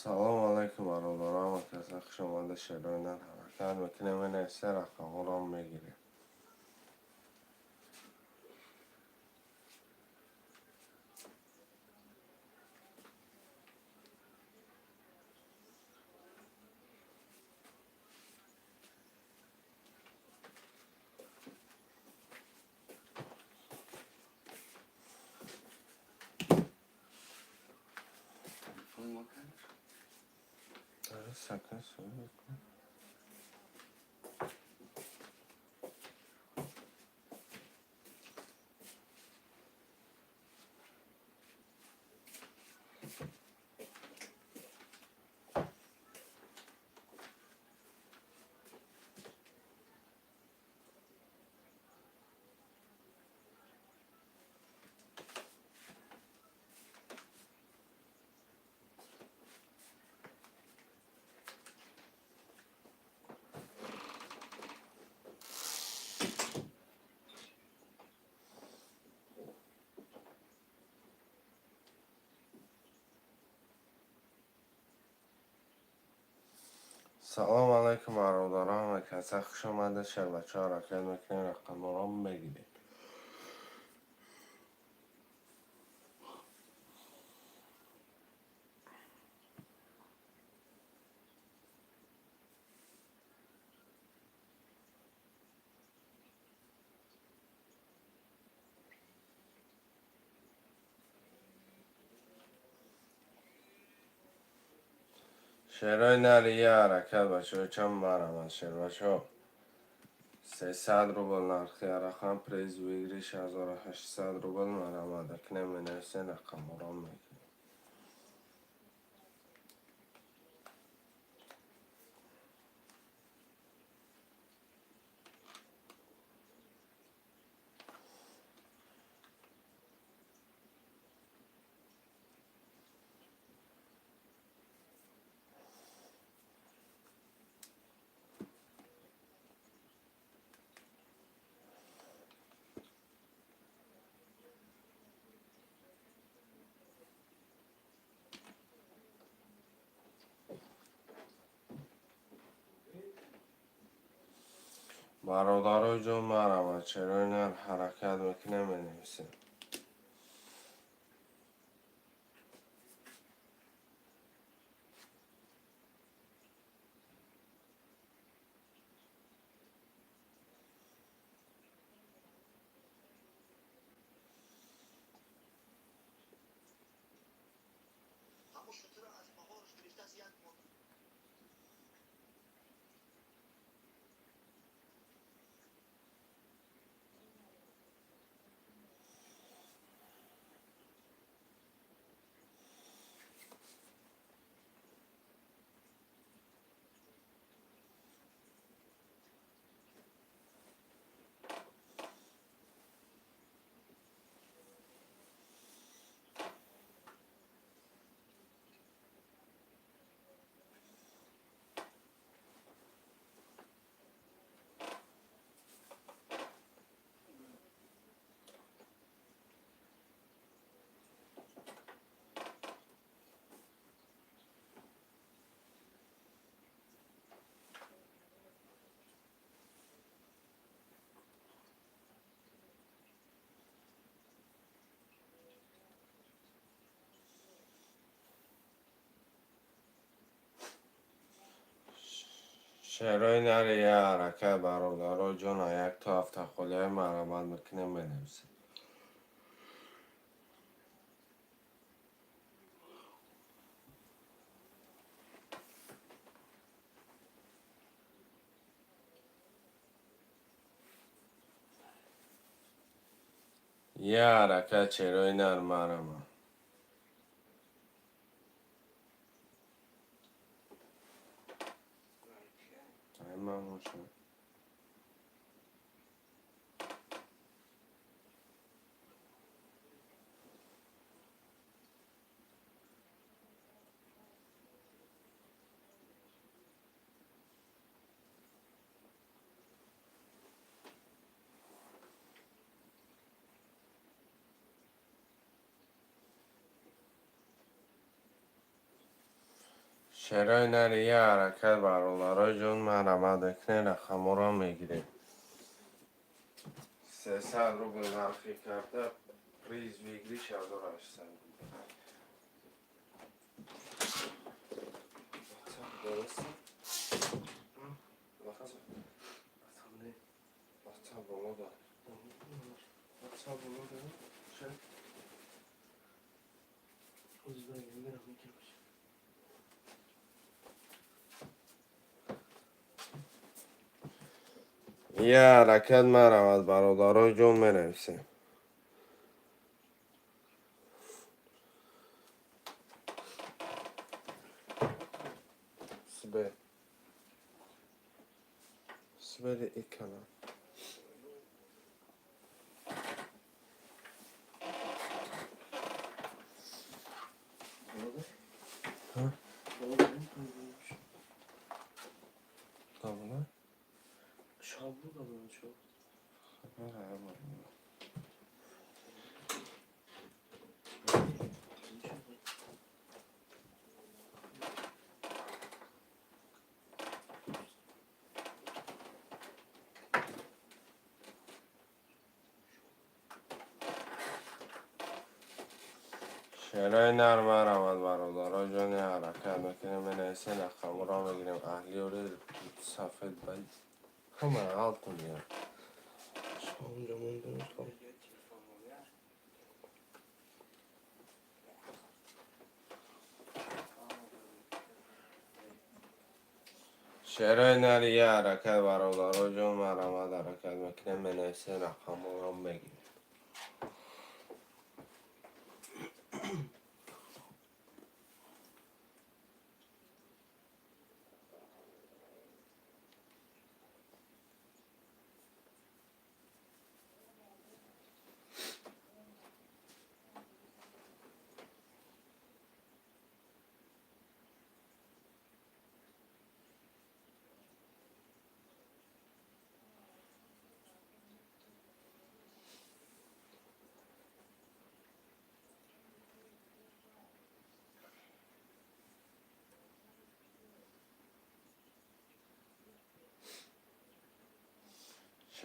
Салом алайкум, бародарам, каса хуш омада. Шерои нар ҳаракат мекунем, менависе, рақамҳоро мегирем. Телефон мо кардаш? Сака суҳбат кун. Салом алайкум, бародарам, каса хуш омада. Шербачаҳо, ҳаракат мекунем, рақамҳоро мегирем. Шерои нари я ҳаракат, бачаҳо, чанд марамад, шербачаҳо? 300 рубл нархи рақам, приз выигрыш 1800 рубл. Марамад, акнем, менависен, рақамҳоро мегирем. Бародарои ҷон, марамад, шерои нар ҳаракат мекунем, менависем. Шерои нари я ҳаракат, бародарои ҷон, як то ҳафтахолиҳои марамат мекунем, менависем. Я ҳаракат, шерои нар, марама. Мамоша. Шерои нари, я ҳаракат, бародарои ҷон, марҳамат мекунед, рақамҳоро мегирем. 300 рубл нархи карта, приз выигрыш 1800 рубл. Дуруст? WhatsApp не. WhatsApp боло дор. WhatsApp боло дор. Шояд. Ҳозир мерам, мекунам. Я ҳаракат, марҳамат, бародарои ҷон, менависем. Сбер. Сбери и канал. Ҳа? Добра? Шабу добра шо. Хабар ҳама. Шерои нар, марҳамат, бародарои ҷони, ҳаракат мекунем, менависем, рақамҳоро мегирем. Аҳлиёри сафед ба ҳама алтун я. Шонҷа мондам. Шерои нари, я ҳаракат, бародарои ҷон, марҳамат, ҳаракат мекунем, менависем, рақамҳоро мегирем.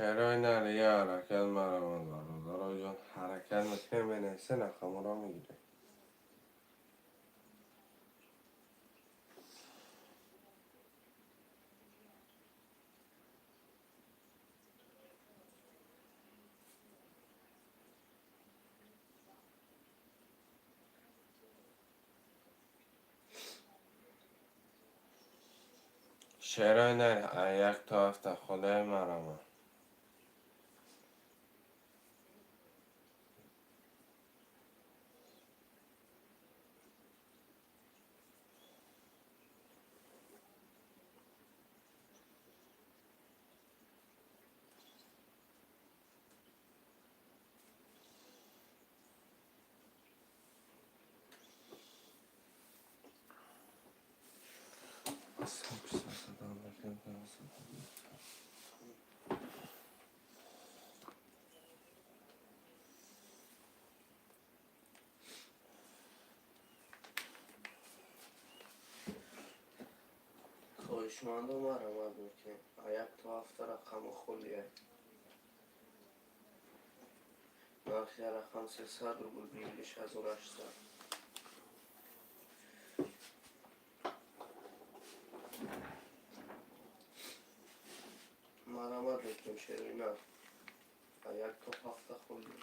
Шерои нари, я ҳаракат, марҳамат, бародарои ҷон, ҳаракат мекунем, менависем, рақамҳоро мегирем. Шерои нари, як то ҳафта холаи, марҳамат. Хоҳишмандо, марҳамат мекунем. Як то ҳафта рақами холия. Нархи рақам 300 рубл, выигрыш 1800. Марҳамат мекунем, шерои нар. Як то ҳафта холия.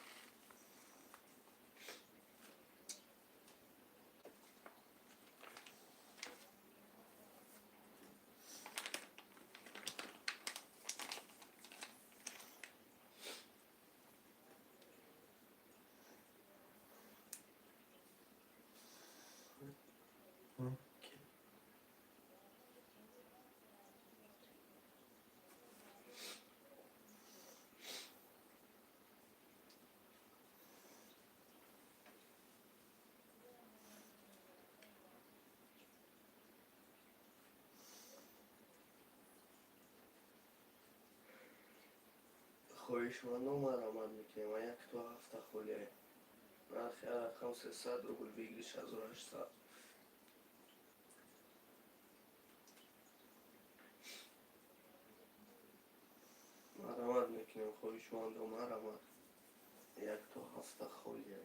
Хоҳишмандо, марҳамат мекунем. Як то ҳафта холия. Нархи рақам 300 рубл, выигрыш 1800. Хоҳишмандо, марҳамат, як то ҳафта холия.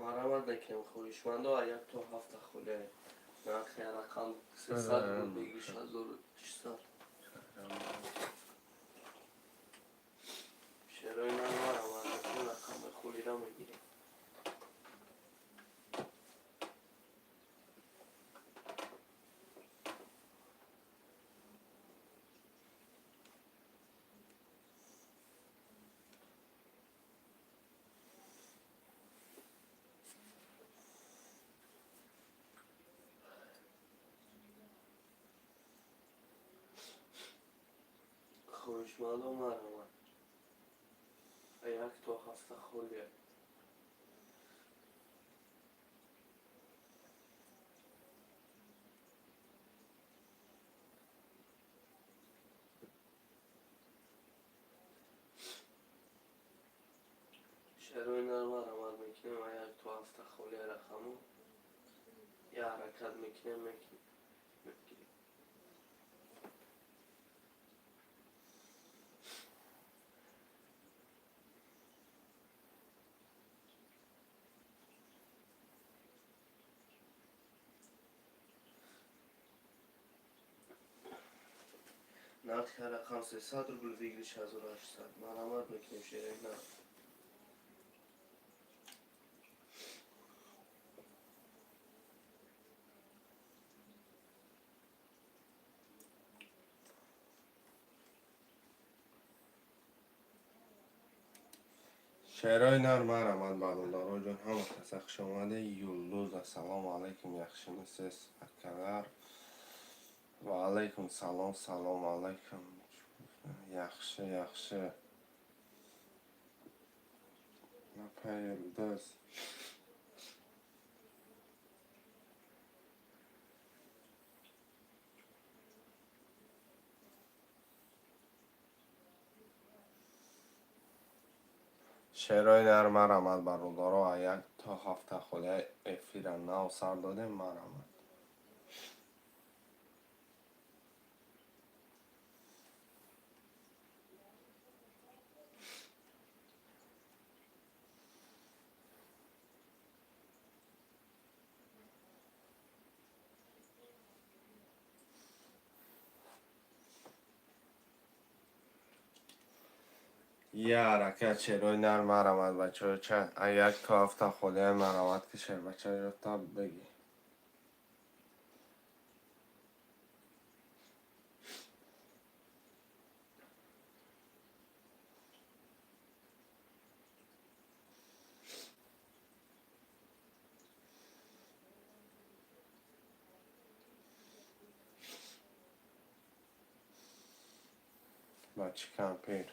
Марҳамат мекунем, хоҳишмандо, як то ҳафта холия. Нархи рақам 300 рубл, бигириш 1600. Шерои нар, марҳамат мекунем, рақами холиро мегирем. Хоҳишмандо, марҳамат, як то ҳафта холия. Шерои нар, марҳамат мекунем, як то ҳафта холия. Рақаму я ҳаракат мекунем, мегирем. Нархи рақам 300 рубл, выигрыш 1800. Марҳамат мекунем, шерои нар. Шерои нар, марҳамат, бародароҷон, ҳама каса хуш омаде. Юлдуз, ассалому алайкум, яхшимисиз, акалар? Ва алайкум салом, салом алайкум. Яхши, яхши. Апа Юлдуз. Шерои нар, марҳамат, бародаро, як то ҳафта холия эфира нав сар додем, марҳамат. Я ҳаракат, шерои нар, марҳамат, бачаҳо, ча як то ҳафта холия, марҳамат, ки шербачаро таб бигӣ. Бачи кампир.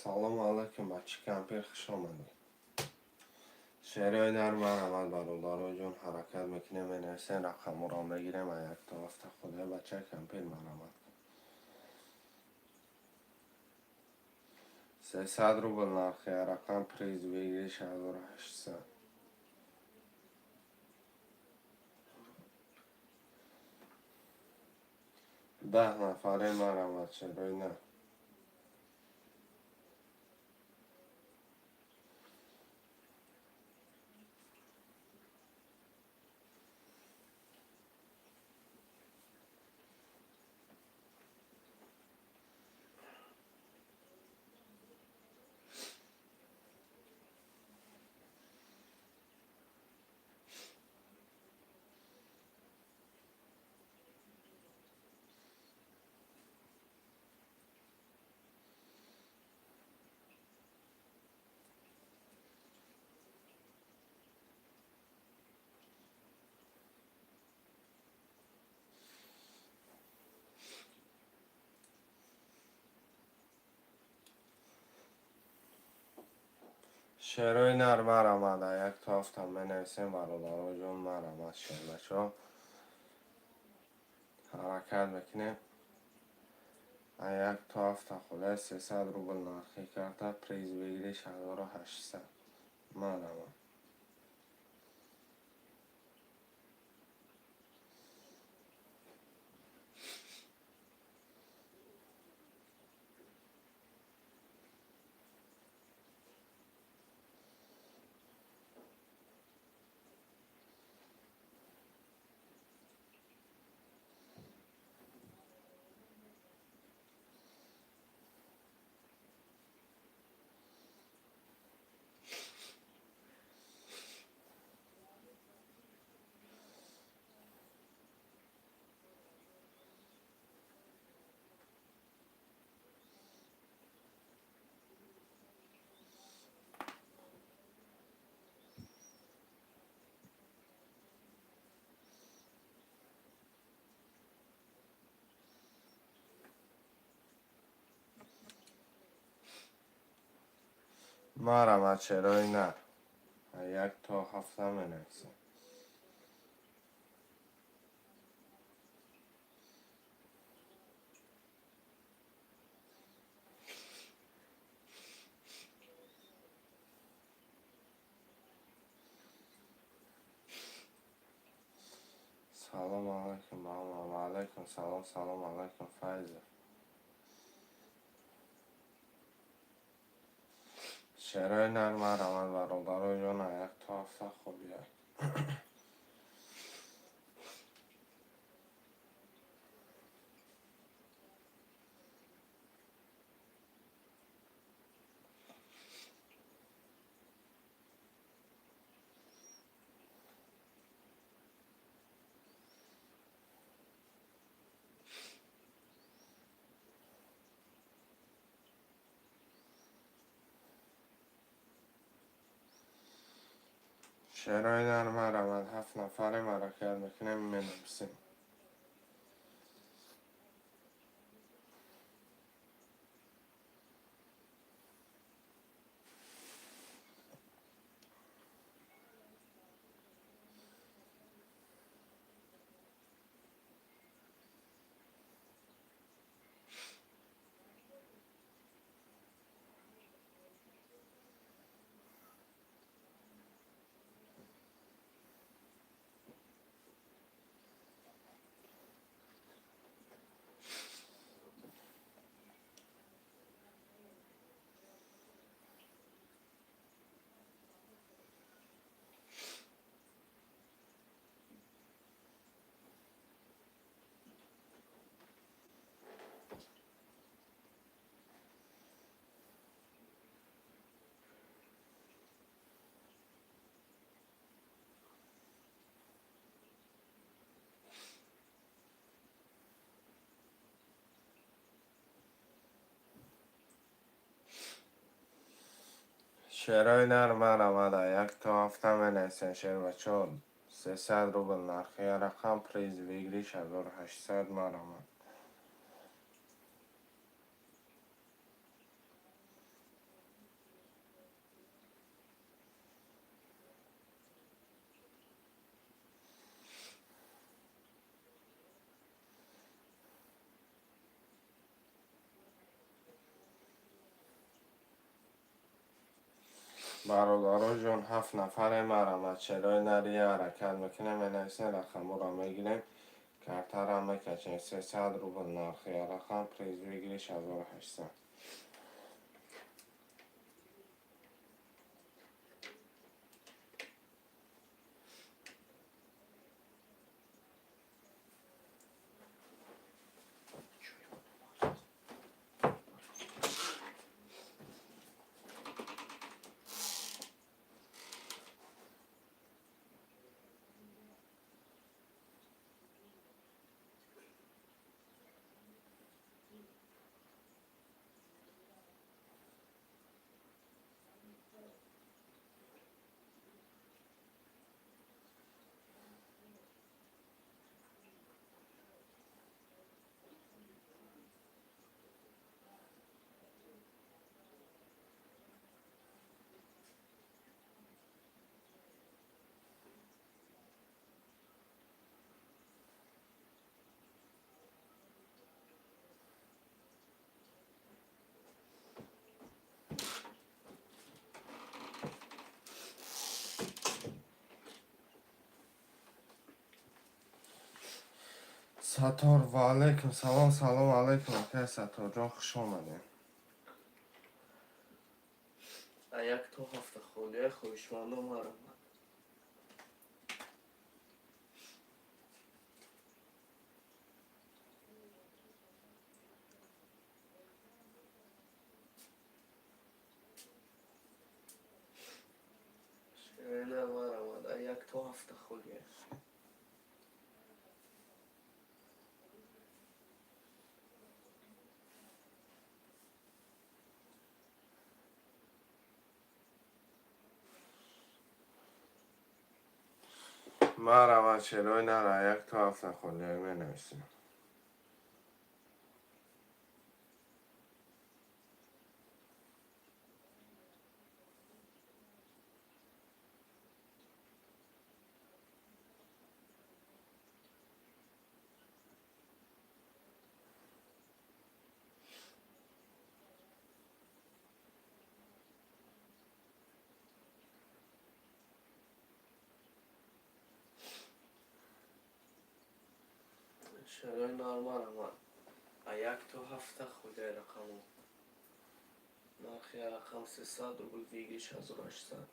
Салому алайкум, бачи кампир, хуш омадед. Шерои нар, марҳамат, бародароҷон, ҳаракат мекунем, менависем, рақамҳоро мегирем, як то ҳафта холия, бачаи кампир, марҳамат. 300 рубл нархи рақам, приз выигрыш 1800. 10 нафаре, марҳамат, шерои нар. Шерои нар марамад, як то ҳафта менависем, бародаро ҷон, марамад, шербачо. Ҳаракат мекунем. Як то ҳафта хулай 300 рубл нархи карта, приз выигрыш 1800. Марамад. Марамад, шерои нар. Як то ҳафта менависем. Салом алайкум, ва алайкум салом, салом алайкум, Файза. Шерои нар марамад, бародаро ҷон, як то ҳафта хобия. Шерои нар марамад, ҳафт нафарем, ҳаракат мекунем, менависем. Шерои нар марамад, як то ҳафта менависем, шербачо. 300 рубл нархи рақам, приз выигрыш 1800, марамад. Бародаро ҷон, ҳафт нафаре, марамад, шерои нария ҳаракат мекунем, менависем, рақаморо мегирем, картара мекачем. 300 рубл нархи рақам, приз выигрыш 1800. Саттор, ва алайкум салом, салом алайкум, акай Сатторҷон, хуш омадем. А як то ҳафта холия, хоҳишмандо, марҳамат. Шерина, марҳамат, а як то ҳафта холия. Марҳамат, шерои нара, як то ҳафта холия менависем. Шерои нар, марҳамат, а як то ҳафта холия. Рақаму нархи рақам 300 рубл, выигрыш 1800.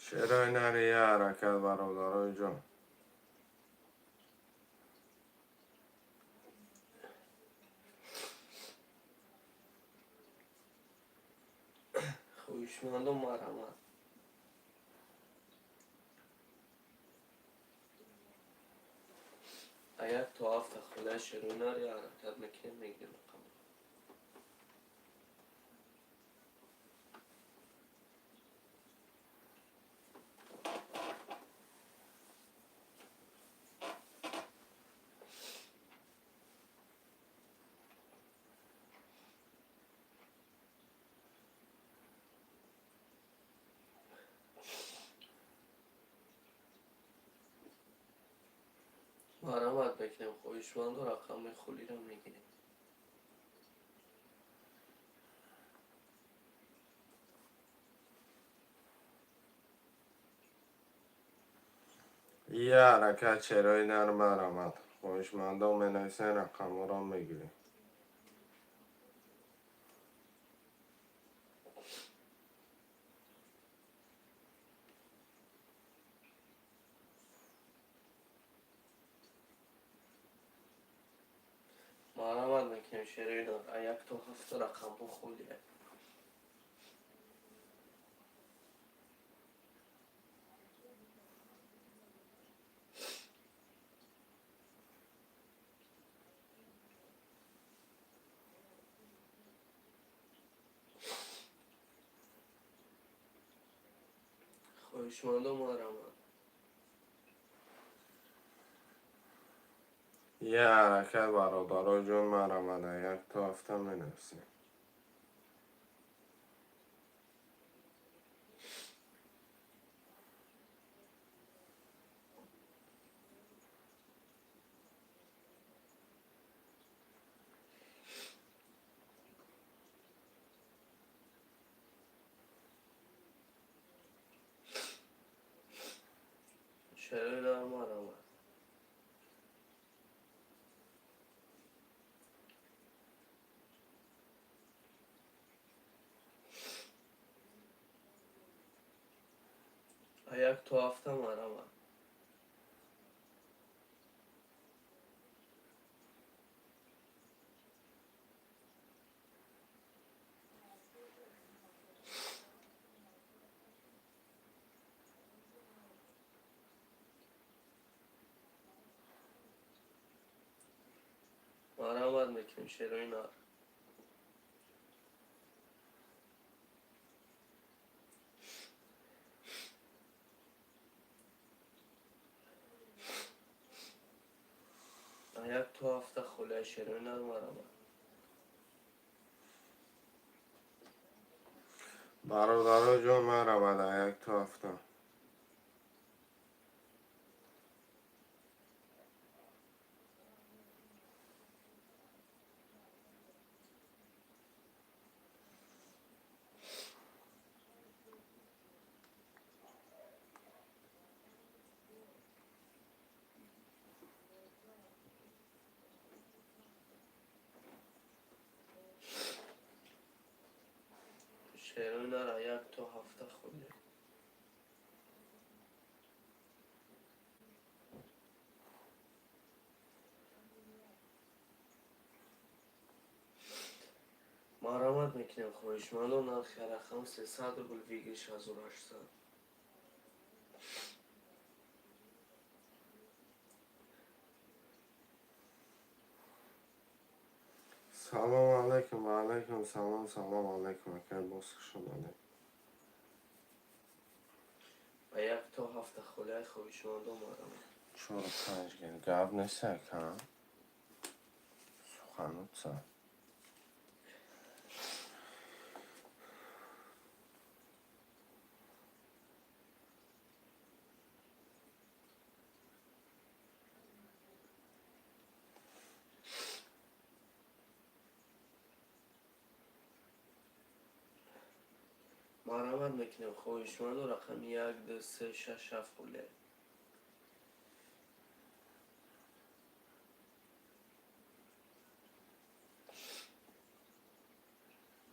Шерои нари, я ҳаракат, бародарои ҷон. Хоҳишмандо, марҳамат. А як то ҳафта холия, шерои нар, я ҳаракат мекунем, мегирем рақам. Марҳамат мекунем, хоҳишмандо, рақами холиро мегирем. Я ҳаракат, шерои нар, марҳамат, хоҳишмандо менависен, рақамҳоро мегирем. Марҳамат мекунем, шерои нар, а як то ҳафта рақамҳо холия. Хоҳишмандо, марҳамат. Я ҳаракат, бародарои ҷон, марҳамат, як то ҳафта менависем. Шерои нар, марҳамат. А як то ҳафта, марҳамат. Марҳамат мекунем, шерои нар. А Як то ҳафта холия, шерои нар, марҳамат. Бародаро ҷон, марҳамат, як то ҳафта. Шерои нара, як то ҳафта холия. Марҳамат мекунем, хоҳишмандон, нархи рақам 300 рубл, выигрыш 1800. Салом алайкум, ва алайкум салом, салом алайкум, акай, боз хуш омадед. Ба як то ҳафта холияи, хоҳишмандон, марҳамат. Чору панҷ гел гап нест, ака, сухануца. Марҳамат мекунем, хоҳишманду, рақами як, ду, се, шаш, ҳафт холия.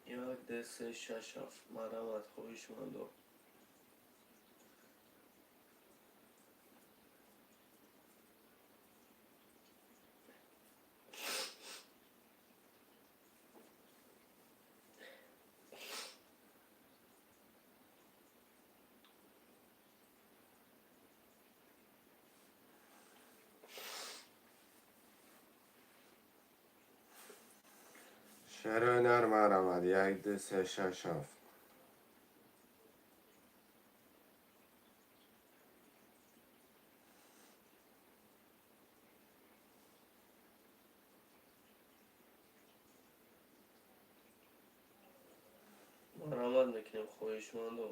Як, ду, се, шаш, ҳафт, марҳамат, хоҳишмандо. Шерои нар, марҳамат, як, ду, се, шаш, ҳафт. Марҳамат мекунем, хоҳишмандо.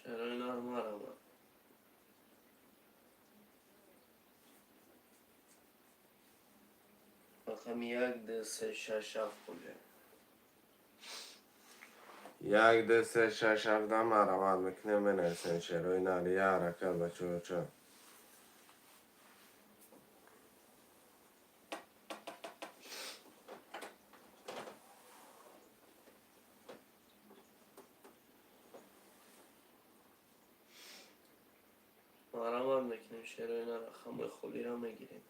Шерои нар, марҳамат. Рақами як, ду, се, шаш, ҳафт холия. Як, ду, се, шаш, ҳафта, марҳамат мекунем, менависем, шерои нар, я ҳаракат, бачаҳоча. Марҳамат мекунем, шерои нар, рақамҳои холиро мегирем.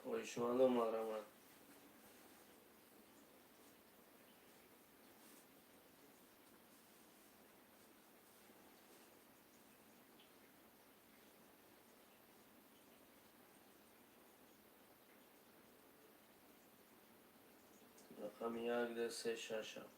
Хоҳишмандо, марҳамат. Рақами як, ду, се, шаш, ҳафт.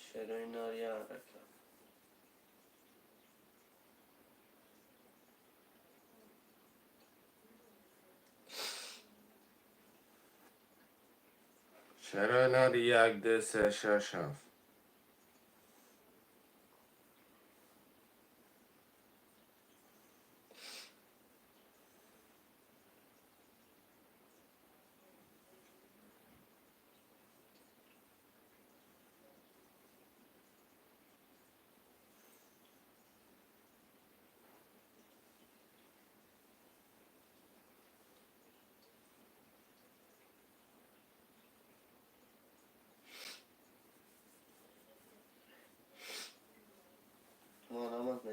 Шерои нар, я ҳаракат. Шерои нар, як, ду, се, шаш, ҳафт.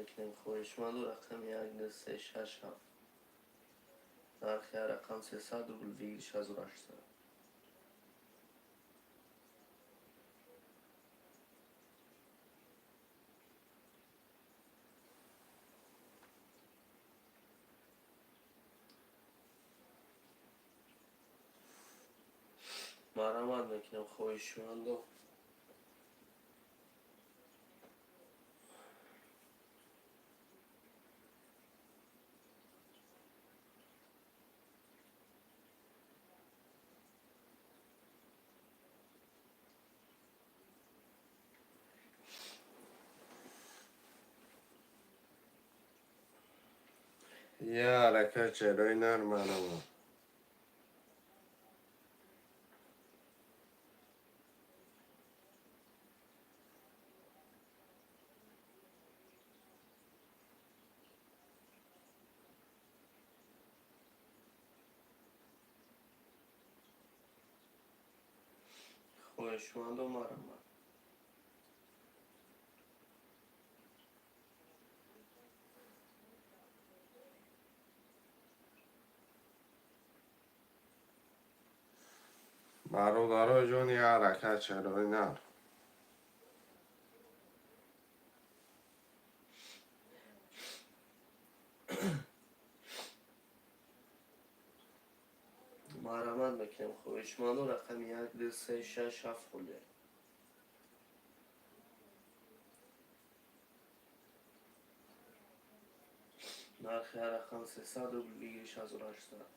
мекунем, хоҳишманду рақами 1, 2, 3, 6, 7. Нархи ҳар рақам 300 рубл, выигрыш 1800. Марҳамат мекунем, хоҳишманду. Як ҳаракат, шерои нар, марҳамат. Хоҳишманду, марҳамат. Бародаро ҷон, як ҳаракат, шерои нар. Марҳамат мекунем, хоҳишманду, рақами 1, 2, 3, 6, 7 холия. Нархи ҳар рақам 300 рубл, выигрыш 1800.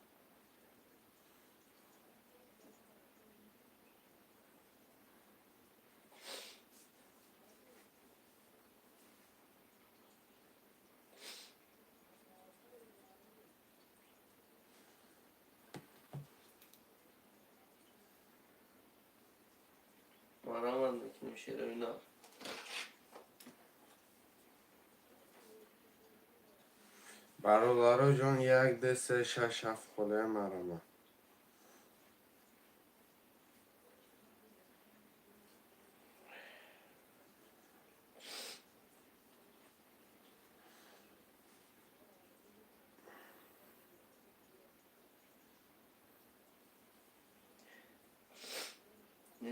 Марҳамат мекунем, шерои нар. Бародаро ҷон, 1, 2, 3, 6, 7 холия, марҳамат.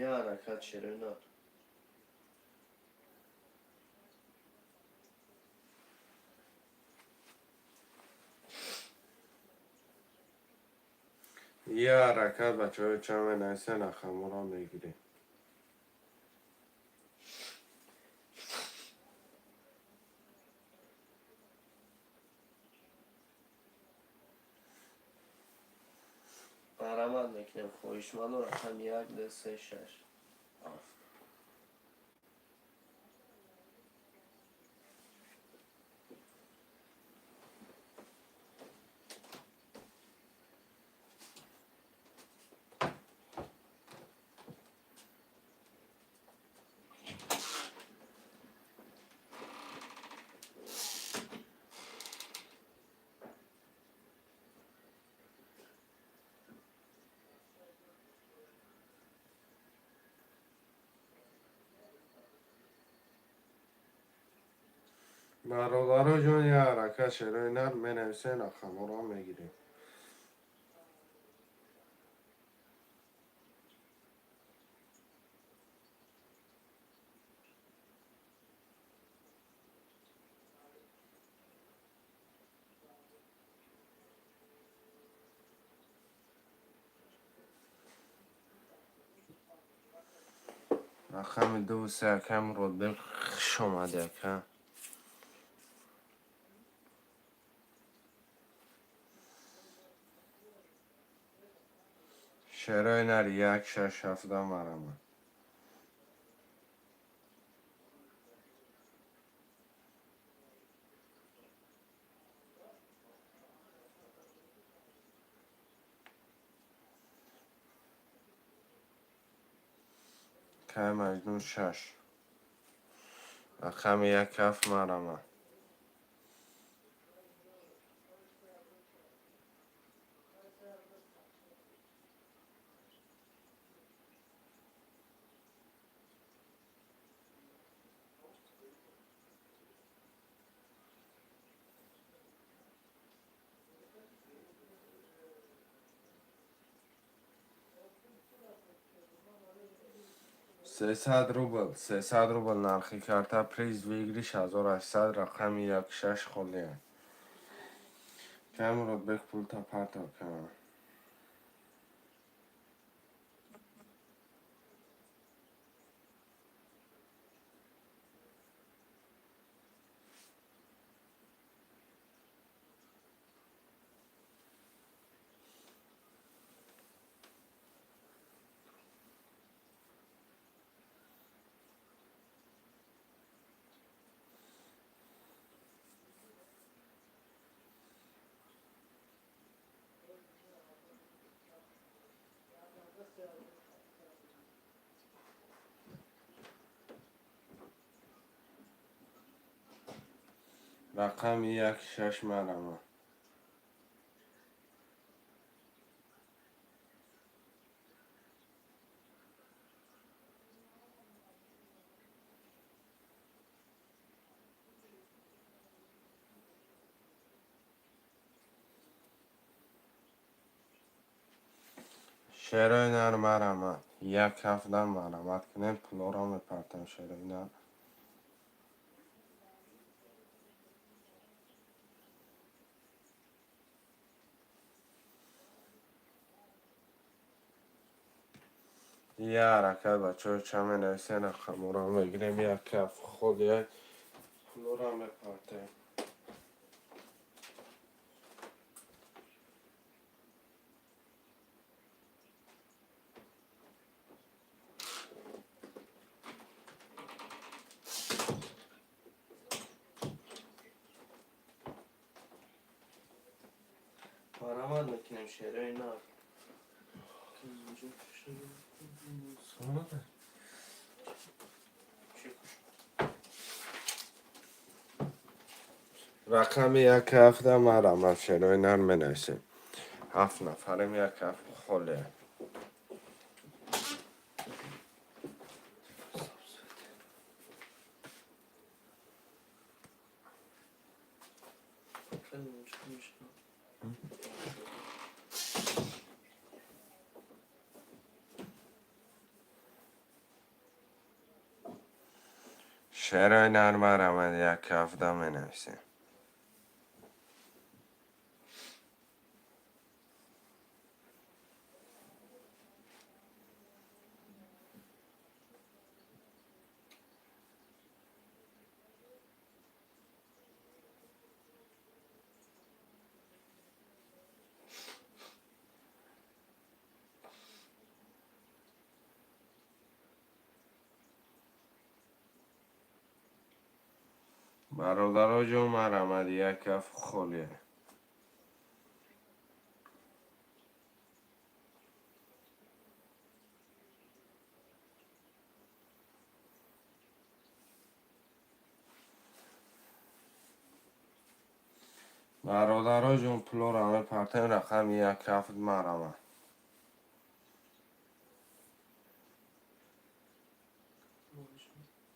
Як ҳаракат, шерои нар. Як ҳаракат, бачаҳои, чанд менависен, рақамҳоро мегирем. Марҳамат мекунем, хоҳишманду, рақами 1, 2, 3, 6, 7. Бародаро ҷон, як ҳаракат, шерои нар, менависен, рақамҳоро мегирем. Рақами 2, 3, ака Муродбек, хуш омадӣ, ака. Шерои нар, 1, 6, 7, марҳамат. Кай Маҷнун, 6, рақами 1, 7, марҳамат. 300 рубл, 300 рубл нархи карта, приз выигрыш 1800, рақами як шаш холия. Кай, Муродбек, пулта партов кам. Рақами як шаш марама. Шерои нар, марама. Як ҳафта марамат кунем, пулоро мепартам, шерои нар. Я ҳаракат, бачаҳо, ча менависен, рақаморо мегирем, як ҳафт холия, пулоро мепартем. Марамат мекунем, шерои нар. Sonra Чӣ? Рақами як ҳафта марамат, шерои нар, менависем. Ҳафт нафарем, як ҳафт холия. Хеле мушкил мешавад. Шерои нар, марамат, як ҳафта менависем. Бародаро ҷон, марамад, як ҳафт холия. Бародаро ҷон, пулоро мепартем, рақами як ҳафт марамад.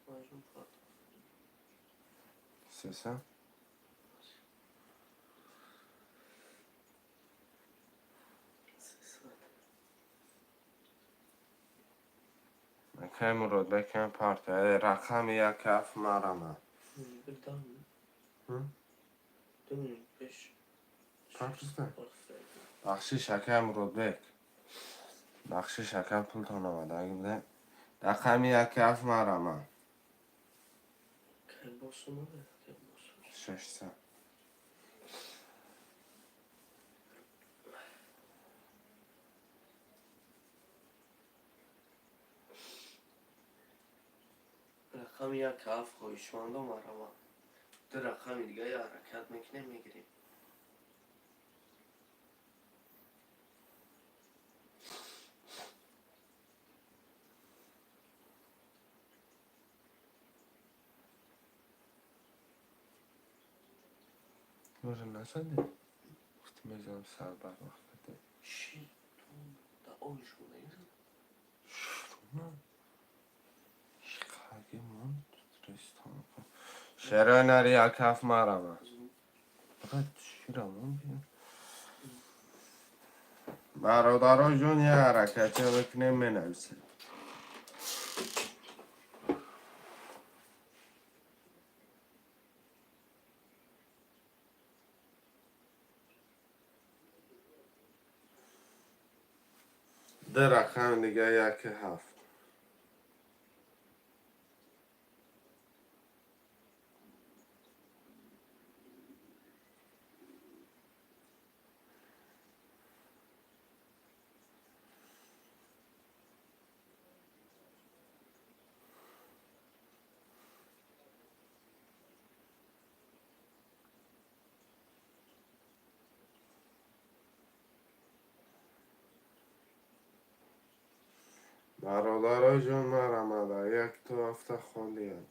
Майжун партов. 300. 300. Акай Муродбекам парта, рақами як ҳафт марамад. Бир 10 М? 2 минут пеш. Партиста? Партиста. Бахшиш, акай Муродбек, бахшиш, ака, пултон омадаги буда. Рақами як ҳафт марамад. Кай бос омада? Кай бос? 600. Рақами як ҳафт, хоҳишмандо, марҳамат. Ду рақами дига я ҳаракат мекунем, мегирем. Може насади? Гуфти мезанам сар барвақт. Чӣ? Да ош буда? Шуна? Шиқаги мон шерои нари, як ҳафт марама. Фақат ширамон бия. Бародаро ҷон, я ҳаракатия мекунем, менависем. Ду рақами дига, яки ҳафт. Бародаро ҷон, марамада як ту ҳафта холиям.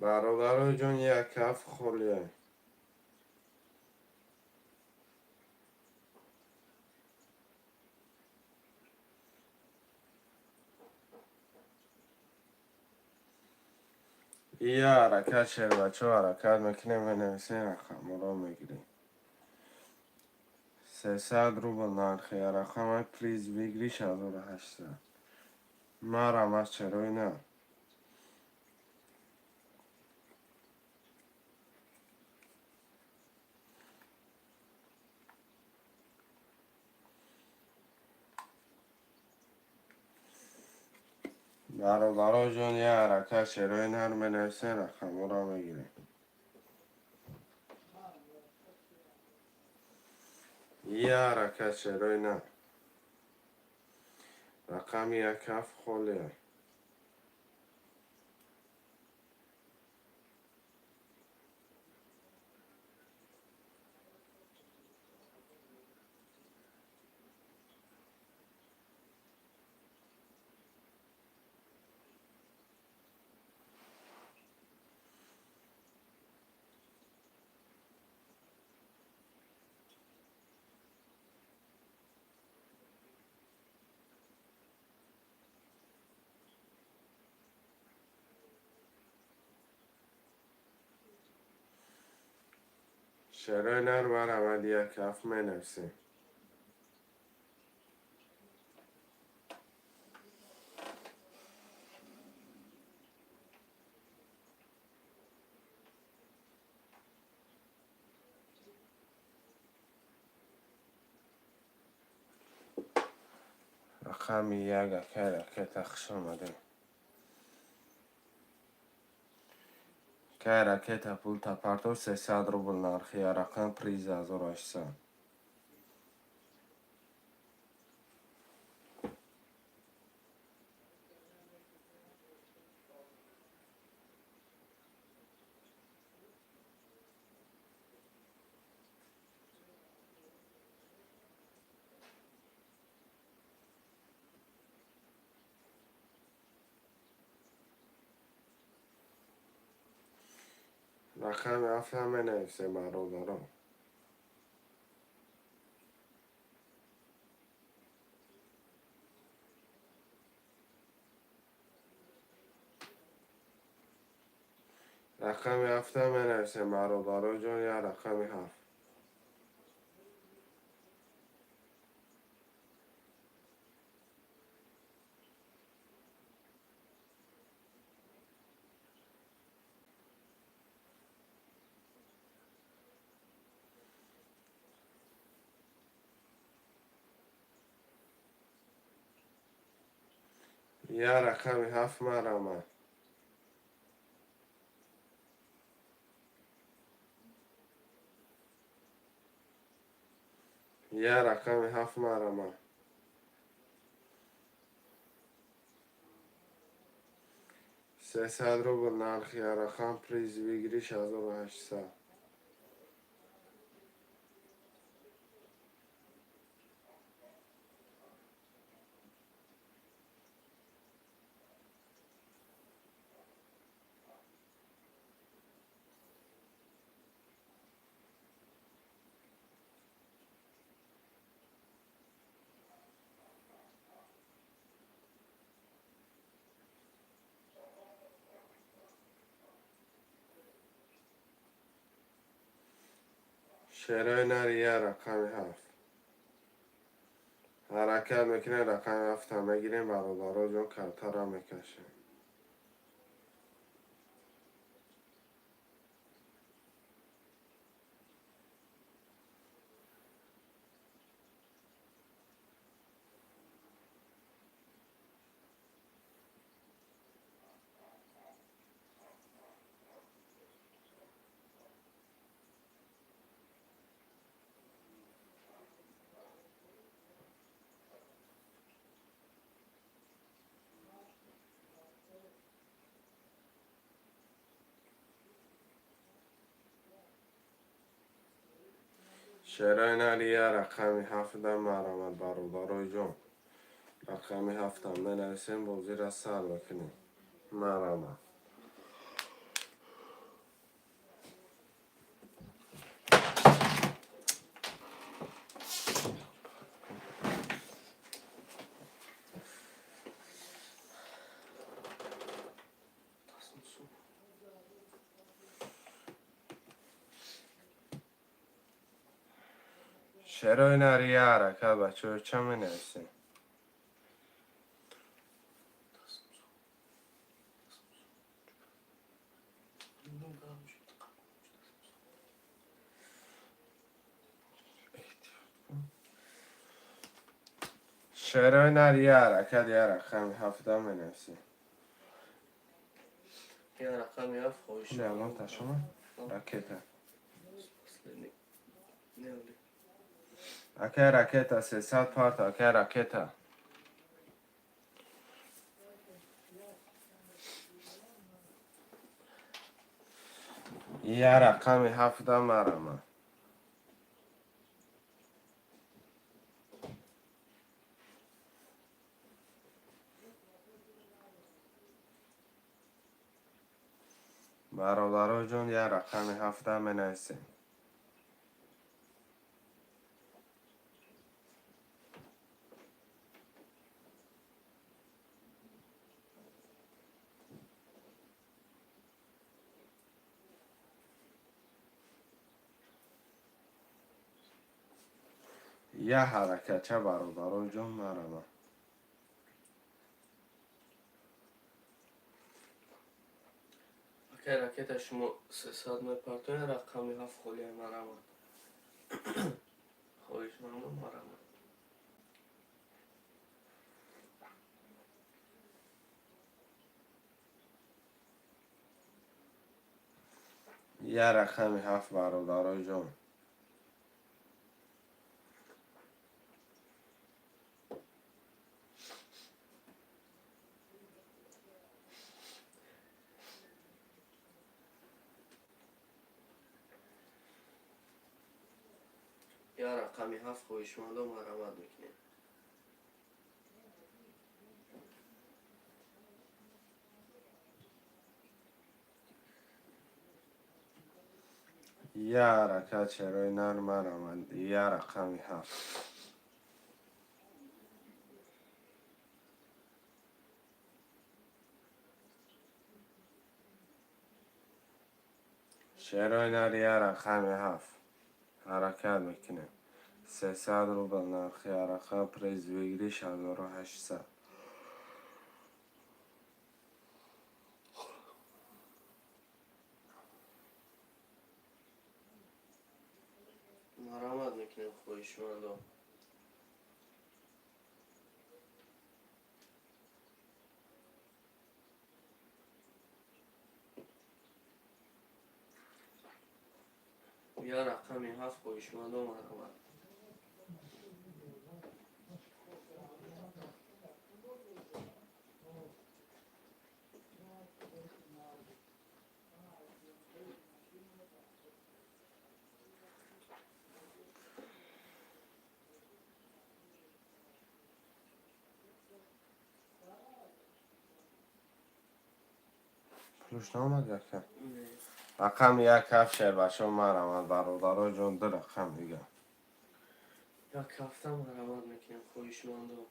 Бародаро ҷон, як ҳафт холиям. Ия ҳаракат, шербачо, ҳаракат мекунем, менависем, рақамҳоро мегирем. 300 рубл нархи рақамаи, приз выигрыш 1800. Марам аз чарои на. Бародаро ҷон, я ҳаракат, шерои нар, менависем, рақамҳоро мегирем. Я ҳаракат, шерои нар. Рақами як ҳафт холия. Шерои нар, марҳамат, як ҳафт менависем. Рақами як, акай ракета, хуш омадем. Кай ракета, пулта партов, 300 рубл нархи рақам, приз 1800. Рақами ҳафтам менависем, бародарон. Рақами ҳафтам менависем, бародаро ҷон, я рақами ҳафт. Я рақами ҳафт, марҳамат. Я рақами ҳафт, марҳамат. 300 рубл нархи рақам, приз выигрыш 1800. Шерои нар, я рақами ҳафт. Ҳаракат мекунем, рақами ҳафта мегирем, бародаро ҷон, картара мекашем. Шерои нария рақами ҳафта марамад, бародарои ҷон. Рақами ҳафта менависем, бозира сар мекунем. Марамад. Шерои нария ҳаракат, бачаҳо, ча менависем? Шерои нария ҳаракат, я рақами ҳафта менависем. Я рақами ҳафт хоҳиш. Леонта шумо? Ракета. Акай ракета 300 парта, акай ракета. Я рақами ҳафта марама. Бародаро ҷон, я рақами ҳафта менависем. Я ҳаракатча, бародаро ҷон, марама. Акай ракета шумо 300 мепартоед, рақами ҳафт холия марамад. Хоҳишмандон, марамад. Я рақами ҳафт, бародаро ҷон. Я рақами ҳафт хоҳишмандон, марамад мекунем. Я ҳаракат, шерои нар, марамад. Я рақами ҳафт. Шерои нар, я рақами ҳафт. Ҳаракат мекунем. 300 рубл нархи ҳарака, приз выигрыш 1800. Марамад мекунем, хоҳишмандон. Я рақами ҳафт хоҳишмандон, марамад. Плюс наомад яка. Рақами як ҳафт, шербачо, марамад, бародаро ҷон, ду рақам дига. Як ҳафта марамад мекунем, хоҳишмандон.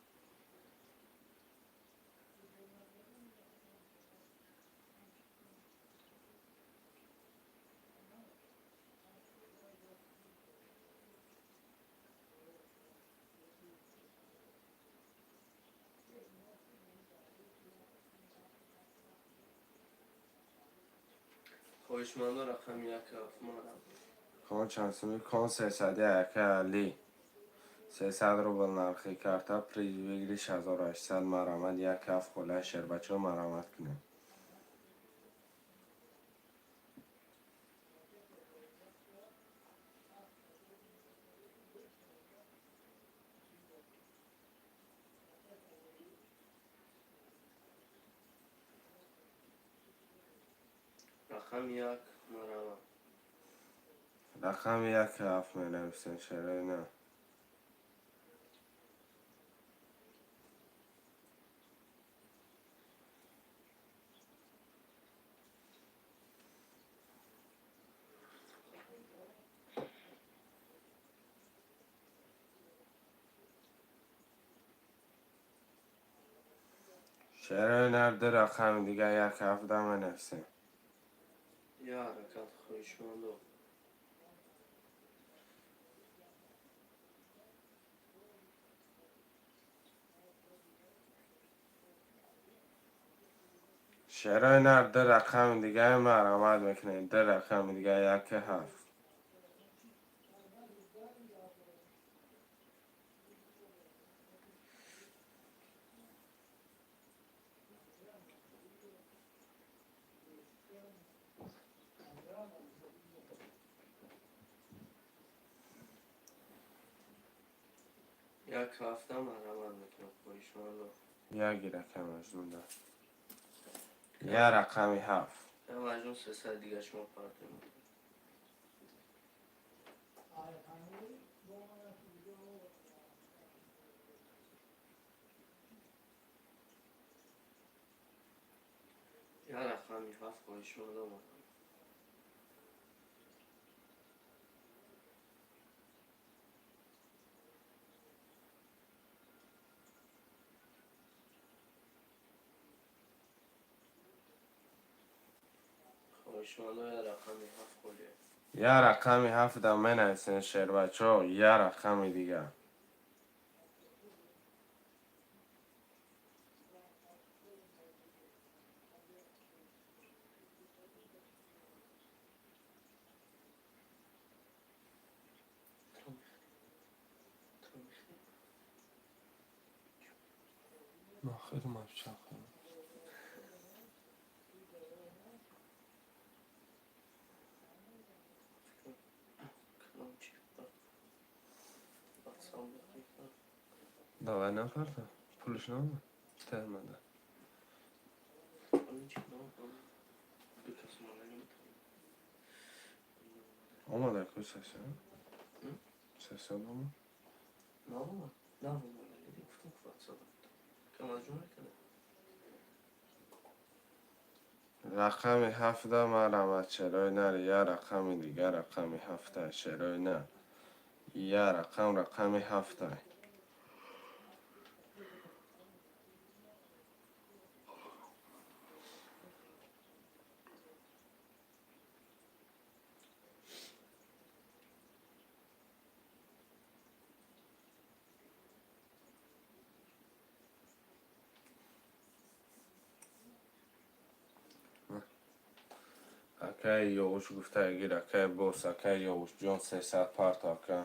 Хоҳишмандо, рақами як ҳафт марам. Кон чанд суми? Кон 300 яка али. 300 рубл нархи карта, приз выигрыш 1800. Марамад, як ҳафт хола, шербачо, марамад кунем. Рақами як, марама. Рақами як ҳафт менависем, шерои на. Шерои нар, ду рақами дига, як ҳафта менависем. Я ҳаракат, хоҳишмандо. Шерои нар, ду рақами дигаи марамат мекунем, ду рақами дига, як ҳафт. Як ҳафта марамат мекунем, хоҳишмандо. Яки рақам маҷнунда. Я рақами ҳафт. Я маҷнун, 300 дига шумо партем. Я рақами ҳафт, хоҳишмандо, марама. Хоҳишмандо, я рақами ҳафт холия. Я рақами ҳафта менависем, шербачо, я рақами дига. Каломчик бад савдо. Давай напарта. Пулиш нама? Темада. Пуличик ду кас омада. Омада ку сесион? Сесион ома? Наомад, наомада, диди, гуфтам ку ватсап. Камаҷон накарда. Рақами ҳафта марамат, шерои нар, я рақами дига, рақами ҳафта, шерои нар. Я рақам, рақами ҳафта. Акаи Ёвуш гуфта гир, акаи бос, акаи Ёвушҷон, 300 парто, ака.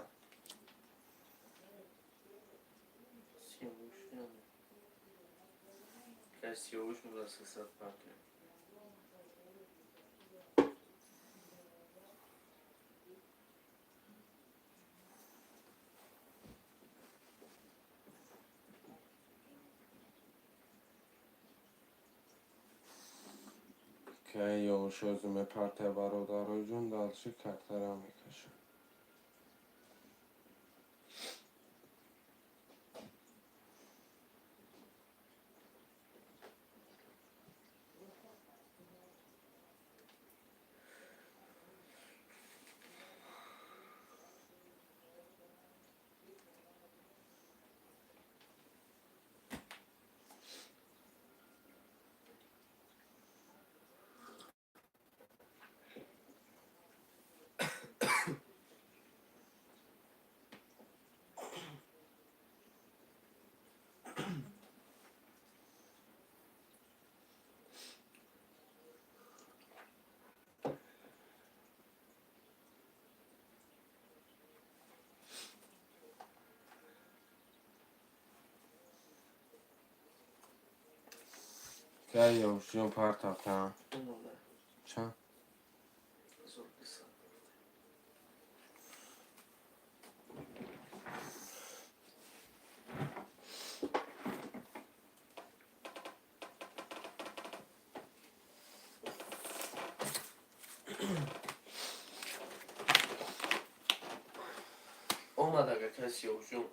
Сиёвуш, кай Сиёвуш муда 300 партия. Акаи Ёвуш ӯзи мепартия, бародароҷон, дальше картара мекашам. Кай ёвшиён партофтам? Омада. Чанд? 1200. Омад, акай Сиёвушҷон.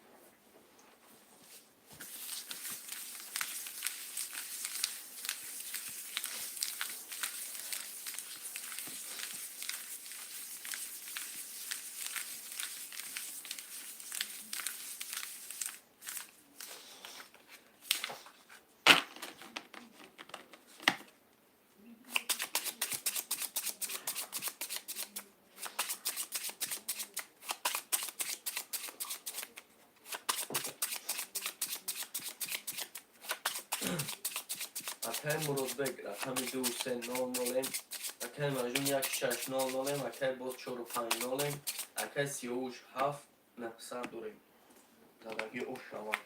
Акай Муродбек, рақами 2300-ем, акай Маҷнун 1600-ем, акай боз 450-ем, акай Сиёвуш 7900 дорем. Задагӣ ош шавад.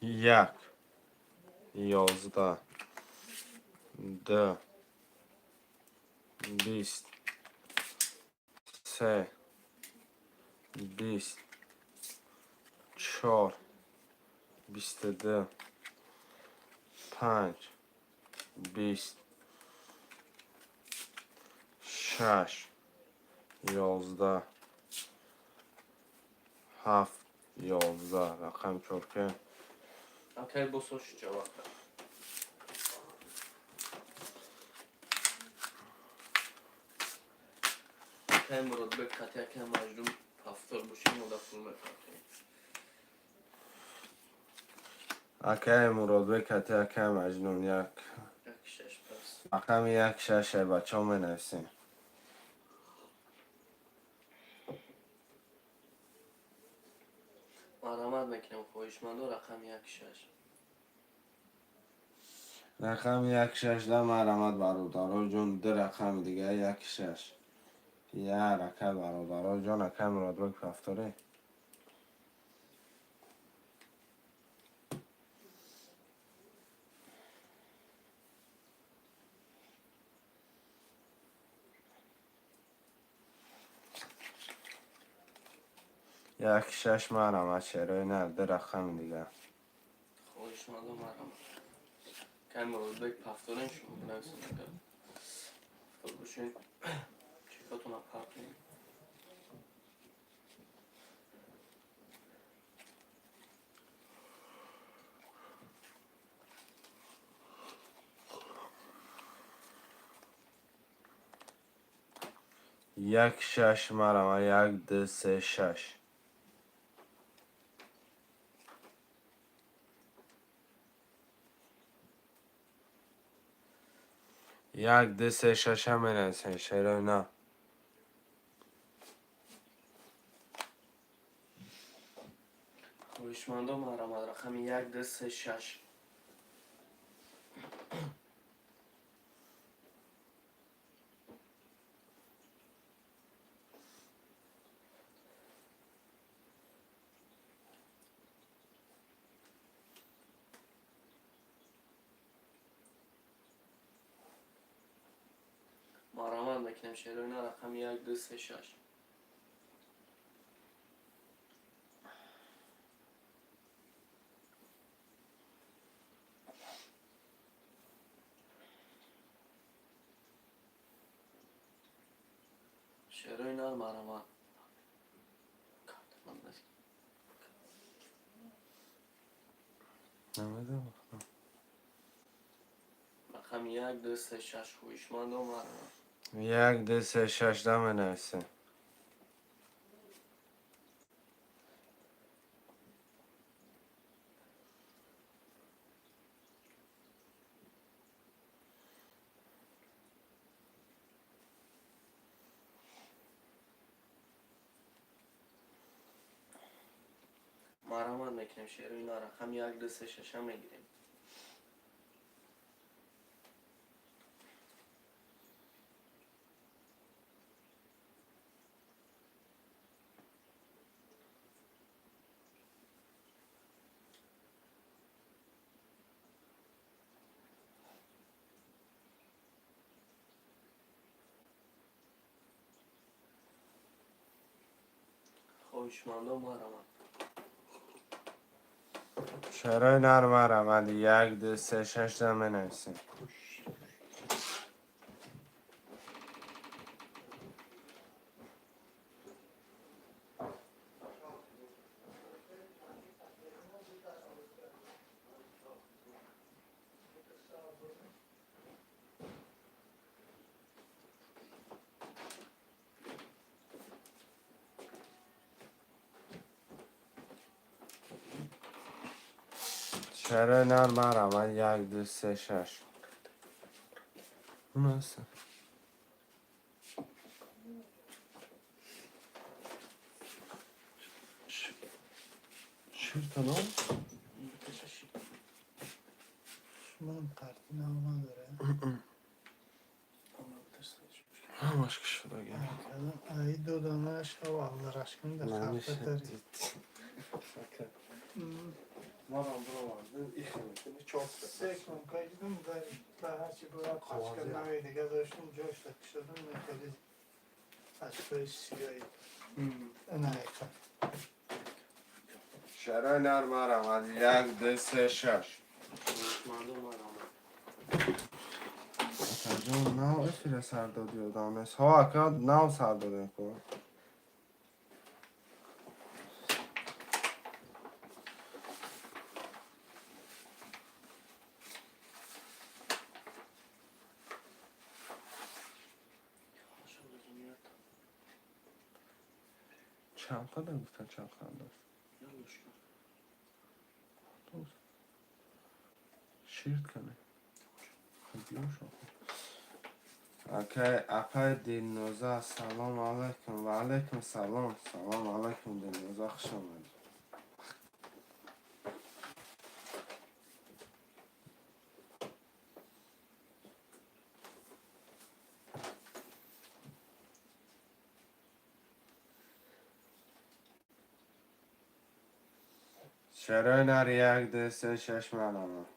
Як, 11, 2, 20, 3, 20, 4, 22, 5, 20, 6, 11, 7, 11. Рақам чорка. Акай боз ош ҷавоб. Акай Муродбек қати акай Маҷнун ҳафтор бошем, мода пул мепартоем. Акай Муродбек кати акай Маҷнун як. 1 6 пас. Рақами 1 6 бачаҳо менависем. Марҳамат мекунем, хоҳишмандо, рақами 1 6. Рақами 1 6 да марҳамат, бародаро ҷон, ду рақами дига, 1 6. Я ҳаракат, бародаро ҷон, акай Муродбек ҳафторе. 1 6 марҳамат, шерои на, ду рақами дига. Хоҳишмандо, марҳамат. Акай Муродбек ҳафторем, шумо бинависед, агар ҳафтор бошед, чекотона партоем. 1 6 марҳамат, 1, 2, 3, 6. 1, 2, 3, 6 ҳам менависем, шерои на. Хоҳишмандо, марҳамат, рақами 1, 2, 3, 6. Марҳамат мекунем, шерои на, рақами 1, 2, 3, 6. Шерои нар, марҳамат. Намедонам. Рақами 1, 2, 3, 6, хоҳишмандо, марҳамат. 1, 2, 3, 6 да менависем. Марҳамат мекунем, шерои на, рақами 1, 2, 3, 6 мегирем. Хоҳишмандо, марҳамат. Шерои нар, марҳамат, як, ду, се, шаш да менависем. Шерои нар, марҳамат, як, ду, се, шаш. Nasıl? Ширтано? Шумам картина надора. Ҳамаш кушодага. Ай доданаш ав алларашкин да карта дари. Манам бировардим, ихе чор. Се кнопка дидам, дар ҳарчи бояд пачка нави дига доштум, ҷош кушодам, хеле пачкаи сиёҳи ана эка. Шерои нар, марҳамат, як, ду, се, шаш. Хоҳишмандо, марҳамат. Акаҷон, нав эфира сар доди, ёдам нест. Ҳо, ака, нав сар додем ку. Чанд қадар гуфтан, чанд қадар? Ширт кане. Биёшо. Акай, апай Дилноза, ассалому алайкум. Ва алайкум салом. Салом алайкум, Дилноза, хуш омадед. Шерои нар, як, ду, се, шаш, марҳамат.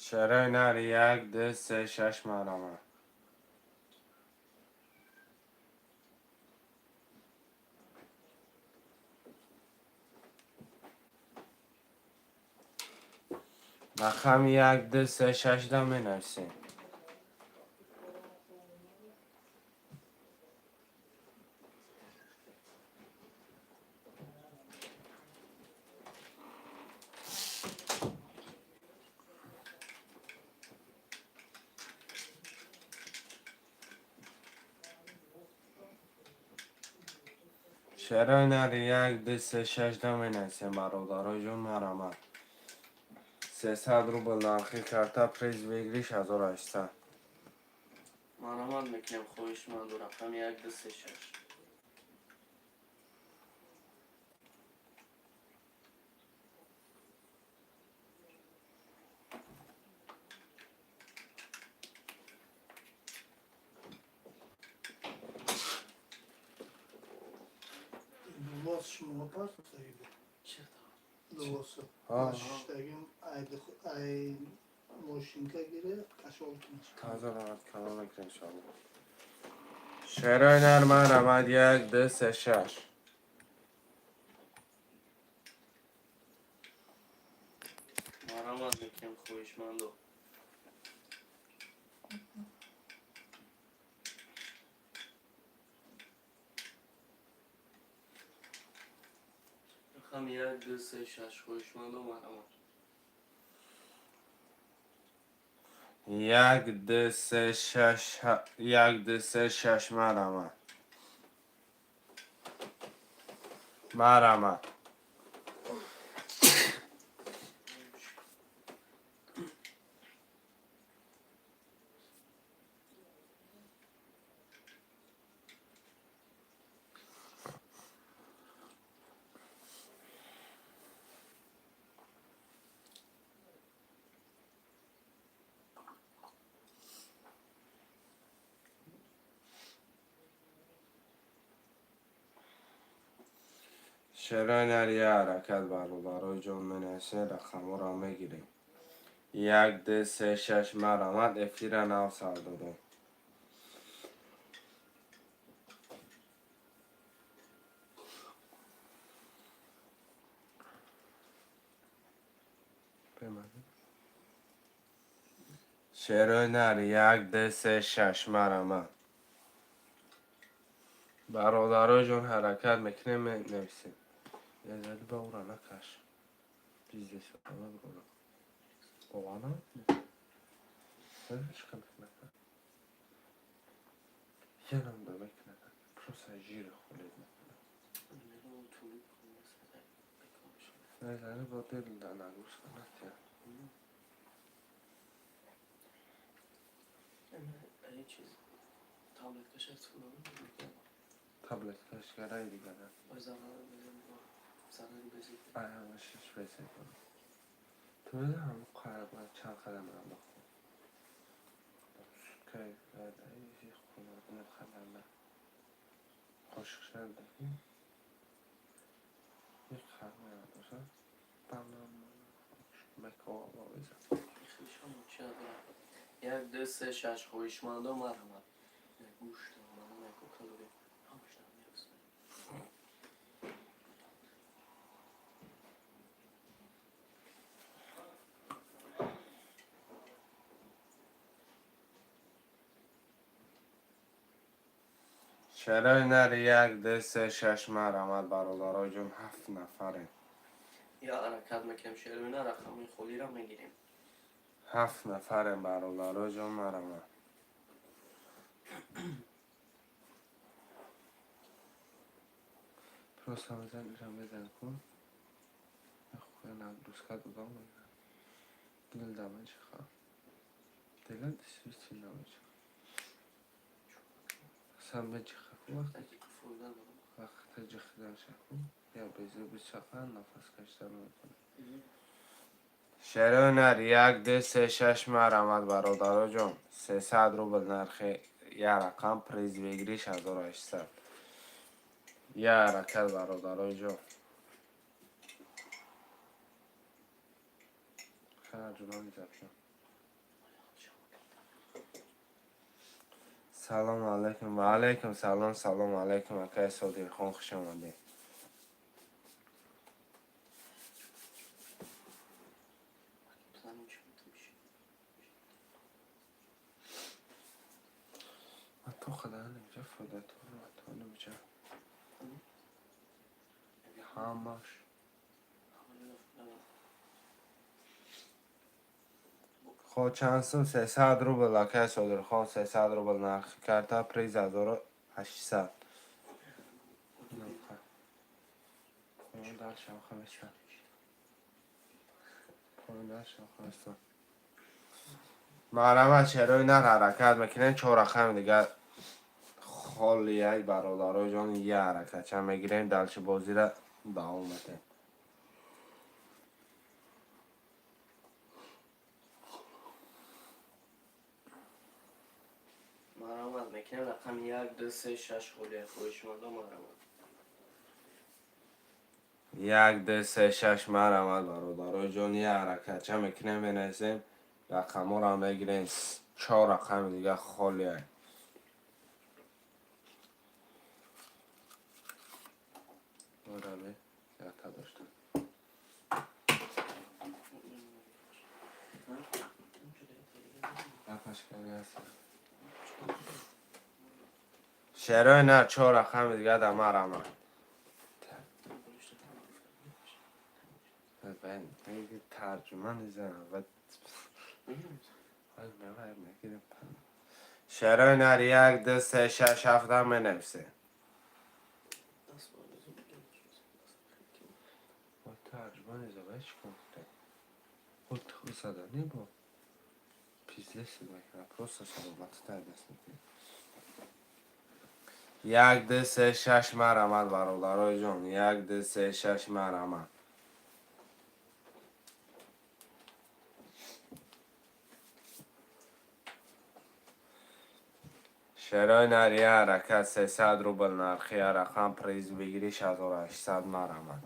Шерои нар, як, ду, се, шаш, марҳамат. Рақами як, ду, се, шаш да менависем. Шерои нар, як, ду, се, шаш да менависем, бародарои ҷон, марҳамат. 300 рубл нархи карта, приз выигрыш 1800. Марҳамат мекунем, хоҳишманду, рақами як, ду, се, шаш. Либос шумо партофтагӣ? Либосо шиштагим, ай мошинка гире, кашолтунаш. Таза равад, калон мекунем, иншоалло. Шерои нар, марҳамат, як, ду, се, шаш. Марҳамат мекунем, хоҳишманду. Рақами як, ду, се, шаш, хоҳишманду, марҳамат. Як, ду, се, шаш, як, ду, се, шаш, марҳамат, марҳамат. Шерои нар, я ҳаракат, бародарои ҷон, менависем, рақамҳоро мегирем. Як, ду, се, шаш, марҳамат, эфира нав сар додем. Шерои нар, як, ду, се, шаш, марҳамат. Бародарои ҷон, ҳаракат мекунем, менависем. Язали ба ура накаш. Бизнес ала брора. Бовар намекунӣ? Чӣ мекунад? Янам да мекунад. Просто жири холид мекунад. Язали ба дил да нагрузка натия. Чиз таблеткаш истифода мекунам. Таблеткаш гарай дигара. Зарари безед. Ай ҳамашиш безед. Ту медонам чанд қадам андохтам. Суткаи хунак қошиқ шадаки як қадам меандозад, баъдам мекова безад. Як, ду, се, шаш, хоҳишмандо, марҳамат. Гӯшт, яко калори ҳамаш намеаст. Шерои нар, як, ду, се, шаш, марҳамат, бародарои ҷон, ҳафт нафарем. Я ҳаракат мекунем, шерои нар, рақамҳои холиро мегирем. Ҳафт нафарем, бародарои ҷон, марҳамат. Просто мезан, ира мезан кун. Нагрузка додам мегирам. Дил да мечиха. Дила действительно мечиха. Сам мечиха ку вақте вақте ҷихидан шаку я безу бичақа нафас кашидан наметавонам. Шерои нар, як, ду, се, шаш, марҳамат, бародаро ҷон. 300 рубл нархи як рақам, приз выигрыш 1800. Я ҳаракат, бародарои ҷон. Харҷумани запшон. Салом алайкум. Ва алайкум салом, салом алайкум, акаи Содирхон, хуш омадед. Бизанем, чӣ мешавад. То қадар намеҷа фоидатон то намеҷа ҳамаш. Хо, чанд сум? 300 рубл, акаи Содирхон, 300 рубл нархи карта, приз 1800. Поён даршам хаместа. Поён даршам хаместа. Марҳамат, шерои нар, ҳаракат мекунем, чор рақами дигар холияй, бародарои ҷон, я ҳаракатча мегирем, дальше бозира давом метем. Марҳамат мекунем, рақами як, ду, се, шаш холия, хоҳишмандо, марҳамат. Як, ду, се, шаш, марҳамат, бародарои ҷон, я ҳаракатча мекунем, менависем, рақамҳоро мегирем, чор рақами дигар холияй. Ораби, якта дошта. Напашкани аст. Шерои нар, чор рақами дигар да марҳамат. Тарҷума низам. Шерои нар, як, ду, се, шаш, ҳафта менависем. Тарҷума низам, чӣ кор кунем? Худ задани бо пиздец мекунад, просто саломатӣ дар даст мекунад. Як, ду, се, шаш, марҳамат, бародарои ҷон, як, ду, се, шаш, марҳамат. Шерои нар, я ҳаракат, 300 рубл нархи я рақам, приз выигрыш 1800, марамад.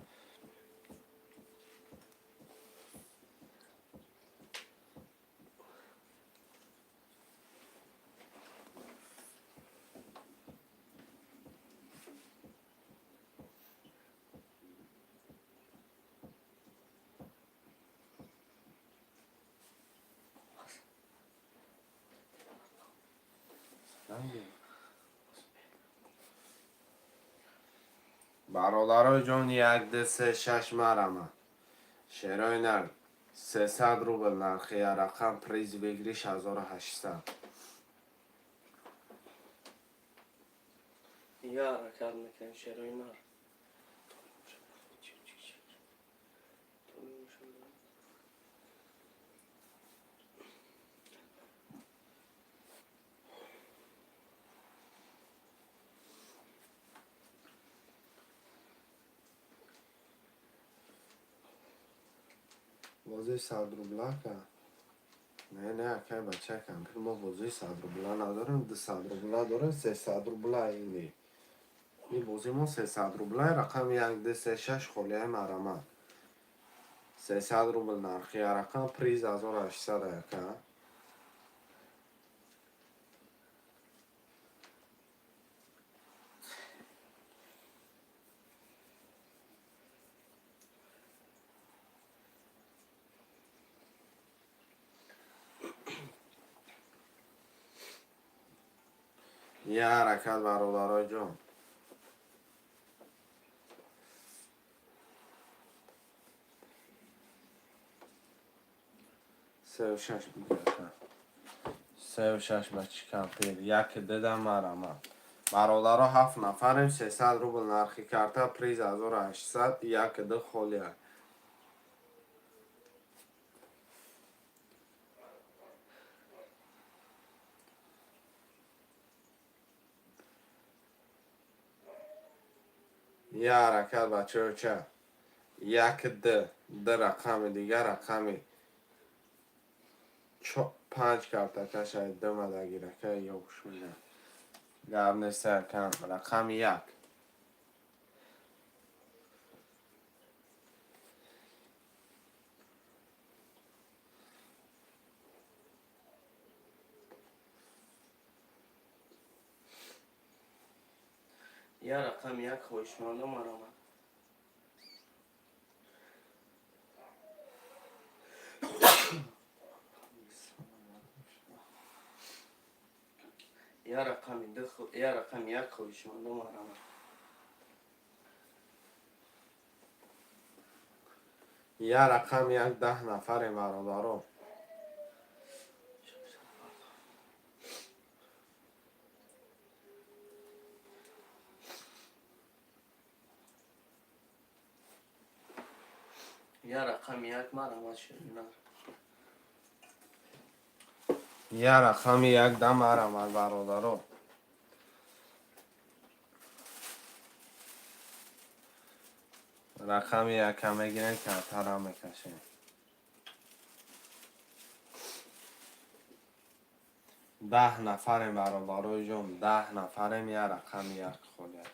Бародарои ҷон, як, ду, се, шаш, марама. Шерои нар, 300 рубл нархи я рақам, приз выигрыш 1800. Я ҳаракат мекунем, шерои нар. Бозии 100 рубла ка? Не, не, акай бача кампир, мо бозии 100 рубла надорем, 200 рубла дорем, 300 рубла. Ини ин бози мо 300 рубла, рақами як, ду, се, шаш холияи, марамад. 300 рубл нархи я рақам, приз 1800, ака. Я ҳаракат, бародарои ҷон. Сеу шаш бигирка, сеу шаш, бачи кампир, як дидам, марама. Бародаро, ҳафт нафарем, 300 рубл нархи карта, приз 1800, як, ду холия. Я ҳаракат, бачаоча, як, д, д рақами дигар, рақами панҷ картакашай дымадагирака ёшмина, гап неста кам, рақами як. Я рақами як, хоҳишмандо, марамад. Я рақами ду, я рақами як, хоҳишмандо, марамад. Я рақами як, 10 нафаре, бародаро. Я рақами як, марамад, шеринар. Я рақами як да марамад, бародаро. Рақами якка мегирем, картара мекашем. 10 нафарем, бародарои ҷон, 10 нафарем, я рақами як холия.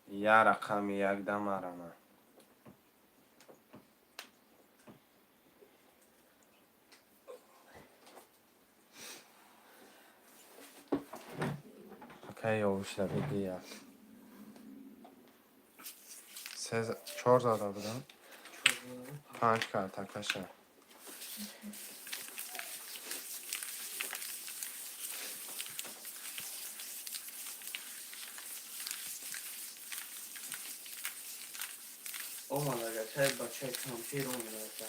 Я рақами як да марама. Акай ёвушла биди, як, се, чор зада будам, панҷ картакаша. Омад, агачай бачаи кампир омад, ака.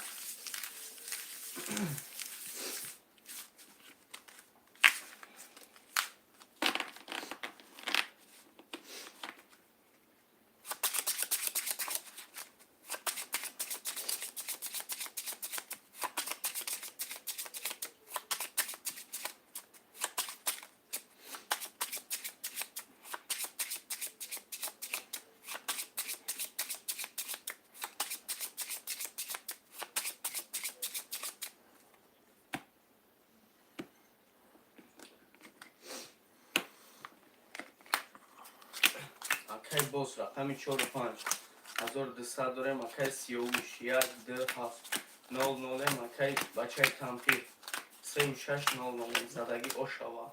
Акай боз рақами чору панҷ 1200 дорем. Акай Сиёвуш, 1 2 7 0 нолем. Акай бачаи кампир, 3 6 0 нолем. Задагӣ ошава.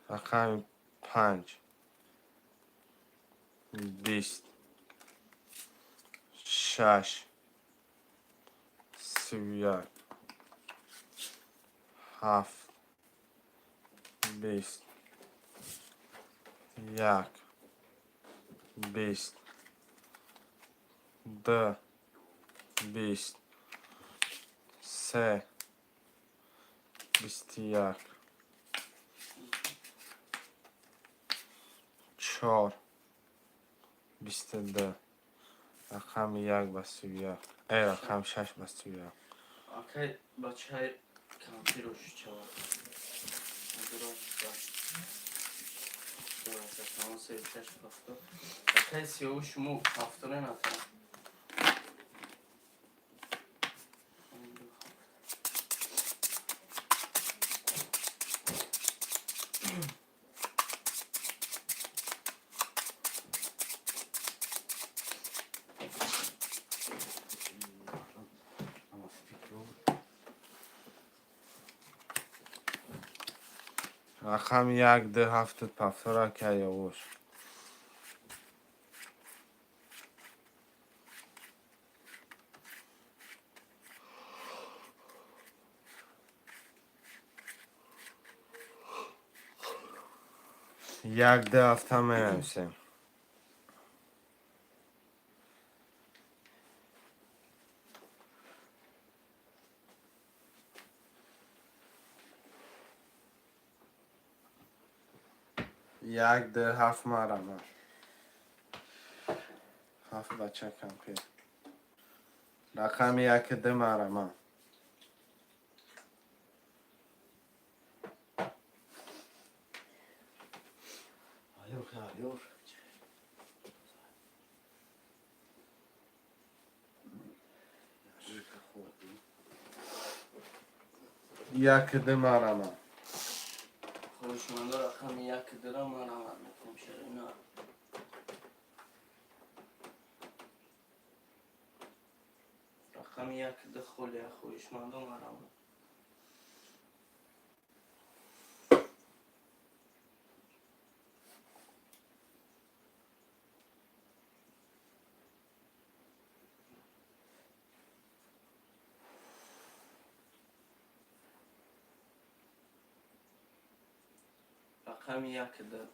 Рақами панҷ, 20, 6, 31, 7, 20, 1, 20, 2, 20, 3, 21, 4, 22. Рақами 1 ба 31, рақами 6 ба 31. Акай бачаи кампиро шучава 3 6 7. Акай Сиёвуш, шумо ҳафторе натан. Рақами 1, 2, 7, 7 акай Ёвуш. 1, 2, 7 менависем. 1, 2, 7, марама 7, бача кампир. Рақами 1, 2, марама. Алло, алло. 1, 2, марама. Хоҳишмандо, рақами 1 2-ра ман равад мекунем, шерина. Рақами 1, 2 холия, хоҳишмандо, ман равад. Рақами 1, 2.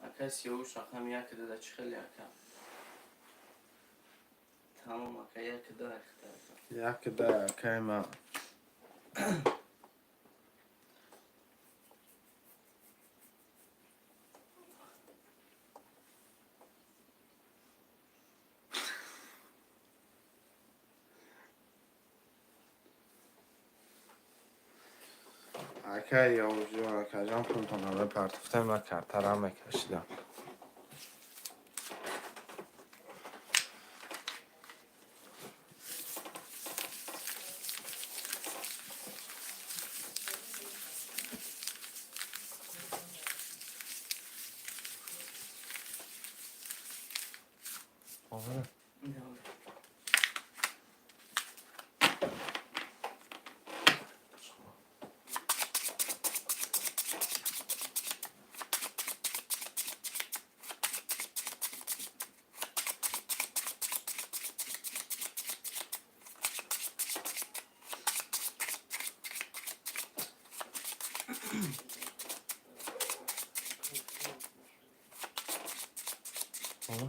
Акай Сиёвуш, рақами 1, 2 да чӣ хеле, ака? Тамом, ака, 1, 2 ахта. 1, 2, акай ма. Акай Ёвушҷон, акаҷон, пултонро партофтем ва картара мекашидам. Оре. Оре.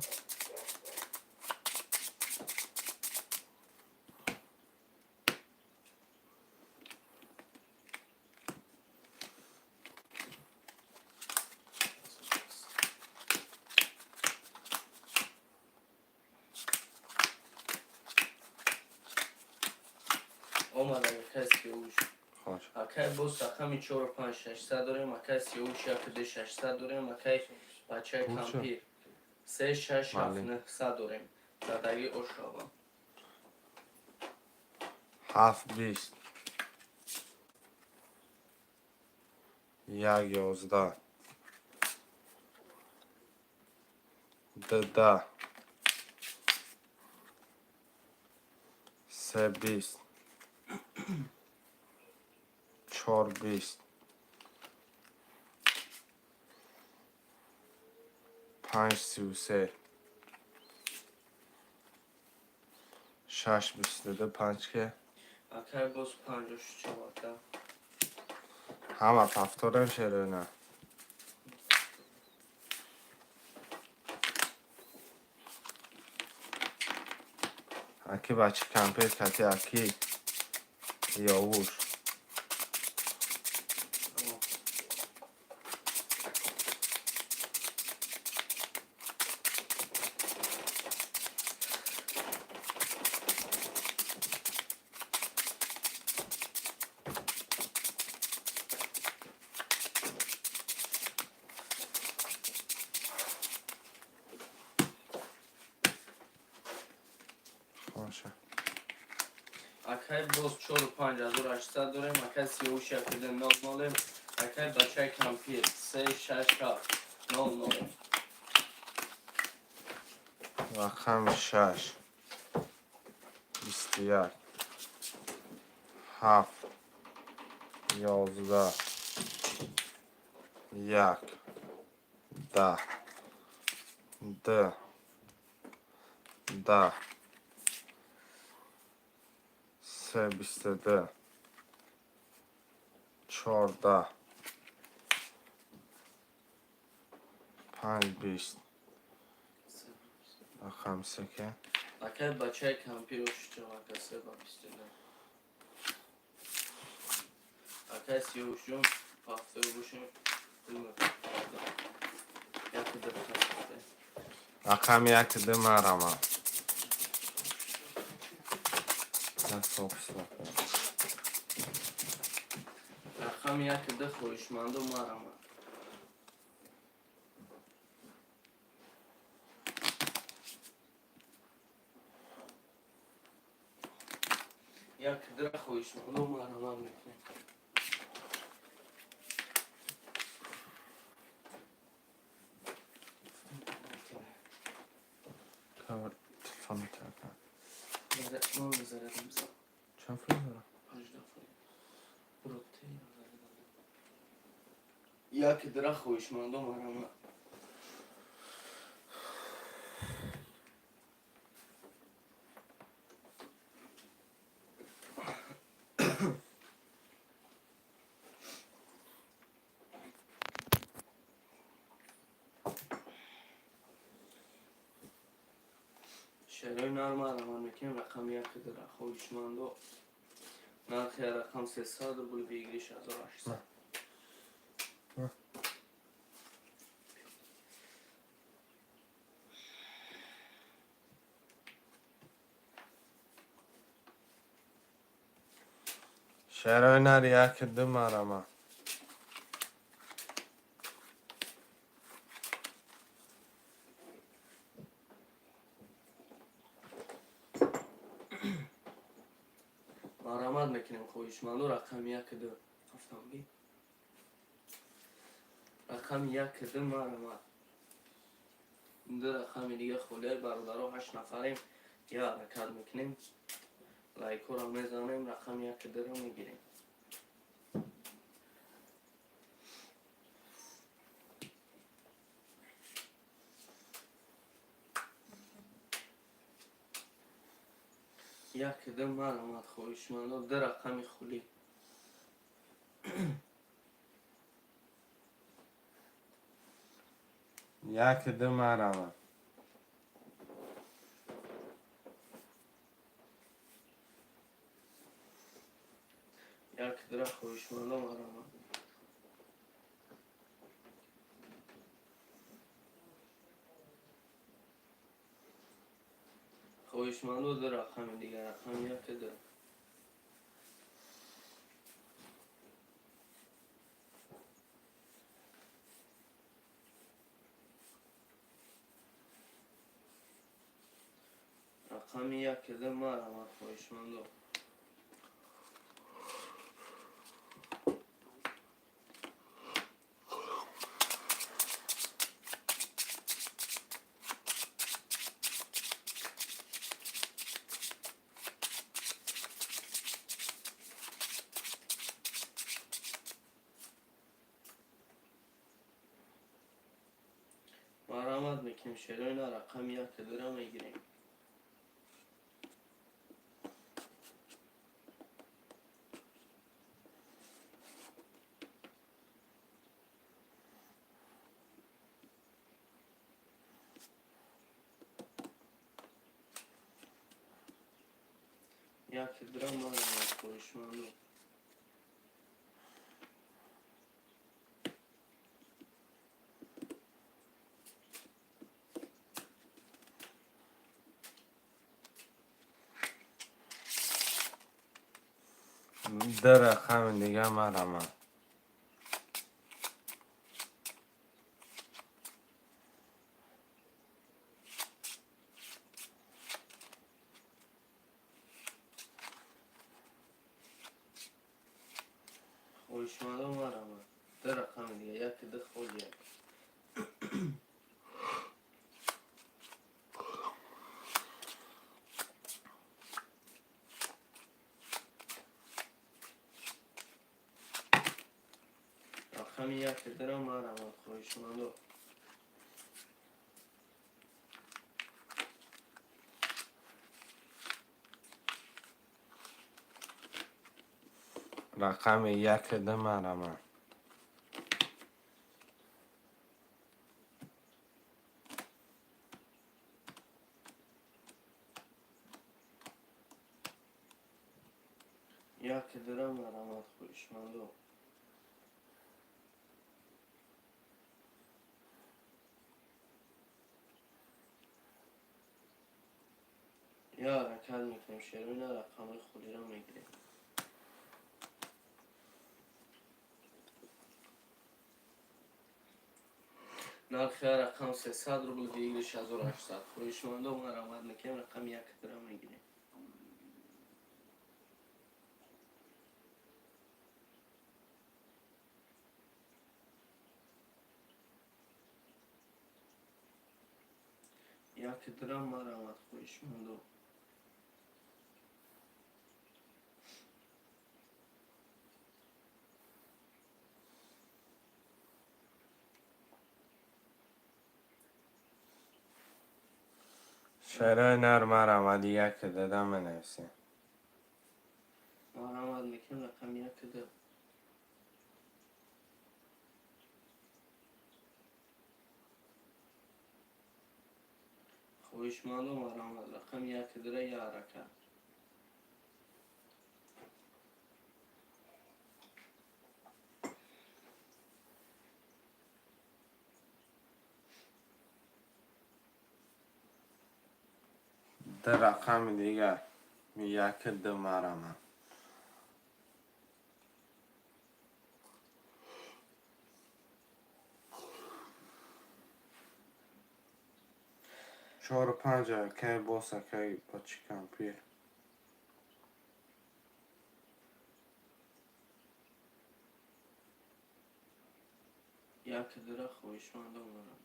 Омад, акай Сиёвуш. Хош. Акай боз рақами чору панҷ 600 дорем. Акай Сиёвуш, 1, 2 600 дорем. Акай бачаи Пулча. кампир, 3 6 7 Бале. 900 дорем. Задагӣ ошава. 7, 20. Як, 11, ду, 10, се, 20, чор, 20, панҷ, 33, шаш, 22, панҷ ке. Акай, боз 54, ака. Ҳама повторем, шероина. Аки бачи кампир кати, аки ёвуш. Тамом. Боша. Акай, боз чору 5800 дорем. Акай, сиёвуш, якуду нол нолем. Акай, бачаи кампир, се, шаш, ҳафт, нол нолем. Рақами шаш, 21, ҳафт, 11, як, 10, ду, 10, се, 22, чор, 10, панҷ, 20. Рақами се ке? Акай, бачаи кампир, ошичав, ака, се ба 22. Акай сиёвушҷон, повтор бошем. Яку ду. Рақами як, ду, марама. Стоп, стоп. Рақами як, ду, хоҳишманду, марама. Як дура хоҳишманду, марама мекунем. Телефон така. Мо зарядим. Чанд фоиз дора? 18%. Броте. Як дура хоҳишманду, марама. Шерои нарма раван мекунем. Рақами як дура хоҳишмандо. Нархи рақам 300 рубл, выигрыш 1800. На. Шерои нар, як, ду, марама. Марамат мекунем, хоҳишманду, рақами як, ду, автомобил. Рақами як, ду, марамат. Ду рақами дига холиай, бародаро. Ҳашт нафарем, я ҳаракат мекунем, лайкҳоро мезанем, рақами як, дуро мегирем. Як, ду, марамат, хоҳишмандо. Ду рақами хулӣ. Як, ду, марама. Як, дура хоҳишмандо, марамат. Хоҳишманду, ду рақами дигар, рақами як, ду. Рақами як, ду, марамат, хоҳишманду. Марҳамат мекунем, шероина рақами як дора мегирем. Як дора марҳамат, хоҳишманду. Ду рақами дига марҳамат. Хоҳишмандо, марҳамат. Ду рақами дига, як ду холия. Рақами як дора марҳамат, хоҳишмандо. Рақами як ду марҳамат. Як дора марҳамат, хоҳишмандо. Я ҳаракат мекунем, шероина рақамҳои холиро мегирем. Нархи ҳар рақам 300 рубл, выигрыш 1800. Хоҳишмандо, марҳамат мекунем, рақами як дора мегирем. Як дора марҳамат, хоҳишмандо. Шерои нар марҳамат, як дада менависем. Марҳамат мекунем, рақами як ду. Хоҳишмандо, марҳамат, рақами як дора я ҳаракат. Ду рақами дигар, як ду марҳамат. Чору панҷ акай бос, акай бачи кампир. Як дора, хоҳишмандо, марҳамат.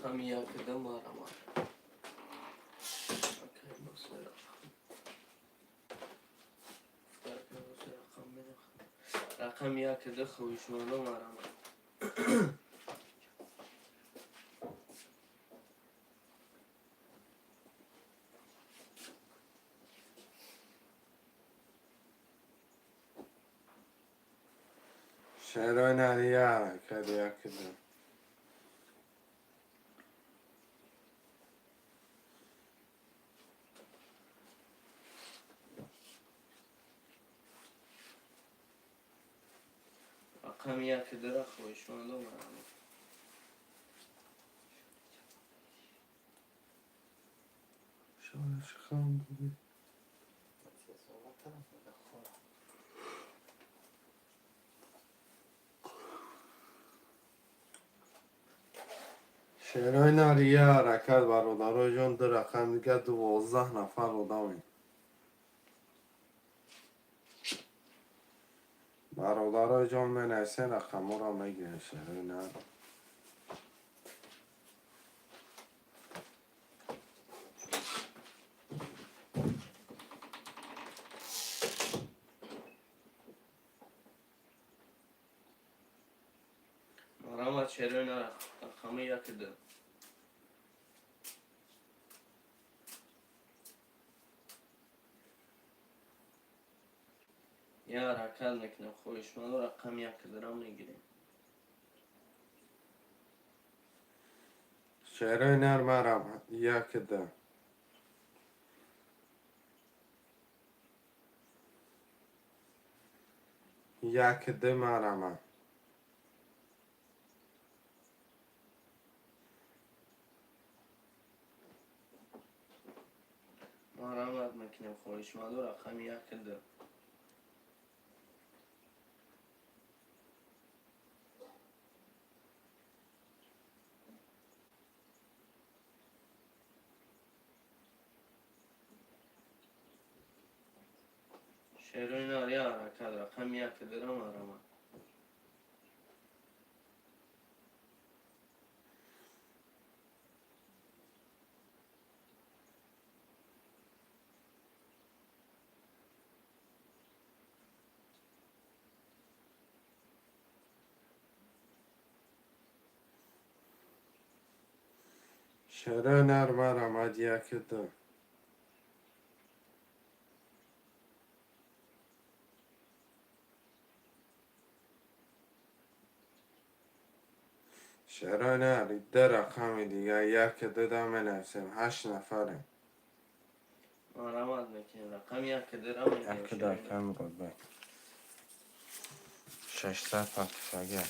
Рақами як ду марҳамат. Акай бос рақам. Акай бос рақам медам. Рақами як ду, хоҳишмандо, марҳамат. Шерои нар я ҳаракат, як ду. Рақами як дора, хоҳишмандо, марҳамат. Шояд хам буди. Се сола тараф хора. Шерои нар, я ҳаракат, бародарои ҷон, ду рақам дига, 12 нафар одамем. Бародарои ҷон, менависен, рақамҳоро мегирем, шерои нар. Марҳамат, шерои нар, рақами яки ду. Я ҳаракат мекунем, хоҳишмандо, рақами яки дурам мегирем. Шерои нар, марам яки ду. Яки ду марама. Марҳамат мекунем, хоҳишмандо, рақами яки ду. Шерои нар, я ҳаракат, рақами яки дура, марҳамат. Шерои нар, марҳамат, яки ду. Шерои нар, ду рақами дига, яки ду да менависем, ҳашт нафарем. Марҳамат мекунем, рақами яки дура мегирем. Яки ду, акай Муродбек. 600 патишага.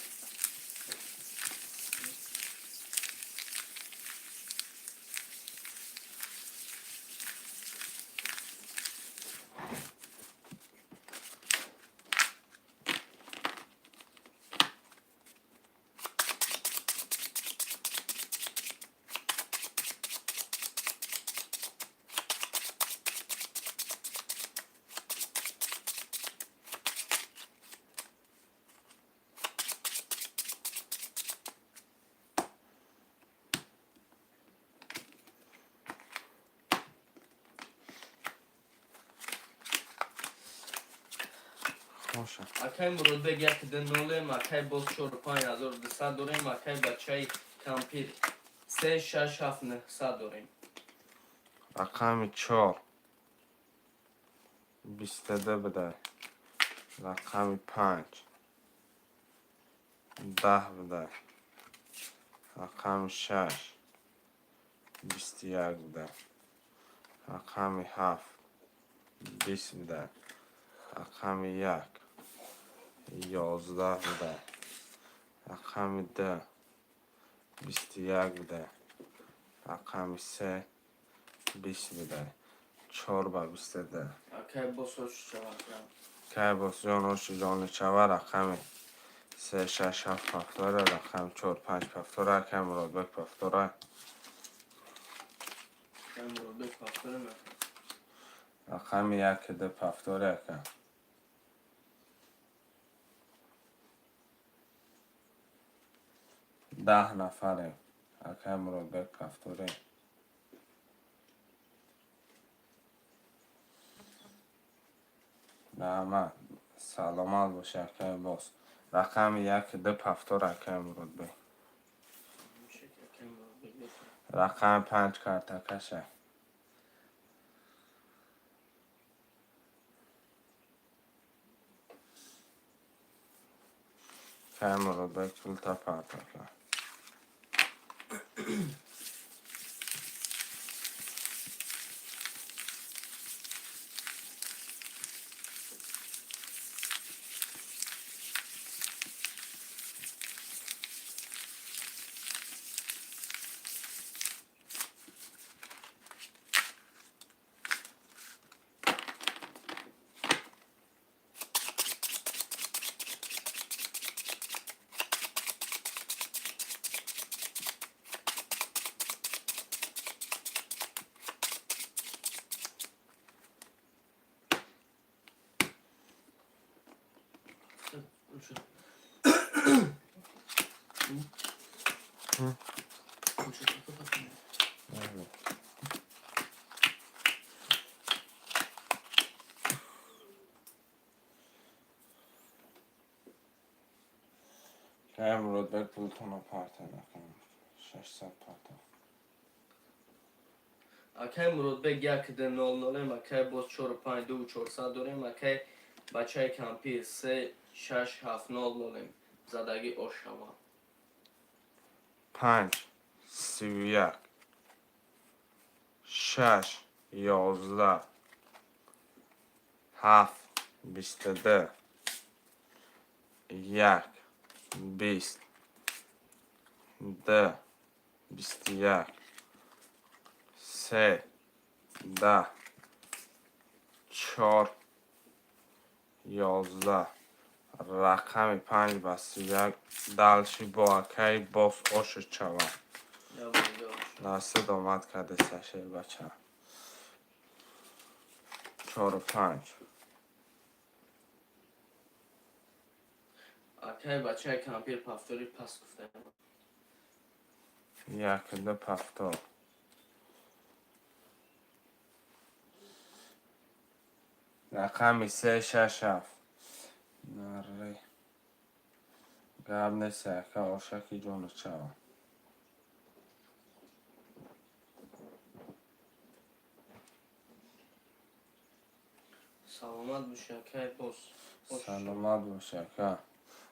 Хоша. Акай Муродбек, яки ду нолем, акай боз 4, 5200 дорем, акай бачаи кампир, 3, 6, 7, 900 дорем. Рақами чор 22 бидай. Рақами панҷ 10 бидай. Рақами шаш 21 бидай. Рақами ҳафт 20 бидай. Рақами як 11 бидай. Рақами ду 21 бидай. Рақами се 20 бидай. Чор ба 22. Акай боз, шавад. Кай босҷон, оши ҷони чава, рақами се, шаш, ҳафт пафтора, рақами чор, панҷ пафтора, акай Муродбек пафтора. Акай Муродбек пафтора мекунем. Рақами яки ду пафтора, ака. 10 нафарем. Акай Муродбек пафторе. Раҳмат, саломат боши, акай боз. Рақами яки ду пафтора, акай Муродбек. Акай Муродбек бошад. Рақами панҷ картакаша. Акай Муродбек, пулта партака. Акай Муродбек, пултонро парта накунам. 600 парта. Акай Муродбек, 1-2 0 нолем, акай боз 4 5 2 400 дорем, акай бачаи кампир, 3 6 7 0 нолем. Задагӣ ошава. 5 31 6 11 7 22 1 20 2 21 3 10 4 11. Рақами 5 ба 31. Дальше бо акай боз оши чава. Насиб омад кардеса, шербача. Чору панҷ. Акай бачаи кампир, повтори пас гуфтаем. 1 ду повтор. Рақами 3 6 7. Наре, гап нест, ака, ошаки ҷону чава. Саломат боши, акай боз. Саломат боши, ака.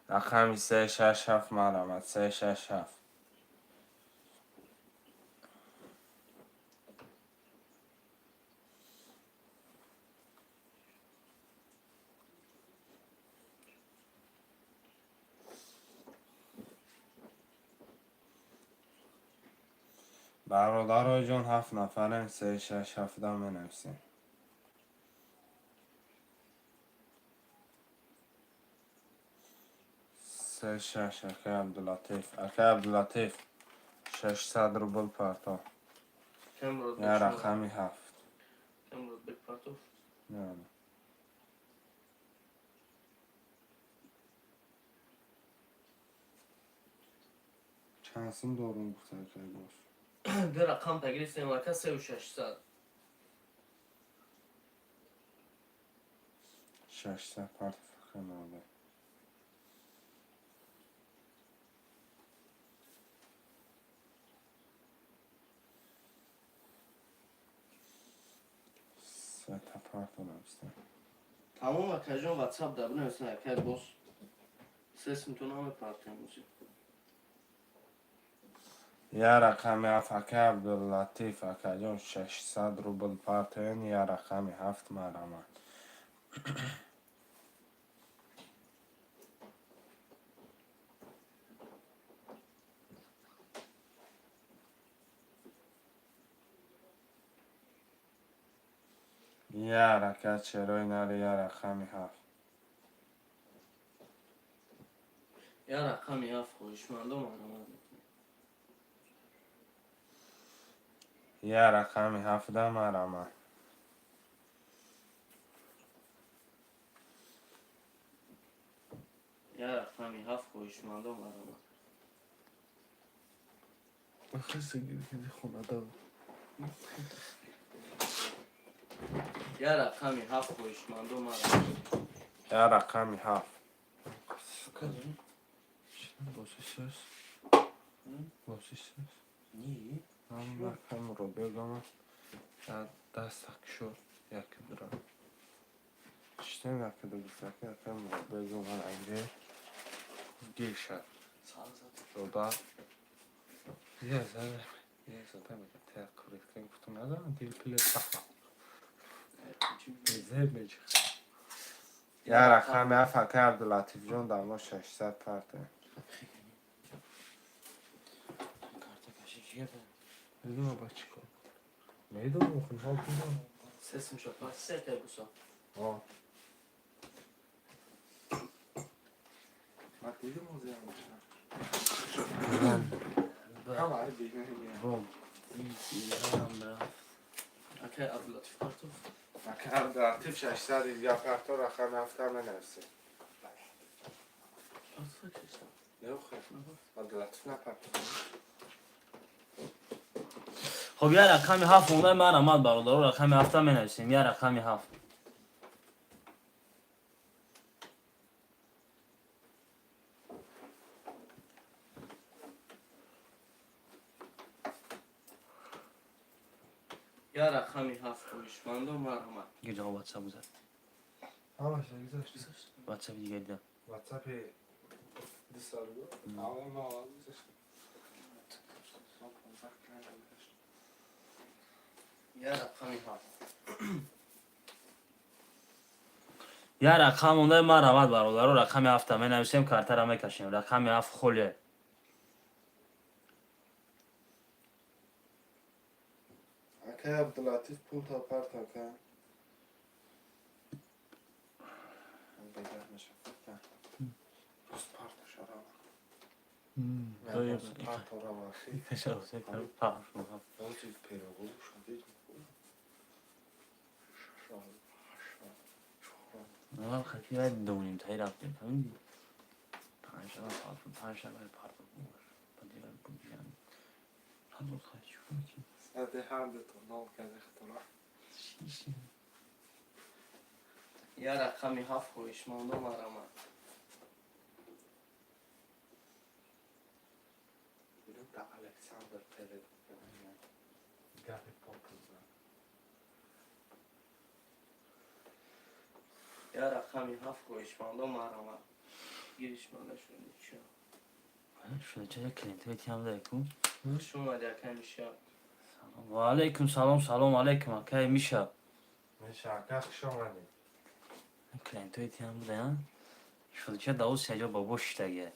Рақами 3 6 7, марамад, 3 6 7. Бародарои ҷон, ҳафт нафарем, 3 6 7-да менависем. 3 6. Акай Абдулатиф, акай Абдулатиф, 600 рубл парто. Я рақами 7. Муродбек партов. Не. Чанд сум дорум гуфта, акай боз? Ду рақам тагирифтем, ака, 3600. 600 парт фақат молда. Сета парта навистем. Тамом, акаҷон, ватсап да бинависен, акай боз. Сесмтон ҳаме партем музи. Я рақами 7, акай Абдуллатиф, акаҷон, 600 рубл партоен, я рақами 7, марамад. Я ҳаракат чарои нари, я рақами 7. Я рақами 7, хоҳишмандо, марамад мекунем. Я рақами 7-да марамад. Я рақами 7, хоҳишмандо, марамад. Хонада. Я рақами 7, хоҳишмандо, марамад. Я рақами 7. Боси сес. Боси сес. Не. Рақамро бегама. Даста кушод. Яки дура. Штем яки ду гуфтаки рақамро бегама агре. Гешад. Дода. Я зада. Я зада мега те куритка гуфтам надорам дил пиле сафа. Зеб мечиха. Я рақами 7, акай Абдулатифҷон, дар мо 600 парте. Карта каши чия? Медонам ба чӣ кор. Медонам, хунҳол кунам. Сесмшо пас сете буса. О. Ма дидам озиам. Ҳама дидам. Бом. Акай Абдулатиф партов. Акай Абдулатиф, 600 дига парто, рақами 7-та менависем. Партов. Не охе. Абдулатиф напартофт. Хоб, я рақами ҳафт монда, марҳамат, бародаро, рақами ҳафта менависем, я рақами ҳафт. Я рақами ҳафт, хоҳишмандо, марҳамат. Гирҷа, ватсап гузар. Ҳамаш гузашт. Ватсапи дига дидам. Ватсапи 2 сол буд. Аввал ма аввал гузашт. 15 гузашт. Я рақами ҳафт. Я рақам монда, марҳамат, бародаро, рақами ҳафта менависем, картара мекашем. Рақами ҳафт холия. Акай Абдулатиф, пул та парт, ака. Бегар мешавад. Боз парта шарава. Боз парта рава. Бози пирогу шадид. Шаша, ҳаша, чора. Хати доним таи рафтем, фаҳмидӣ? Панҷшаба парту, панҷшаба парту. Дигар буҷан. Сади ҳар дуто нол карди хатора. Я рақами ҳафт, хоҳишмандо, марҳамат. Да, Александр Пеле. Гапи попуза. Я рақами ҳафт, хоҳишмандо, марҳамат. Гиришманда шуди чо. Шуда ча клиентҳои тиам даку. Хуш омади, акай Миша. Ва алайкум салом, салом алайкум, акай Миша. Миша, ака, хуш омадӣ. Клиентҳои тиам буда, шуда ча даву сеҷо бобо шиштагия.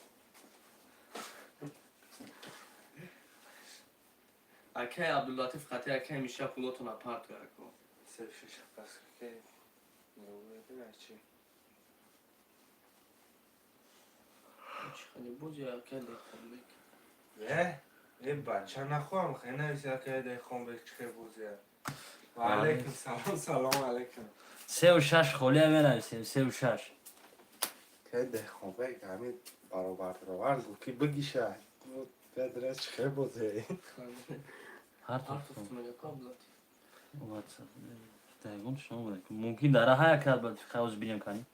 Акай Абдуллатиф, хати акай Миша пулотона партоя ко. Се шаш пас ки. Нигоҳ чи? Чи хеле бузи, акай Деҳқонбек. Э, бача, нахоҳам хе нависи, акай Деҳқонбек, чӣ хел бозия. Ва алайкум салом, салом алайкум. Сеу шаш холия менависем, сеу шаш. Ки Деҳқонбек ҳамин баробар баробар гуфт ки бигиша. Бедрас чӣ хел бозия. Партофт. Мегако Абдуллатиф. Дайгон шумо буда. Мумкин дара ҳая кард, бад хавз бинем кани.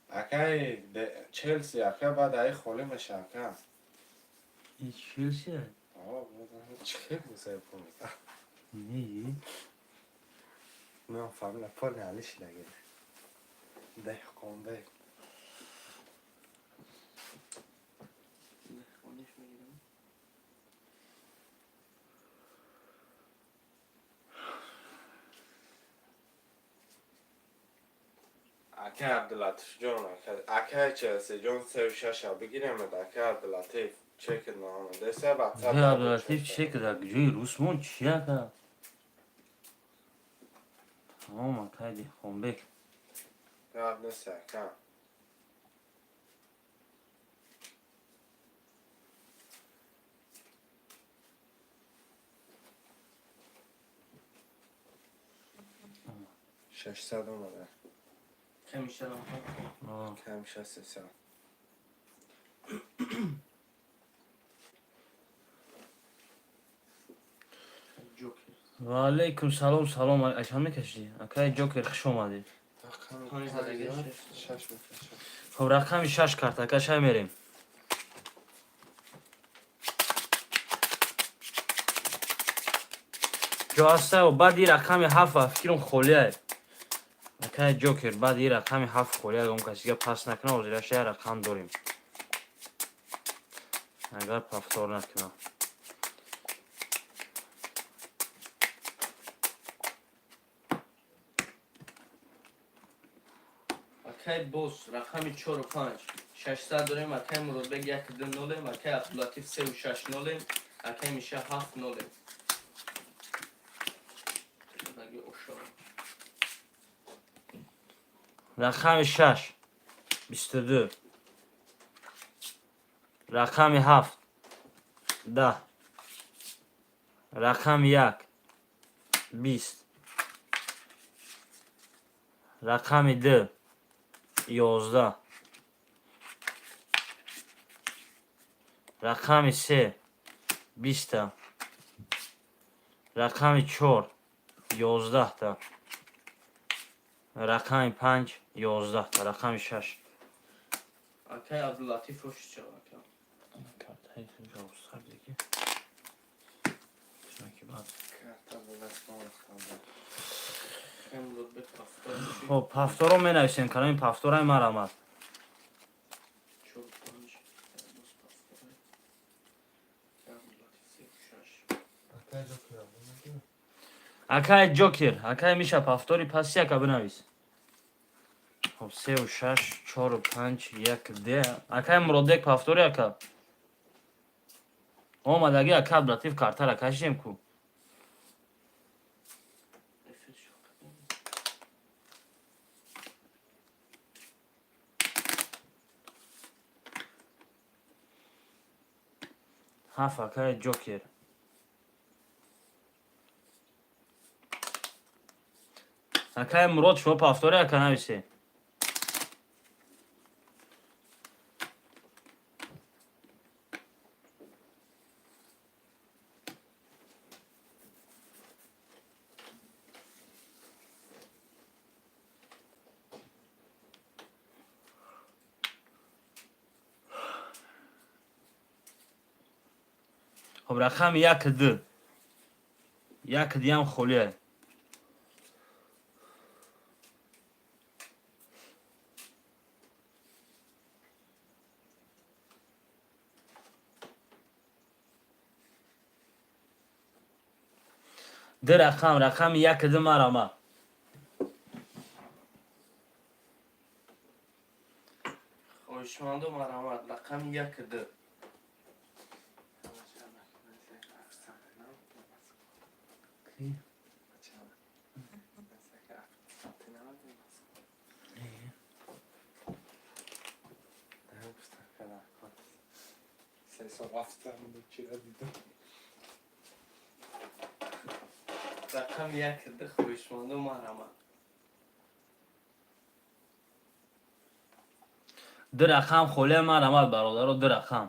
Акай Челси, ака, баъд ай холӣ меша, ака. Ин Челси? О, чӣ хел бозия помида. Не. Ман фаҳмидам, поли али шидаги. Деҳқонбек. Деҳқониш мегирам. Ака Абдулатиф ҷон, ака, акай Челси ҷон, сеу шаша бигиремед, ака Абдулатиф, чек наомад. Деса ватсап. Абдулатиф чек дар ҷои русмон чи, ака? Тамом, акай Деҳқонбек. Гап нест, ака. 600 омада. Кай Мишарам. Камша 300. Ҷокер. Ва алайкум салом, салом. Ашан мекашидӣ? Акай Ҷокер, хуш омадед. Панҷ задаги шаш. Шаш мекашам. Хоб, рақами шаш карта кашай мерем. Ҷо ҳастаю баъди рақами ҳафт ба фикрам холияй. Акай Ҷокер, баъди рақами ҳафт холияй, он касига пас накунам, ҳозираша як рақам дорем. Агар повтор накунам. Акай боз рақами чору панҷ 600 дорем, акай Муродбек як ду нолем, акай Абдуллатиф сеу шаш нолем, акай Миша ҳафт нолем. Задаги ошо. Рақами шаш 22, рақами ҳафт 10, рақами як 20, рақами ду 11. Рақами се 20-та. Рақами чор 11-та. Рақами панҷ 11-та. Рақами шаш. Акай Абдулатиф, хуш чав, ака. Картаи ҷавобсар диги. Карта ба даст омад. Кам Муродбек, повтор чӣ? Хоб, повторо менависем, калами повторай, марҳамат. Чор, панҷ, боз повторай. Акай Абдулатиф, се, шаш. Акай Ҷокер, бунагӣ? Акай Ҷокер, акай Миша, повтори паси, ака, бинавис. Хоб, сеу шаш, чору панҷ, як, д. Акай Муродбек, повтори, ака. Омадаги, ака Абдулатиф, картара кашидем ку. Эфир шо. Ҳафт, акай Ҷокер. Акай Мурод, шумо повтори, ака, нависе. Хоб, рақами як, д. Як диам холия. Д рақам, рақами як, д, марама. Хоҳишманду, марҳамат, рақами як, д. Чира дидам. Рақами як, д, хоҳишманду, марҳамат. Ду рақам холия, марҳамат, бародаро, ду рақам.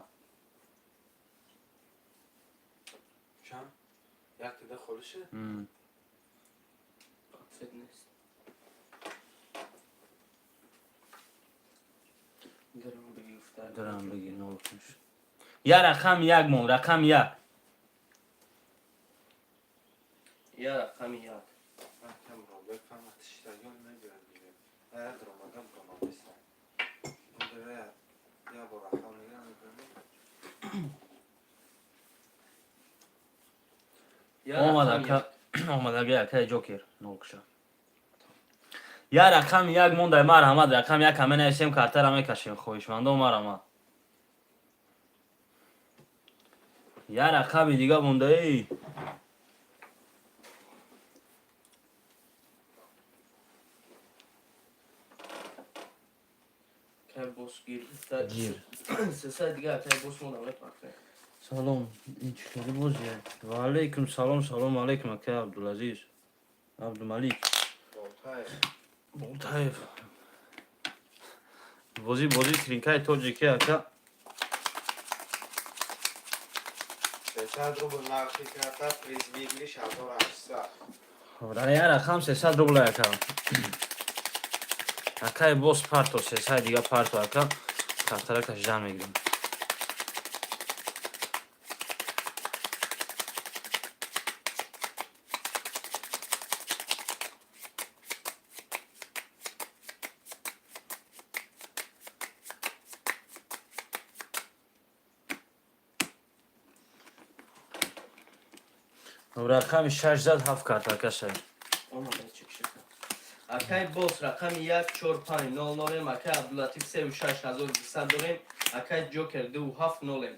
Чанд? Як да холише? Ответ нест. Дирам бигӣ гуфта. Дирам бигӣ, нол. Я рақам як мон, рақам як. Я рақами як. Акам робе фама тиштагон мегирад диге. Ая дромадам дромадиса. Унда я бор рақам мегирам мегирам. Я Омад. рақами Ака як. омадаги, акаи Ҷокер, нолкша. Я рақами як мондай, марҳамат, рақами як ҳаме нависем, картара мекашем, хоҳишмандо, марҳамат. Я рақами дига мондаи. Акай бос гир гуфта. Гир. Сесай дига, акай бос, мода мепартем. Салом, ин чӣ кори бозия? Ва алайкум салом, салом алайкум, акай Абдулазиз. Абдумалик. Болтаев. Болтаев. Бозӣ, бозӣ тринкаи тоҷики, ака. 300 рубл нархи карта, приз выигрыш 1800. Я рақам 300 рубл, ака. Акай бос, парто, сесай дига парто, ака. Картара кашидан мегирем. Рақами шаш зад, ҳафт карта, ака сай. Омада чик шуд. Акай бос, рақами як, чор, панҷ, нол, нолем. Акай Абдулатиф, севу шаш, 1200 дорем. Акай Ҷокер, ду, ҳафт, нолем.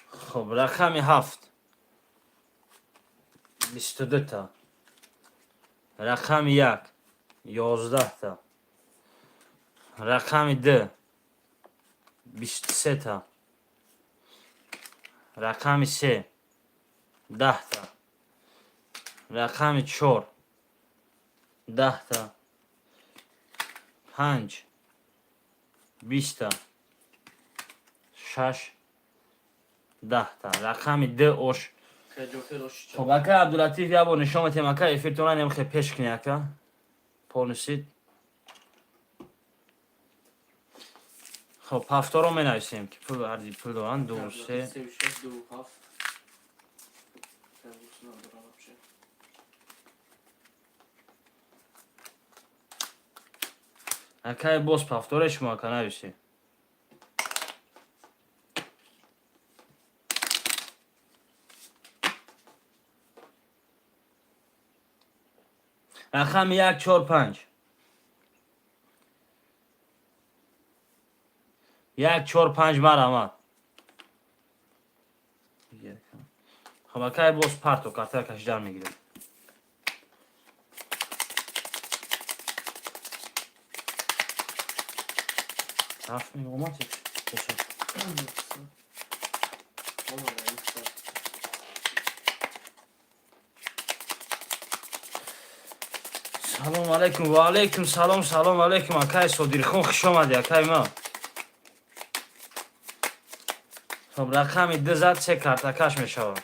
Хоб, рақами ҳафт 22-та. Рақами як 11-та. Рақами д 23-та. Рақами се 10-та. Рақами чор 10-та. Панҷ 20-та. Шаш 10 та. Рақами д ош. Хоб, ака Абдулатиф, як бор нишон метем, ака, эфиртона немхе пеш кунӣ, ака, полностью. Хоб, ҳафторо менависем, ки пул арзи пул доранд. Ду, се. Се, шаш, ду, ҳафт. Кай надорам вообще. Акай, боз повторе шумо, ака, нависем. Рақами як, чор, панҷ. Як, чор, панҷ, марҳамат. Хоб, акай, боз парто, картара кашидан мегирем. Ҳафт омад. Омада, нухсад. Салом алейкум, ва алейкум салом, салом алейкум, акай Содирхон, хуш омадӣ, акай ма. Хоб, рақами д зад, се картакаш мешавад.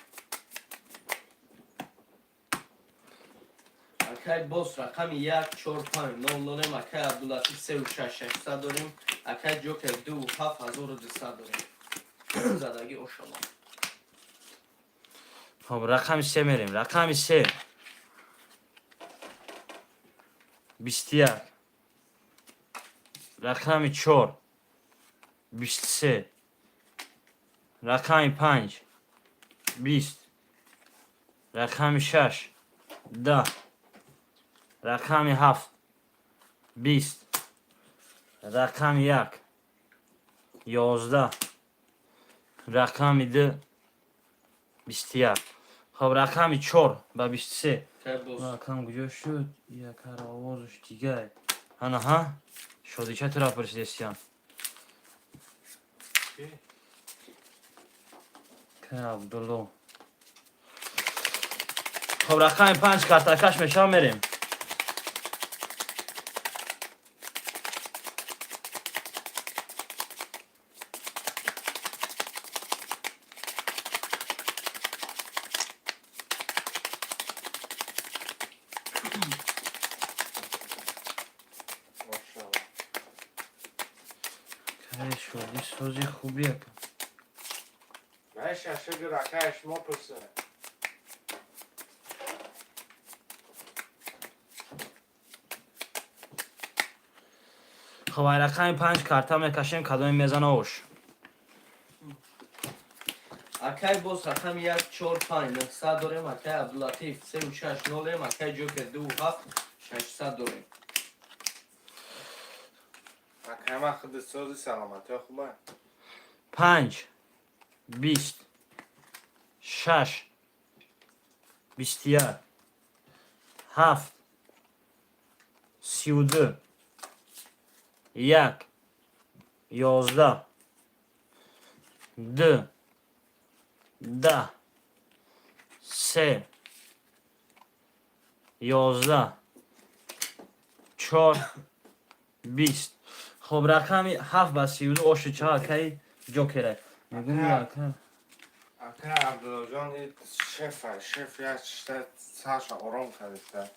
Акай бос, рақами як, чор, панҷ, нол дорем. Акай Абдулатиф, сеу шаш, 600 дорем. Акай Ҷокер, ду, ҳафт, 1200 дорем. Задаги ошама. Хоб, рақами се мерем. Рақами се. 21. Рақами чор. 23. Рақами панҷ. 20. Рақами шаш. 10. Рақами ҳафт. 20. Рақами як. 11. Рақами ду. 21. Хоб, рақами чор ба 23. Акай бос. Рақам куҷо шуд? Якара овозаш дигар. Ана ҳа? Шодича тура пурсидестиям. Ки? Кай Абдулло. Хоб, рақами панҷ картакаш мешава, мерем. Мошалло. Кай шоди сози хуби, ака. Маша шугр, акай, шумо пурсед. Хоб, ай рақами панҷ карта мекашем, кадоме мезана ош. Акай бос, рақами як, чор, панҷ, 900 дорем. Акай Абдулатиф, сеу шаш, нолем. Акай Ҷокер, ду, ҳафт, 600 дорем. Акай ман, худи сози, саломатӣ хуба. Панҷ, 20, шаш, 21, ҳафт, 32, як, 11, ду, 10, се, 11, чор, 20. Хоб, рақами ҳафт ба 32 оши ча, акаи Ҷокера мегум, ака. Ака Абдуллоҷон, ин шефа, шеф як чишта сарша ором кардиста.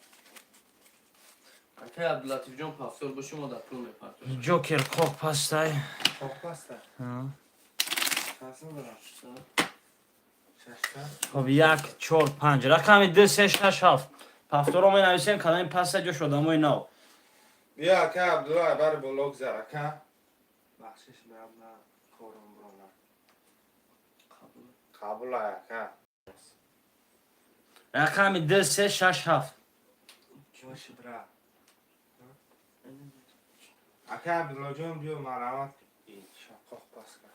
Акай Абдулатифҷон, повтор боши, мо дар пул мепартоем. Ҷокер қоқ пастай. Қоқ паста. Чандсом дорам? Шашта. Хоб, як, чор, панҷ. Рақами ду, се, шаш, ҳафт. Повторо менависем, кадоми паста ҷош, одамои нав. Биё, ака Абдулло, бар боло гузар, ака. Бахшиш, меам, корум бирона. Қабул. Қабул, ака. Рақами ду, се, шаш, ҳафт. Боши, бра. Ака Абдуллоҷон, биё, марҳамат. Қоқ паска.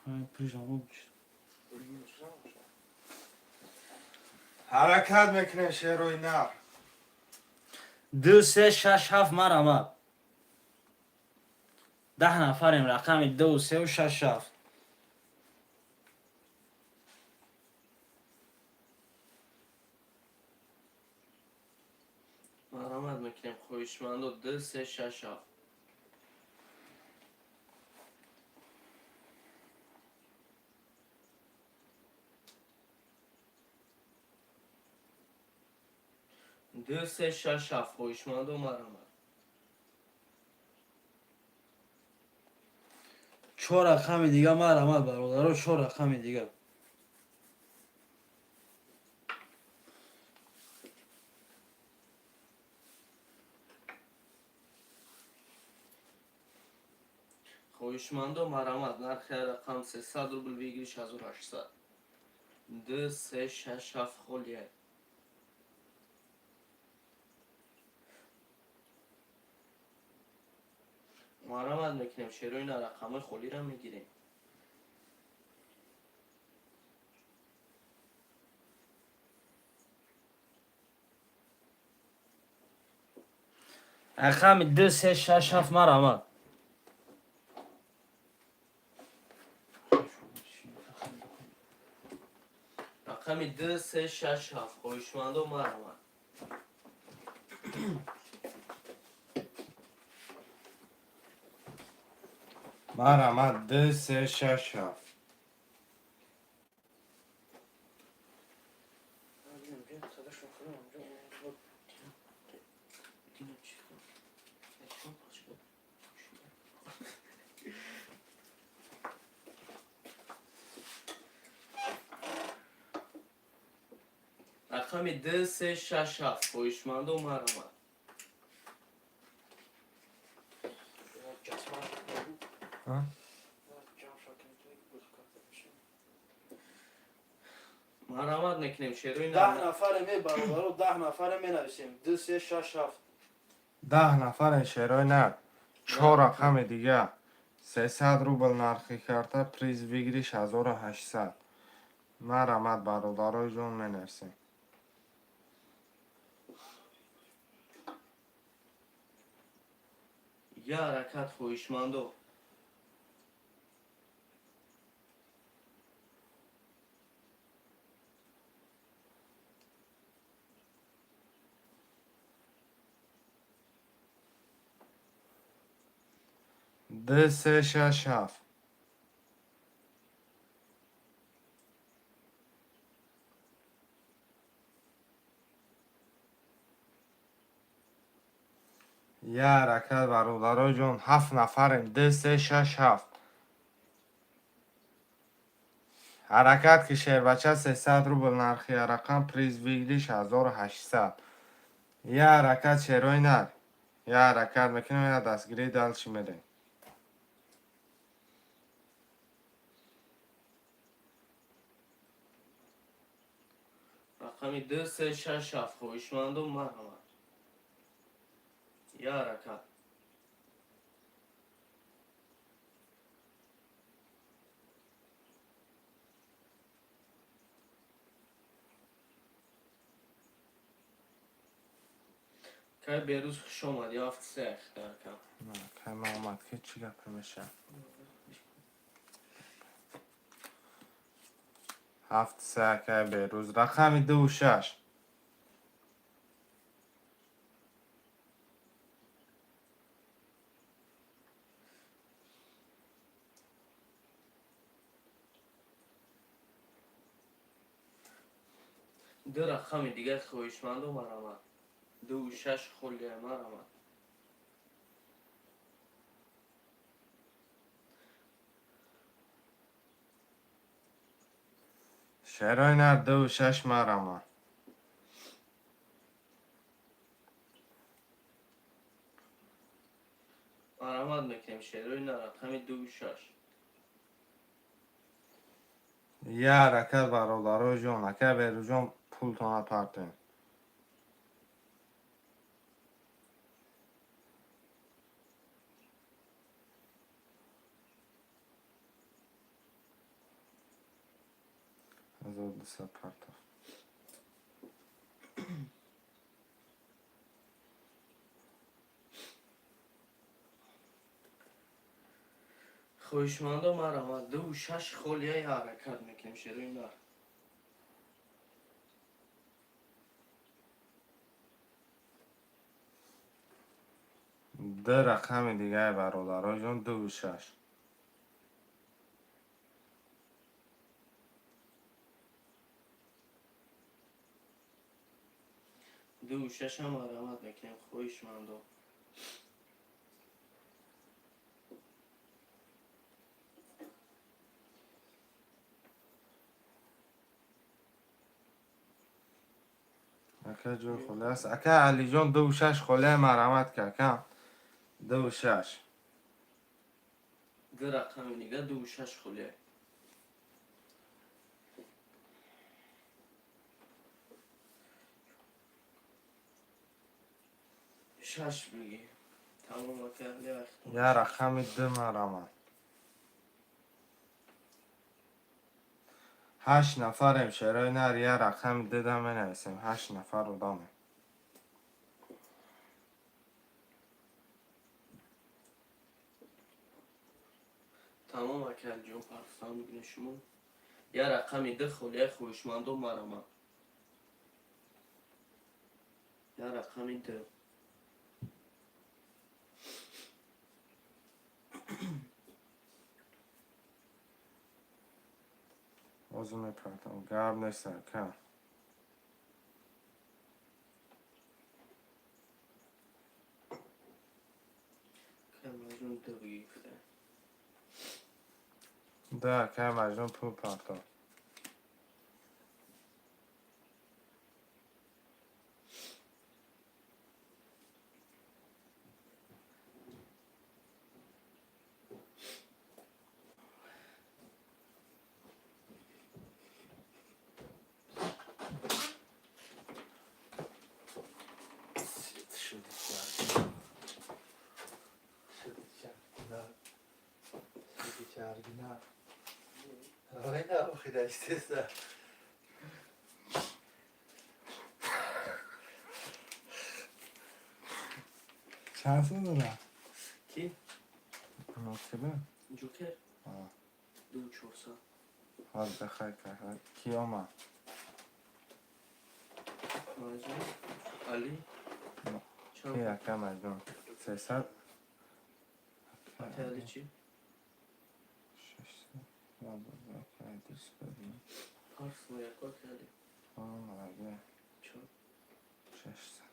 Ҳаракат мекунем, шерои нар. Ду, се, шаш, ҳафт, марҳамат. 10 нафарем. Рақами ду, сеу, шаш, ҳафт. Марҳамат мекунем, хоҳишмандо, ду, се, шаш, ҳафт. 2, 3, 6, 7. Хоҳишмандо, марҳамат. Чор рақами дига, марҳамат, бародаро, чор рақами дига. Хоҳишмандо, марҳамат. Нархи ҳар рақам 300 рубл, выигрыш 1800. 2, 3, 6, 7 холия. Марҳамат мекунем, шерои на рақамҳои холиро мегирем. Рақами 2, 3, 6, 7, марҳамат. Рақами 2, 3, 6, 7. Хоҳишмандо, марҳамат. Марҳамат, 2, 3, 6, 7. Рақами 2, 3, 6, 7. Хоҳишмандо, марҳамат. А? Марҳамат мекунем, шерои 10 на нафаре ме, бародаро, 10 нафаре менависем. 2, 3, 6, 7. 10 нафаре, шерои нар. Чор рақами дига. 300 рубл нархи карта, приз выигрыш 1800. Марҳамат, бародарои ҷон, менависем. Я ҳаракат, хоҳишмандо. 2, 3, 6, 7. Я ҳаракат, бародарои ҷон, ҳафт нафарем. 2, 3, 6, 7. Ҳаракат ки, шербача. 300 рубл нархи рақам, приз выигрыш 1800. Я ҳаракат, шерои нар. Я ҳаракат мекунем, я дастгирии дальше мерем. Рақами 2, 3, 6, 7. Хоҳишмандо, марҳамат. Я ҳаракат. Кай Берӯз, хуш омадӣ. Ҳафт се ахтарка. Кай омад ки чӣ гапе меша? Ҳафт се, акай Берӯз. Рақами дуву шаш. Ду рақами дигар, хоҳишманду, марҳамат. Дуву шаш холия, марҳамат. Шерои нар, дуву шаш, марҳамат. Марҳамат мекунем, шерои нар, рақами дуву шаш. Я ҳаракат, бародарои ҷон, акай Берӯзҷон, пултона партоем. 1200 партов. Хоҳишмандо, марҳамат. Дуву шаш холияи, ҳаракат мекунем, шерои нар. Ду рақами дигаи, бародарои ҷон, дуву шаш. Дуву шашам марамат мекунем, хоҳишмандо. Ака, ҷой холӣ аст. Ака Алиҷон, дуву шаш холия, марамат ка, ака. Дуву шаш. Ду рақами дига, дуву шаш холия. Шаш бигӣ. Тамом, ака Али. Я рақами ду марамат. Ҳашт нафарем, шерои нар, я рақами дуда менависем. Ҳашт нафар одамем. Тамом, ака Алиҷон, парфтан бигиред шумо. Я рақами ду холия, хоҳишмандо, марамат. Я рақами ду. Ҳозир мепартам. Гап нест, ака. Ака Маҷнун, ду бигӣ гуфта. Да, акай Маҷнун пул партов. Чаргина. Война ухидаштеса. Чанд сум дора? Ки? Нотиба? Ҷокер? Дуву чорсад. Ҳол бихай, ка. Ки омад? Маҷнун. Али? Ки, ака Маҷнун? 300. Ака Али чӣ? 600. Парс яко, ака Али. Малаге. Чор. 600.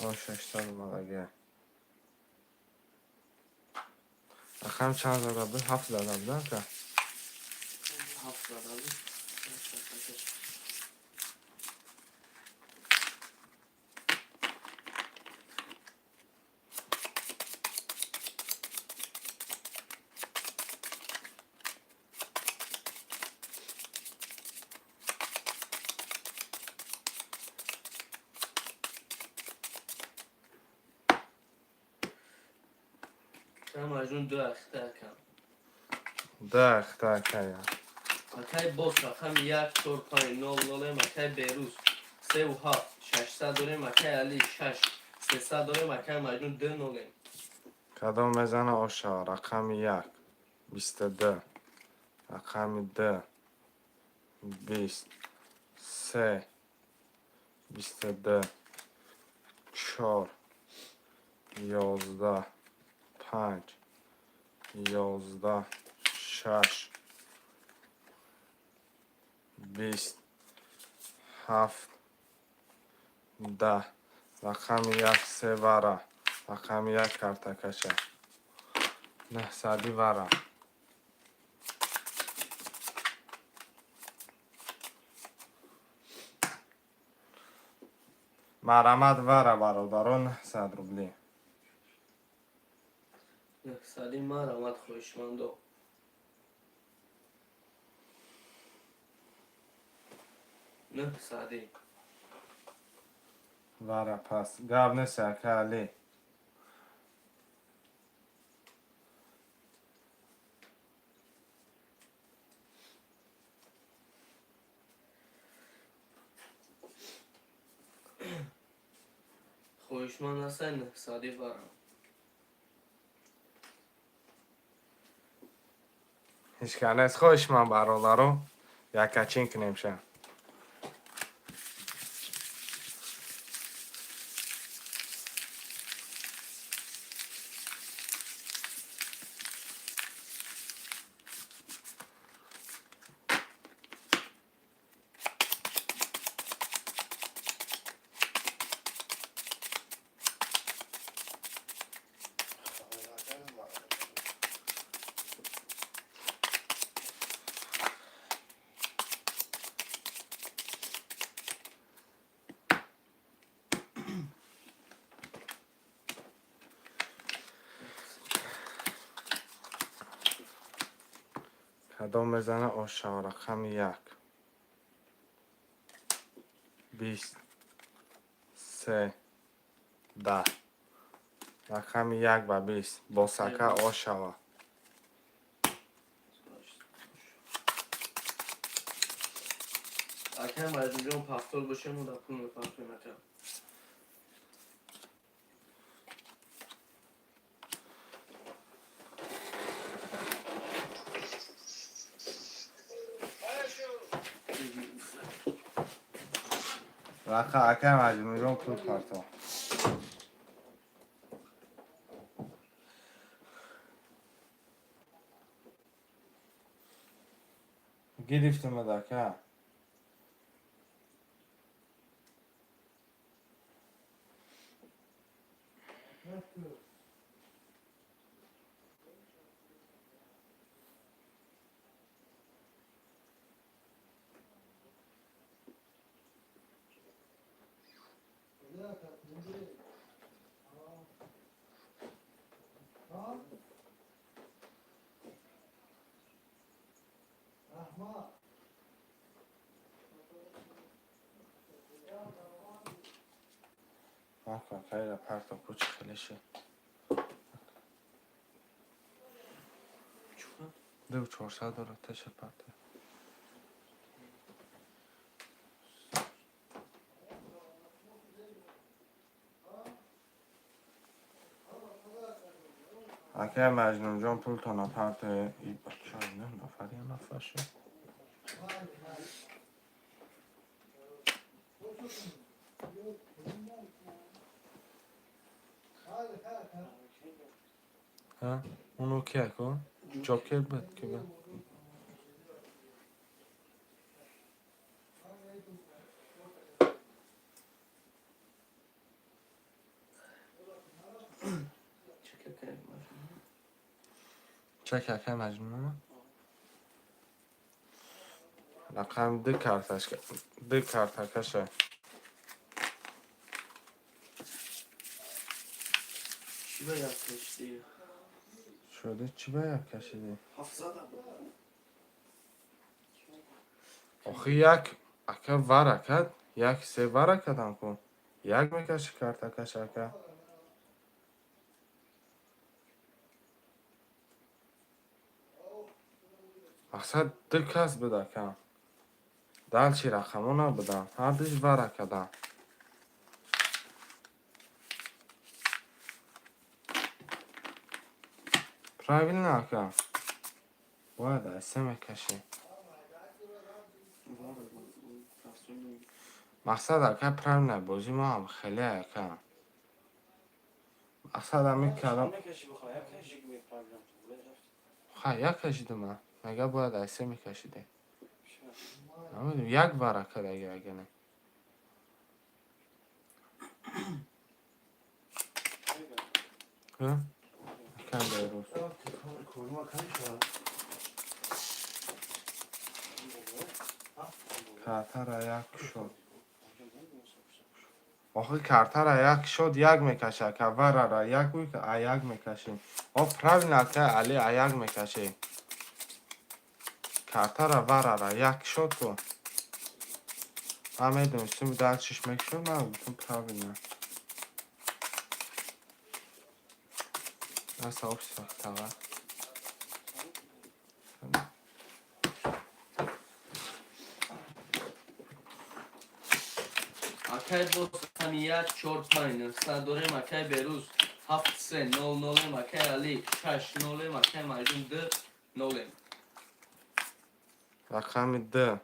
О, 600 малаге. Рақам чанд зада буд? Ҳафт зада буд, ака? Ҳафт зада буд. Маҷнун, ду ахта, акам. Ду ахта, акая. Акай бос, рақами як, чор, панҷ, нол, нолем. Акай Берӯз, севу ҳафт, 600 дорем. Акай Али, шаш, 300 дорем. Акай Маҷнун, ду нолем. Кадом мезана, оша? Рақами як 22, рақами ду 20, се 22, чор 11, панҷ 11, шаш 20, ҳафт 10. Рақами як се вара. Рақами як картакаша. Наҳсади вара. Марамат, вара, бародаро, 900 рубли. Наҳсади марамат, хоҳишмандо. Наҳсади. Вара пас. Гап нест, ака Али. Хоҳишманд ҳастай, наҳсади вара. Ҳеҷ кас нест хоҳишманд, бародаро, якачин кунем ша. Кадом мезана ошава? Рақами як, 20, се, 10. Рақами як ба 20 босака ошава. Акай Маҷнунҷон, повтор бошем, да пул мепартоем, ака. Рақа, акай Маҷнунҷон, пул парто. Гирифтамад, ака. Акайра парто, кучи хелеши. Ду 400 дора таша парто. Акай Маҷнунҷон, пултона парто. И бача не нафар, я нафар шуд. Ҳа, уно ки ако? Ҷокер буд ки буд? Чек, акай Маҷнун. Чек, акай Маҷнун. Рақами ду карташка, ду картакаша. Чӣ ба як кашидӣ? Шуда, чӣ ба як кашидӣ? Ҳафтсада. Охи як ака варакат, як се варакатам кун. Як мекаши картакаш, ака. Мақсад ду кас буд, ака. Дальше рақамҳо набуданд. Ҳардуш варакадан. Правильно, ака. Бояд айса мекашӣ. Мақсад, ака, правильно бозӣ мо ҳам хеле, ака. Мақсад ҳами кадом. Ха, як кашидим ман. Мега бояд айса мекашидем. Намедонам, як варака даги ага не. Ҳа? Акам Беҳрӯз. Картара як шуд. Охи картара як шуд, як мекаша, ака варара як буй, а як мекашем. О, правильно, ака Али, а як мекашем. Картара варара як шуд ку. Ман медонистам, дальше ш мекушод, ман гуфтам правильно. Аса обсохтава. Акай боз рақами як, чор, панҷ, 900 дорем, акай Берӯз ҳафт, се, нол, нолем, акай Али шаш, нолем, акай Маҷнун ду, нолем. Рақами д.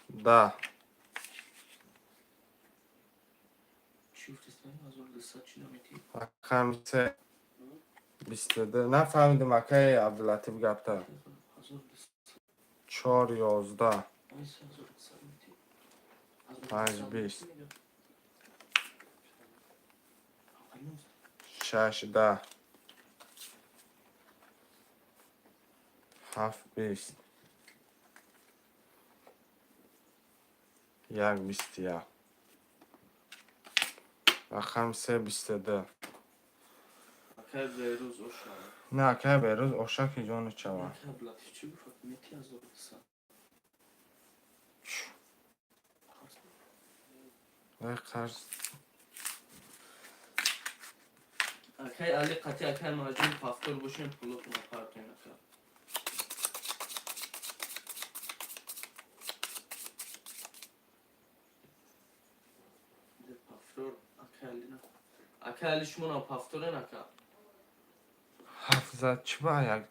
10. Чӣ гуфтест? 1200 чӣ наметӣ? Рақами се. 22. Нафаҳмидим, акай Абдулатиф, гапта. 1200. Чор, 11. Ай, 1200 метӣ. Панҷ, 20. Шаш, 10. Ҳафт, 20. Як, 21. Рақами се, 22. Акай Берӯз оша. Не, акай Берӯз ошаки ҷони чава. Акай Абдулатиф чӣ гуфт? Мети 1200. Вай қарз. Акай Али қати акай Маҷнун повтор бошем, пулотона партоен, ака. Повтор акай Али на. Акай Али, шумо повторен, ака. Ҳафза чӣ ба як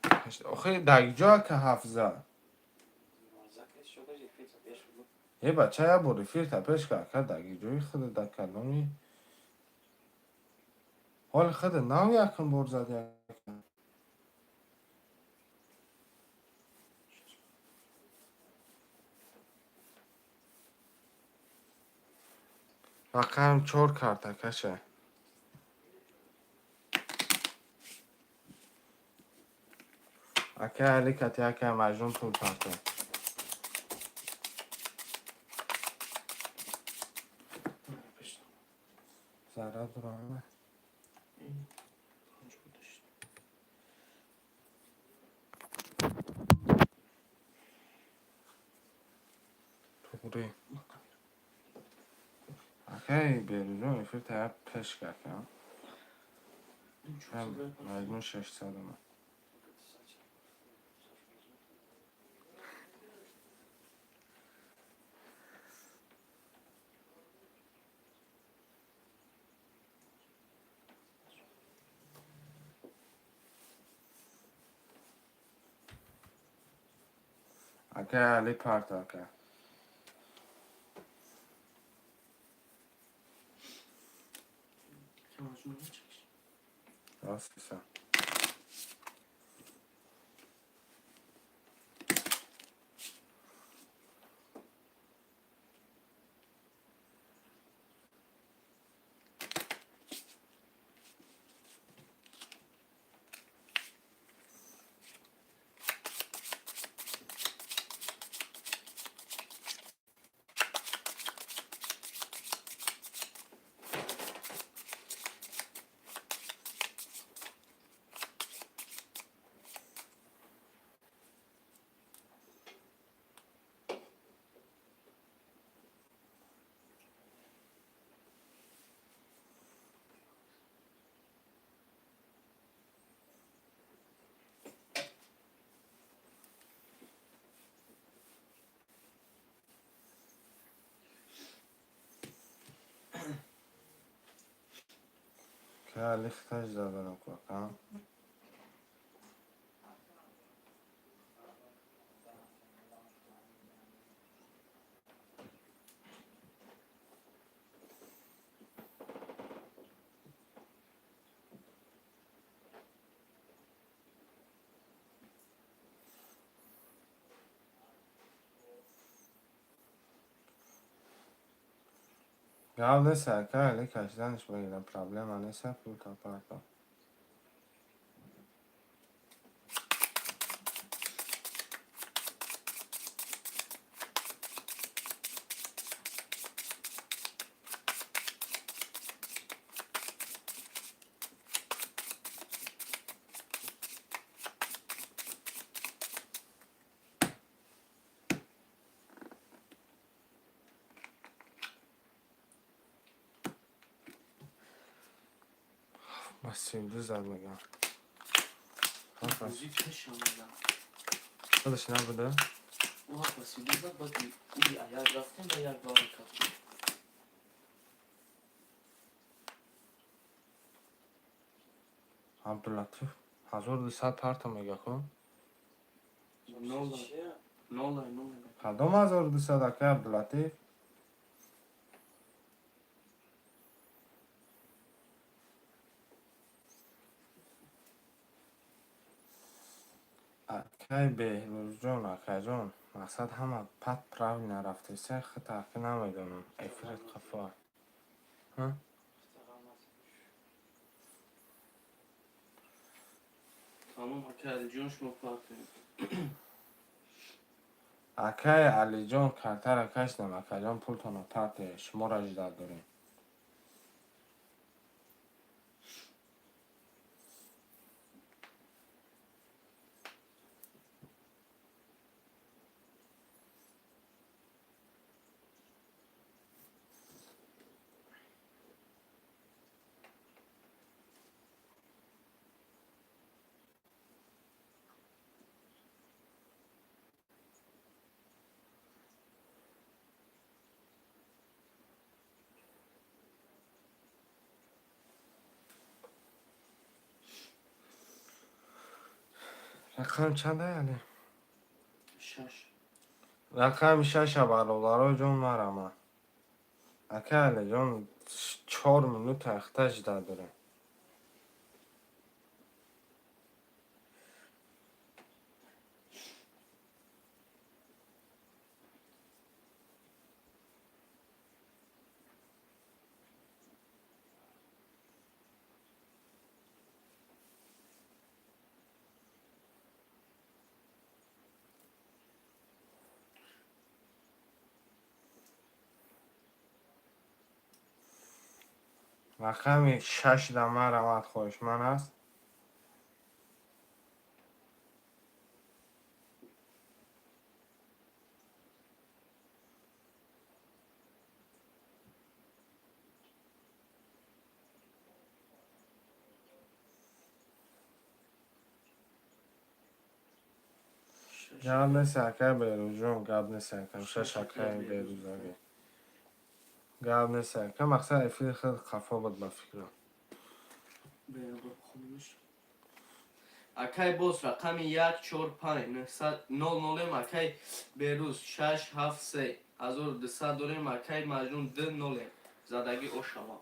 охи дар ҷо ака ҳафза? Е, бача, як бор эфирта пеш ка, ака, дар ҷои худа дар кадоми ҳоли худа нав якум бор зад ака. Рақам чор карта каша. Акай Али кати акай Маҷнун пул парто. Зарра дурама. Панҷ будашт. Туғри. Акай Берӯзҷон, эфирта як пеш ка, ака. Маҷнун 600 омад. Акай Али, парто, ака. Акай Маҷнун чакш. Рост киса. Акай Али хиташ заданам ку, ака. Гап нест, акай Али, кашиданаш бигирам, проблема нест, пулта парто. Ба 32 зад мегам. Бозӣ пеш омада. Худаш набуда? Ӯ ба 32 зад, баъд уи як рафтем ба як баракат. Абдулатиф 1200 парто мега ку? Нола. Нола, нола. Кадом 1200, акай Абдулатиф? Акай Беҳрӯзҷон, акайҷон, мақсад ҳама пат правильно рафтеса, хита ака намедонам. Эфират қафо. Ҳа? Тамом, акай Алиҷон, шумо партоед. Акай Алиҷон, картара кашидам, акайҷон, пултонро парте, шуморо ждать дорем. Рақам чанда яъне? Шаш. Рақами шаша, бародаро ҷон, марама. Ака Алиҷон, 4 минута ихта жда дорем. Рақами шаш да марамад, хоҳишманд аст. Гап нест, акай Берӯзҷон, гап нест, акам. Шаш, акай Берӯзаги. Гап нест, ака. Мақсад, эфири хел қафо буд, ба фикрам. Акай боз рақами як, чор, панҷ, нӯҳсад, нол, нолем. Акай Берӯз, шаш, ҳафт, се, 1200 дорем. Акай Маҷнун, д нолем, задагӣ ошава.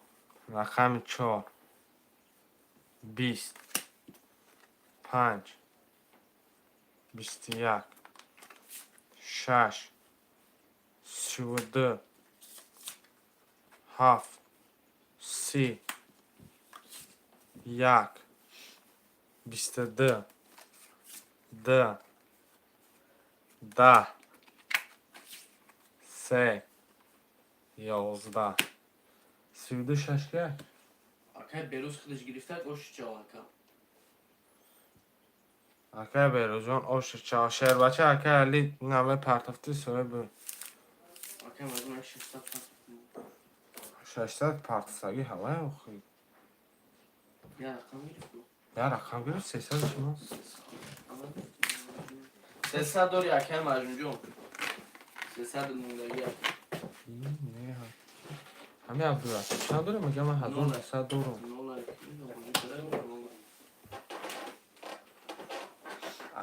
Рақами чор, 20, панҷ, 21, шаш, 32, ҳафт, 30, як, 22, д, 10, се, 11, 32, шаш, як. Акай Берӯз худаш гирифта, оши чав, ака. Акай Берӯзҷон, оши чав, шербача. Акай Али, наме партофти соҳиби. Акай Маҷнун, 600. 600 партофтагӣ ҳавай охи. Я рақам гирифт. Я рақам гирифт, 300 шумо. 300 дори, акай Маҷнунҷон, 300 мондагӣ, ака. Не, ҳами Абдурашид чанд дорем? Мегам, ман 1900 дорум. Нола.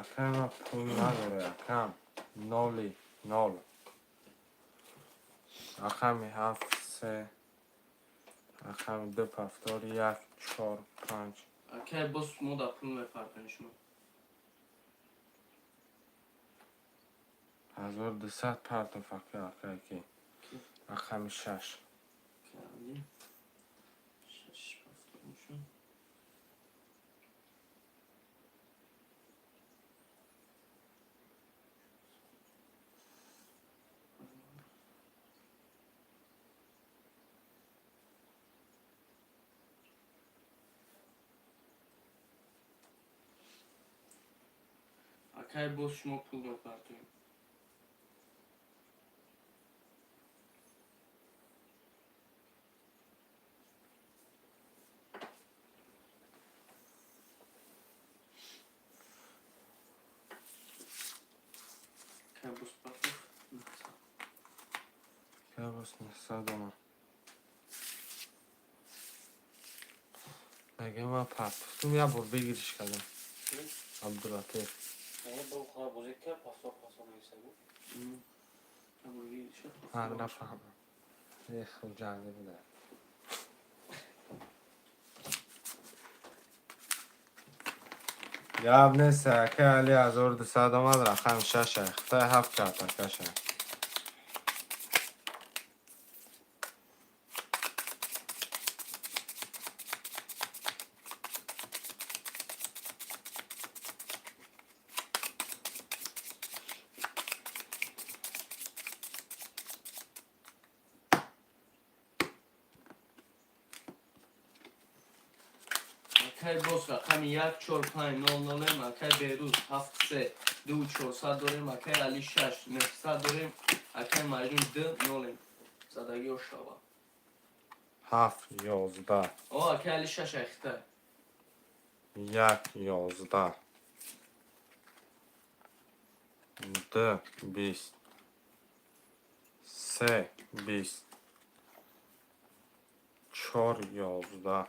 Акай, ман пул надоре, акам. Ноли нол. Рақами ҳафт, се, рақами ду, пафтор, як, чор, панҷ. Акай боз мо да пул мепартем шумо. 1200 партоф, ака, акай ки рақами шаш. Кардем. Шаш пафтор. Акай боз шумо пул мепартоем. Акай боз партоф. Акай боз 900 омад. Мегам, ман партофтум, як бор бигириш кардам, Абдулатиф. Бозӣ кард, пафтор пафтор нависагу. Ман нафаҳмам, хуҷандӣ буда. Гап нест, ака Али, 1200 омад. Рақами шаша хитай ҳафт кард, акаша. Акай боз рақами як, чор, панҷ, нол, нолем. Акай Берӯз, ҳафт, се, ду, 400 дорем. Акай Али, шаш, 900 дорем. Акай Маҷнун, д нолем, задагиҳо шава. Ҳафт, 11. О, акай Али, шаш айхитай. Як, 11, д, 20, се, 20, чор, 11,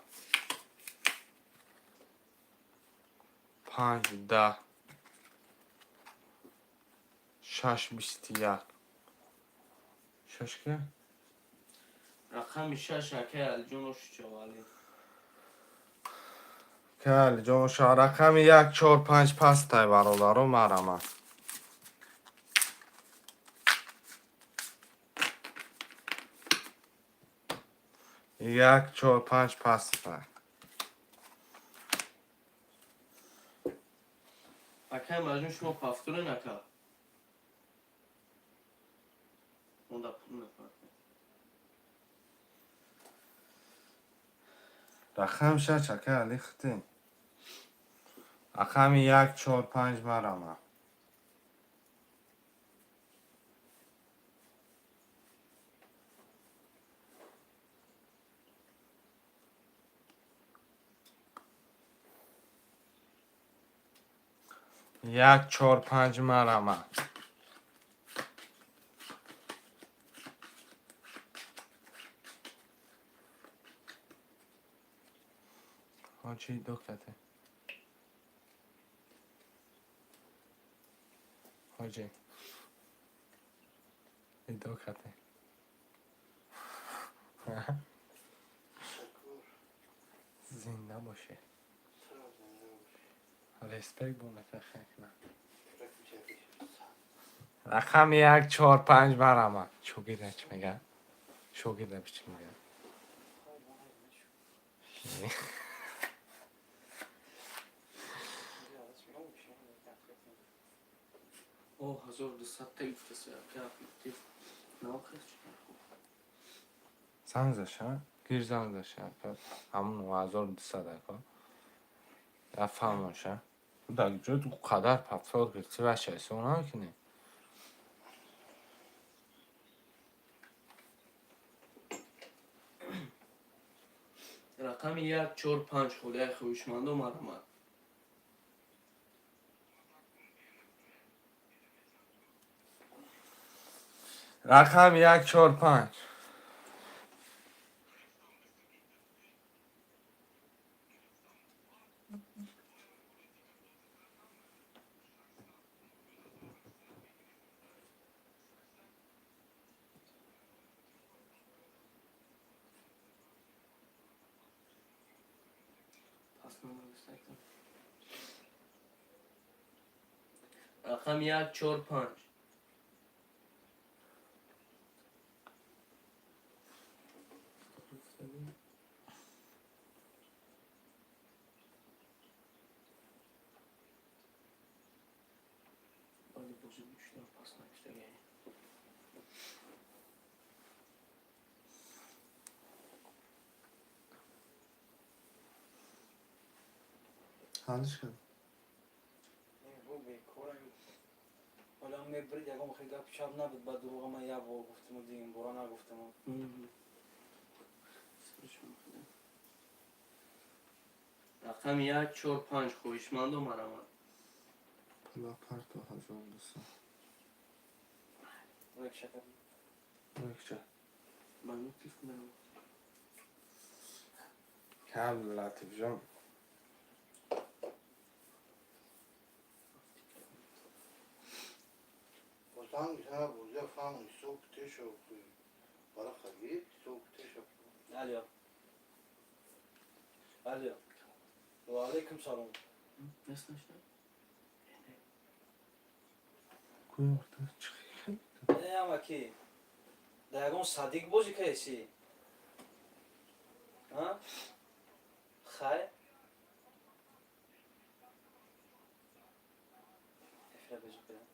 панҷ, 10. 6 21. Шаш ки? Рақами 6, акай Алиҷон Ошучавалӣ. Ка Алиҷон ша, рақами як, чор, панҷ пастай, бародаро, марама. Як, чор, панҷ пастай. Акай Маҷнун, шумо повторен, ака? Онда пул нафард. Рақам шаш, ака Али, хитин. Рақами як, чор, панҷ, марама. Як, чор, панҷ, марама. Ҳоҷи, докате. Ҳоҷи. Докате. Ташаккур. Зинда бошӣ. Чаро зинда бошӣ? Респект бонака хекна. Ракмчаки. Рақами як, чор, панҷ, марама. Шогирда чӣ мега? Шогирда чӣ мега? О, 1200 та гуфтаси, ака аффектив. Наохез чӣ? Занг заша? Гир, занг заша, ака. Ҳамун 1200, ака. Я фаҳмоша. Дар ҷо қадар повтор гирифти, ваша ҳисоб намекунӣ? Рақами як, чор, панҷ холияи хоҳишмандо, марҳамат. Рақами як, чор, панҷ. Пас намонистакам. Рақами як, чор, панҷ. Баъди бозӣ гӯшидам, пас навиштагӣ. Ҳалиш кад. Бу бекорам. Ҳола мебрид, ягон хел гап чап набуд, ба дурӯға ман як бор гуфтаму дигин бора нагуфтаму. Рақами як, чор, панҷ, хоҳишмандо, марҳамат. Пула парто, 1200. Як шакар. Якча. Ба ну телефон дорам. Кам Латифҷон. Бозанг ҳа бозия фаҳм ҳисоб теша бара хаги ҳисоб теша. Алё. Алё. Ва алейкум салом. Нест нашта? Куёрта чӣ? Не, амаки. Да ягон садик бозӣ каеси? А? Хай? Эфира бозӣ кардам.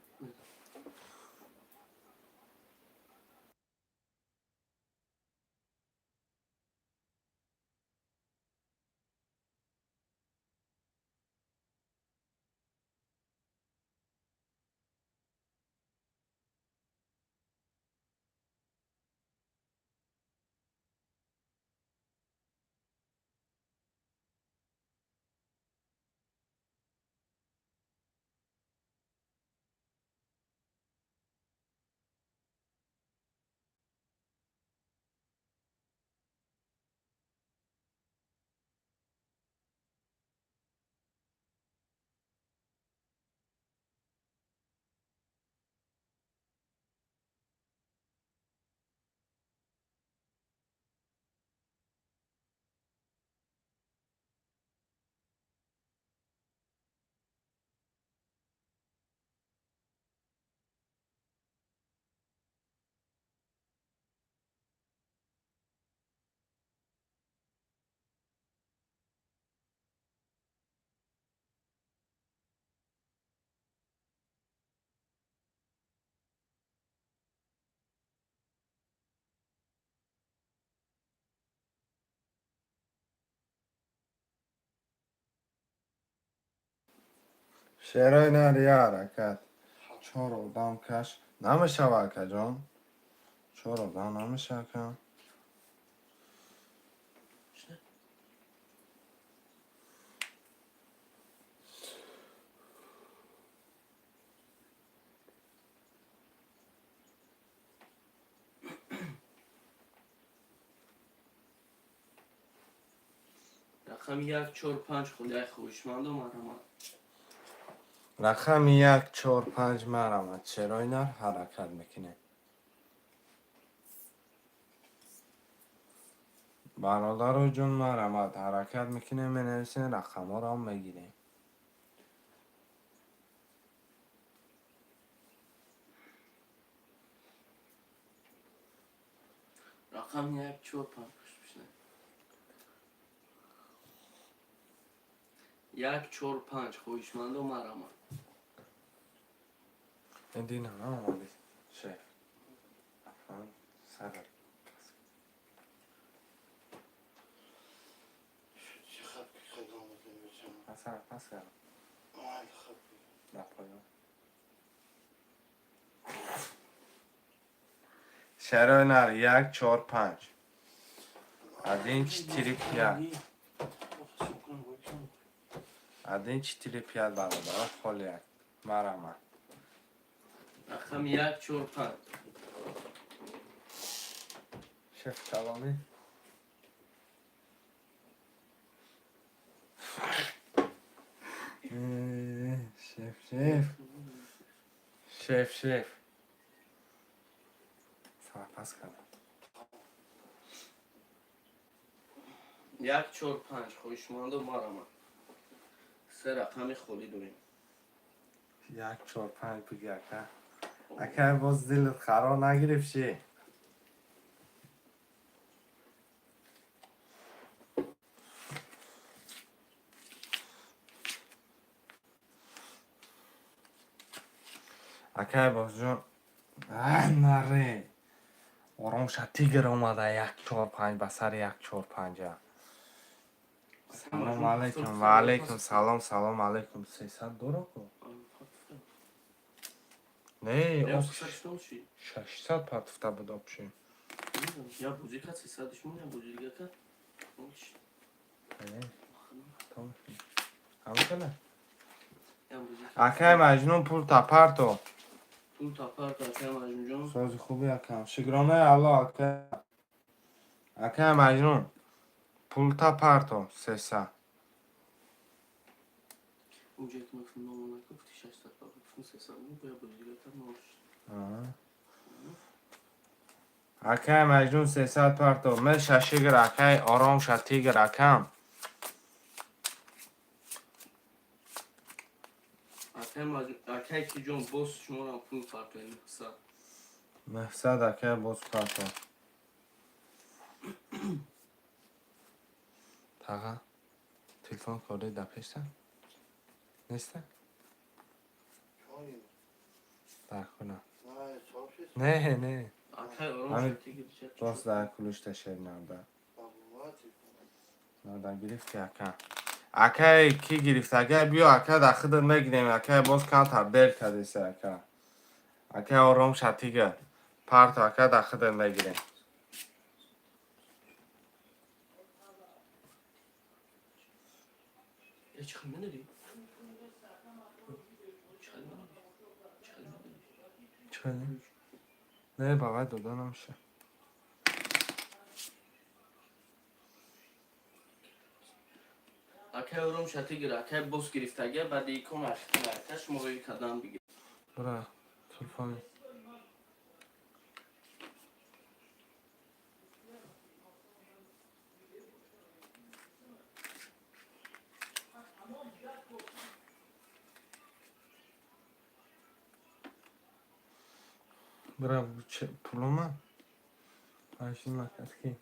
Шерои нар, я ҳаракат. Чор одам каш намешава, акаҷон. Чор одам намешава, ака. Рақами як, чор, панҷ хулияи хоҳишманду, марҳамат. Рақами як, чор, панҷ, марҳамат. Шерои нар, ҳаракат мекунем. Бародару ҷон, марҳамат, ҳаракат мекунем, менависем, рақамҳоро мегирем. Рақами як, чор, панҷ, пушт. Як, чор, панҷ, хоҳишманду, марҳамат. Дина наомадӣ, шеф. Сар. Чӣ хат хеле омадем бечам. Сар пас кардам. Майли, хат. Дар поён. Шерои нар, як, чор, панҷ. Один, четыре, пять. Один, четыре, пять, бародаро, хол як. Марҳамат. Рақами як, чор, панҷ. Шеф калонӣ. Шеф, шеф. Шеф, шеф. Сар пас кардам. Як, чор, панҷ, хоҳишманду, марҳамат. Се рақами холӣ дорем. Як, чор, панҷ биги, ака. Ака, боз дилат қарор нагирифт чӣ? Акай бозҷон, наре. Оромша тигр омада, як, чор, панҷ, ба сари як, чор, панҷа. Салом алейкум, ва алейкум салом, салом алейкум. 300 дора ку? Не, 600 партуфта буд обши. Я бозӣ кард 300 шумо, я бозӣ дига кард. Ҳамхела? Акай Маҷнун, пул тапарто. Пул тапарто, акай Маҷнунҷон. Сози хуби, акам. Шукронаи Алло, ака. Акай Маҷнун, пул тапарто, 300. Унҷа ки мегуфтам, номо нагуфти, 600 гуфтам, 300 бо я бозӣ дига кард, нолш. Акай Маҷнун, 300 парто. Меша шигр, акай ором ша тигр, акам. Акай ки ҷон, боз шуморам пул партоем 900. 900, акай, боз парто. Таға, телефон корди дар пешта? Неста? Дар хона. Не, не. Акай ором ша тигр. Боз дар кулушта шер нарда. Нарда гирифти, ака. Акай ки гирифт? Акай, биё, ака, дар худат мегирем, акай, боз камтар дер кардеса, ака. Акай ором ша тигр. Парто, ака, дар худат мегирем. Чӣ хел медодӣ? Чӣ хел медодӣ? Чӣ хел медодӣ? Чӣ хел? Не, ба вай дода намеша. Акай ором ша тигр, акай боз гирифтага, баъди икон ашхел, ака, шумо рӯи кадан бигир. Бура, телефони. Бура, пулума? Ашин ки?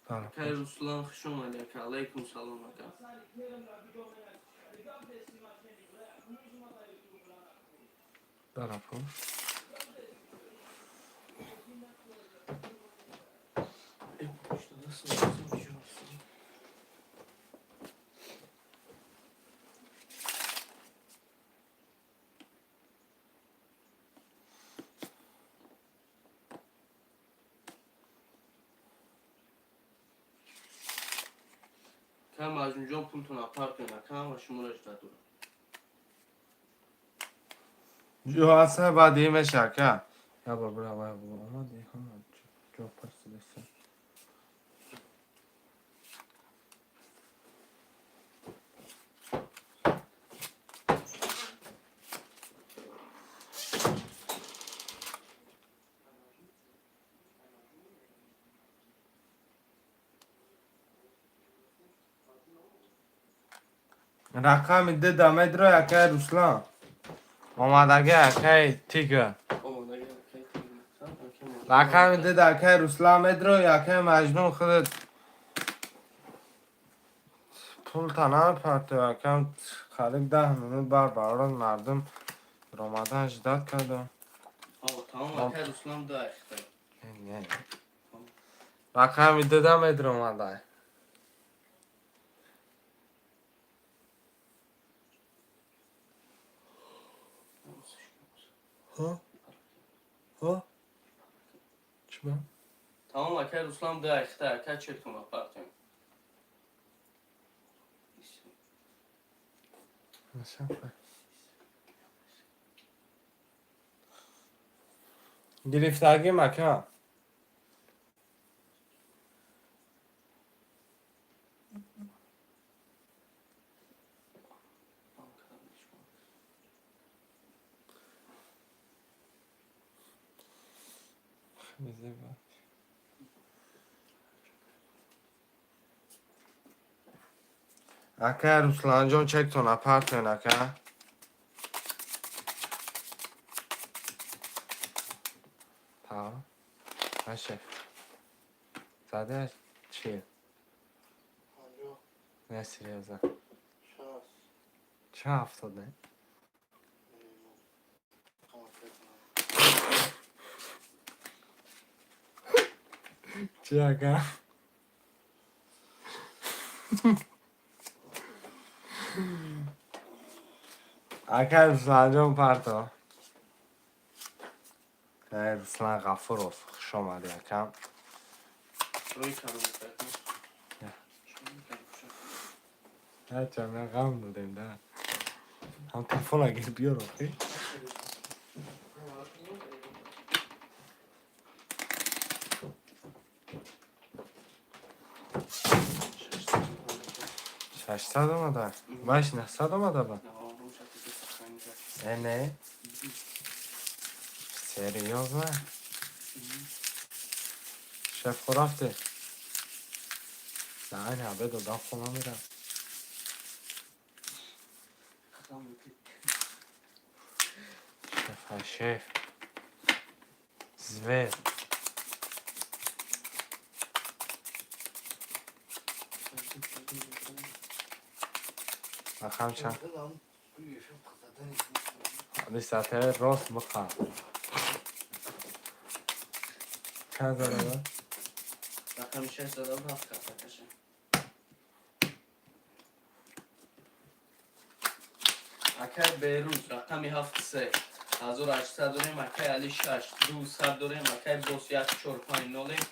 Акай Руслан, хуш омадӣ, ака. Алайкум салом, ака. Дарапӯш. Кам Маҷнунҷон, пултон апартен, акам ва шуморо жда дорам. Ҷо баъди меша, ака. Я бор бира, вай омади, ҳама ҷо пурсидеса. Рақами ду да медро, акай Руслан. Омадаги, акай Тига. Омадаги, акай Тига. Рақами ду да акай Руслан медро, акай Маҷнун худат пулта намепартои, акам, қариб 10 минут бар барорад мардум ромадан ждать кардам. Тамом, акай Руслан, ду айхта. Не. Рақами ду да медро омадай. Ҳа? Ҳа? Чиба? Тамом, акай Руслан, ду айхта, ака, чектон апартен. Гирифтагим, ака. Ака Русланҷон, чектон апартен, ака. Та. Аша. Заде чи? 50. Не, серьёзно. 60. Ча 70 не? Минимум. Конкретно. Чи, ака? Ака Русланҷон, парто. Акай Руслан Ғафуров, хуш омадӣ, акам. Рӯи кадом, ака? Ҳарчанд ғам додем да. Ҳам телефона гир биёр охи. 600 омада. Баш 900 омада ба? Э, не? Серьёзно? Шеф рафте? На, ин ҳабе додам, хона мирам. Шеф, шеф. Зверь. Рақам чанд? Ҳадисате рост биқа. Чанд зада? Рақами шаш зада буд, ҳафт карта каша. Акай Берӯз, рақами ҳафт, 3800 дорем, акай Али, шаш, 200 дорем, акай Бос, як, чор, панҷ, нолем,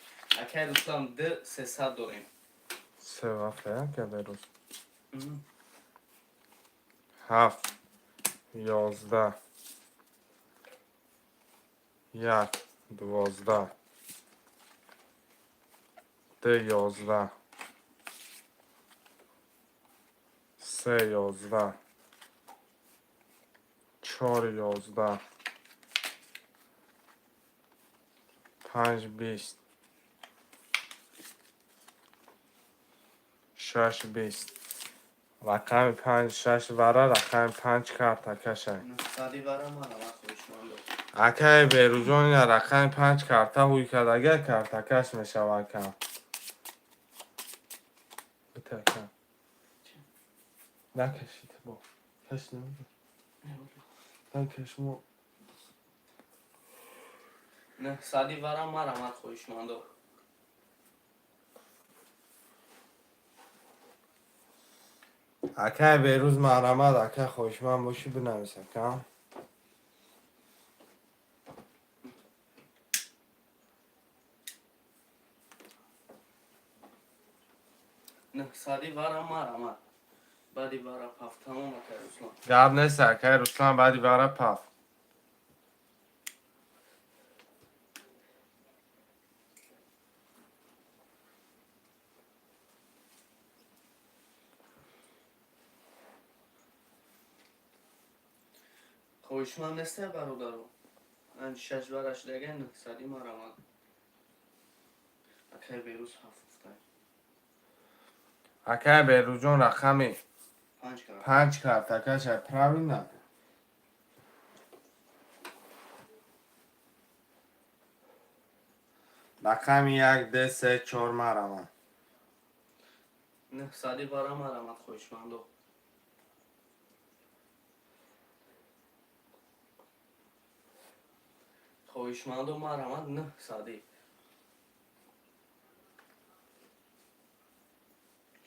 акай Руслан, д, 300 дорем. Се вафе, ака Берӯз. Ҳафт, 11, як, 12, ду, 11, се, 11, чор, 11, панҷ, 20, шаш, 20. Рақами панҷ, шаш вара, рақами панҷ карта кашай. Нуҳсади вара мана хоҳишмандо. Акай Берӯҷон, ина рақами панҷ карта ҳуй кардага, картакаш мешава, ака. Бита, ака. Накашид бо. Каш намеда. Накаш мо. Нӯҳсади вара марамад, хоҳишмандо. Акай Берӯз, марамад, акай, хоҳишманд бошӣ, бинавис, ака. Нӯҳсади вара марамад. Баъди вара паф, тамом, акай Руслан. Гап нест, акай Руслан, баъди вара паф. Хоҳишманд несте, бародаро? Анҷ шаш вара шудага, нӯҳсади марамад. Акай Берӯз ҳафт гуфтай. Акай Берӯзҷон, рақами панҷ кард. Панҷ кард, акаша, правильно? Рақами як, д, се, чор, марамад. Нӯҳсади вара марамад, хоҳишмандо. Хоҳишмандо, марамад, нӯҳсади.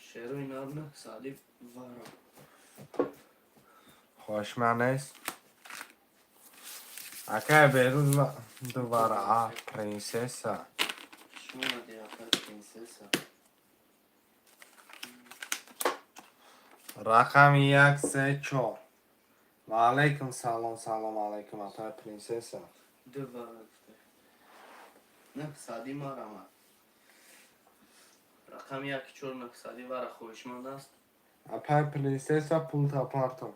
Шерои нар, нӯҳсади вара. Хоҳишманд нест, акай Берӯз? Ду вара, а принсесса. Шумади, акай принсесса. Рақами як, се, чор. Ваалайкум салом, салом алайкум, апай принсесса. Ду вара гуфтай. Нӯҳсади марамад. Рақами як, чор, нӯҳсади вара хоҳишманд аст? Апай принсесса, пулта парто.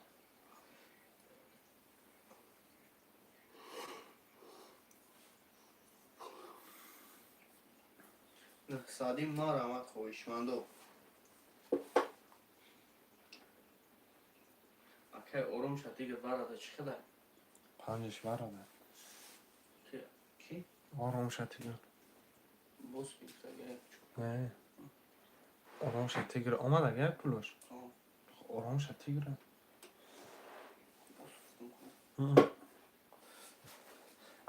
Нӯҳсади марамад, хоҳишмандо. Акай Ором шатига варада чӣ хелай? Панҷаш варада. Ки? Ором шатига. Боз гирифтага. Не, Ором шатигр омадага пулош. Ором шатигр. Боз гуфтум ку.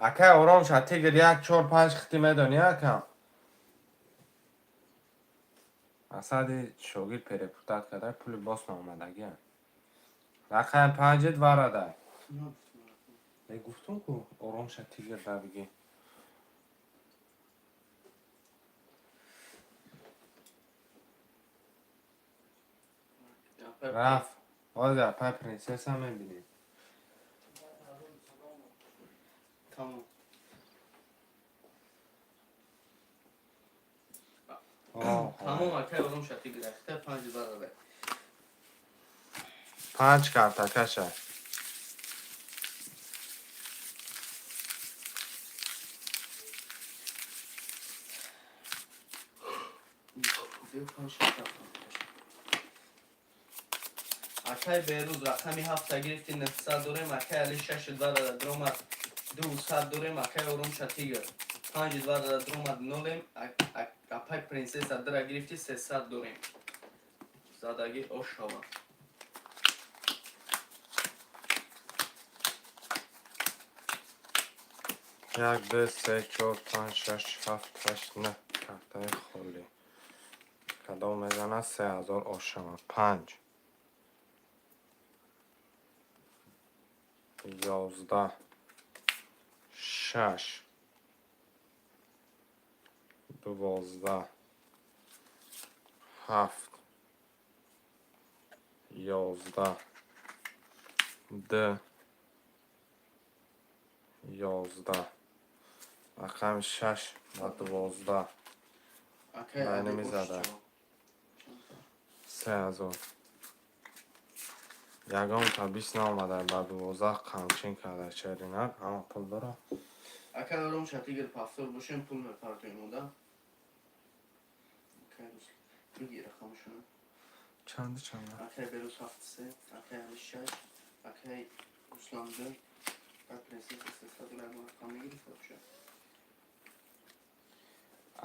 Акай Ором шатигр, як, чор, панҷ хити медонӣ, акам? Асади шогирд перепутать карда, пули бос наомадагия. Рақами панҷит варада. Нагуфтум рақам. Не, гуфтум ку, Ором шатигр да бигӣ. Апай Рафт. Ҳозир апай принсесса мебинем. Тамом. Тамом, акай Ором шатигр, хита панҷ варада. Панҷ карта каша. Ду, панҷ, шаш, ҳафт. Акай Берӯз, рақами ҳафта гирифти, 900 дорем. Акай Али, шаш варада дромад, 200 дорем. Акай Ором шатигр, панҷ варада дромад, нолем. Апай принсесса, дра гирифти, 300 дорем. Задагӣ ош шава. Як, ду, се, чор, панҷ, шаш, ҳафт, ҳашт, нӯҳ картаи холӣ. Кадом мезанад, 3000 ош шавад? Панҷ, 11, шаш, 12, ҳафт, 11, ду, 11. Рақами шаш ва 12. Акай Майна Али, ош мезада. шава. 3000. Ягон та бист наомада, ба 12 қамчин карда шеринар, ҳама пул дора. Акай Ором шатигр, повтор бошем, пул мепартоем ода. Акай Рус миги рақамшона. Чанду чанда? Акай Берӯз ҳафт се, акай Али шаш, акай Руслан ду, акай принсесса 300 ягон рақам мегирифта боша.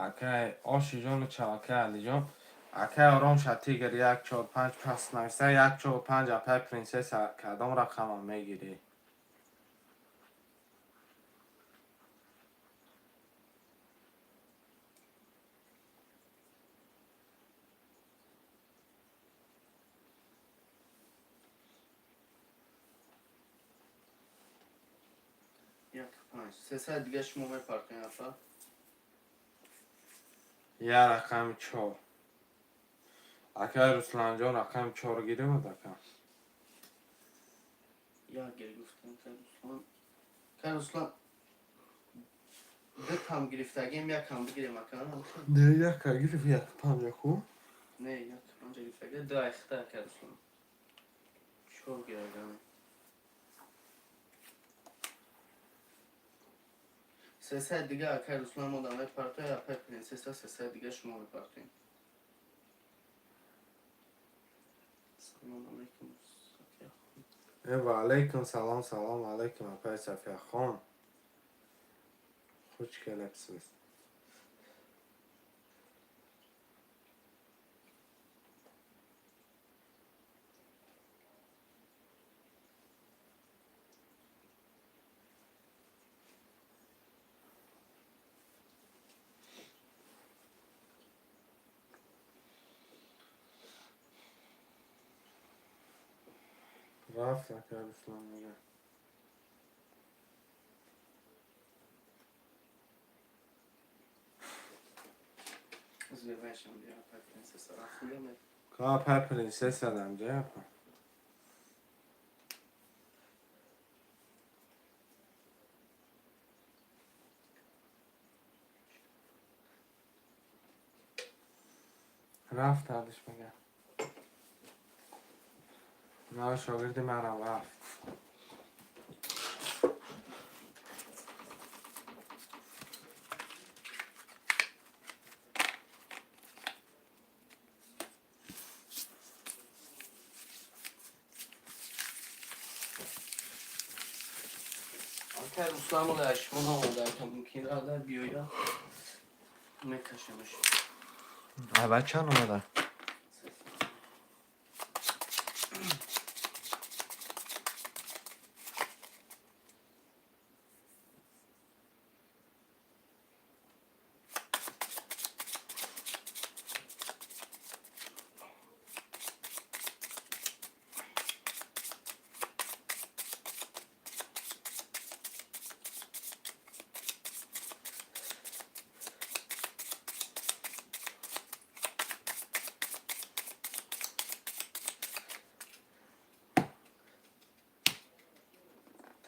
Акай Ошиҷону ча, акай Алиҷон. Акай Ором шатигр, як, чор, панҷ пас нависа, як, чор, панҷ. Апай принсесса, кадом рақама мегирӣ? Як панҷ. 300 дига шумо мепартоем, апа. Я рақами чор. Акай Русланҷон, рақами чор гирифт, ака. Як гир гуфтем, кай Руслан. Кай Руслан, ду там гирифтагим, як ҳам бигирем, ака. Не, яка гирифт, як панҷа ку? Не, як панҷа гирифтаги, ду айхта, акай Руслан. Чор гирагам. 300 дига, акай Руслан, мо да мепартоем, апай принсесса, 300 дига шумо мепартоем. Салом алейкум, Сафия. Ва алейкум салом, салом алейкум, апай Сафияхон. Хуш келибсиз. Рафт, акай Руслан, мега. Зебешам бия, апай принсесса рафт. Ка апай принсесса дамҷа, апа. Рафт ҳардуш, мега. На, шогирди манам рафт. Акай Руслан, мода шумо намода, ака, мумкин рада биёя. Мекашемаш. Аввал чанд омада?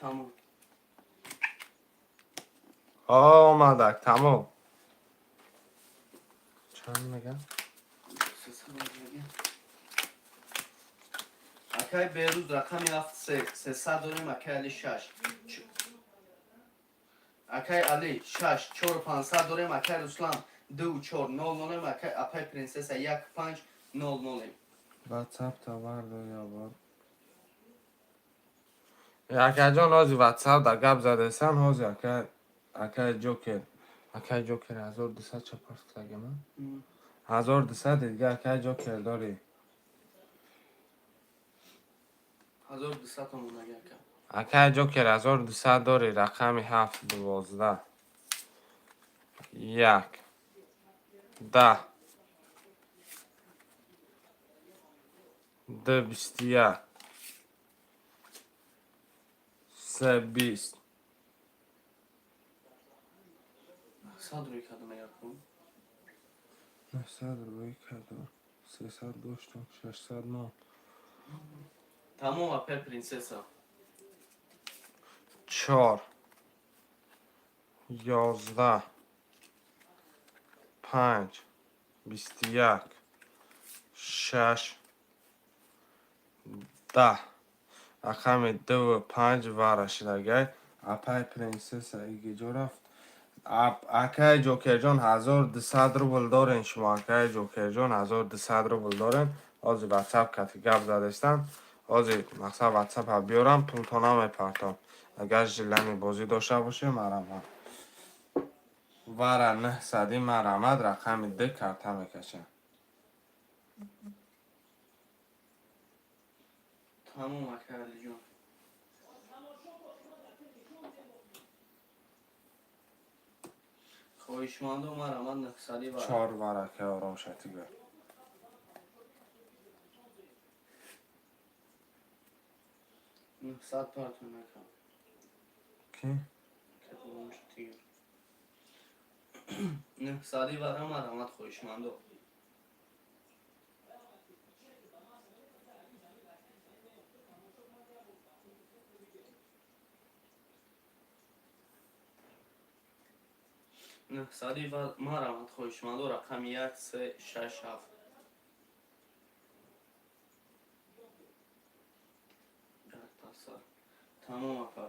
Тамом. Омадак, тамом. Чанд мега? Акай Берӯз, рақами ҳафт 300 дорем, акай Али, шаш. Акай Али, шаш чору 500 дорем, акай Руслан, ду чор нол нолем, акай апай принсесса, як панҷ нол нолем. Ватсап тавар я бор. Акаҷон, ҳози ватсап да гап задесан, ҳози акай Ҷокер 1200 чапарфтагима. 1200 дига, акай Ҷокер, дорӣ. 1200 омодаги, ака. Акай Ҷокер, 1200 дорӣ, рақами ҳафт, 12, як, 10, ду, 21, се, 20. 100 рӯй кардам, агар кун. 900 рӯй кардам, 300 доштам, 600 мон. Тамом, апай принсесса. Чор, 11, панҷ, 21, шаш, 10. Рақами дуву панҷ вара шидагай. Апай принсесса игиҷо рафт. Акай Ҷокерҷон, 1200 рубл дорен шумо, акай Ҷокерҷон, 1200 рубл дорен. Ҳозир ватсап кати гап задестам. Ҳозир мақсад ватсапа биёрам, пултона мепартом. Агар желание бозӣ дошта боше, марамад. Вара нӯҳсади, марамад, рақами д карта мекашам. Тамом, акай Алиҷон. Хоҳишманду, марамад, нӯҳсади вара. Чор вара, акай Ором Шатига. 900 партон, ака. Ки? Ором шуд тигр. Нӯҳсади вара марҳамат, хоҳишмандо. Нӯҳсади марҳамат, хоҳишмандо, рақами як, се, шаш, ҳафт. Тамом, апа.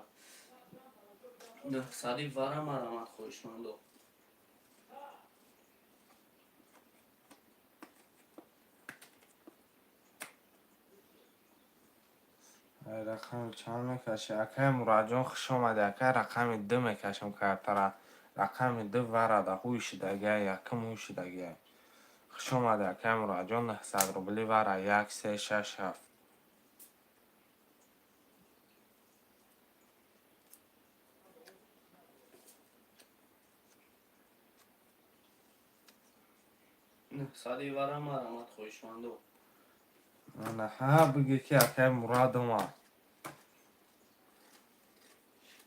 Нӯҳсади вара марҳамат, хоҳишмандо. Рақами чанд мекашӣ, акай Мурадҷон? Хуш омадӣ, акай. Рақами ду мекашам картара. Рақами ду варада ҳуй шидагиай, якум ҳуй шидагиай. Хуш омадӣ, акай Мурадҷон. 900 рубли вара, як, се, шаш, ҳафт. 900-и вара марҳамат, хоҳишмандо. Ана ҳа, биги ки акай Мурад омад.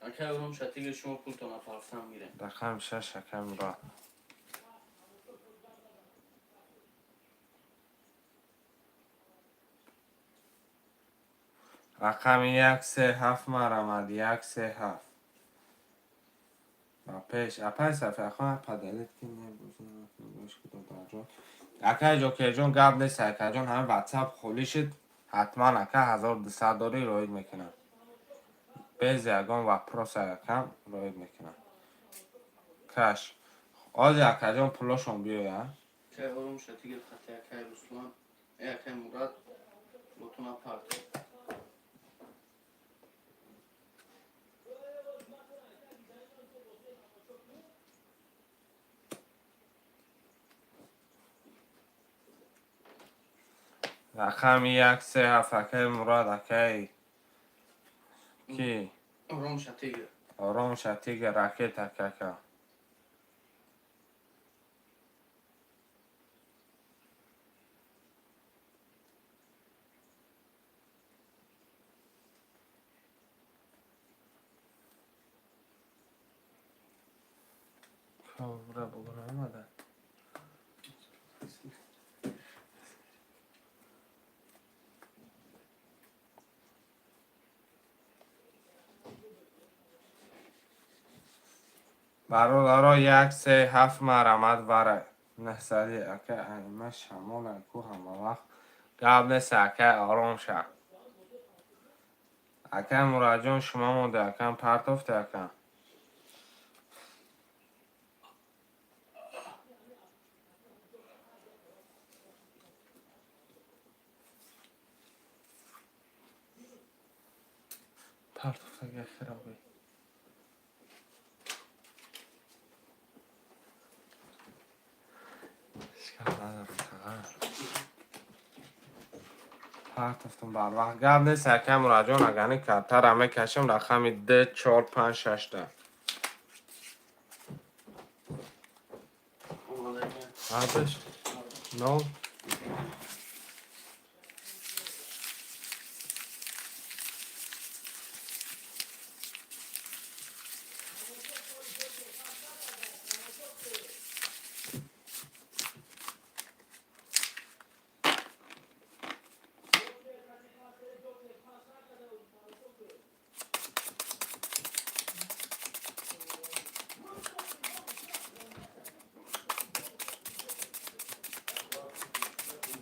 Акай Ором Шатига, шумо пултона партам гирем. Рақами шаш, акай Мурад. Рақами як, се, ҳафт марамад, як, се, ҳафт. Ба пеш, апай Сафиyaхон, падалит ки не. Акай Ҷокерҷон, гап нест, акаҷон. Ҳамин ватсап холӣ шуд, ҳатман, ака, 1200 дорӣ, роид мекунам. Без ягон вопрос, акам, роид мекунам. Каш ози, акаҷон, пулошон биёя. Акай Ором Шатига, хати акай Руслан, акай Мурад ботуна парто. Рақами як, се, ҳафт, акаи Мурад. Акаи ки? Ором Шатига. Ором Шатига, ракета кака. Кобра бугун омада. Бародаро, як, се, ҳафт марамад вара, 900-и. Ака, айма шамола ку ҳама вақт. Гап нест, акай, ором ша. Акай Мурадҷон, шумо монде, акам, партофте, акам. Партофтага хироби. Ишкал надорад, тағар. Партофтум барвақт. Гап нест, акай Мурадҷон, агани картара мекашам, рақами д, чор, панҷ, шашта. Омадагия. Ардаш нол.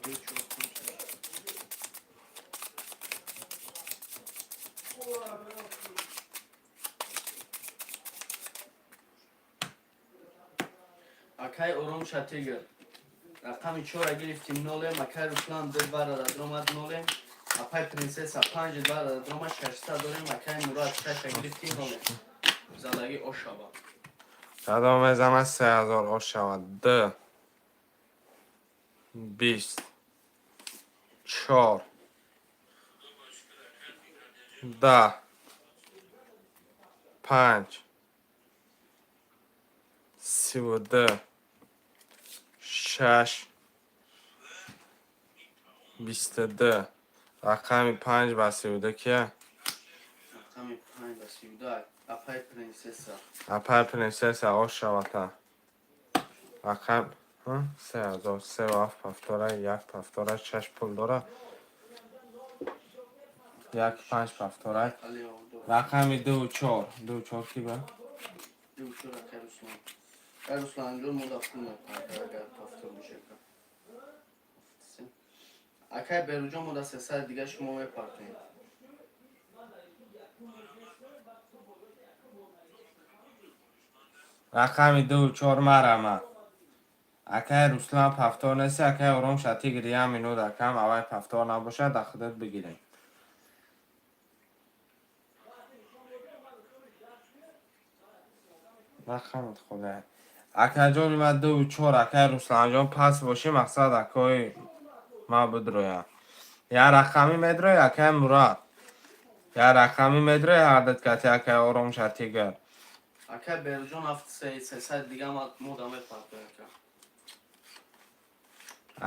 Ду, чор, панҷ, шаш. Акай Ором Шатигр. Рақами чора гирифтим, нолем, акай Руслан ду барада дромад, нолем. Апай Принсесса панҷ барада дромад, 600 дорем, акай Мурад шаша гирифтим, нолем. Залаги ошава. Кадом мезанад 3000 ош шавад? Д, 20, чор, 10, панҷ, 32, шаш, 22. Рақами панҷ ба 32 кия? Рақами 5 ба 32, апай Принсесса. Апай Принсесса, ош шавата. Рақам 3000, севу ҳафт повтора, як повтора, шаш пул дора. Як панҷ повтора. Али Овдор. Рақами дуву чор. Дуву чор ки ба? Ду чор, акай Руслан. Акай Русланҷон мо да пул мепарда, агар повтор бошека. Акай Беруҷон, мо да 300 дига шумо мепартоем. Рақами дуву чор марама. Акай Руслан, повтор нест, акай Ором шатигри як минут акам, авай повтор набошад, да худат бигирем. Рақамат худая. Акаҷони ман дуву чор, акай Русланҷон пас бошӣ, мақсад акои ма бидроя. Я рақамӣ медрои, акай Мурад. Я рақамӣ медрои ҳардат кати акай Ором шатигр. Акай Беруҷон, ҳафт 300 дига мо да мепартоем, ака.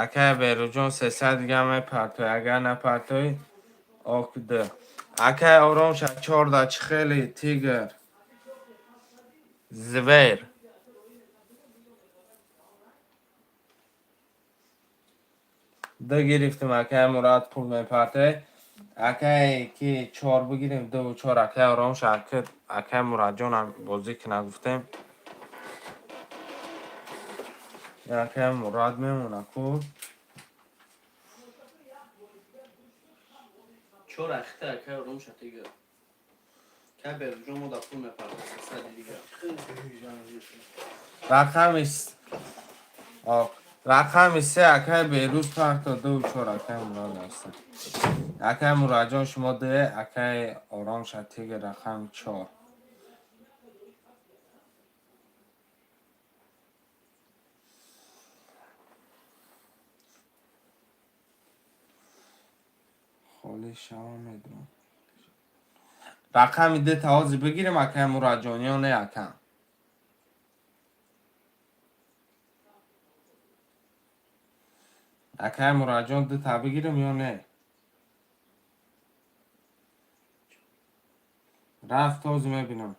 Акай Беруҷон 300 дига мепартои, агар напартои окд. Акай Оромша чорда чӣ хели тигр. Зверь. Ду гирифтим, акай Мурад пул мепарте. Акай ки чор бигирем, дуву чор акай Оромша, акай Мурадҷонам бозӣ кина гуфтем. Акай Мурад мемона ку. Чор ахта, акай Ором шатигр. Акай Беруҷон мо да пул мепарда 300 дига. Рақами рақами се акай Берӯз парто, дуву чор акай Мурад аста. Акай Мурадҷон, шумо дуе, акай Ором шатигр рақами чор. Холӣ шава медонам. Рақами ду тавози бигирем, акай Мурадҷон, ё не, акам? Акай Мурадҷон, ду та бигирем ё не? Рафт, ҳозир мебинам.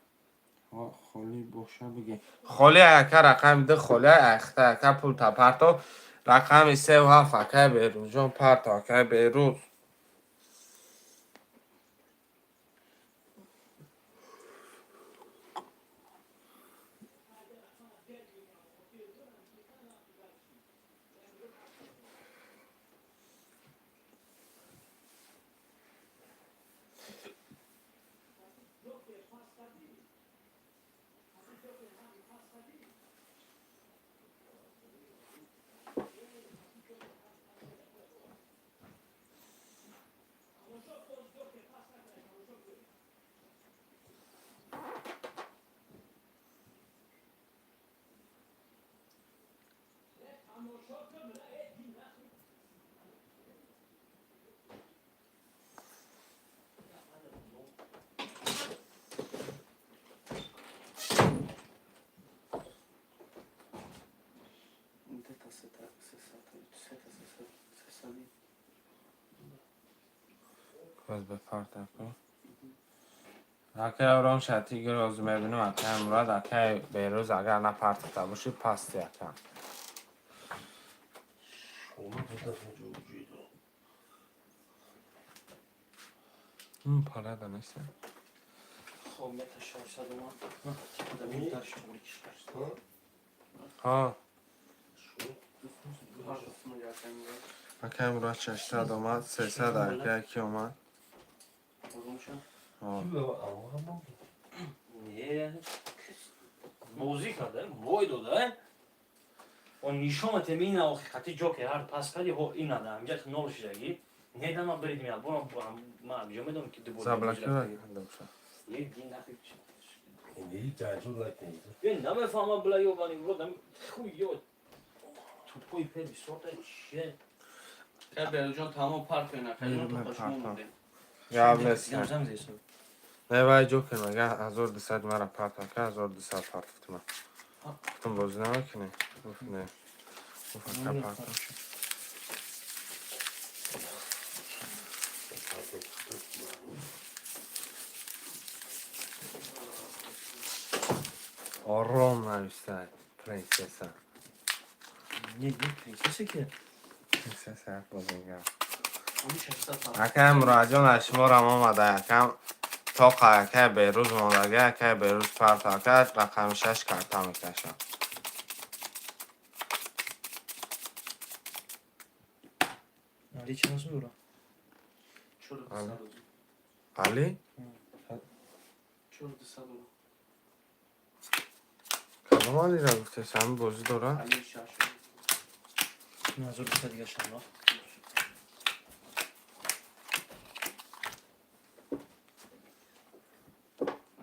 Холӣ боша бигир. Холӣ ака, рақами ду холӣ ахта, ака пул та парто. Рақами севу ҳафт акай Берӯзҷон парто, акай Берӯз. Ду та сета, сета, 300. Боз ба парта ку. Акай Ором шатигр ҳозир мебинам, акай Мурад, акай Берӯз агар напартофта бошӣ пасти ака. Onu bu defa ucuydu. Пара да нест. Хоб, мета 600 омад. Да минуташ туғри кишвар. Ҳа, Партофтум, акай Мурад. Акай Мурад 600 омад, 300 акай ки омад? Оромша. Ҳо. Не. Бозӣ карда, бой дода. О нишонате мина охи қати ҷокер ҳар пас кади ҳо ина да ҳамҷа нол шидаги. Не да ма брид меяд. Бо ма ҷо медонам ки дубор. Заблокировать карда боша. Не дин нахи. Şimdi cacı olarak neydi? Е намефаҳмам била ёбани урод ам хуй ё. Тупои пер бисёрта чие. Акай Беруҷон, тамом партоен, акай ҷон, то шумо Партом. мондем. Гап нест. Зам зесо. Не вай ҷокер мага 1200 мара парт ака, 1200 партофтима. Гуфтам бозӣ намекунӣ? Гуфт не. Гуфт ака парто. Ором навистай принсесса. Не, не, принсесса ки? Принсесса як бозингар. Ҳамун 600 пафтор. Акай Муроҷон, аз шуморам омада, якам тоқа акай Берӯз мондага, акай Берӯз парта, ака рақами 6 карта мекашам. Али чанд сум дора? 4200 рӯз. Али? 4200 дора. Кадом Алира гуфтес? Ҳамин бозӣ дора? Али шаш. 1200 дига шанда.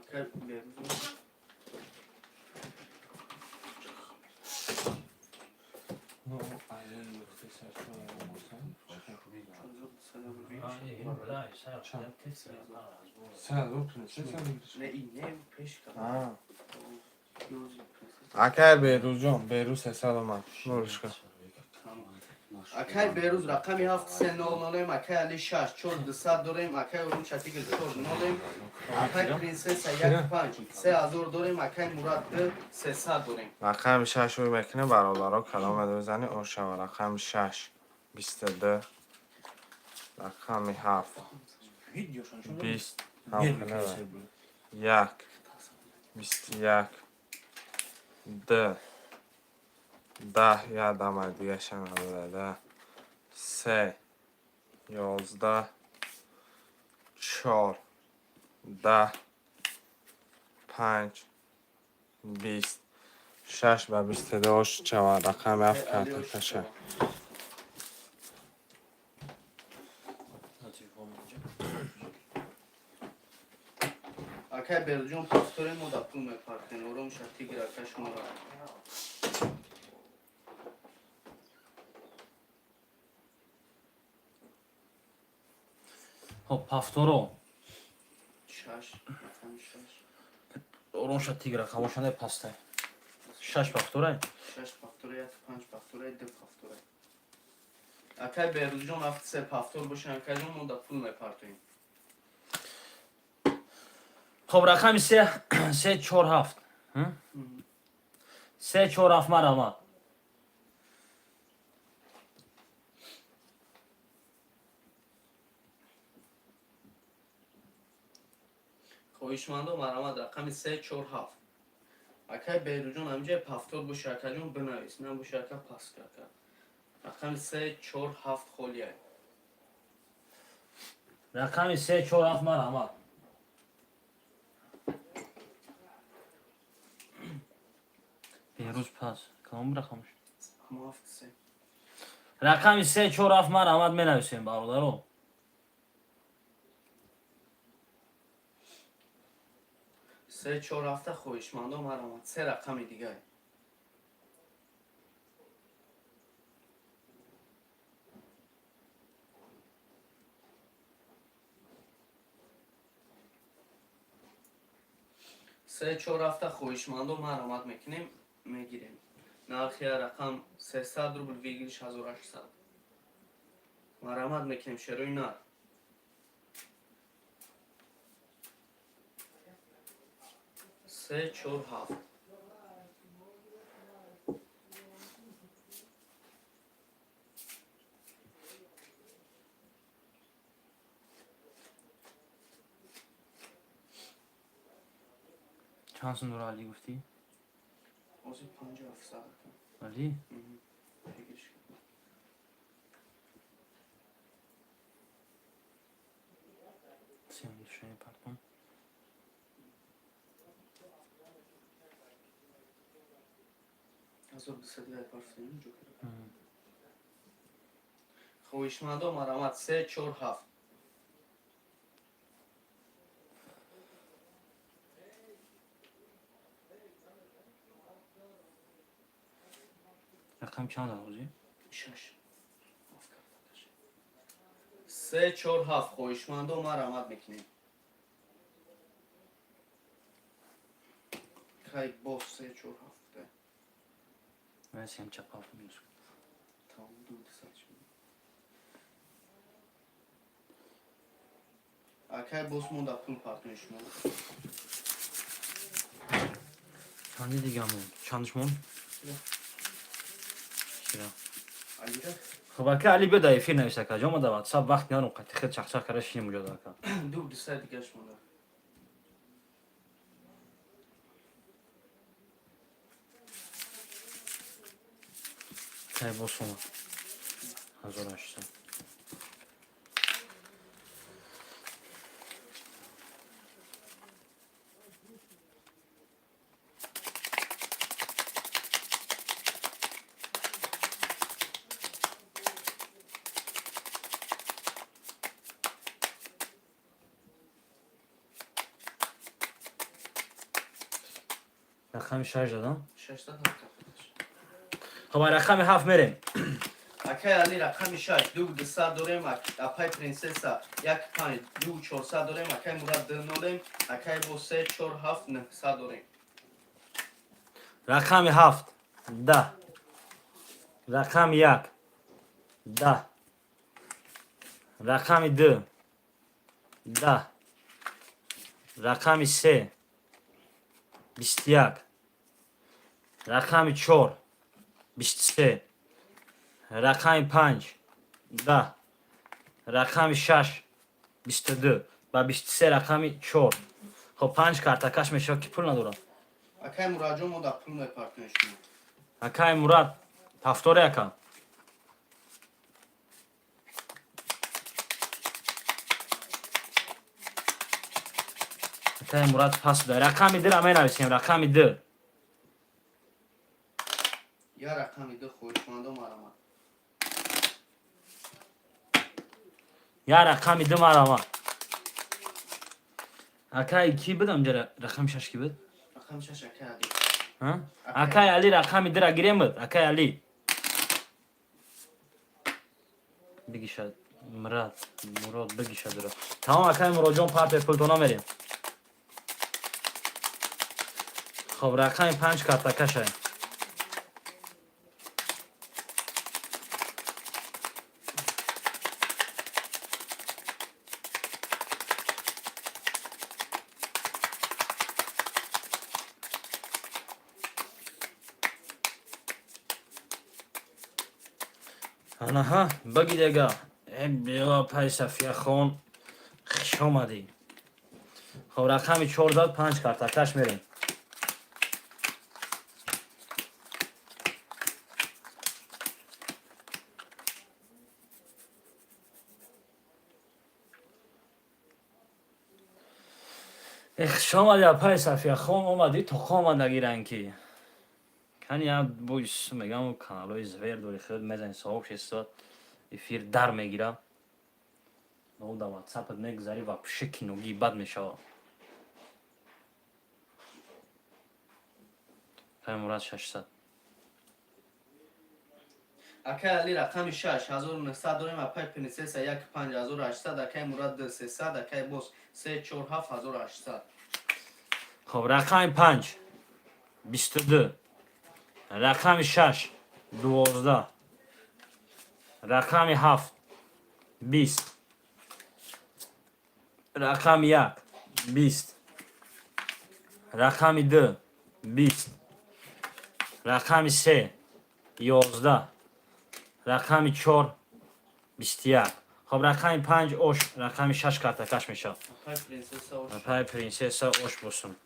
Акай Берӯз. Не, и не, пеш кардам. Акай Берӯзҷон, Берӯз 300 омад. Нолишка. Акай Берӯз рақами ҳафт се нол нолем, акай Али шаш чор дусад дорем, акай Орум Шатигл чор нолем, акай Принсесса як панҷ 3000 дорем, акай Мурад ду 300 дорем. Рақами 6 ӯй мекунем, бародаро, каломе бизанӣ ошава. Рақами 6 22, рақами 7 20, 1 21, 2 10, як дамай дигаша надода, 3 11, 4 10, 5 20, 6 ба 22 ош шавад. Рақами 7 карта каша. Акай Берӯзҷон, пафторе мо да пул мепартем. Ором Шатигр, ака шумора. Хоб, пафторо. Шаш, рақами шаш. Оронша тигра қамошандай пастай. Шаш пафторай? Шаш пафтора, як панҷ пафтора, ду пафтора. Акай Берӯзҷон, ҳафт се пафтор бошен, акайҷон, мо да пул мепартоем. Хоб, рақами се се чор ҳафт. Се чор ҳафт, марҳамат. Хоҳишмандо, марҳамат, рақами се чор ҳафт. Акай Берӯҷон, ҳаминҷои пафтор боша, акаҷон, бинавис, набоша, ака, паст ака. Рақами се чор ҳафт холиай. Рақами се чор ҳафт, марҳамат. Берӯз пас. Кадом рақамш? Ҳамо ҳафт се. Рақами се чор ҳафт, марҳамат, менависем, бародаро. Се чор ҳафта, хоҳишмандо, марҳамат, се рақами дигар. Се чор ҳафта, хоҳишмандо, марҳамат мекунем, мегирем. Нархи рақам 300 рубл, выигрыш 1800. Марҳамат мекунем, шерои нар. Се чор ҳафт. Чанд сум дора, Али, гуфтӣ? Ҳозир 5700, ака. Али? Выигрыш. Сем душани партон. 1200 дигар партоем, ҷокер. Хоҳишмандо, марҳамат, се чор ҳафт. Рақам чанд ҳозир? Шаш. Се чор ҳафт, хоҳишмандо, марҳамат мекунем. Кай боз се чор ҳафт. Сем чап ҳафт минус. Тамом, 200 шуд. Акай боз мо да пул партоем шумо. Чанди дигамон? Чандш мон? Чира? Алира? Хоб, ака Али, биё дар эфир навис, ака ҷо. Ма дар ватсап вақт надорам, қати хел чақчақ кара шинем уҷода, ака. Ду 200 дигаш монда. Кай босома? 1800. Рақами шаш дадам. 600 ҳафта худаш. Хоб, рақами ҳафт мерем. Акай Али, рақами шаш, ду 200 дорем, апай Принсесса як панҷ, ду 400 дорем, акай Мурад ду нолем, акай бо се чор ҳафт 900 дорем. Рақами ҳафт 10, рақами як 10, рақами ду 10, рақами се 21, рақами чор 23, рақами панҷ 10, рақами шаш 22 ба 23, рақами чор. Хоб, панҷ картакаш мешавад, ки пул надорад. Акай Мурадҷон, мо дар пул мепартоем шумо. Акай Мурад, ҳафторе, ака. Акай Мурад пас буда. Рақами дра менависем, рақами д. Я рақами ду, хоҳишмандо, марамад. Я рақами ду, марама. Акай ки будам ҷа? Рақами шаш ки буд? Рақами шаш акай Али. А? Акай Али, рақами дра гирем буд. Акай Али бигишад, Мурад, Мурод бигишад дура. Тамом, акай Муродҷон, парте пултона мерем. Хоб, рақами панҷ картакашай. Анаҳа, багидега. Э, биё, пай Сафияхон, хуш омадӣ. Хоб, рақами чор зад, панҷ картакаш мерем. Э, хуш омадӣ, апай Сафияхон, омадӣ тоқа омада гиран ки кани я бойс мегам, каналҳои звер дори, хел мезани, сообщество эфир дар мегира. Но да ватсапат мегузари, вообще киногии бад мешава. Кай Мурад, 600. Акай Али, рақами шаш 1900 дорем, апай Принсесса як панҷ 1800, акай Мурад ду 300, акай боз се чор ҳафт 1800. Хоб, рақами панҷ 22, рақами шаш 12, рақами ҳафт 20, рақами як 20, рақами ду 20, рақами се 11, рақами чор 21. Хоб, рақами панҷ ош, рақами шаш картакаш мешавад. Апай Принсесса ош. Апай Принсесса, ош босум.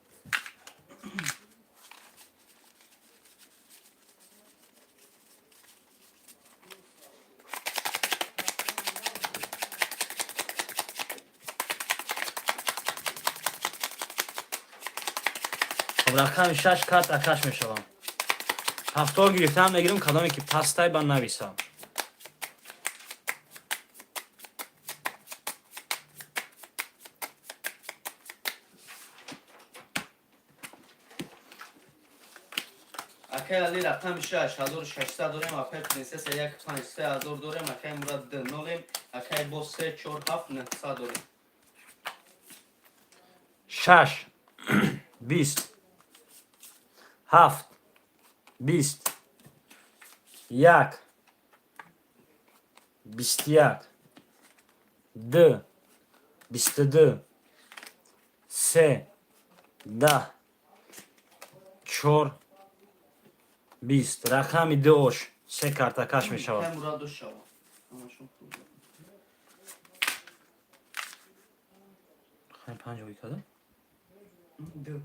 Хоб, рақами шаш картакаш мешавам. Ҳафтор гирифтам, мегирам, кадоме ки пастай ба нависам. Акай Али, рақами шаш 1600 дорем, апай Принсесса як панҷ 3000 дорем, акай Мурад ду нолем, акай боз се чор ҳафт 900 дорем. Шаш 20, ҳафт 20, як 21, ду 22, се 10, Чор, 20. Рақами ду ош се картакаш мешавад. Акай Мурад ош шава. Ҳамашон хуб. Рақами панҷ ой када? Ду.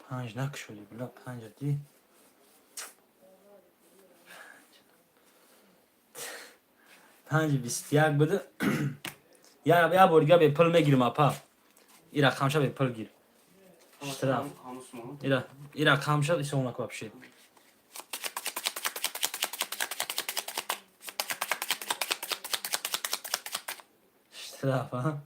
Панҷ накушодӣ, била, панҷа ди. Панҷи 21 буду. Я бор дига бепул мегирим, апа. И рақамша бепул гир. Штраф. Ҳамусмон. Ира рақамша ҳисоб наку вообще. Штраф, а?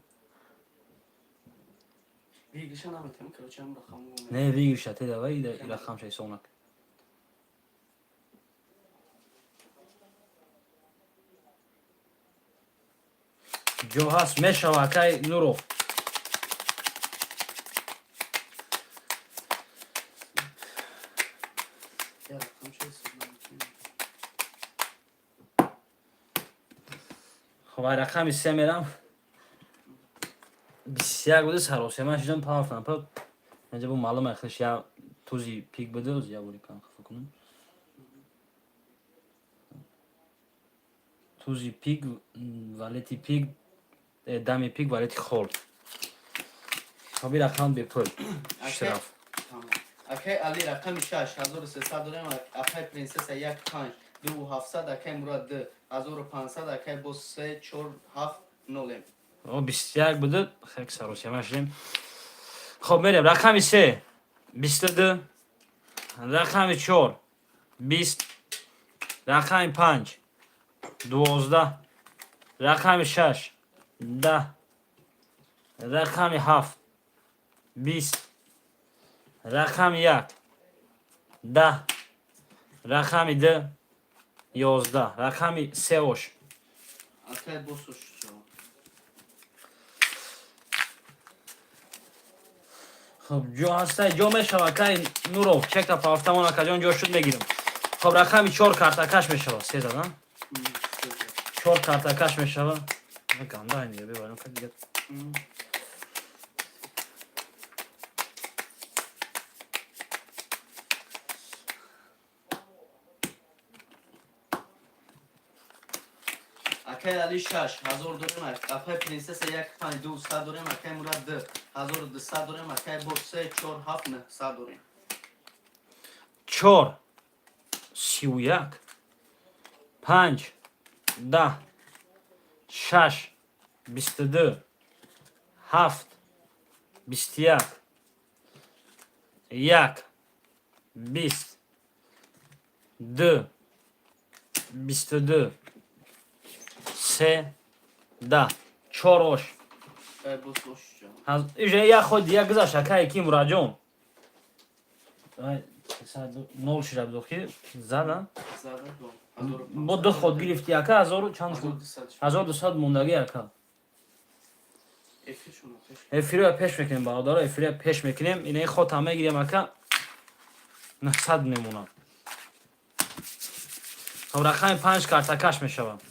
Выигрыша наметем, короче, ҳам рақаму. Не, выигрыша те давай, ира рақамша ҳисоб наку. Ҷо ҳаст, мешава, акай Нуров. Я рақамша ҳисоб наметем. Хоб, ай рақами се мерам. 21 буду, саросема шидам, пафтам. Па инҷа бу маълум ахлиш я тузи пик буду, оз я бори кам хафа кунам. Тузи пик, валети пик, дами пик, валети хол. Хоб, ин рақам бепул. Штраф. Тамом. Акай Али, рақами шаш 1300 дорем, акай Принсесса як панҷ ду ҳафтсад, акай Мурад ду 1500, акай боз се чор ҳафт нолем. О, 21 буду, хеле саросема шидем. Хоб, мерем, рақами се 22, рақами чор 20, рақами панҷ 12, рақами шаш 10, рақами ҳафт 20, рақами як 10, рақами ду 11, рақами се ош. Акай боз ош шава. Хоб, ҷо ҳастай, ҷо мешава, акай Нуров, чекта пафтамон, акаҷон, ҷо шуд, мегирам. Хоб, рақами чор картакаш мешава, се задан? Чор картакаш мешава. Ганда ин дига, бибарем, ка дига. Акай Али, шаш ҳазор дорем, акай Принсесса як панҷ ду сад дорем, акай Мурад ду 1200 дорем, акай боз се чор ҳафт нҳсад дорем. Чор, 31, панҷ, 10, шаш, 22, ҳафт, 21, як, 20, ду, 22, се, 10, чор ош. Акай боз ош шава. Иже як ход дия гузашт, акай ки Мураҷон. Ай, нол шида буд, охи зада. Зада. Бо ду ход гирифти, ака, ҳазору чанд шуд? 1200 мондагӣ, ака. Эфиршуно пеш. Эфироя пеш мекунем, бародаро, эфироя пеш мекунем. Инаи хотам мегирем, ака, 900 мемонад. Хоб, рақами панҷ картакаш мешавад.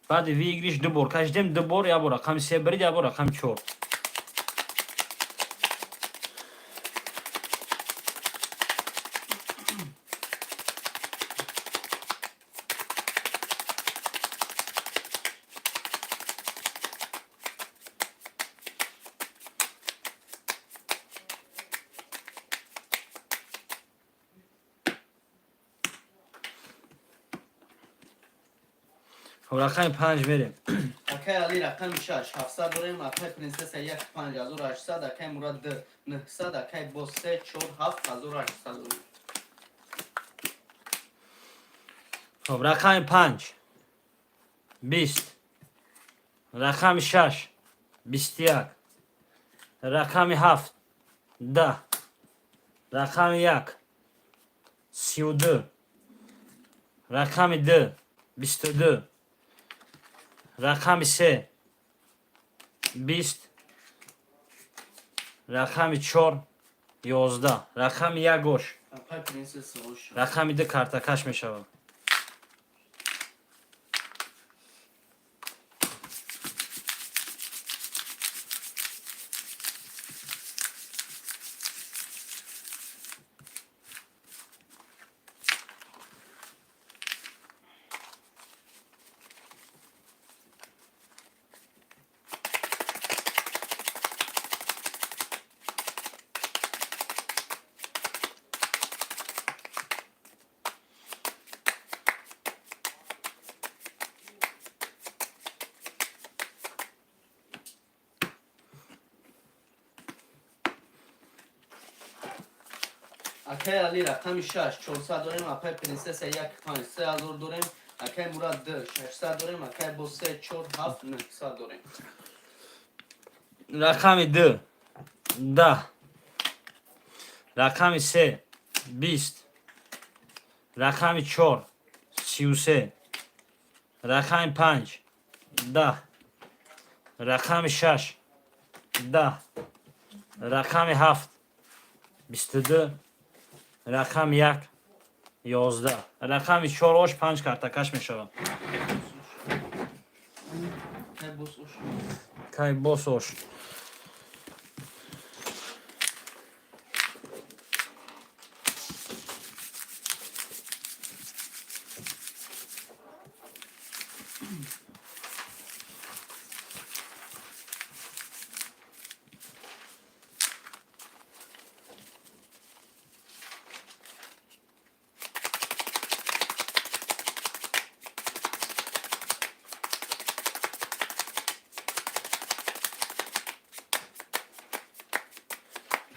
Баъди выигрыш ду бор кашидем, ду бор, як бор рақами се бирид, як бор рақами чор. Хоб, рақами панҷ мерем. Акай Али, рақами шаш ҳафтсад дорем, акай Принсесса як панҷ 1800, акай Мурад ду нҳсад, акай боз се чор ҳафт 1800 дорем. Хоб, рақами панҷ 20, рақами шаш 21, рақами ҳафт 10, рақами як 32, рақами 2, 22, рақами 3, 20, рақами 4, 11, рақами 1 ош. Апай Принсесса ош. Рақами 2 картакаш мешавад. Акай Али рақами 6, 400 дорем, апай Принсесса 1, 5, 3000 дорем, акай Мурад 2, 600 дорем, акай Бо 3, 4, 7, 900 дорем. Рақами 2, 10, рақами 3, 20, рақами 4, 33, рақами 5, 10, рақами 6, 10, рақами 7, 22, рақами 1, 11, рақами 4 ош, 5 картакаш мешавад. Акай Бос ош. Кай бос ош.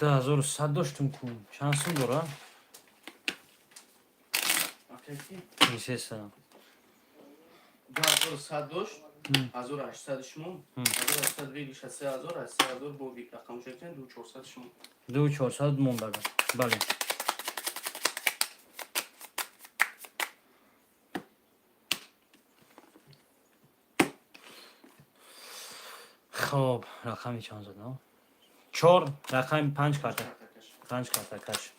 2100 доштум ку. Чанд сум дора? Акай ки? Принсесса. 2100 дошт, 1800 шумо, 1800 вигиша 3000, аз 3000 бо виг рақам шуд 2400 шумо. 2400 мондага. Бале. Хоб, рақами чанд задам? 4, рақами 5 карта. 5 картакаш.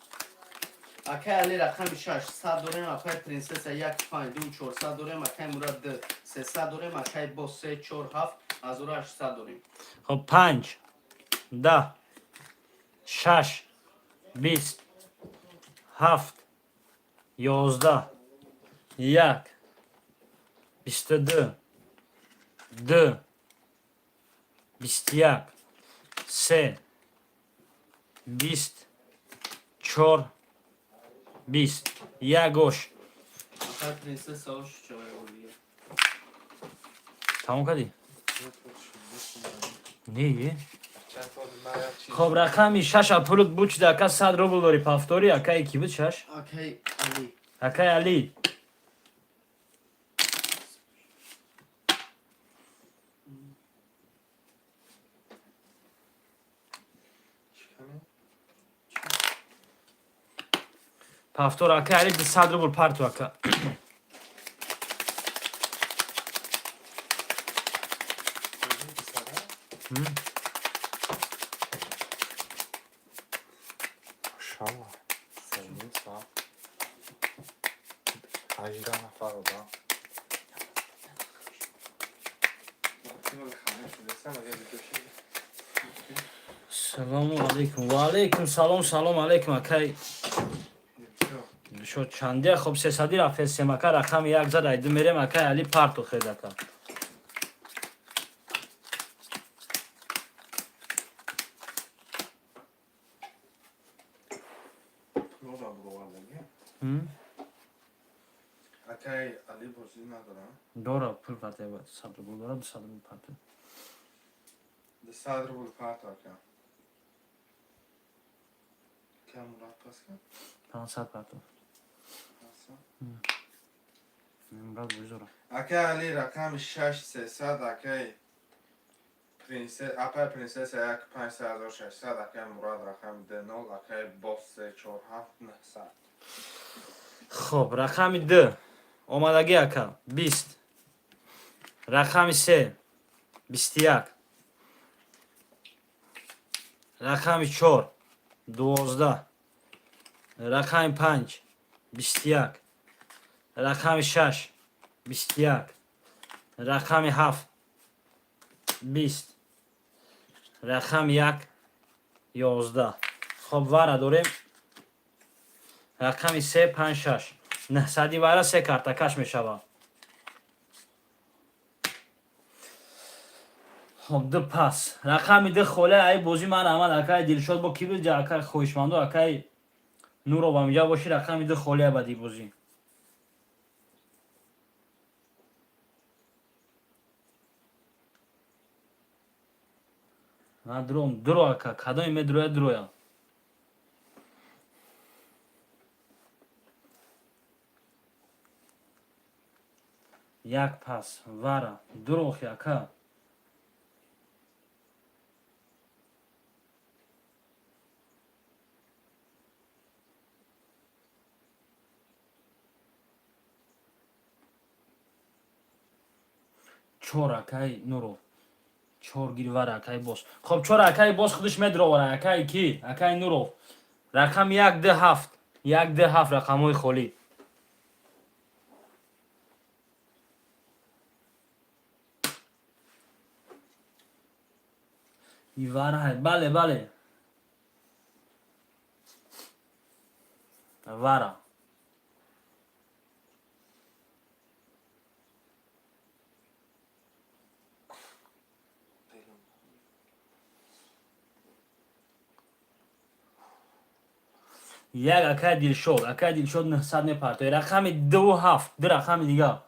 Акай Али рақами 6, 100 дорем, апай Принсесса 1, 5, 2, 400 дорем, акай Мурад 2, 300 дорем, акай Бо 3, 4, 7, 1800 дорем. Хоб, 5, 10, 6, 20, 7, 11, 1, 22, 2, 21, 3, 20, 4, 20, як ош. Апай Принсесса ош чавай олия. Тамом кардӣ? Не. Чанд сол ман як чиз. Хоб, рақами 6 апулут буд чида, ака, 100 рубл дори пафтори, акаи ки буд 6? Акай Али. Акаи Али. Чикани? Пафтор, акаи Али, 200 рубл парту, ака. Машалло. Сенин соат. 18 нафар одам. Салому алейкум. Ва алейкум салом, салом алейкум, акай. Шо чандия, хоб, сесади рафтесем, ака, рақами як зад, айду мерем, акай Али, парту хед, ака. Пулора буровардаги. М? Акай Али бозӣ надорам. Дора, пул парта, 100 рубл дора, 200 рубл парту. 200 рубл парту, ака. Кам Мурад пас кард? 500 парту. Аса. Мурад бузора. Акай Али рақами 6, 300, акай Принсес, апай Принсеса 1, 5, 3600, акай Мурад рақами 2, 0, акай Бос 3, 4, 7, 900. Хоб, рақами д омадагӣ, ака, 20, рақами се 21, рақами чор 12, рақами панҷ 21, рақами шаш 21, рақами ҳафт 20, рақами як 11. Хоб, вара дорем, рақами се, панҷ, шаш, 900-и вара, се картакаш мешавад. Хоб, ду пас, рақами ду холе. Ай бозӣ ман раҳмат, акай Дилшод. Бо ки буд, акай хоҳишманду, акай Нуров амиҷа боши. Рақами ду холе бади бозӣ. На дром дуро, ака, кадоме медроя, дроя. Як пас, вара, дурохи, ака. Чор, акай Нуров, чор гирвара, акай бос. Хоб, чор, акай бос худаш медровара. Акай ки, акай Нуров, рақами як, д, ҳафт, як, д, ҳафт, рақамҳои холӣ. Вара, бале, бале, вара. Як, акай Дилшод, акай Дилшод 900 мепартои, рақами дуву ҳафт, ду рақами дигар.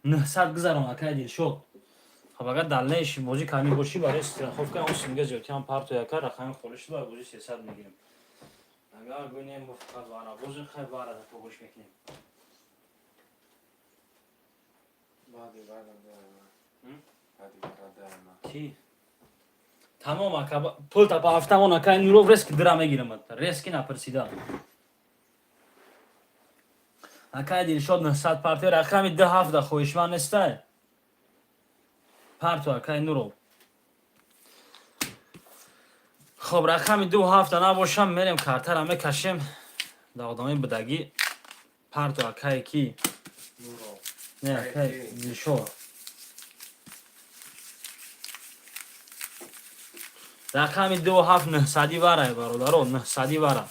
900 гузарон, акай Дилшод. Хоб, агар далнеши бозӣ ками бошӣ, барои страховка он симга зиёдтиам парто, яка рақами холӣ шуд, ба бозӣ 300 мегирем. Агар гӯнем, бо фақат вара бозӣ, хай, вара погӯш мекунем. Баъди вара даема. Баъди вара даема. Ки тамом, ака, пул та ба ҳафтамон, акай Нуров, резки дира мегирам, резки напурсида. Акай Дилшод 900 партия, рақами ду ҳафта хоҳишманд нестай, парту, акай Нуров. Хоб, рақами ду ҳафта набошам, мерем, картара мекашем. Да одамои будагӣ парту, акай ки? Нуров. Не, акай Дилшод, рақами ду ҳафт, 900-и варай, бародаро, 900-и вара.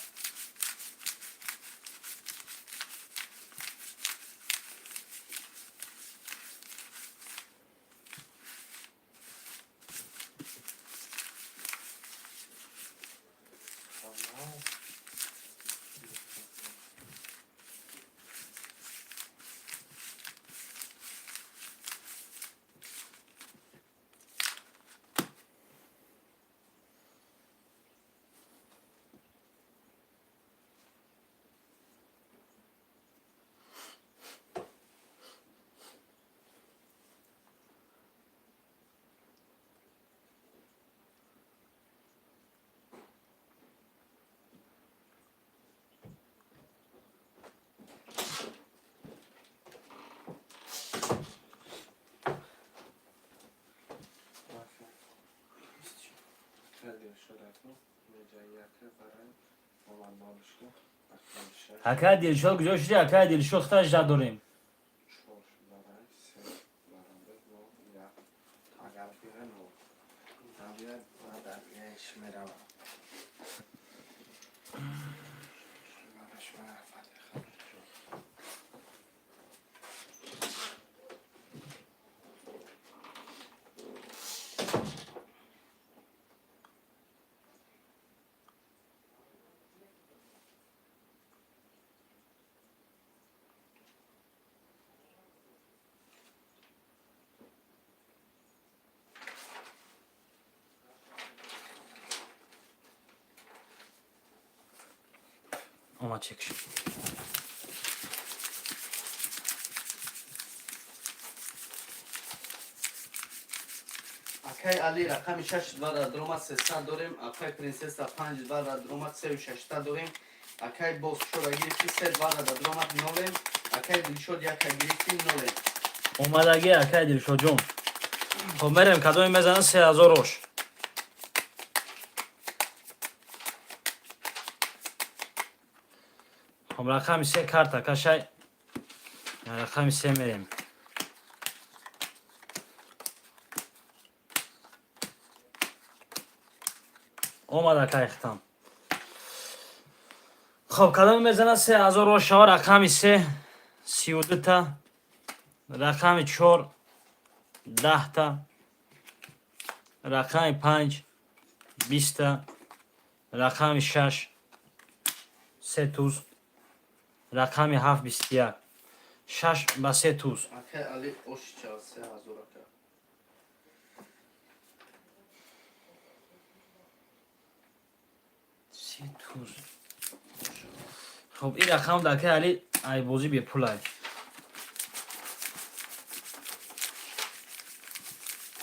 Акай Дилшод, куҷо шуди, акай Дилшод? Хта жда дорем. Чор барай, се баробар нол, як. Агар биёяд, нол. Набиёяд, ман дар иш меравам. Бараш ман фатиха. Омад, чекш. Акай Али рақами 6 2 дромад 300 дорем. Акай Принсесса 5 2 дромад 36 дорем. Акай Бос 4 гирифти 3 2 дромад 0. Акай Дилшод 1 гирифти 0. Омадагӣ, акай Дилшодҷон. Хоб, мерем, кадоме мезанад 3000 ош. Хоб, рақами се карта кашай. Рақами се мерем. Омад, акай хитам. Хоб, кадоме мезанад 3000 ош шава? Рақами се 32-та, рақами чор 10-та, рақами панҷ 20-та, рақами шаш се туз, рақами ҳафт 21. Шаш ба се туз. Акай Али ош ча 3000 ака. Се туз. Хоб, ин рақам да акай Али айбозӣ бепулай.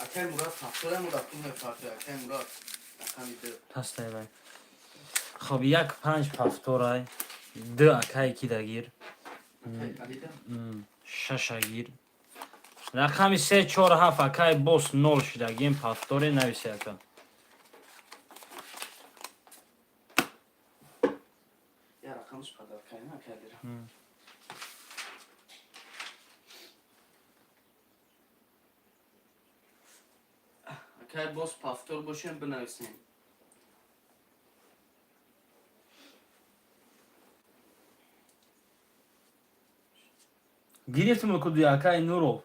Акай Мурад ҳафтора мурад ту мепарти, акай Мурад рақами 2. Пастай вай. Хоб, як панҷ пафторай, ду акай ки дагир. Акай Али да. Шаша гир. Рақами се чор ҳафт, акай бос нол шидагим пафторе нависе, ака. Я рақамш падаркай на акай Али. Акай Бос пафтор бошем, бинависем. Гирифтем куди, акай Нуров.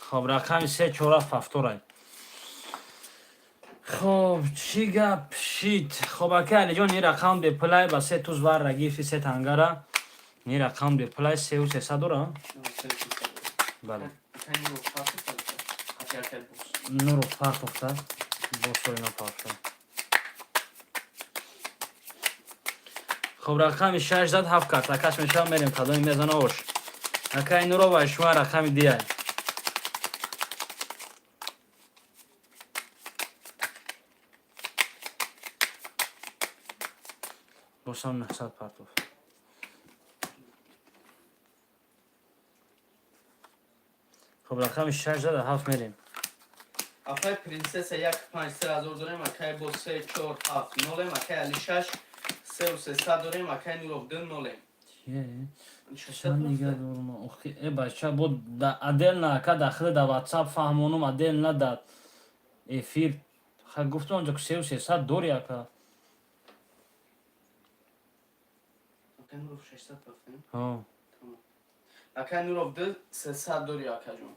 Хоб, рақами се чор ҳафт пафторай. Хоб, чӣ гап шид? Хоб, акай Алиҷон, ин рақам бепулай, ба се туз варра гирифти се тангара. Ин рақам бепулай, сеу сесад дора? Бале. Акай Нуров партофта. Акай акай Бос. Нуров партофта, босои напартофта. Хоб, рақами шаш зад, ҳафт карт акаш мешава. Мерем, кадоми мезана ош? Акай Нурова, шума рақами диай. Босам 900 партоф. Хоб, рақами шаш зада, ҳафт мерем. Акай Принсесса 1 5 3000 дорем, акай Бос 3 4 7 0, акай Али 6 3 300 дорем, акай Нуров 2 0. Чие? Чанд нига дорум? Охи, э бача, бо да отдельно ака дахили да WhatsApp фаҳмонум, отдельно да эфир. Ха, гуфтам, онҷо сеу сесад дори, ака. Акай Нуров 600 партофтем. Ҳо. Акай Нуров 2 300 дори, акаҷон.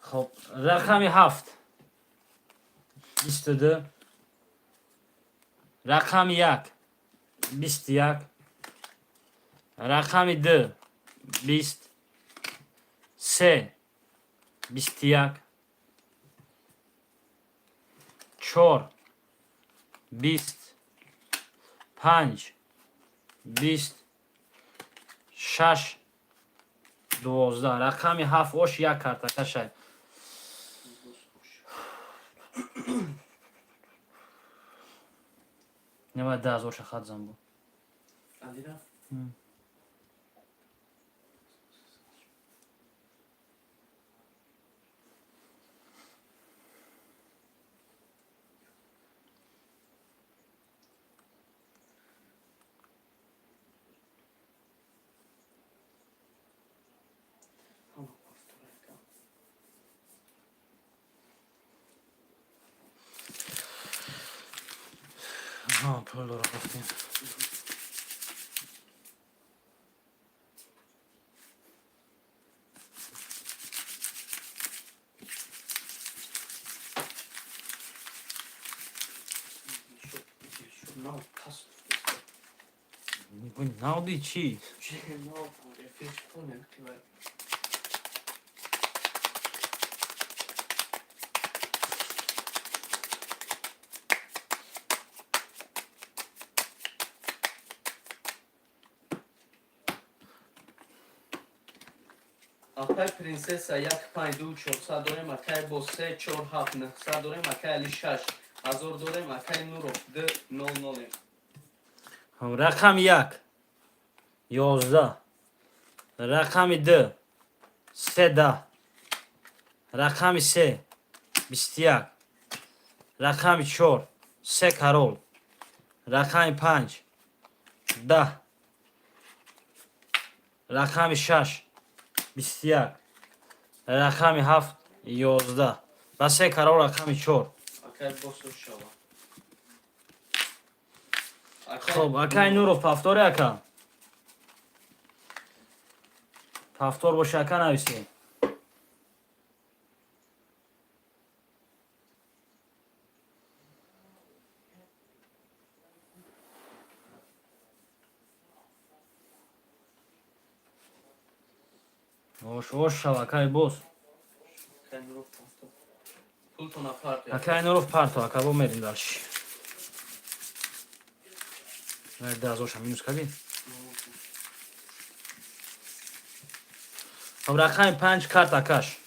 Хоб, рақами ҳафт 22, рақами як 21, рақами ду 20, се 21, чор 20, панҷ 20, шаш 12. Рақами ҳафт ош як карта кашай. Нема 10 000 ша хат зан бу. Али рафт. Ҳама пафтора ака. Ҳа, пул дора, гуфтем. Шуд нав пас. Навди чӣ? Чи нав эфир шуд не қибай. Апай Принсесса 1 5 2 400 дорем, акай бо 3 4 7 900 дорем, акай Али 6 1000 дорем, акай Нуров 2 0 0. Рақами 1 11, рақами 2 3 10, рақами 3 21, рақами 4 3 король, рақами 5 10, рақами 6 21, рақами 7 11 ва се король рақами 4. Акай босо шава. Хоб, акай Нуров, повтори, ака. Повтор боша, ака, нависӣ. Ош, ош шав, акай боз. Акай Нуров повтор. Пултона парт. Акай Нуров, парто, ака, бо мерим дальше. 10 000-ша минус кардӣ. Хоб, рақами 5 карт, акаш.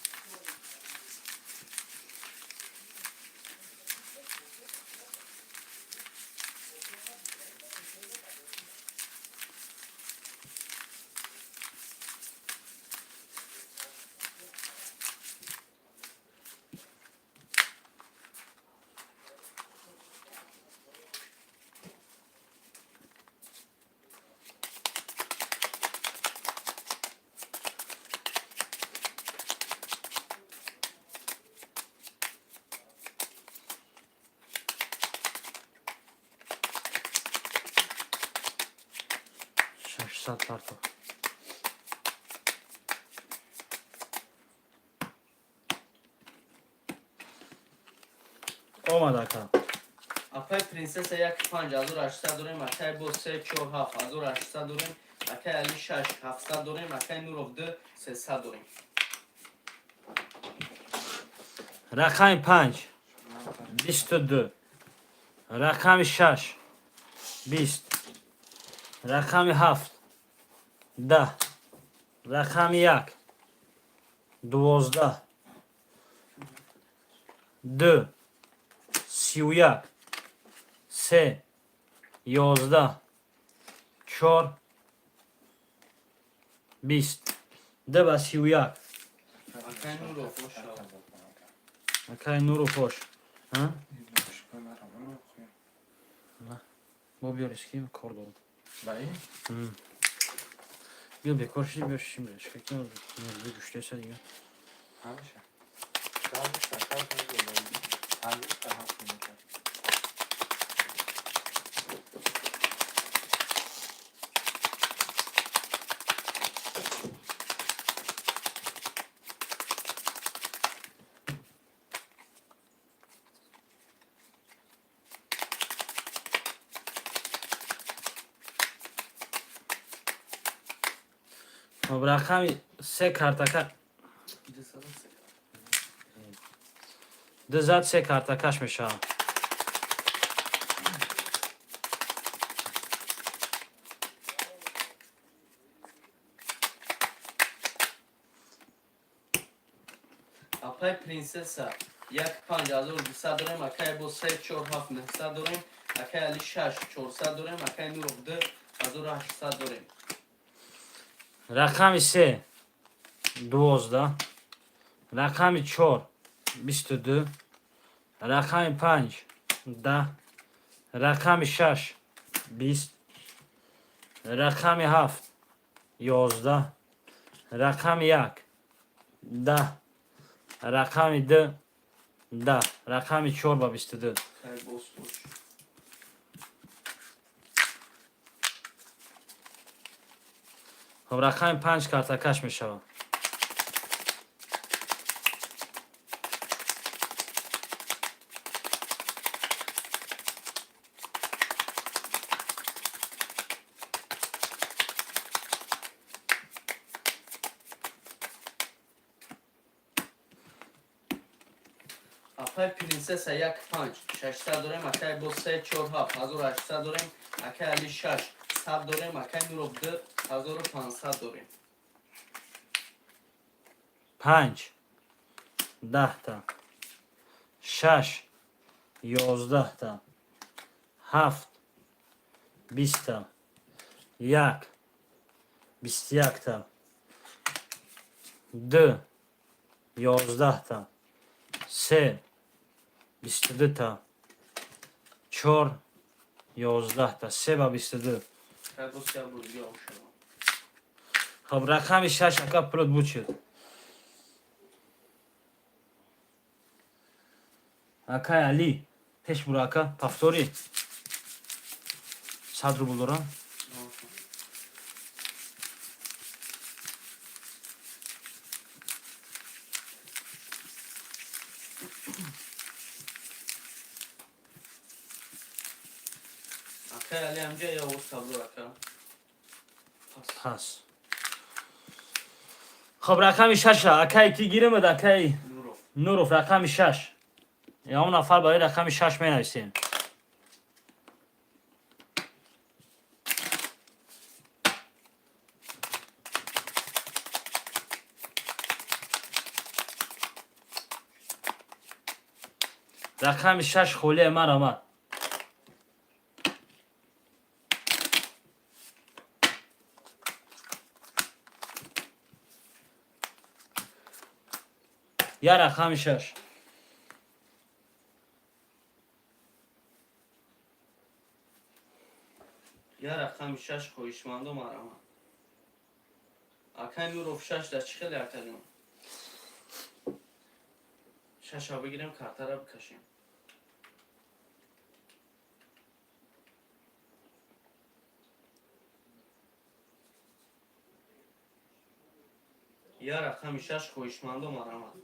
600 парто. Омад, ака. Апай Принсесса 1 5 1800 дорем, акай бо 3 4 7 1800 дорем, акай Али 6 700 дорем, акай Нуров 2 300 дорем. Рақами 5 22, рақами 6 20, рақами 7 10, рақами 1 12, 2 31, 3 11, 4 20, 2 ба 31. Акай Нуров ошава. Акай Нуров, хош. А? Бо биёрис ки кор дорам. Биё, бекор ши, биё шим. Гӯштеса дига. Ҳамеша. Ҳамеша ҳафт мекард. Хоб, рақами се картака. 203. Ду зад се картакаш мешавад. Апай Принсесса 1 5 1200 дорем, акай бо 3 4 7 900 дорем, акай Али 6 400 дорем, акай Нуров 2 1800 дорем. Рақами се 12, рақами 4 22, рақами 5 10, рақами 6 20, рақами 7 11, рақами 1 10, рақами 2 10, рақами 4 ба 22. Акай боз бош. Хоб, рақами 5 картакаш мешавад. Апай Принсесса 1 5 600 дорем, акай бо 3 4 7 1800 дорем, акай Али 6 100 дорем, акай Нуров 2 1500 дорем. Панҷ, 10-та. Шаш, 11-та. Ҳафт, 20-та. Як, 21-та. Ду, 11-та. Се, 22-та. Чор, 11-та. Се ба 22. Хай, боз як бор дига ошава. Хоб, рақами шаш, ака, пулот буд шуд. Акай Али, пеш буро, ака, повтори. 100 рубл дорам. Акай Али, ҳамҷа я овоз табло, ака. Пас. Пас. Хоб, рақами шаша акай ки гиримад, акай? Нуров. Нуров, рақами шаш. Ягон нафар барои рақами шаш менависем. Рақами шаш холие, марҳамат. Я рақами шаш. Я рақами шаш, хоҳишмандо, марҳамат. Акай Нуров, шаш дар чӣ хеле, акаҷон? Шаша бигирем, картара бикашем. Я рақами шаш, хоҳишмандо, марҳамат.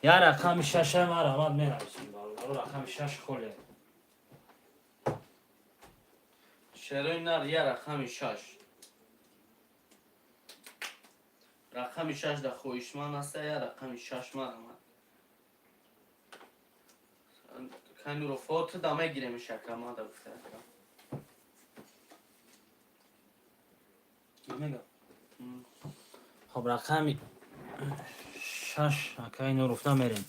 Я рақами шаша, марҳамат, менависем, бародаро. Рақами шаш холе. Шерои нар, я рақами шаш. Рақами шаш дар хоҳишманд аста, я рақами шаш, марҳамат. Акай Нуров, о, ту да мегирем шака, ма да гуфта, ака. Мега. Хоб, рақами шаш, акай Нуруфта, мерем.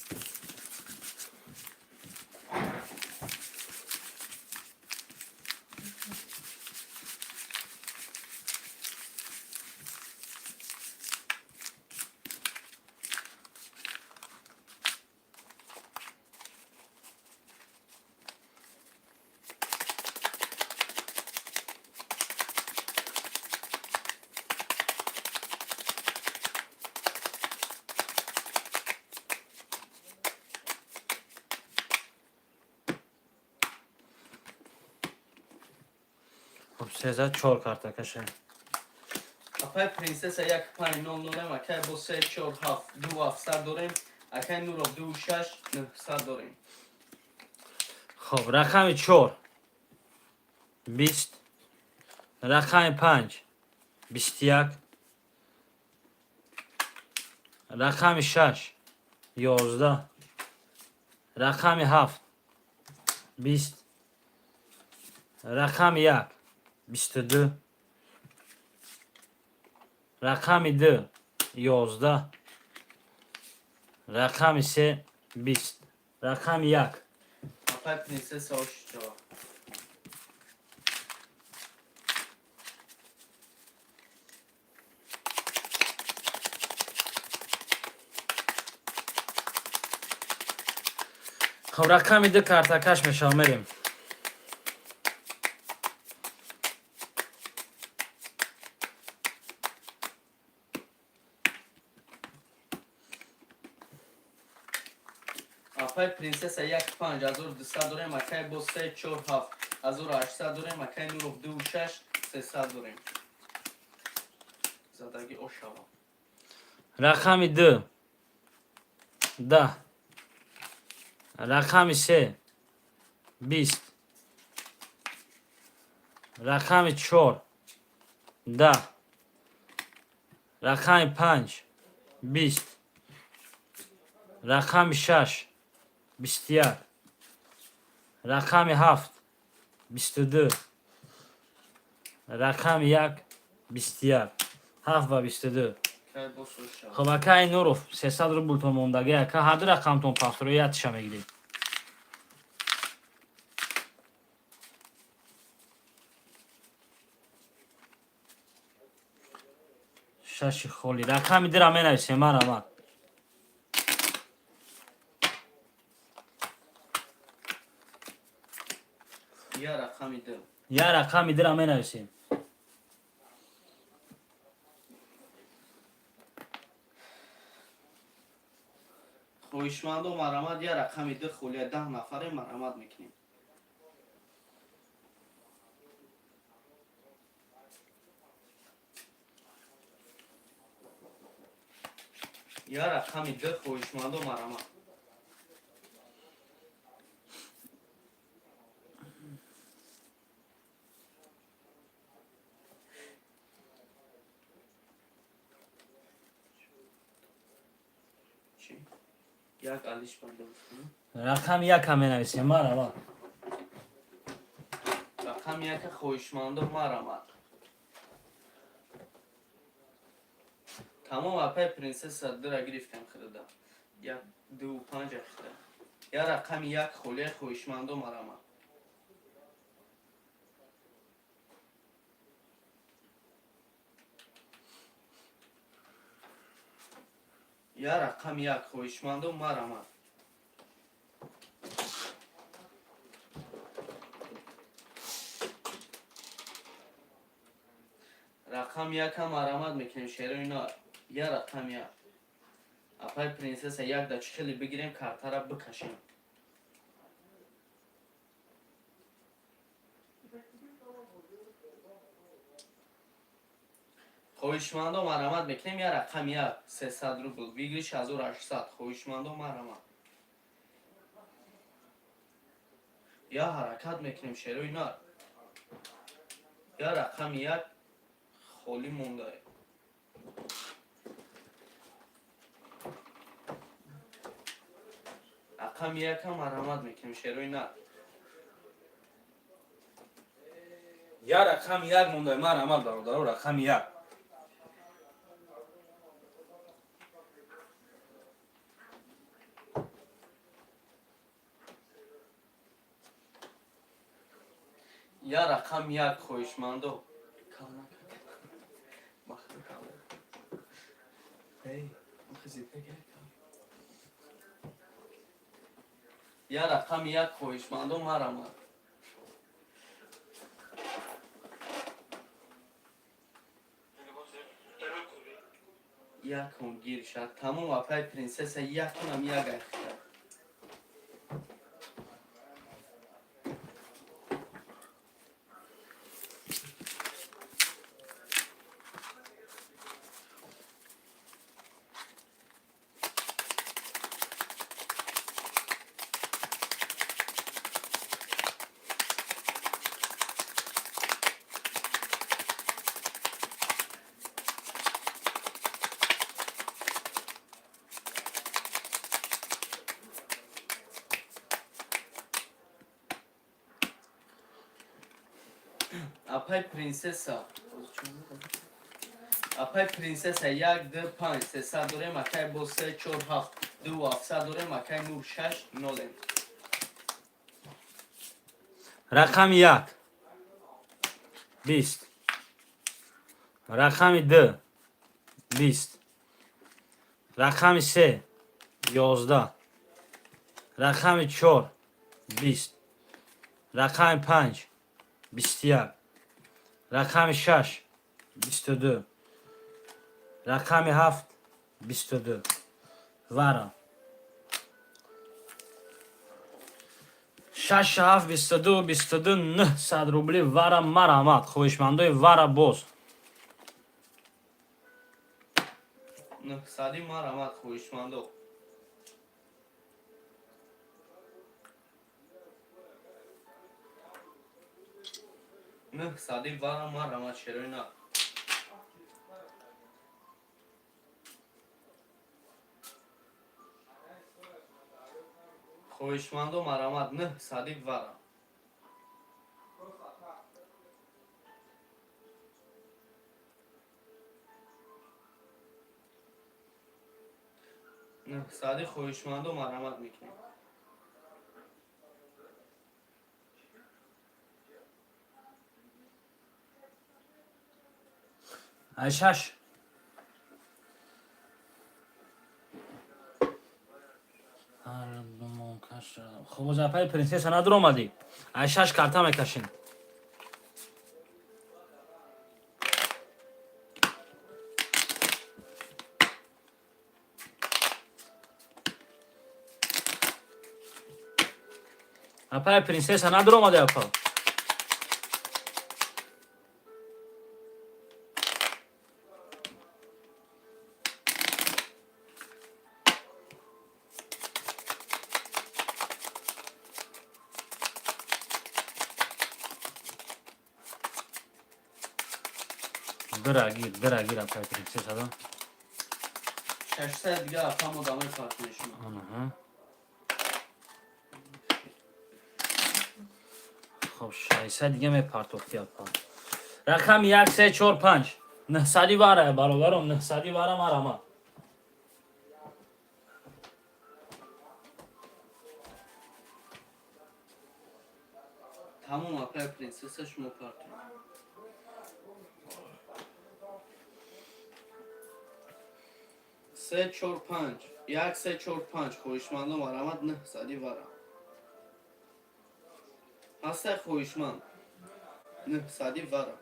Хоб, сеза чор карта кашем. Апай Принсесса, як панҷ нол нолем, акай, бо се, чор, ҳафт, ду, 700 дорем. Акай Нуров, ду, шаш, 900 дорем. Хоб, рақами чор, 20, рақами панҷ, 21, рақами шаш, 11, рақами ҳафт, 20, рақами як, 22, рақами ду, 11, рақами се, 20, рақами як. Апай Принсесса, ошичава. Хоб, рақами ду картакаш мешава, мерем. Апай Принсесса, як панҷ 1200 дорем, акай, бо се, чор, ҳафт, 1800 дорем, акай Нуров, ду, шаш, 300 дорем. Задагӣ ошава. Рақами ду, 10, рақами се, 20, рақами чор, 10, рақами панҷ, 20, рақами шаш, 21, рақами ҳафт, 22. Рақами як 21, ҳафт ба 22. Кай босу шав. Хоб, акай Нуров, 300 рублтон мондаги, ака, ҳарду рақамтон пафтро ятиша мегиред. Шаши холи, рақами дира менависем, марамат. Я рақами ду. Я рақами дира менависем. Хоҳишмандо, марамат, я рақами ду холия, 10 нафаре, марамат мекунем. Я рақами ду, хоҳишмандо, марамат. Чӣ? Як алиш банда гуфтам. Рақами якам менависем, марамат. Рақами яка, хоҳишмандо, марамат. Тамом, апай принсесса, дура гирифтем хирида. Як, ду, панҷ ахида. Я рақами як холия, хоҳишмандо, марамат. Я рақами як, хоҳишмандо, марамат. Рақами якам марамат мекунем, шерои нар. Я рақами як. Апай принсесса, як да чӣ хеле бигирем, картара бикашем. Хоҳишмандо, марамат мекунем, я рақами як, 300 рубл, выигрыш 1800, хоҳишмандо, марамат. Я ҳаракат мекунем, шерои нар. Я рақами як холӣ монда. Рақами якам марамат мекунем, шерои нар. Я рақами як монда, марамат, бародаро, рақами як. Я рақами як, хоҳишмандо. Кална махру кална. Эй, хизита. Я рақами як, хоҳишмандо, марамат. Якум гир шад. Тамом, апай принсесса, якунам як ахта. Апай принсесса. Апай принсесса, як, ду, панҷ, 300 дорем, акай бо се, чор, ҳафт, ду, 700 дорем, акай нур, шаш, нолем. Рақами як 20, рақами ду 20, рақами се 11, рақами чор 20, рақами панҷ 21, рақами шаш 22, рақами ҳафт 22. Вара шаш, ҳафт, 22, 22, 900 рубли. Вара, марамат, хоҳишмандои вара боз. 900-и, марамат, хоҳишмандо. 900-и вара, марамат, шерои нар. Хоҳишмандо, марамат, 900-и вара. 900 хоҳишмандо марҳамат мекунем. Ай шаш. Хоб, апаи принсесса надуромадӣ. Ай шаш карта мекашем. Апаи принсесса надуромадӣ, апа. Дыра гир, дыра гир, апаи принсесса да. 600 дига апамо дамои партои шумо. Анаҳа. Хоб, 600 дига мепартохти, апа. Рақами як, се, чор, панҷ. 900 вара, бародаром, 900 вара марама. Тамом, апаи принсесса, шумо партоед. Се, чор, панҷ, як, се, чор, панҷ. Хоҳишмандо марҳамат, 900 вара ҳастай. Хоҳишманд, 900 вара.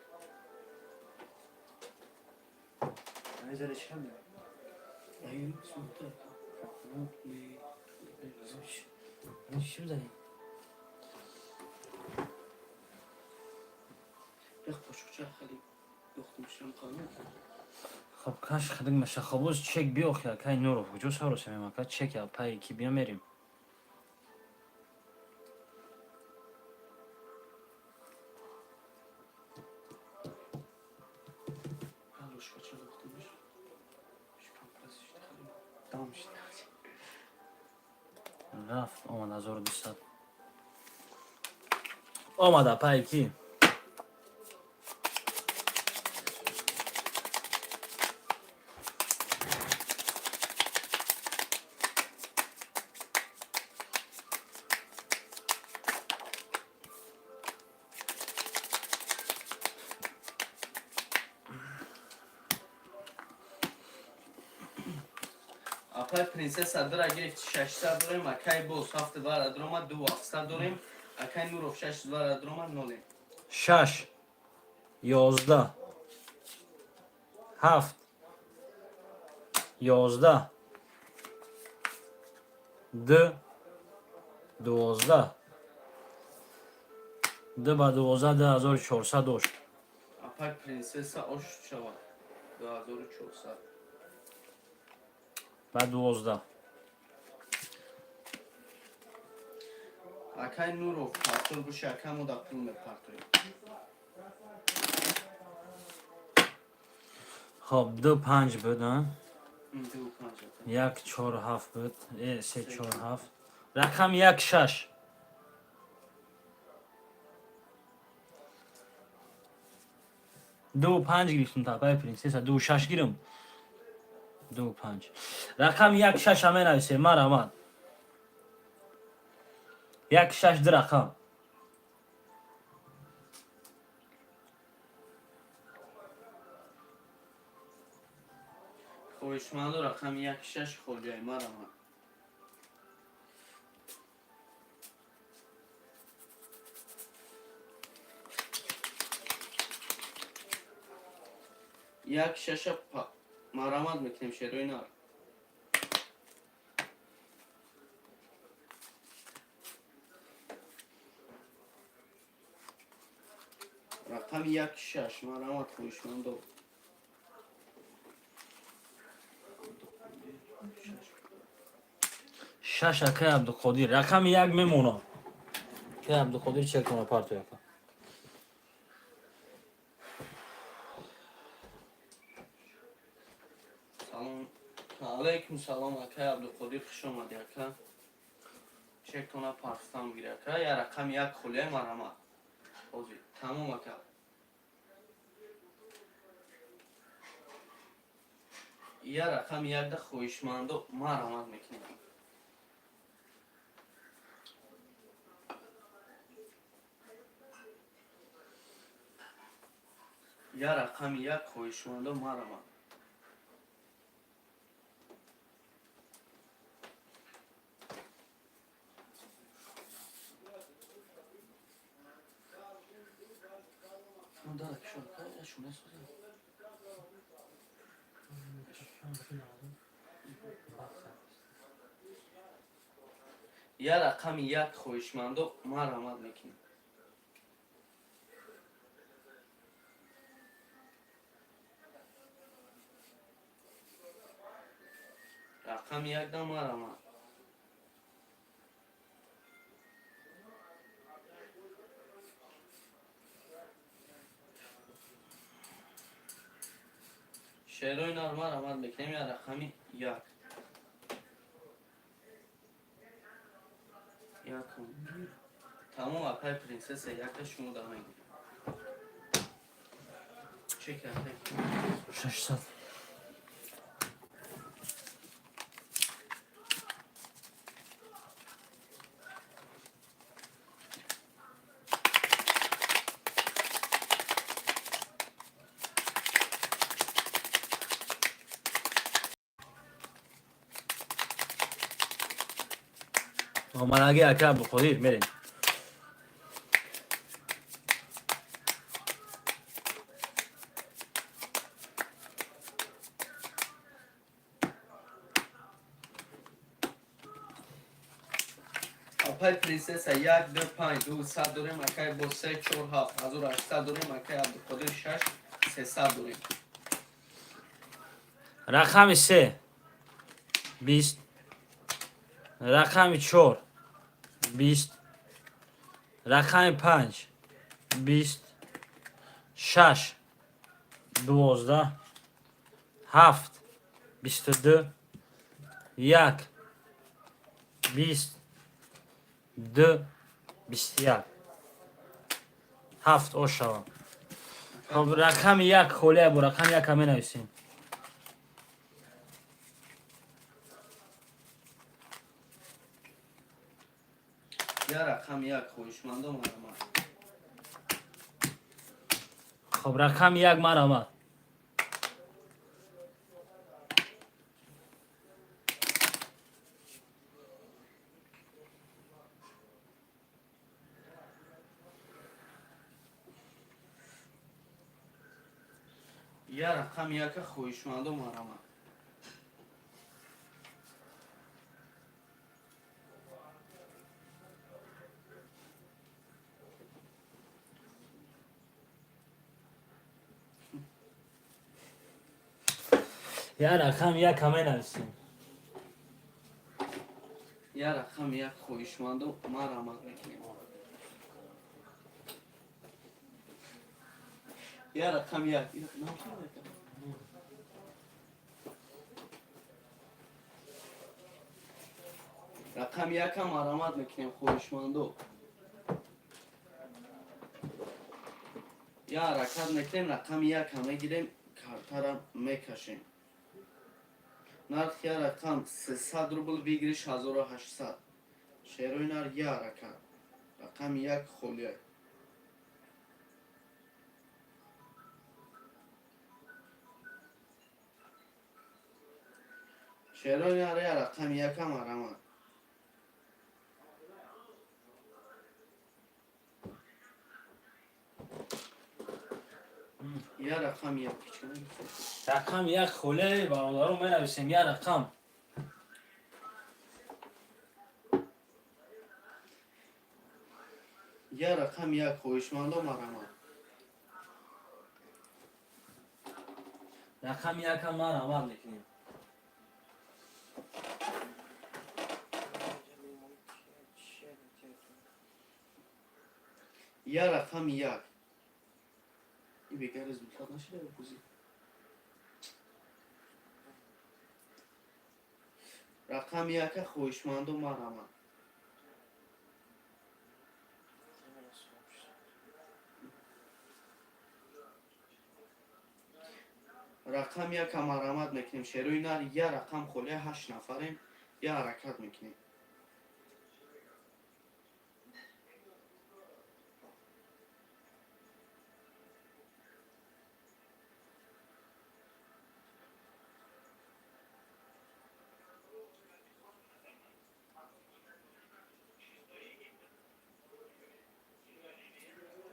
Незаре чӣ кам? Ай, сумта. Не. Чӣ бизанем? Як қошуқча хеле дохтумшам қанун. Хоб, каш хадик меша. Хоб, боз чек биохи, акай Нуров. Куҷо саросемем, ака? Чек апаи ки бия мерим. Ложкача дохтумш. Шикам прасишт хеле. Дам шид. Рафт, омад 1200. Омад апаи ки. Апай принсесса дыра гирифт, 600 дорем, акай боз ҳафт вара дрома, ду 700 дорем, акай Нуров шаш вара дрома, нолем. Шаш, 11, ҳафт, 11, ду, 12, ду ба 12 2400 дошт. Апай принсесса ош шавад 2400. Ба 12. Акай Нуров партор боши, ака, мо да пул мепартоем. Хоб, ду панҷ буд, а? Ду панҷ, ака. Як, чор, ҳафт буд, се, чор, ҳафт. Рақам як, шаш. Ду панҷ гирифтум, апаи принсесса, ду шаш гирам. Ду панҷ. Рақам як, шаша менависем, марҳамат. Як, шаш, ду рақам. Хоҳишманду рақами як, шаш хоҷаи, марҳамат. Як, шаша марҳамат мекунем, шерои нар. Рақами як, шаш, марҳамат, хоҳишмандо. Шаш, акай Абдуқодир. Рақами як мемонад. Акай Абдуқодир, чекона партои, ака. Салом алейкум, салом, акай Абдуқодир, хуш омадӣ, ака. Чектона партам гир, ака. Я рақами як холия, марҳамат. Ҳозир тамом, ака. Я рақами якда хоҳишмандо марҳамат мекунем. Я рақами як хоҳишмандо марҳамат. Я рақами як хоҳишмандо марҳамат мекунем. Рақами якда марҳамат. Шерои нар марҳамат мекунем. Я рақами як. Якум. Тамом, акай принсесса, якта шумо да мегирем. Чӣ карда? 600. Омадаги ака Абдуқодир, мерем. Апай принсесса, як, ду, панҷ, ду сад дорем, акай бо се, чор, ҳафт, 1800 дорем, акай Абдуқодир, шаш, 300 дорем. Рақами се 20, рақами чор 20, рақами панҷ 20, шаш 12, ҳафт 22, як 20, ду 21, ҳафт ошава. Хоб, рақами як холия, бо рақами яка менависем. Я рақами як хоҳишмандо марҳамат. Хоб, рақами як, марҳамат. Я рақами яка хоҳишмандо марҳамат. Я рақами яка менависем. Я рақами як хоҳишмандо марҳамат мекунем. Я рақами як. Рақами яка марҳамат мекунем, хоҳишмандо. Я ҳаракат мекунем, рақами яка мегирем, картара мекашем. Нарх я рақам 300 рубл, выигрыш 1800. Шерои нар, я ҳаракат. Рақами як холия. Шерои нар, я рақами яка марҳамат. Я рақами як. Рақами як холия, бародаро, менависем я рақам. Я рақами як хоҳишмандо марҳамат. Рақами якам марҳамат мекунем. Я рақами як. И бега результат нашида бузӣ. Рақами яка хоҳишмандо марҳамат. Рақам якам марамат мекунем, шерои нар. Я рақам холия, ҳашт нафарем, я ҳаракат мекунем.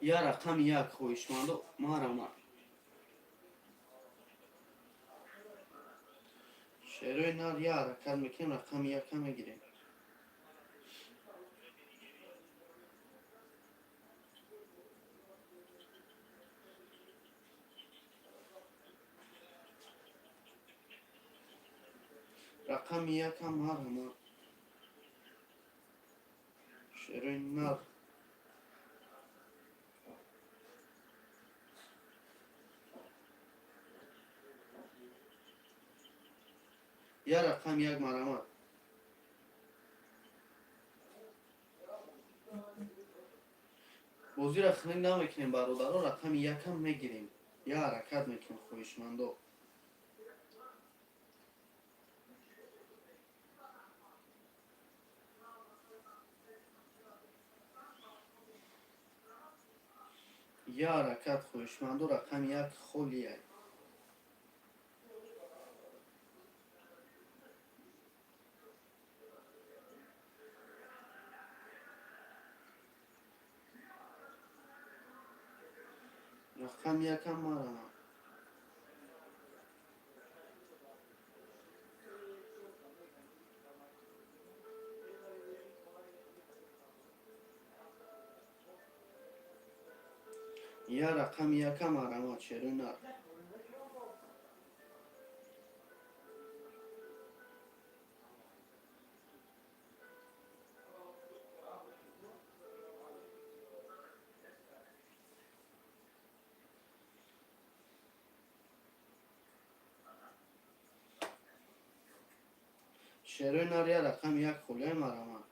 Я рақами як, хоҳишмандо, марама. Шерои нар, я ҳаракат мекунем, рақами яка мегирем. Рақами яка марама, шерои нар. Я рақам як, марамат. Бозиро хунук намекунем, бародаро, рақами якам мегирем, я ҳаракат мекунем, хоҳишмандо. Я ҳаракат, хоҳишмандо, рақами як холия. Рақам якам марама. Я рақами якам марамат, шерои нар. Шерои нар, я рақами як холияи, марама.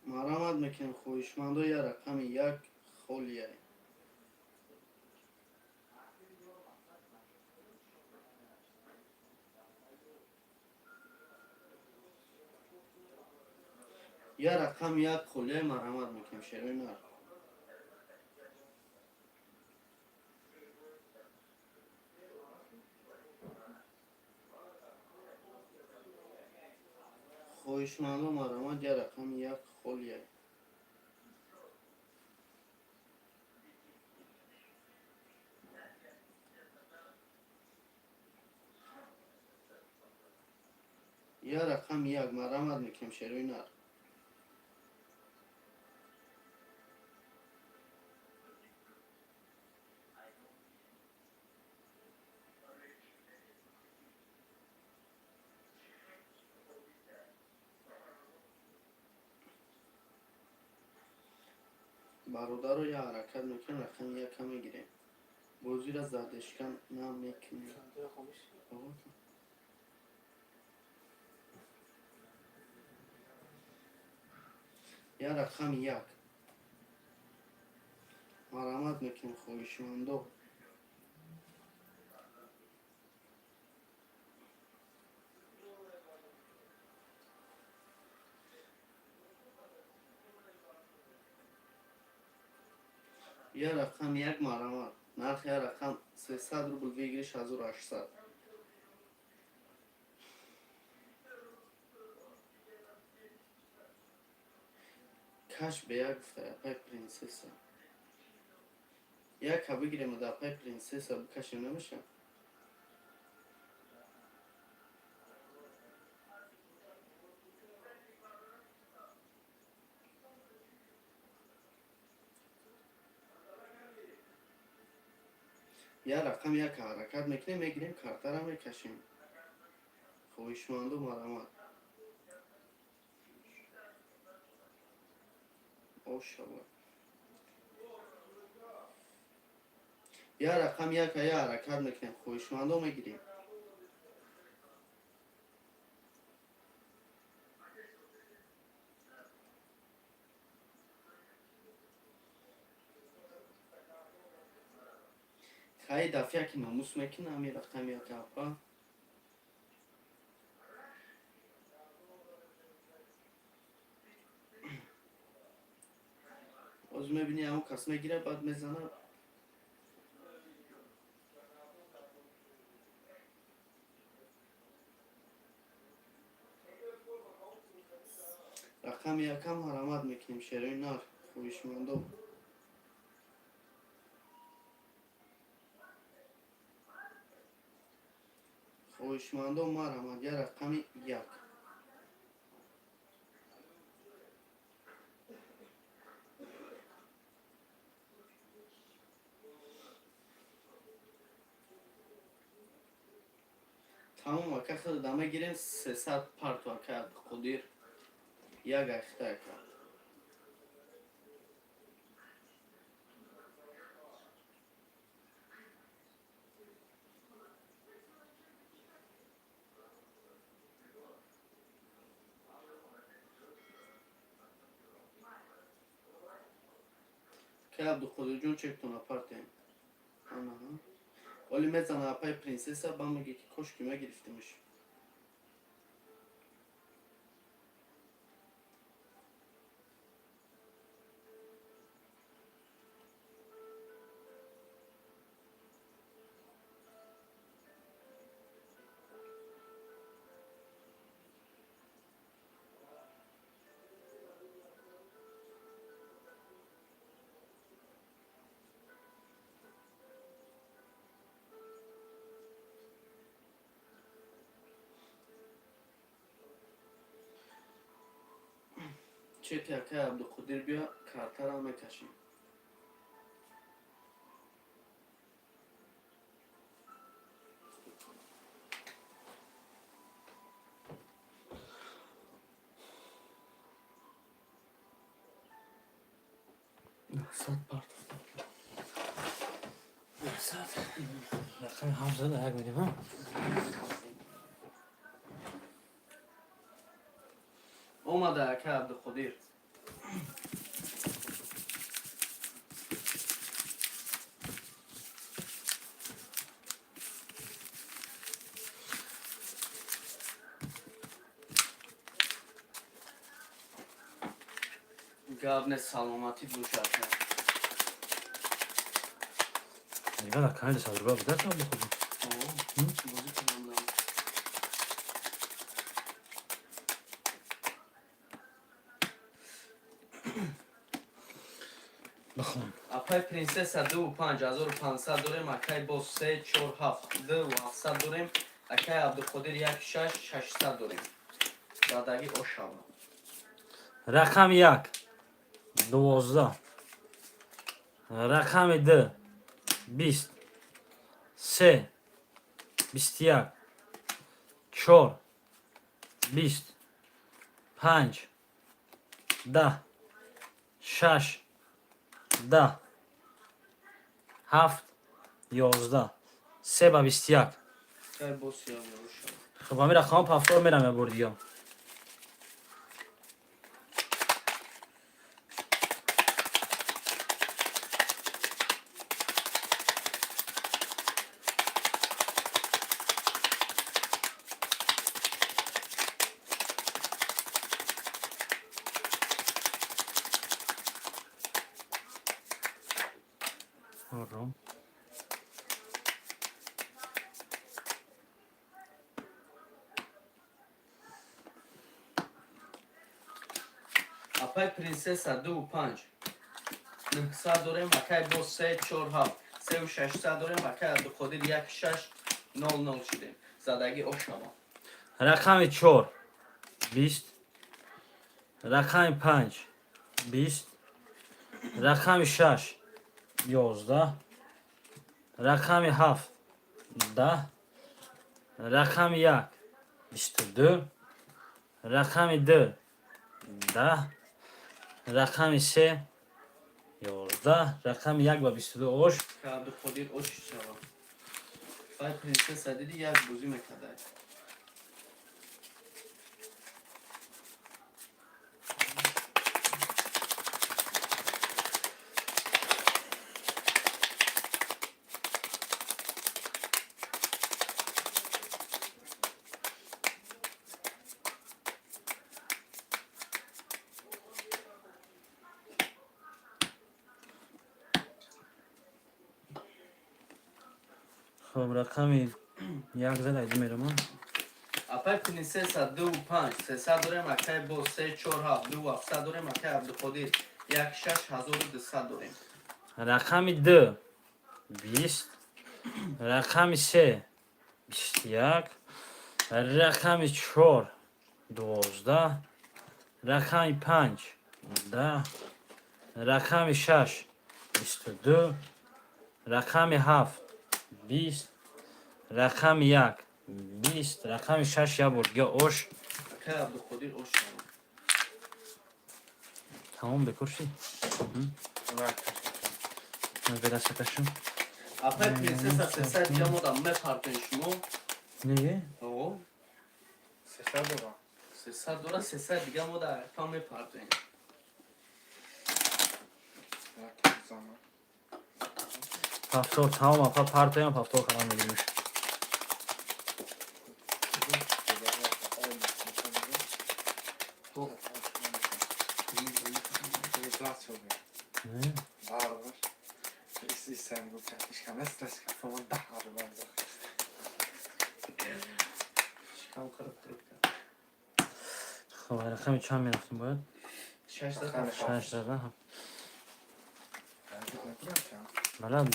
Марамат мекунем, хоҳишмандо, я рақами як холияй. Я рақами як холияй, марамат мекунем, шерои нар. Хоҳишмандо, марамат, я рақами як холияй. Я рақами як, марамат мекунем, шерои нар. Бародаро, я ҳаракат мекунем, рақами яка мегирем. Бозиро задержка намекунем. Чанд хомӯш. Я рақами як марамат мекунем, хоҳишмандо. Я рақами як, марамат. Нархи я рақам 300 рубл, выигрыш 1800. Каш бе як гуфта, апай принсесса. Яка бигирем, да, апай принсесса бикашем, намеша? Я рақам як ҳаракат мекунем, мегирем, картара мекашем. Хоҳишманду, марамат. Ошалла. Я рақам яка, я ҳаракат мекунем, хоҳишмандо, мегирем. Кай дафъа ки номус мекунам, ами рақами як апа. Боз мебини, ҳамон кас мегира, баъд мезана. Рақами якам ҳарамат мекунем, шерои нар, хоҳишмандо. Хоҳишмандо, марҳамат, я рақами як. Тамом, ака, худ мегирем, 300 парту, ака Абдуқодир. Як ахта, ака. Ка Абдуқодирҷон, чектона партем. Анаҳа. Оли мезана апай принсесса, ба меги ки кошки мегирифтимш. Чеки акай Абдуқодир бия, картара мекашем. 900 парт. 900. Рақами ҳафт як медем, ҳа? Омада, ака Абдуқодир. Гап не, саломатӣ боша, ака. Нигоҳ, дар канали садруба буда Абдуқодир. Бозӣ кардам. Бихон. Апай принсесса ду 5500 дорем, акай боз се чор ҳафт ду 700 дорем, акай Абдуқодир як шаш 600 дорем. Задагӣ ошава. Рақами як 12, рақами ду 20, се 21, чор 20, панҷ 10, шаш 10, ҳафт 11, се ба 21. Акай боз ошава. Хуб, ҳамин рақамҳо повтор мерам я бори дига. Ором. Апай принсесса ду панҷ 900 дорем, акай боз се чор ҳафт сеу 600 дорем, акай Абдуқодир як шаш нол нол шудем. Задагӣ ошава. Рақами чор 20, рақами панҷ 20, рақами шаш 11, рақами ҳафт 10, рақами як 22, рақами ду 10, рақами се 11, рақами як ба 22 ош. Абдуқодир ош шава. Апай принсесса диди, як бозӣ мекардай. Хоб, рақами як зада иди мерама. Апай Принсесса 2 5 300 дорем, акай бо 3 4 7 2 700 дорем, акай Абдуқодир 1 6 1200 дорем. Рақами ду 20, рақами се 21, рақами чор 12, рақами панҷ 10, рақами шаш 22, рақами ҳафт 20, рақами як 20, рақами шаш як бор дига ош. Акай Абдуқодир, ош шавад. Тамом, бекор шид. Берасаташум. Апай Принсесса 300 дига мода мепартен шумо. Не. О. 300 дора. 300 дора, 300 дига мода апа мепартен. Як зама. Повтор тамом, апа, партоям, повтор кардам, мегирмиш. Хоб. Не? Барбар. Sen bu shikam dah. Шикам қириб қириб. Хоб, рақами чанд мерафтем бояд? 6 зада. Шаш зада. Бала,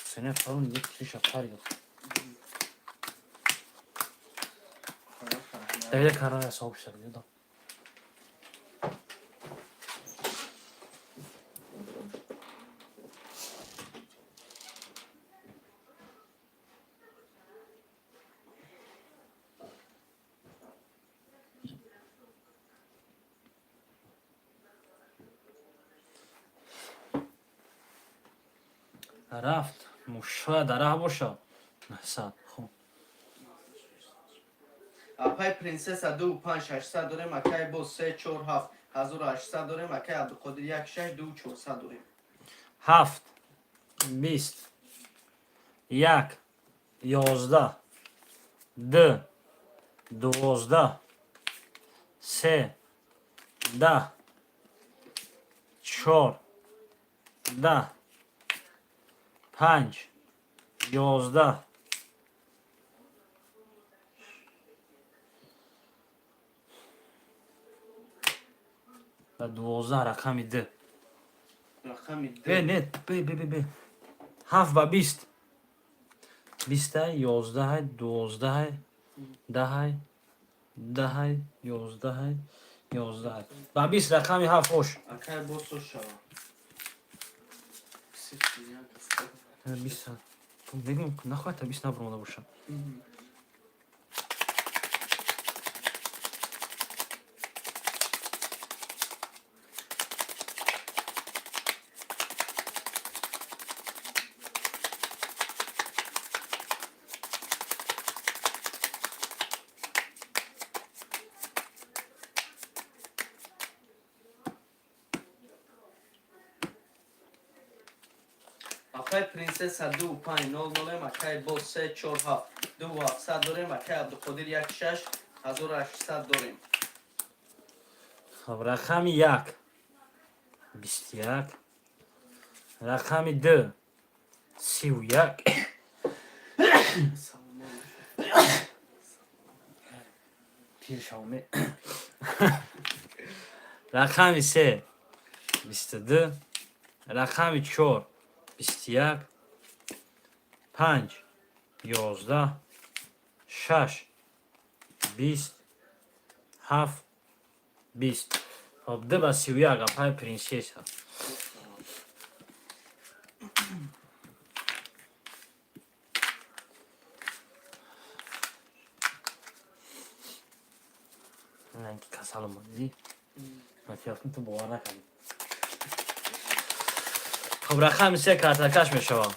сене фарун як чиша пари. Давида кара сообща да. Рафт, мушояд дар раҳ боша. 900. Хуб. Апай Принсесса 2 5 600 дорем, акай бо 3 4 7 1800 дорем, акай Абдуқодир 1 6 2 400 дорем. Ҳафт 20, як 11, ду 12, се 10, чор 10, панҷ 11, ва 12, рақами д. Рақами Бе, д. не, бе, бе, бе, бе. Ҳафт ба 20. Бистай, 11-ай, 12-ай, 10-ай, 10-ай, 11-ай, 11-ай. Ба 20 рақами ҳафт ош. Акай бо сош шава. Сифр як аст. 20. Мегӯм, нахоҳад та 20 набуромада бошад. Акай Принсесса 2 5 0 0, акай бо 3 4 7 2 700 дорем, акай Абдуқодир 1 6 1800 дорем. Хоб, рақами як 21, рақами ду 31. Саломат. Пир шавме. Рақами се 22, рақами чор 21, панҷ 11, шаш 20, ҳафт 20. Хоб, ду ба 31, апай Принсесса. Ки касал омадӣ, ту бовар накардӣ. Хоб, рақами се картакаш мешавад.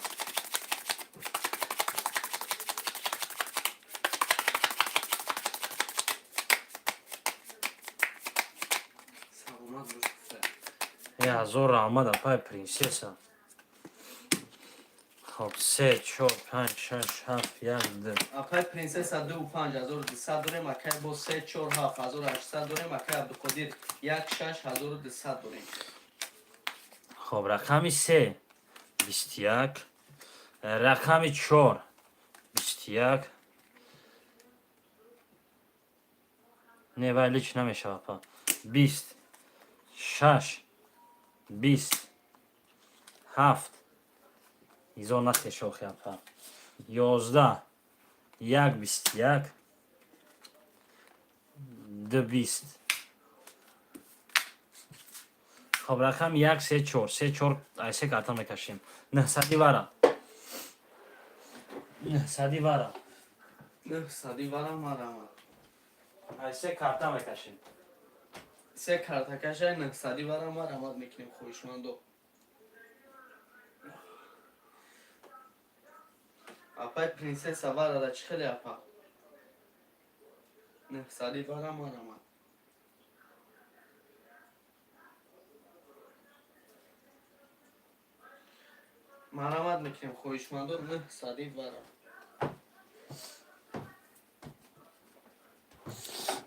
Саломат бош. Е, ҳазор раҳмат, апай Принсесса. Хоб, се, чор, панҷ, шаш, ҳафт, як, ду. Акай Принсесса 2 5 1200 дорем, акай бо 3 4 7 1800 дорем, акай Абдуқодир 1 6 1200 дорем. Хоб, рақами се 21, рақами чор 21. Не, вай лич намешава, па. 20, 6, 20, 7, изо нахешохи, апа. 11, 1, 21, 2, 20. Хоб, рақам 1, 3, 4, 3, 4, ай се карта мекашем. Нҳсади вара. Нҳсади вара. Нҳсади вара, марама. Ай се карта мекашем. Се карта кашай, нҳсади вара, марамат мекунем, хоҳишмандо. Апай принсесса варада чӣ хеле, апа? Нҳсади вара, марамат. Марамат мекунем, хоҳишмандо, нҳсади вара.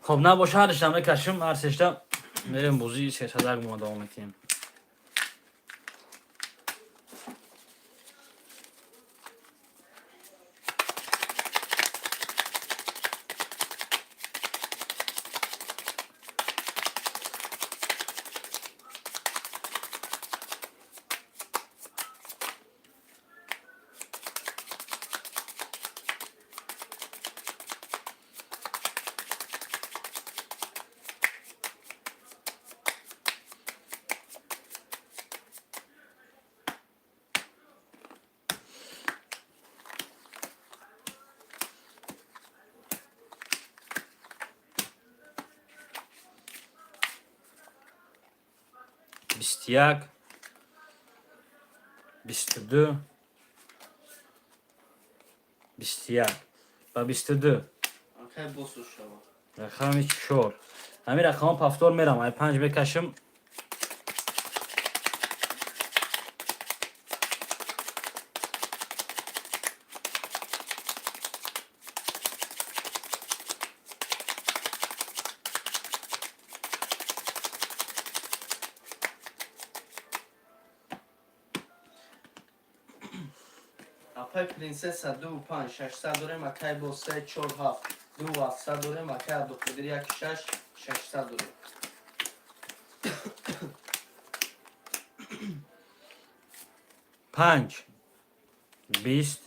Хоб, набоша, ҳаришта мекашем, ҳар сешта мерем, бозии сесадак мо давом метиҳем. 21, 22, 21 ба 22. Акай босу шава. Рақами чор. Ҳамин рақамҳо повтор мерам, ай панҷ мекашем. Апай принсесса ду панҷ шашсад дорем, акай бо се чор ҳафт ду ҳафтсад дорем, акай Абдуқодир як шаш шашсад дорем. 5, 20,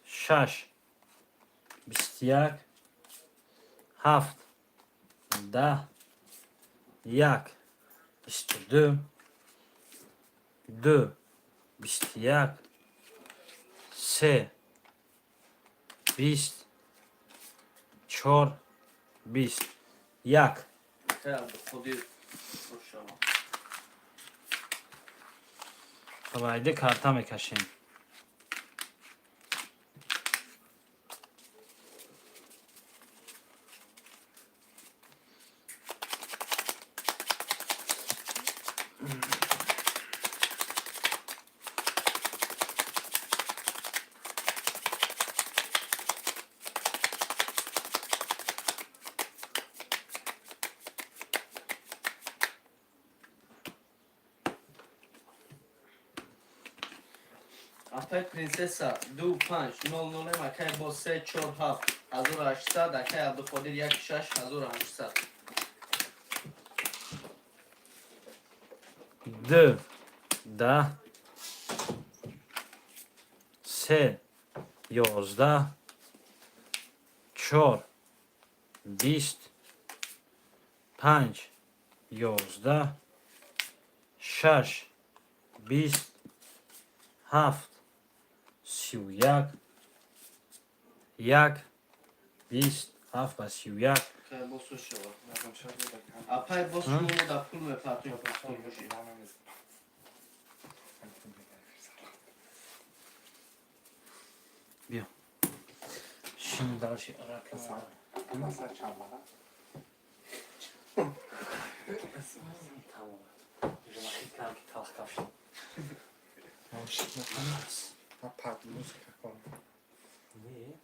6, 21, 7, 10, 1, 22, 2, 21, 3, 20, 4, 20, 1. Акай Абдуқодир шава. Хоб, айди карта мекашем. Апай принсесса ду панҷ нол нолем, акай бо се чор ҳафт 1800, акай Абдуқодир як шаш 1800. 2, 10, 3, 11, 4, 20, 5, 11, 6, 20, 7, 31, 1, 20, 7 ба 31. Акай босу шава. Апай бос, шумо да пул мепартоем, повтор бошед. Биё. Шин дальше рақам. Тамом. Уже талх кафшид. Музыка кун. Не.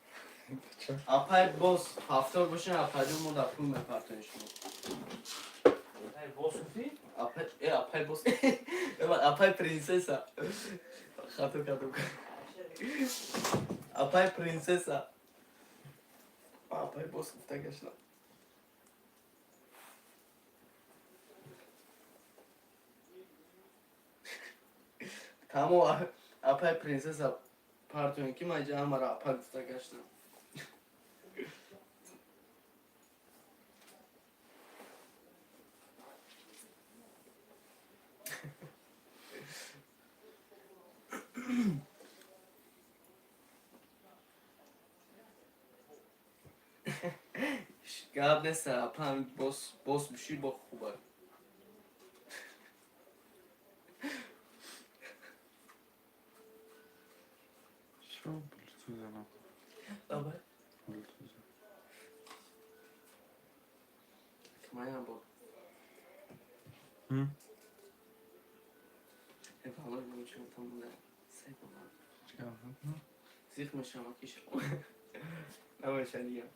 Апай боз повтор бошед, апайҷон, мо да пул мепартоем шумо. Ай бос гуфтӣ? Апай, апай бос. Апай принсесса. Хато кардам. Апай принцесса. Апай бос гуфта гаштам. Тамо, апай принцесса партоем, ки ман ҷа ҳамаро апа гуфта гаштам. Гап нест, апа, бос бос биши, бо хуба. Чё Bluetooth? Аба. Bluetooth. Маям бо. М? Э, валлоҳи, ман там се бомад. Чикар? Зиқ мешавам, киш. Намеша дига.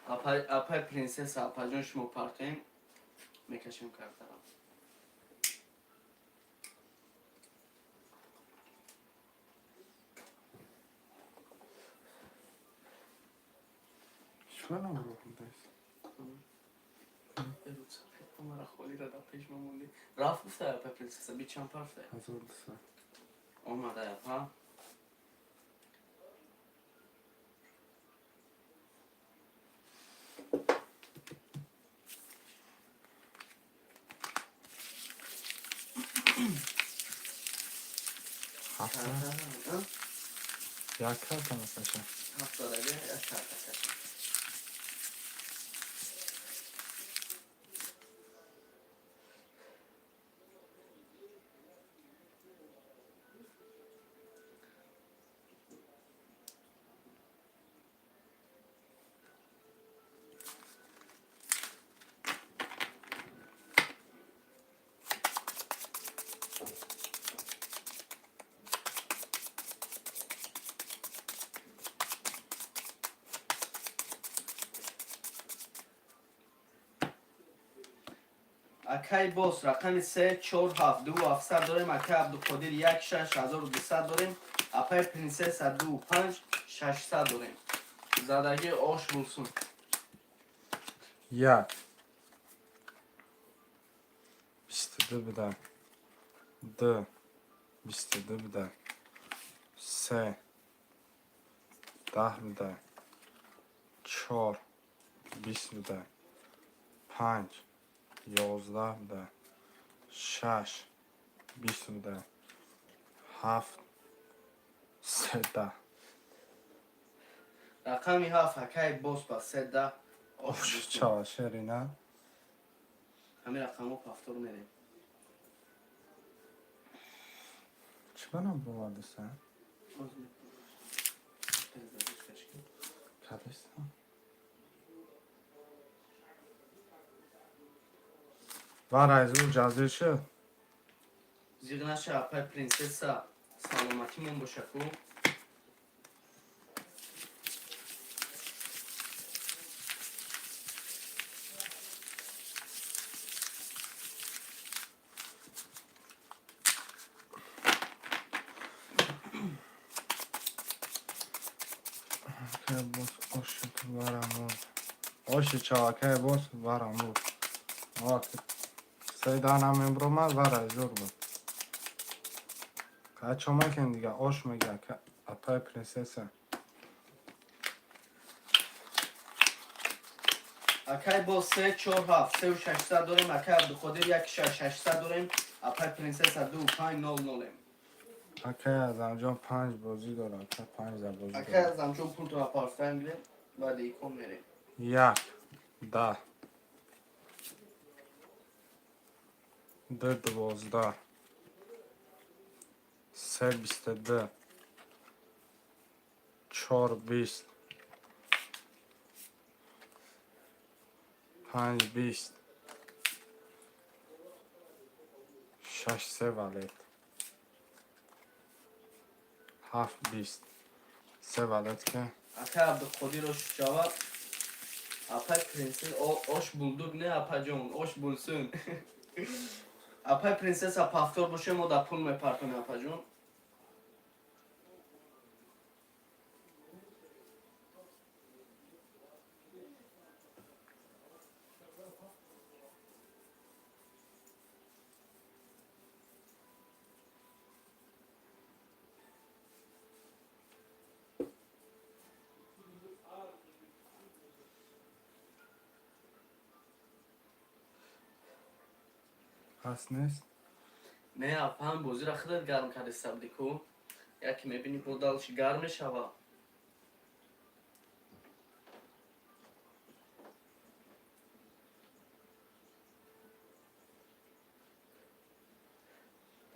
Апай, апай принцесса, апаҷон, шумо партоем, мекашем картаро. Чӣ намроҳ? Мара холира да пеш мамонди. Рафт гуфта, апай принцесса, би чанд парфта? 1200. Омада, апа. Ҳафта як карта мекаша. Ҳафтадаги як карта кашем. Акай бос, рақами се, чор, ҳафт, ду 700 дорем. Акай Абдуқодир, як, шаш, 1200 дорем. Апай принцесса, ду, панҷ, 600 дорем. Задаги ош булсун. Як 22 буда, ду 22 буда, се 10 буда, чор 20 буда, панҷ 11 буда, шаш 20 буда, ҳафт 13. Рақами ҳафт, акай бос, ба 13 ош булсун. Чава шерина. Ҳамин рақамҳо повтор мерем. Чӣ ба бовардиса? Кадиста. Варайзу ҷазир шуд. Зиғ наша, апай принцесса, саломатимон бошаку. Акай бос оши варамур. Оши чава, акай бос варамур. Сейда намебромад, варай зур буд. Качо макен дига, ош мега, апай принцесса. Акай бос, се, чор, ҳафт, сеу 600 дорем. Акай Абдуқодир, як, шаш, 600 дорем. Апай принцесса, ду, панҷ, нол нолем. Акай Азамҷон панҷ бозӣ дорад, ака панҷ да бозӣ Акай дорад. Азамҷон, пултона парфтан гирем, баъд икон мерем. Як, 10, ду 12, се 22, чор 20, панҷ 20, шаш се валет, ҳафт 20, се валет ки. Акай Абдуқодир, ош шава. Апай принцесса, ош булдук не, апаҷон, ош булсун. Апай принцесса, повтор боше, мо да пул мепартонем, апаҷон. Пас нест. Не, апам, бозиро худат гарм кардиста будӣ ку. Яке мебинӣ, бо дальше гарм мешава.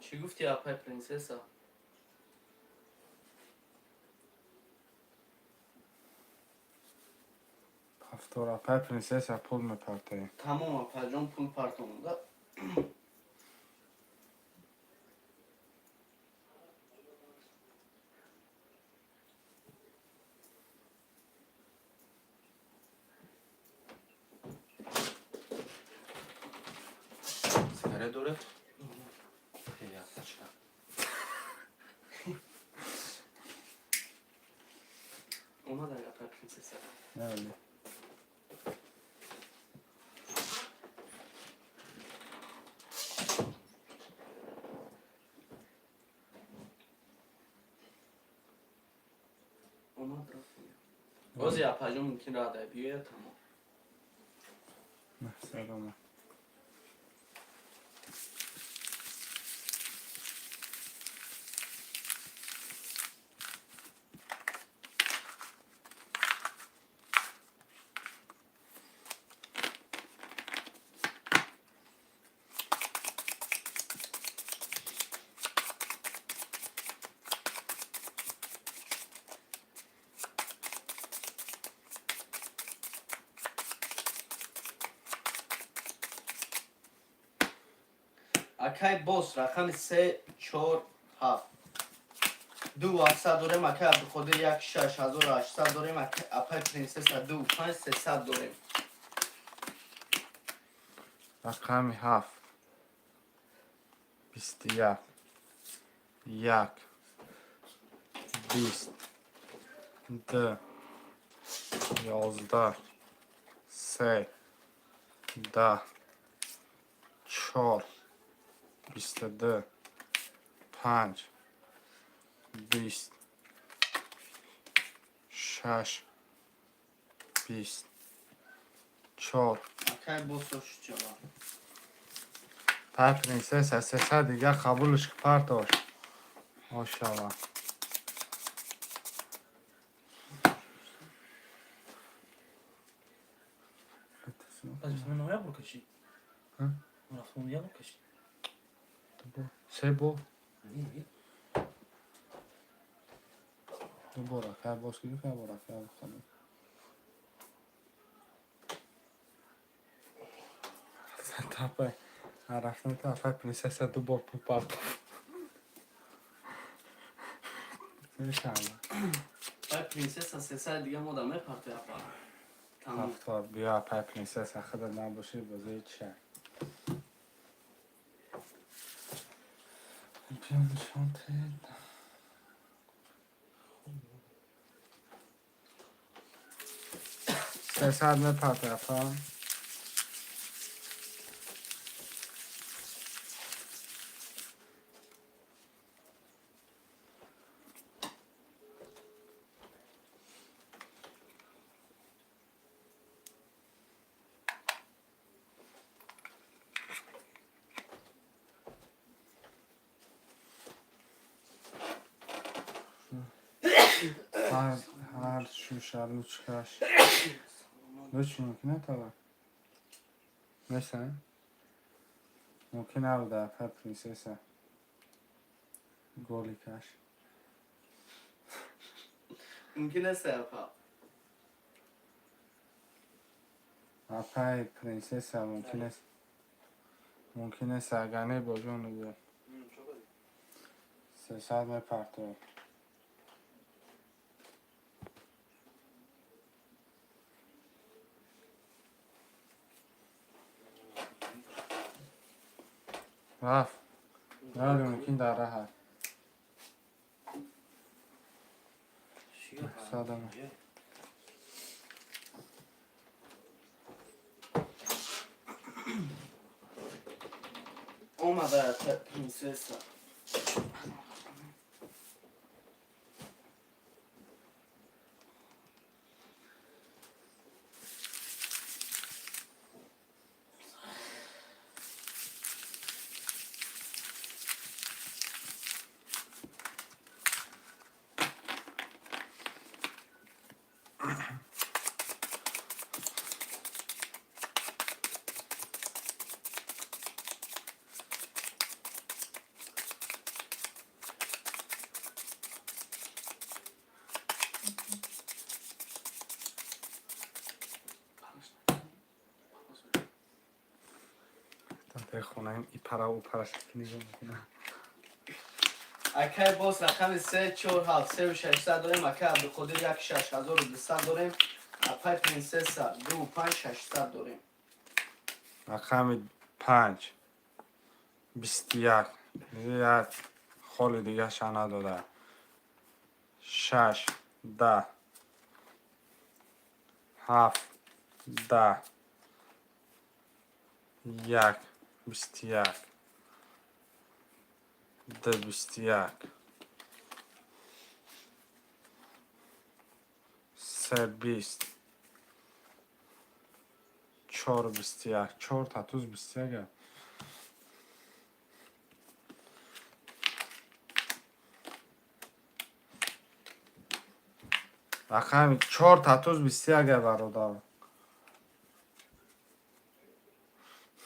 Чӣ гуфтӣ, апай принсесса? Повтор, апай принсесса, пул мепартоем. Тамом, апаҷон, пул партонда. Сигарет доред? Яктачка. Омада, апай принсесса. Бале. Омад, рафт. Ози, апаҷон, мумкин рада биёяд, тамом. 900 омад. Акай бос, рақами 3, 4, 7, 2 700 дорем. Акай Абдуқодир, 1 6800 дорем. Апай принсесса, 2 5300 дорем. Рақами ҳафт. 21. Як. 20. Ду. 11. Се. 10. Чор. 22. Панҷ. 20. Шаш. 20. Чор. Акай босо, шучава. Пай принсесса, 300 дига қабулш партош. Мошалла. Аз бисмилла як бор кашид. Ҳа? Рафтон як бор кашид. Се бор. Не. Ду бор акай боз гирифт, як бор акай бухтам. Тапай. Рафтан та апай принсесса ду бор пул партофт. Мешава. Апай принсесса, 300 дига мода мепартой, апа. Тамом. Ҳафтор биё, апай принсесса, худат набошӣ, бозии чия. Биё, нишон тед. 300 мепартой, апа. Ҳар шуша лучкаш. Луч мумкин натава? Неста? Мумкин набуда, апай принсесса. Голикаш. Мумкин нест, апа. Апай принсесса, мумкин аст. Мумкин аст, агар не, боҷон биё. 300 мепартоед. Рафт. Наре, мумкин дар раҳ аст. Садама. Омада, апай принсесса. Мехонаем и пара у параша ки нигоҳ мекунам. Акай боз рақами 3 4 7 3 600 дорем. Акай Абдуқодир 1 6200 дорем. Апай Принсесса 2 5 600 дорем. Рақами 5 21, як холи дигаша надода. 6 10 7 10 1 21 2 21 3 20 4 21 4 татуз 21. Рақами 4 татуз 21 бародар.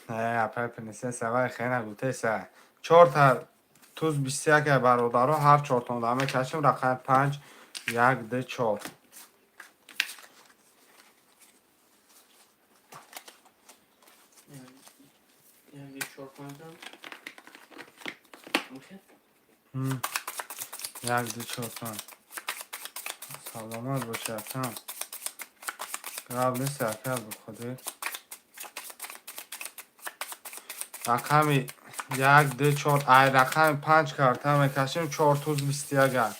Не, апай принсесса вай хена гутеса. 4 та туз 21 бародаро, ҳар чортон да мекашем. Рақами 5 1 2 4. 1 2 4 5. Мухе? 1 2 4 5. Саломат боши, акам. Гап нест, ака Абдуқодир. Рақами 1 2 4, ай рақами 5 карта мекашем. 4 туз 21.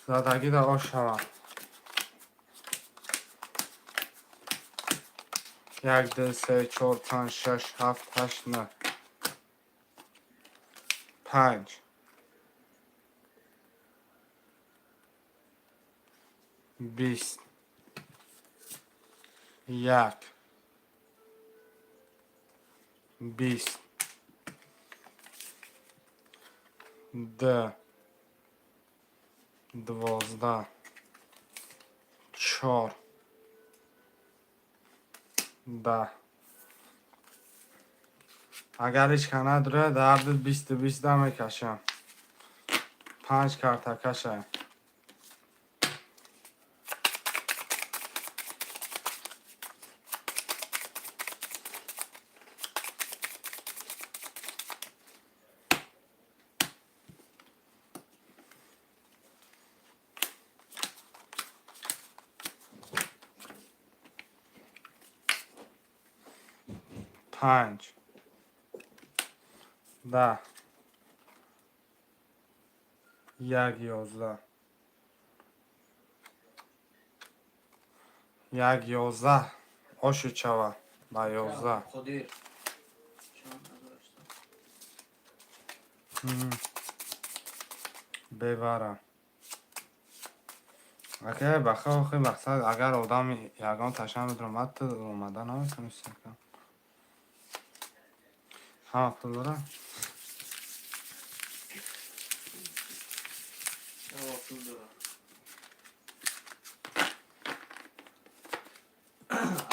Задагида ош шава. 1 2 3 4 5 6 7 8 9 5 20 1 20 2 12 4 10. Агар ҳеч ка надора, дарди 20 20 да мекашам. 5 карта каша. 5 10 1 11 1 11 оши чава ба 11. Қодир. Чанд надошта? Бевара. Ака баха, охи мақсад, агар одами ягон таша медромад, ту омада наметонисти, ака. Ҳама пул дора? Ава пул дора.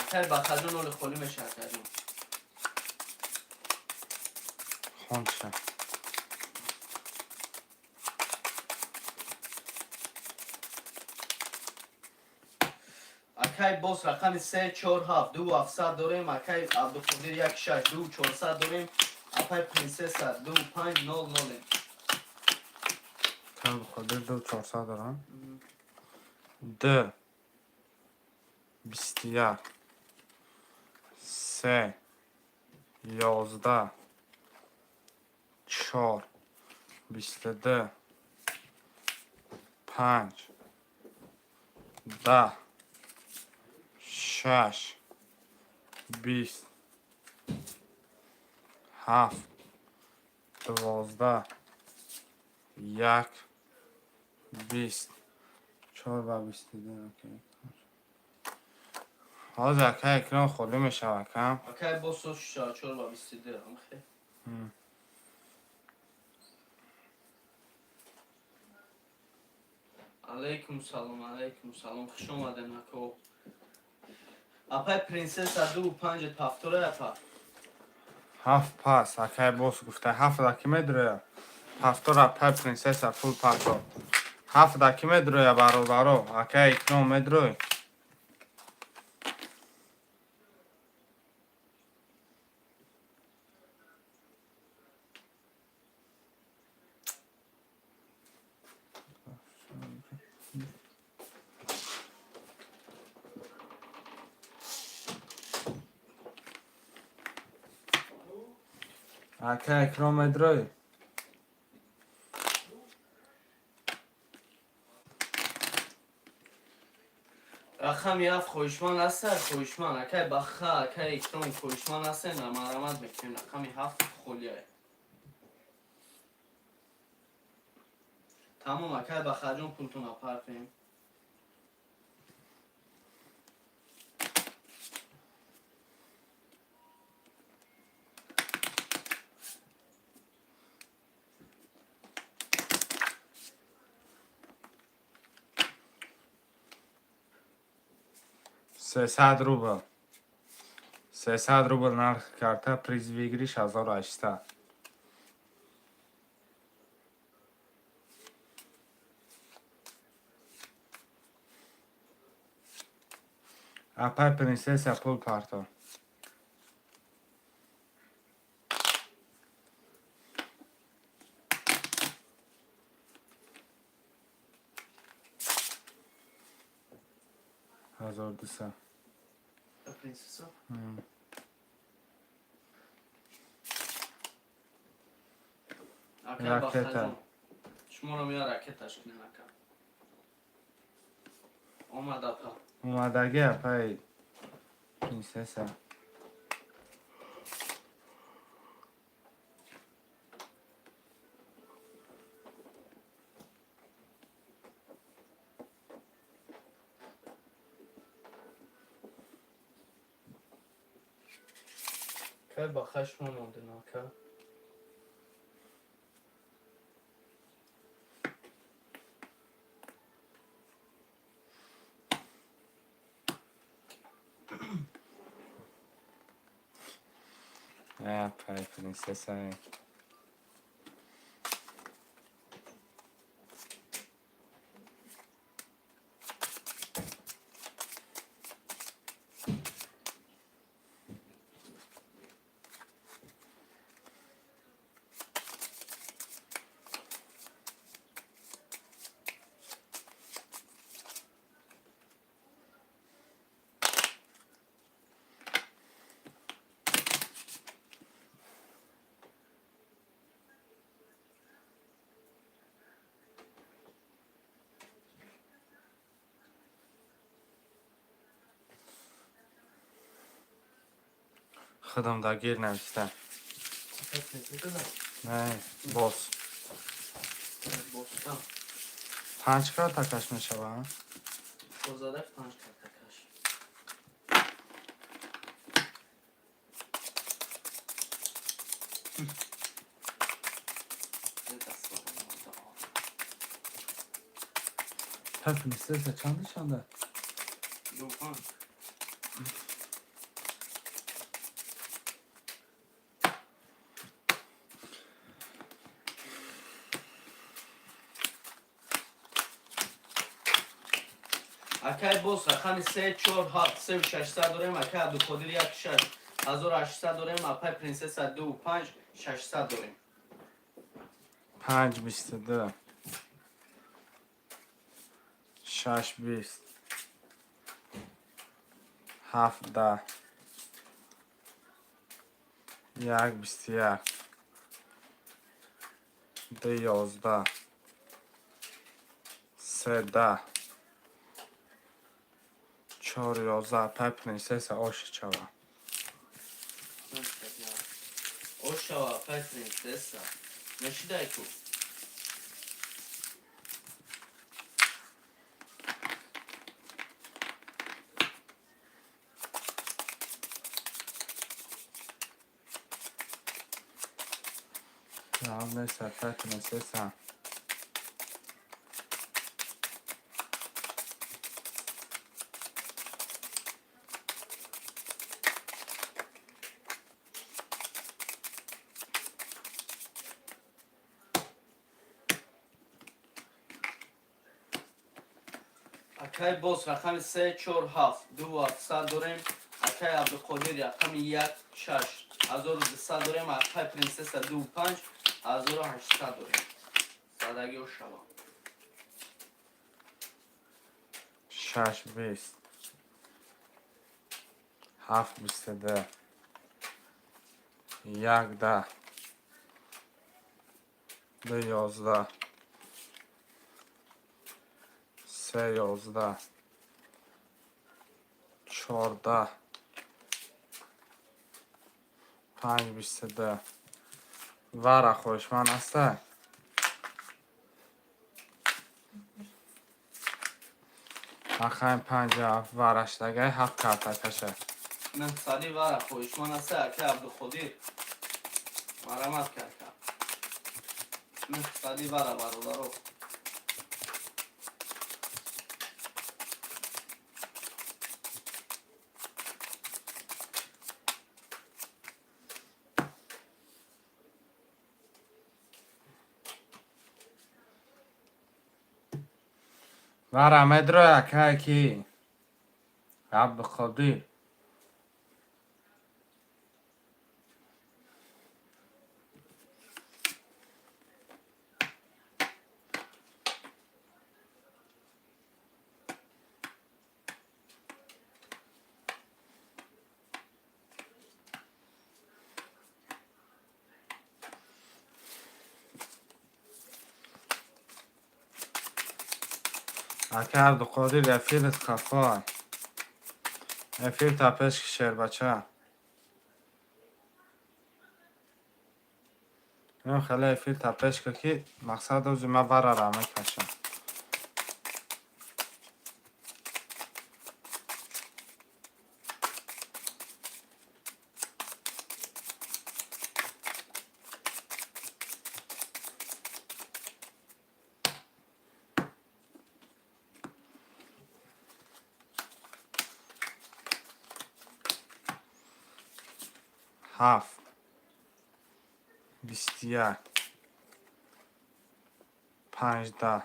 Акай Бахаҷон, оли холӣ меша, акаҷон. Хонча. Акай боз рақами 3 4 7 2 700 дорем. Акай Абдуқодир 1 6 2 400 дорем. Апай Принсесса 2 5 0 0. Абдуқодир 2 400 дорам. 2 21 3 11 4 22 5 10 6 20 7 12 1 20 4 ба 22. Окей. Ҳозир, ака, экран холӣ мешавад, акам. Акай боз соз 4 ба 22 амхе. Алейкум салом, алейкум салом, хуш омадем, ако. Апай Принсесса, ду панҷ пафтора, апа. Ҳафт пас, акай бос гуфта, ҳафт даки медроя. Пафтор, апай Принсесса, пул парто. Ҳафт даки медроя, бародаро, акай Икром медрой. Акай Икром медрой. Рақами ҳафт хоҳишманд ҳаста, хоҳишманд, акай Баха, акай Икром, хоҳишманд ҳастен, марҳамат мекунем, рақами ҳафт холия. Тамом, акай Бахаҷон, пултона партем. 300 рубл. 300 рубл нархи карта, приз выигрыш 1800. Апай Принсесса, пул парто. 1200. Принсесса? Акай Ракета. Бахаҷон. Шуморо мея ракеташ кунем, ака. Омад, апа. Омадагӣ, апай Принсесса. Акай Баха, шумо мондем, ака. Апай Принсесса. Худам дар гир нависта. Апай Принсесса? Не, бос. Боста. Панҷ карта каш мешава? Чорзадак панҷ карта каш. Апай Принсесса, чанд нишонда? Ду панҷ. Акай бос, рақами се чор ҳафт, сеу шашсад дорем, акай Абдуқодир, як шаш 1800 дорем, апай Принсесса, ду панҷ 600 дорем. Панҷ 22, шаш 20, ҳафт 10, як 21, ду 11, се 10, чор 11. Апай Принсесса, оши чава. Ошава, апай Принсесса. Мешидай ку. Ҷавоб нест, апай Принсесса. Акай Бос рақами 3 4 7 2 700 дорем. Акай Абдуқодир рақами 1 6 1200 дорем. Акай Принсесса 2 5 1800 дорем. Задагиҳо шава. 6 20, 7 22, 1 10, 2 11, 3 11, 14, 5 22. Вара хоҳишманд аста? Рақами панҷ ҳафт вараштагай, ҳафт карта каша. 900 вара хоҳишманд аста, акай Абдуқодир. Марамат карка. 900 вара, бародаро. Вара медроя, акай ки? Абдуқодир. Ака Абдуқодир, эфирит хафо. Эфир та пеш ки, шербача. Ин хеле эфир та пеш ки, мақсад ози ма варара мекашам. 7 21, 5 10.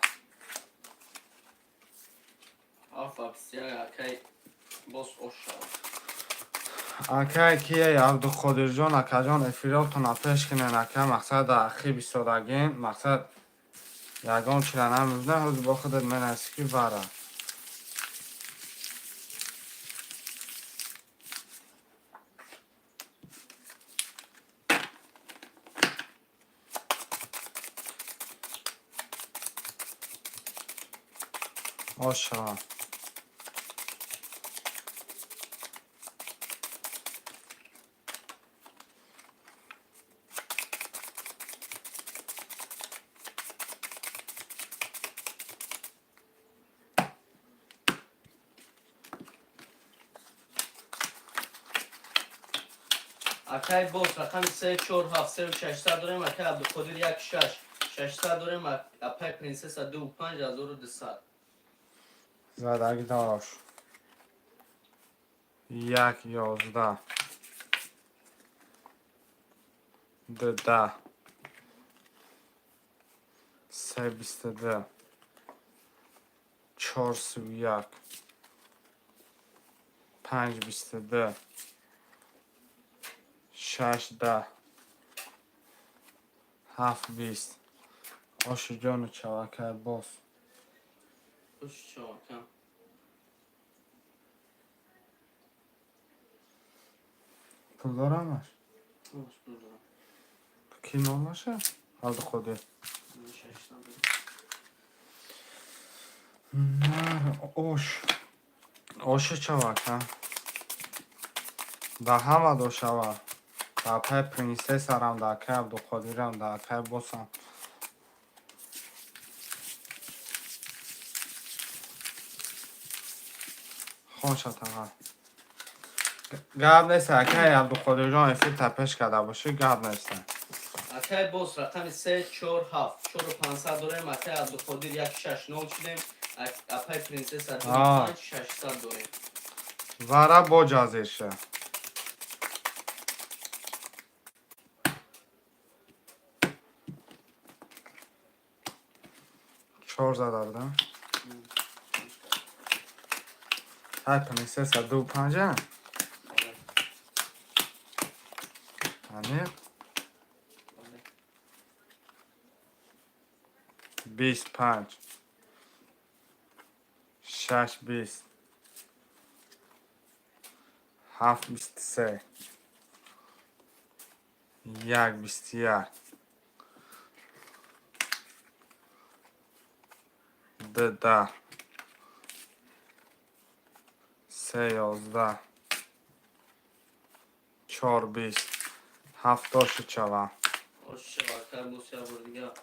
Ҳафт 21, акай Бос, ош шава. Акай кие, Абдуқодирҷон, акаҷон, эфиротона пеш кинен, ака. Мақсад ахи бистодагин, мақсад ягон чира намебина. Ҳозир бо худат менаси ки вара. Ош шава. Акай Бос рақами 3 4 7 3 600 дорем. Акай Абдуқодир 1 6 600 дорем. Апай Принсесса 2 5 1200. Задаги дорош. 1 11, 2 10, 3 22, 4 31, 5 22, 6 10, 7 20. Оши ҷону чавакай Бос. Ош шава, ака. Пул дорамаш? Ош, пул дорам. Ки номаша? Абдуқодир. 600 дорем. Нар ош. Оши чавака. Да ҳама дошава. Да акай Принсессарам, да акай Абдуқодирам, да акай Босам. Хонша таға. Гап нест, акай Абдуқодирҷон, эфир та пеш карда бошӣ, гап нест. Акай Бос рақами 3 4 7 4 500 дорем. Акай Абдуқодир 1 6 0 шудем. Апай Принсесса 2 5 600 дорем. Вара бо ҷазирша. Чор зада будам. Ҳай принсесса ду панҷа? Аниқ? 25. 6 20. 7 23. 1 21. 2 10. 3 11. 4 20. 7 оши чава. Ош шава, акай боз як бор дига.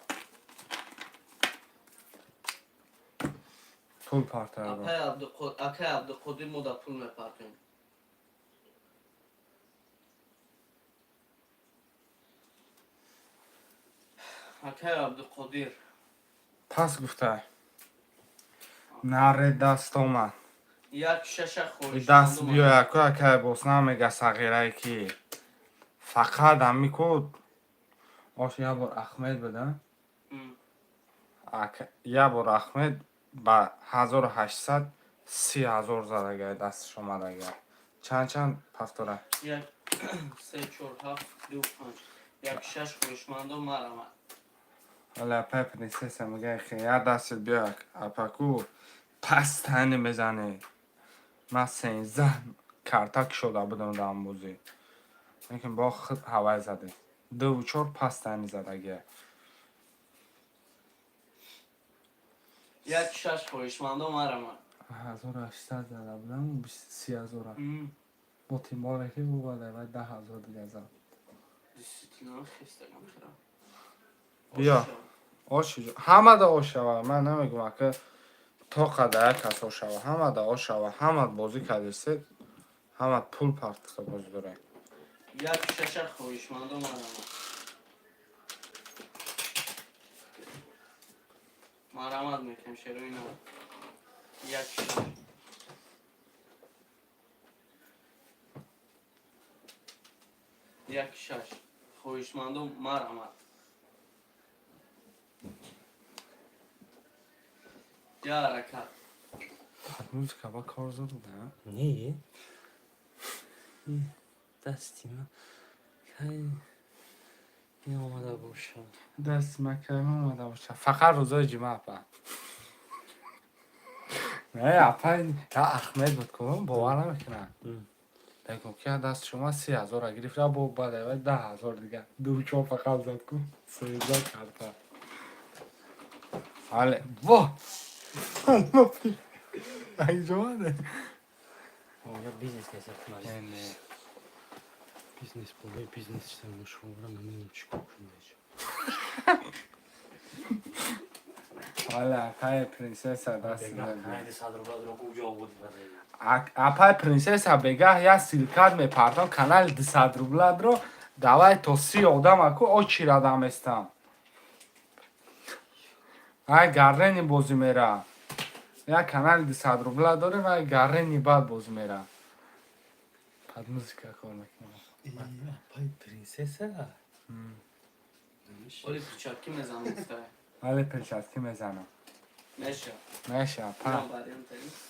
Пул партоя. Акай Абдуқодир, мо да пул мепартоем. Акай Абдуқодир. Пас гуфтай. Наре даст омад. Як шаша хоҳиш. Даст биёя ку, акай бос намега сағирае ки фақат ами ку ош як бор Ахмед буда. Як бор Ахмед ба 1830 ҳазор задагай, дасташ омадагай. Чанд чанд повтора? Як, се, чор, ҳафт, ду, панҷ. Як шаш, хоҳишмандо марамад. Вале апай принсесса мега, хе як дастат биёя, апаку пас тани мезане. Ман 13 карта кушода будам дар он бозӣ. Лекин бо худ ҳавай заде. Дуву чор пас тани задагия. Як шаш, хоҳишмандо марамад. 1800 зада будам, 30 ҳазора. Бо тиморе ки бубада вай 10 000 дига зад. Действительно, хестагам хира. Биё. Ош ҳамада ош шава. Ман намегум, ака, то қадар як кас ош шава. Ҳамада ош шава. Ҳама бозӣ кардисед. Ҳама пул партиса бозӣ дорем. Як шаша, хоҳишмандо марамад. Марамад мекунем, шерои нав. Як шаш. Як шаш. Хоҳишмандо марамад. Я ҳаракат. Музыка ба кор зад буда. Не. Дасти ма кай омада бошад? Дасти ма кай омада бошад? Фақат рӯзои ҷумъа, апа. Не, апа, я Ахмед буд ку, бовар намекунам. Бегум ки даст шума 30 ҳазора гирифта, бо баъд вай 10 000 дига. Ду чор фақат зад ку. 13 карта. Ҳале, во! Айҷомаде. Оя бизнес нест. Не. Бизнес болои бизнес чиза мушовара намедонам чӣ кор кунам. Ҳале, апаи принсесса даст. Апаи принсесса бегаҳ як ссылка т мепартам, канали 200 рубладро давай то 30 одама ку очира даместам. Ай гаррени бозӣ мера. Як канали 200 рубла дорем, ай гаррени бад бозӣ мера. Под музыка кор мекунам. Апаи принсесса? Оли перчатки мезанам, гуфтай. Вале перчатки мезанам. Меша. Меша, апа. Инам вариант аст.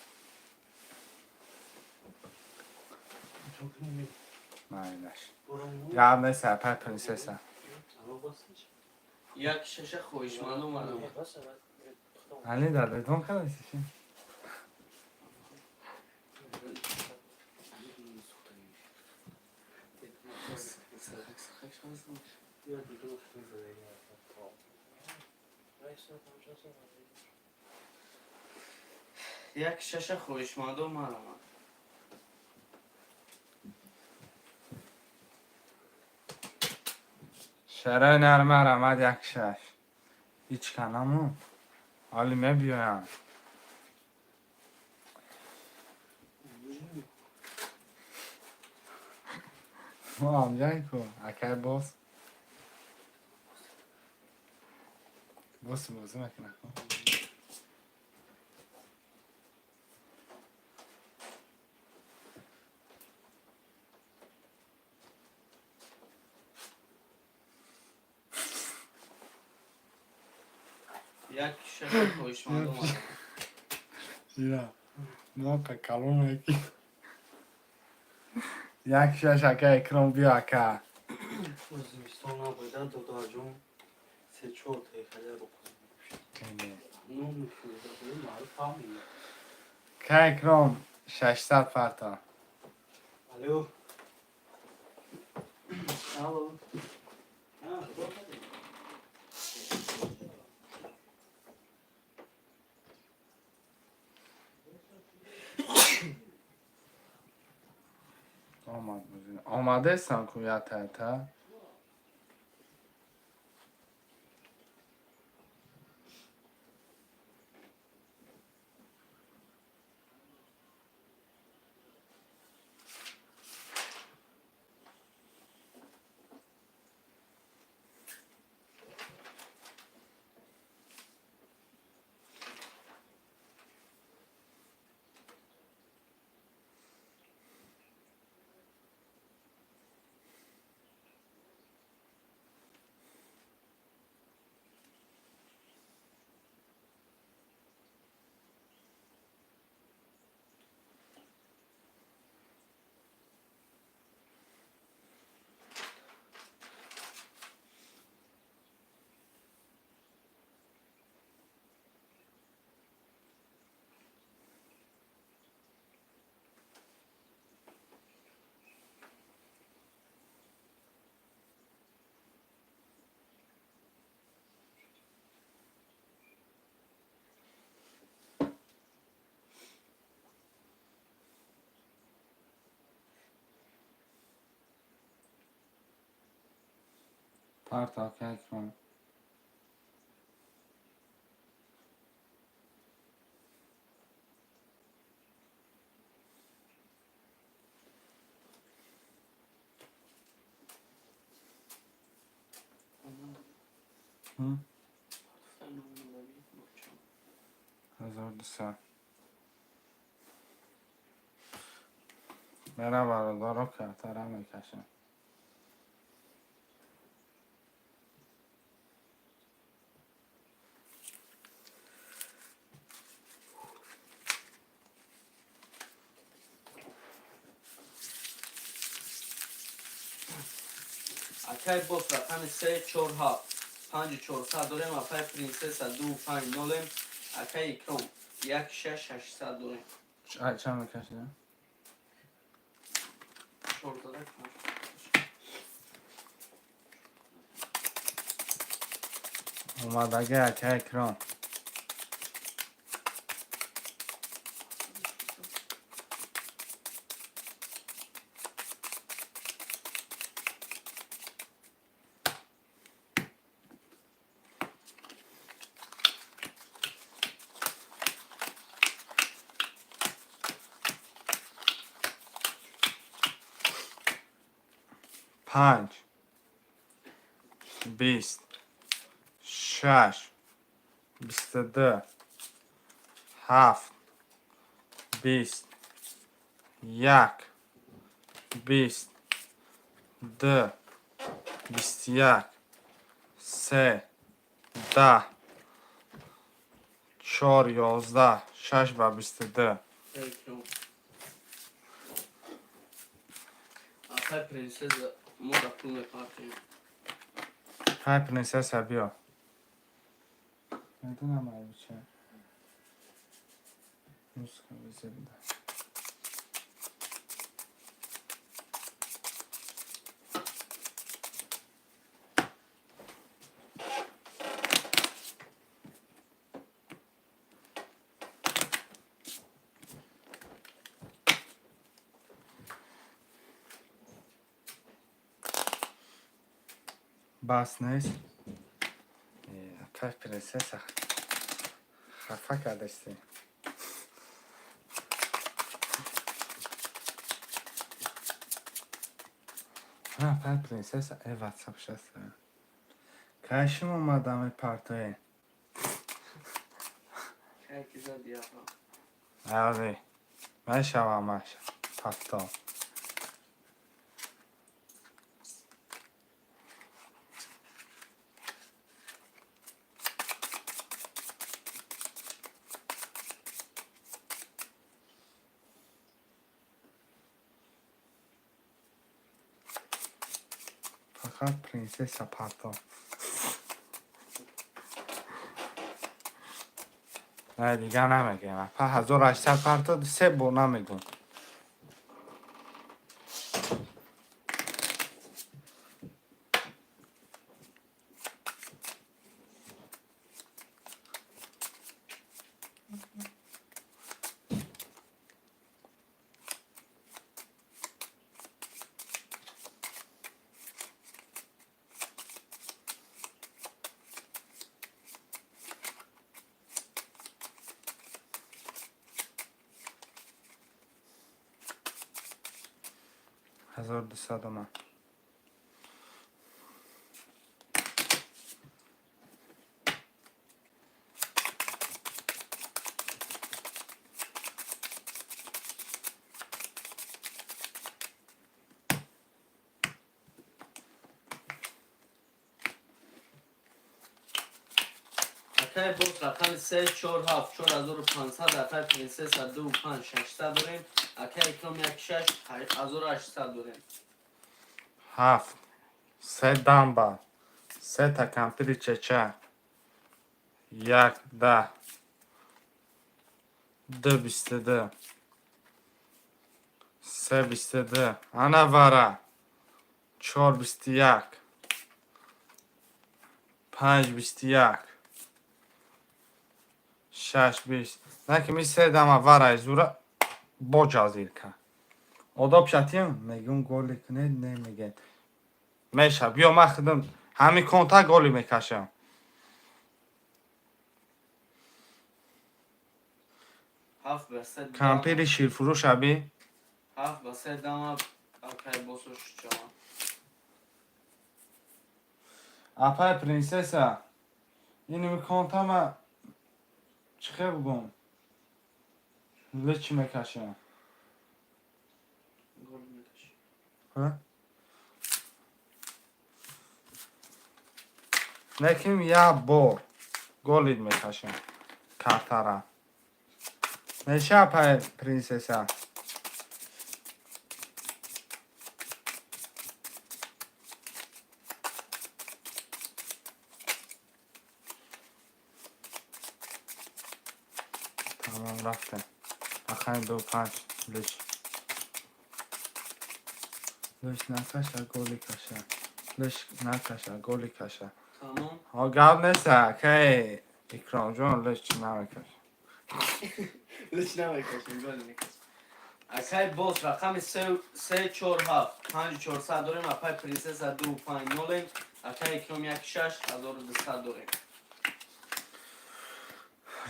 Майлаш. Гап нест, апаи принсесса. Як шаша, хоҳишмандо марамад. Али дар редон кардасиши? Сахак шансам. Як шаша, хоҳишмандо марамад. Шарои нарма рамад як шаш. Ҳеҷ канаму. Ҳоли мебиёям. Мо амҷай ку, акай бос. Бос бозӣ мекунад ку. Як шаша, хоҳишмандо марамад. Ира. Нока калон ки. Як шаш, ака Икром, биё, ака. Зимистон набуда, додарҷон, се чор таи халя рӯ. Ну мешуда, фаҳмид. Ка Икром, 600 парта. Алло. Алло. А, худо. Омад, омадестам ку я та. Парта, ака Икром. 1200 мера, бародаро, картара мекашем. Акай бос, рақами се чор ҳафт панҷу чорсад дорем. Апай Принсесса, ду панҷ нолем. Акай Икром, як шаш ҳаштсад дорем. Чанд мекашида? Чорзада. Омадаги, ака Икром. Панҷ, 20, шаш, 22, ҳафт, 20, як, 20, ду, 21, се, 10, чор, 11, шаш ба 22. Икром, апай Принсесса, мо да пул мепартем. Ҳай, Принсесса, биё. Медонам, айбича. Музыка везде буда. Бас нест. Кай, Принсесса, хафа кардасти. Пай, Принсесса, э, ватсап шаста. Кай шумо омадами партоe? Кай ки зади, апа? Ази. Мешава маша. Пафто. Фақат принсесса парто. Не, дига намегем. Апа, 1800 парто, се бор намегум. 1200 омад. Акай боз рақами 3 4 7 4500, акай принсесса 2 5 600 дорем, акай Икром 1 6 1800 дорем. Ҳафт, се дамба, сета кампири чеча, як 10, ду 22, се 22, ана вара, чор 21, панҷ 21, шаш 20. Наки ми се дама варай зура бо ҷазир кард. Одоб шатим, мегум голи кунед, не мегед. Меша, биё ман худам ҳамин конта голи мекашам. 7 ба 3. Кампири ширфурӯш аби. 7 ба 3 дама, акай босо шучава. Апай принсеса, иними конта ма чӣ хел бугум? Личи мекашам. Гол мекаши. Ҳа? Лекин як бор голид мекашам картара. Меша, апай принсеса? Тамом, рафтем. Ахай ду панҷ лич. Лич накаша, голи каша. Лич накаша, голи каша. Тамом. Ҳо, гап нест, акай Икромҷон лич намекаша. Лич намекашем, гол мекашем. Акай бос рақами 3 4 7 5 400 дорем, апай принсесса 2 5 нолем, акай Икром 1 6 1200 дорем.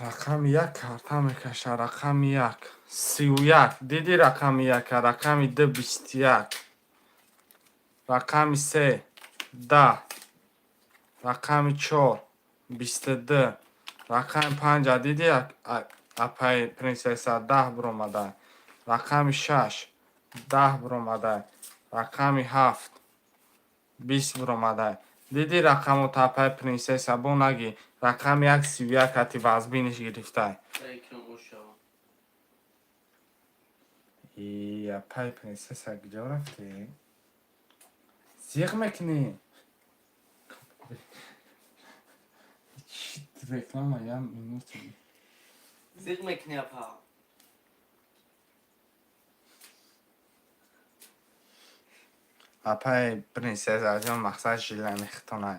Рақами як карта мекаша, рақами як. 31. Диди рақами яка, рақами ду 21. Рақами се 10. Рақами чор 22. Рақами панҷа диди, апай принсесса, 10 буромада. Рақами шаш 10 буромада. Рақами ҳафт 20 буромада. Диди рақамота, апай принсесса, бо наги рақами як 31 ати вазбиниш гирифтай. Акай Икром ошава. И апай принсесса, куҷо рафтӣ? Зиғ мекунӣ? Чӣ реклама, я минута. Зиқ мекунӣ, апа? Апай принсесаҷон, мақсад желание хитонай.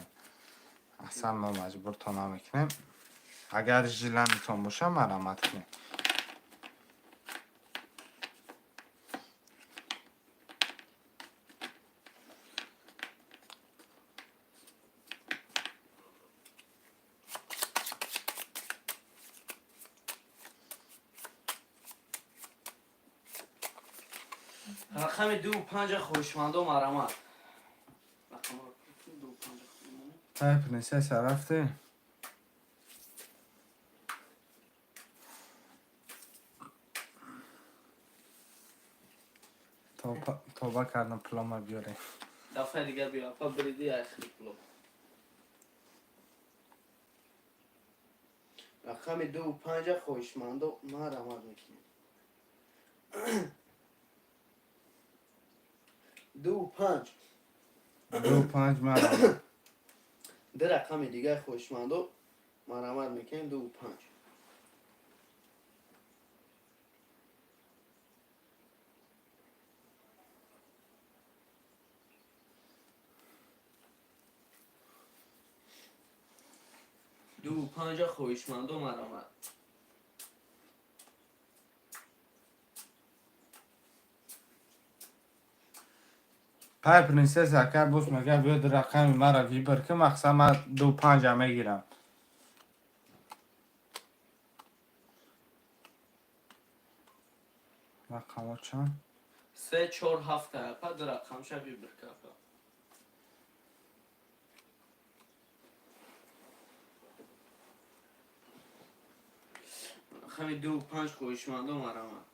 Аслан мо маҷбуртон намекунем. Агар желание тон боша, марамат кунем. Рақами ду панҷа хоҳишмандо марамат. Рақамро ду панҷа худмон. Апай принсеса, рафтӣ? Тоба кардам, пулома биёре. Дафъаи дигар биё, апа, бириди ахири пуло. Рақами ду панҷа хоҳишмандо марамат мекунем. Ду панҷ. 2 5 марҳамат. Ду рақами дигаи хоҳишмандо марҳамат мекунем, 2 5. 2 5-а хоҳишмандо марҳамат. Пай принсесса, ака, боз мега, биё ду рақами мара выбор ки, мақсад ман 2 5-а мегирам. Рақамҳо чанд? 3 4 7-а, апа, ду рақамша выбор ка, апа. Рақами 2 5 хоҳишмандо марҳамат.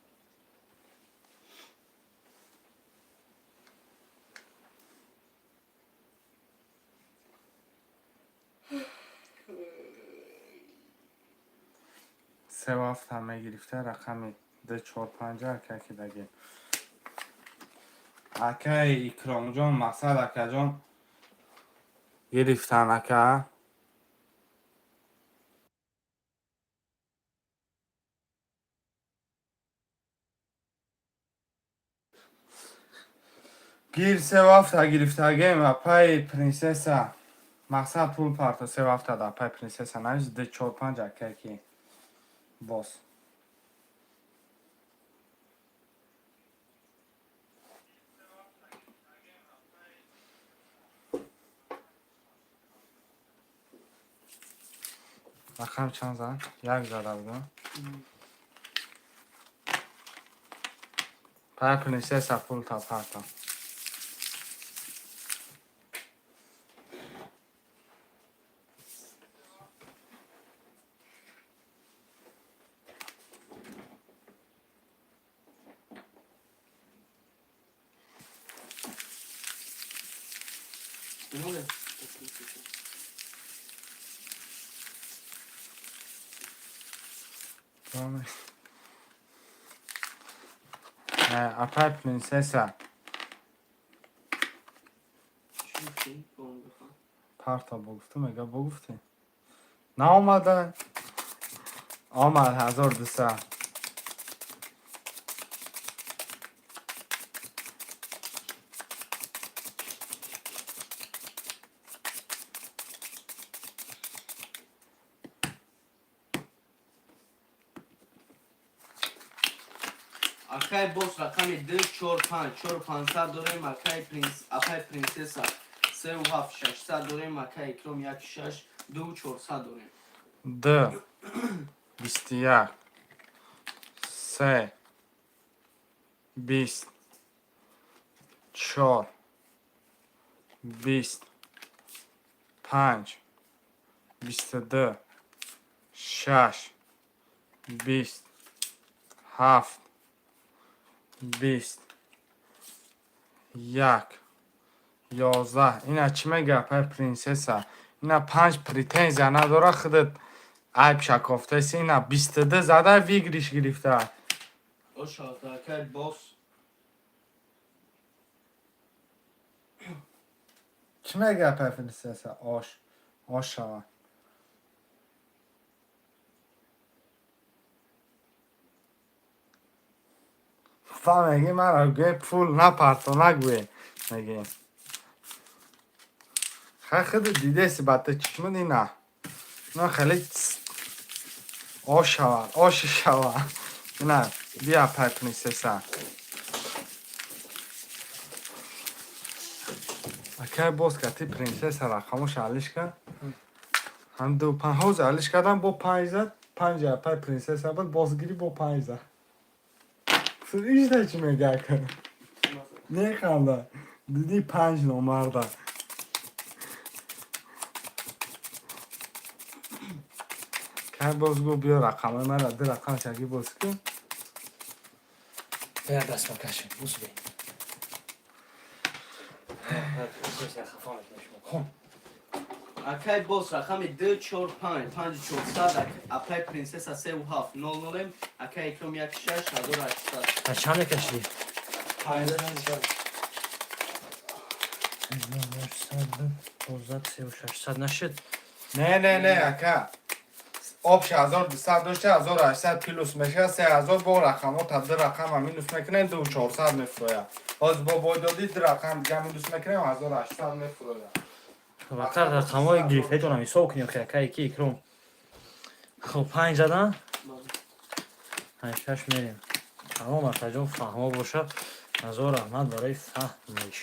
3 7-а мегирифта, рақами 2 4 5-а, ака, ки дагем. Акаи Икромҷон, мақсад, акаҷон, гирифтан, ака. Гир, 3 7-а гирифтагем, апаи принсесса. Мақсад, пул парто, 3 7-а да апаи принсесса навис, 2 4 5, акай ки боз. Рақам чанд зад? Як зада будам. Пай принсесса, пул та парто. Нуле. Tamam. Апай принсесса. Чӣ гуфтӣ? Бо он бихоҳ. Парто бо гуфтум, мега бо гуфтӣ. Наомада. Омад, 1200. Акай бос, рақами 2 4 5, 4 500 дорем, акай принс, апай принсесса, 3 7 600 дорем, акай Икром, 1 6, 2 400 дорем. 2 21 3 20 4 20 5 22 6 20 7 20 1 11. Ина чӣ мега, апай принсесса? Ина панҷ претензия надора, худат айб шакофтаси. Ина 22 зада, выигрыш гирифта. Ошалта, акай бос. Чӣ мега, апай принсесса? Ош ош шава. Фа меги, мара гӯе, пул напарто, нагӯе, меги. Хай, худат дидеси ба ту чишмуд. Ина ина хеле ош шавад, ош шава. Ина бия, апай принсесса. Акай боз кати принсесса рақамош алиш кард. Ҳам 2 5 ҳозир алиш кардам, бо панҷ зад. Панҷ апай принсесса буд, бозгирӣ, бо панҷ зад. Ишта чӣ мега, ака? Механда. Дидӣ, панҷ номарда. Кай боз гуфт, биё рақамои мара ду рақам шаги боз кун. Я даст макашем, бусбе. Хафа мекунем шумо. Хун. Акай бос, рақами 2 4 5, 5 400, апай принсесса, 3 7 0 нолем, акай Икром, 1 6, 1800. Та чанд мекашидӣ? Панҷ. 800 нашид. Не, не, не, ака. Общий 1200 дошта, 1800 плюс меша, 3000 бо рақамҳо та ду рақама минус мекунем, 2400 мефурояд. Ҳозир бо бой додӣ, ду рақам дига минус мекунем, 1800 мефурояд. Вақтар рақамҳои гирифтаитонам ҳисоб кунем, хе, ки Икром. Хоб, панҷ задан, панҷ шаш мерем. Тамом, акаҷон, фаҳмо боша. Ҳазор раҳмат барои фаҳмиш.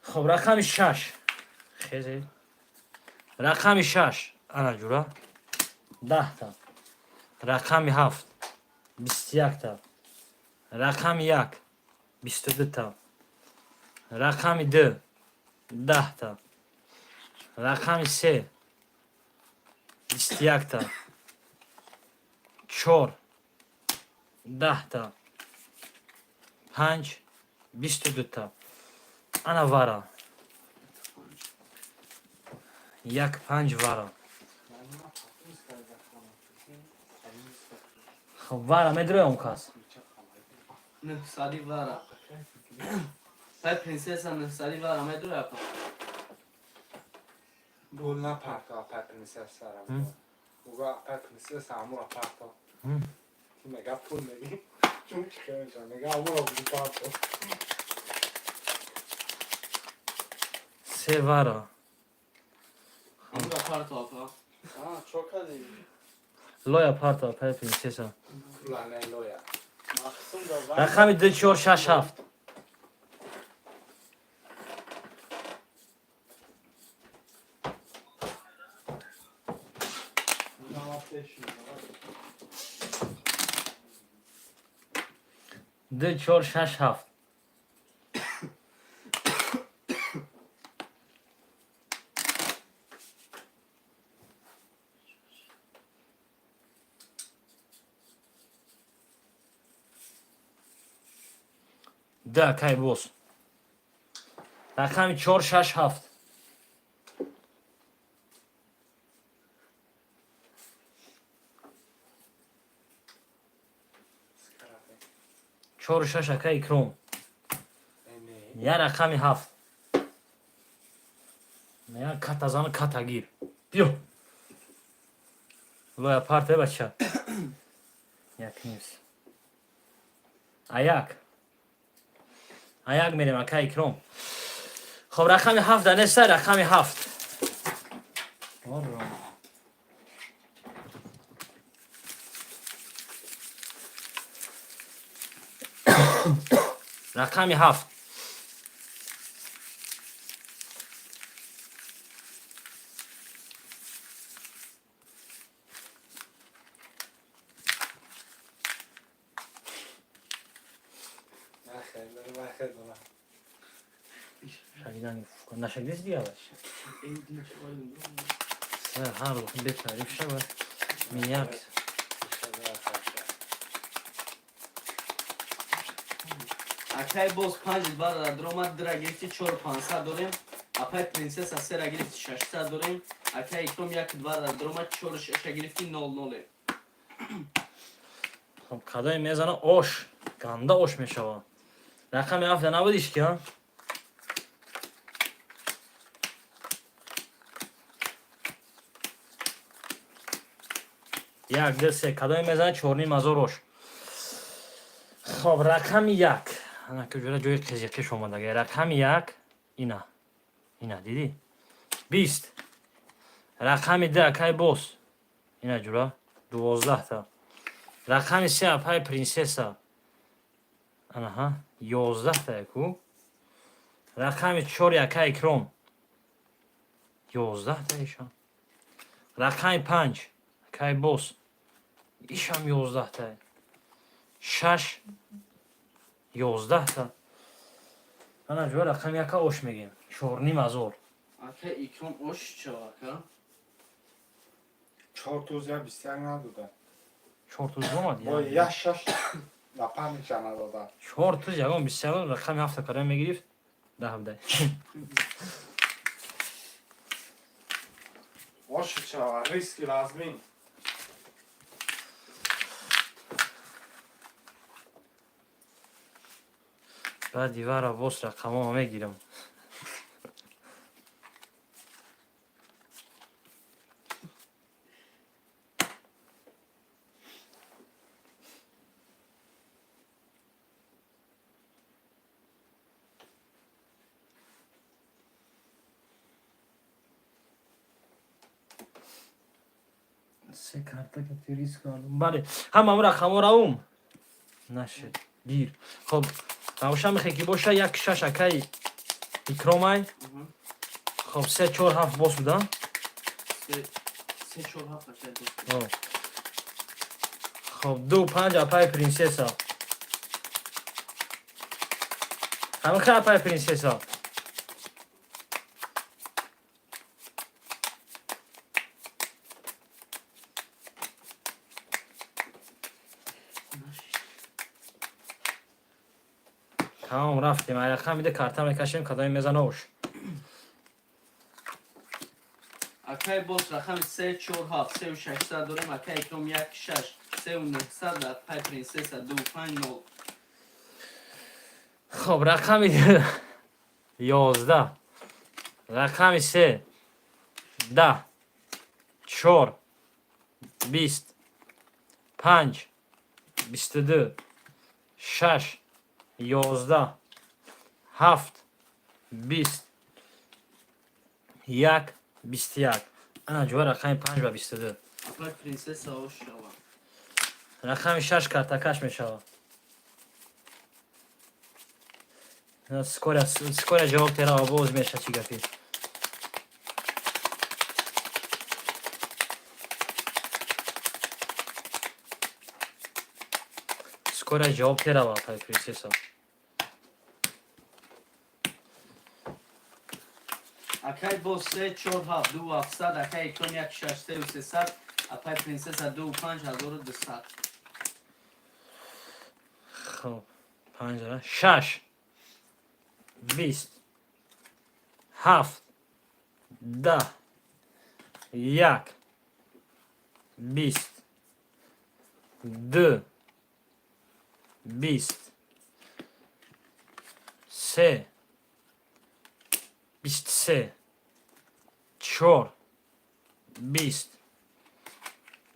Хоб, рақами шаш, хезе, рақами шаш, ана ҷура, 10-та. Рақами ҳафт, 21-та. Рақами як, 22-та. Рақами ду, 10-та. Рақами се, 21-та. Чор, 10-та. Панҷ, 22-та. Ана вара, як панҷ вара. Хоб, вара медроя он кас. Нӯҳсади вара. Пай принсесса нӯҳсади вара медроя, апа. Гул напарто, апай принсесса. Уга апай принсесса амура парто. Ки мега пул меги. Чун чи хелша, мега амура бу парто. Се вара. Амура парто, апа. А, чо кардӣ? Лоя парто, пай принсесса. Пула не лоя. Махсум да вай. Рақами ду, чор, шаш, ҳафт. Ду, чор, шаш, ҳафт. Ду, акай боз. Рақами чор, шаш, ҳафт. Чору шаш, ака Икром. Я рақами ҳафт. Я ката зан, ката гир. Биё. Лоя парте, бача. Як нимс. Аяк. Аяк мерем, ака Икром. Хоб, рақами ҳафт да неста, рақами ҳафт. Ором. Рақами ҳафт. Нахер, нахер, дона. Шагидан нашагдеси дига бач. Ҳар рӯз бетариф шава. Мияк. Акай боз панҷ вара дромад, дра гирифти, чор пансад дорем. Апай принсесса сера гирифти, 600 дорем. Акай Икром як вара дромад, чору шаша гирифти, нол ноле. Хоб, кадоме мезана, ош. Ганда ош мешава. Рақами ҳафта набудиш ки, а? Як, ду, се. Кадоме мезана, 4500 ош. Хоб, рақами як. Ана куҷора ҷои қизиқиш омадага. Рақами як ина. Ина, дидӣ? 20. Рақами ду, акай боз. Ина ҷура, 12-та. Рақами се, апай принсесса. Анаҳа, 11-та яку. Рақами чор, акай Икром. 11-та ишам. Рақами панҷ, акай боз. Ишам 11-та. Шаш, 11-та. Ана ҷура, рақами яка ош мегем. 4500. Акай Икром, ош чо, ака? Чор туз я 21 надода. Чор туз омад. Бо я шаш на памича надода. Чор туз ягон 21 рақами ҳафта кадом мегирифт? Даҳ бдай. Ош чава, риски лазмин. Баъди вара боз рақамома мегирам. Се карта ка риск кардам. Бале, ҳама рақаморо ум нашед, гир. Хоб, равша мехе ки боша, як шаш акаи Икромай. Хоб, се чор ҳафт бос буда. Се чор ҳафт акай бос. Хоб, ду панҷ апаи Принсесса. Ҳамихе, апаи Принсесса. Тамом, рафтем. Аяқа миде карта мекашем, кадоме мезана ош. Акай бос, рақами се чор ҳафт, сеу шашсад дорем, акай Икром як шаш, сеу нӯҳсад, апай Принсесса ду панҷ нол. Хоб, рақами 11, рақами се, 10, чор, 20, панҷ, 22, шаш, 11, ҳафт, 20, як, 21. Ана ҷоя рақами панҷ ба 22. Апай Принсесса ош шава. Рақами шаш картакаш мешавад. Скоро, скоро ҷавоб терава, боз меша, чӣ гапи. Скоро ҷавоб терава, апай Принсесса. Акай бос, се чор ҳафт, ду ҳафтсад, акай Икром як шаш, сеу сесад, апай Принсесса ду панҷ, 1200. Хоб, панҷ, шаш, 20, ҳафт, 10, як, 20, ду, 20, се, 23, чор, 20,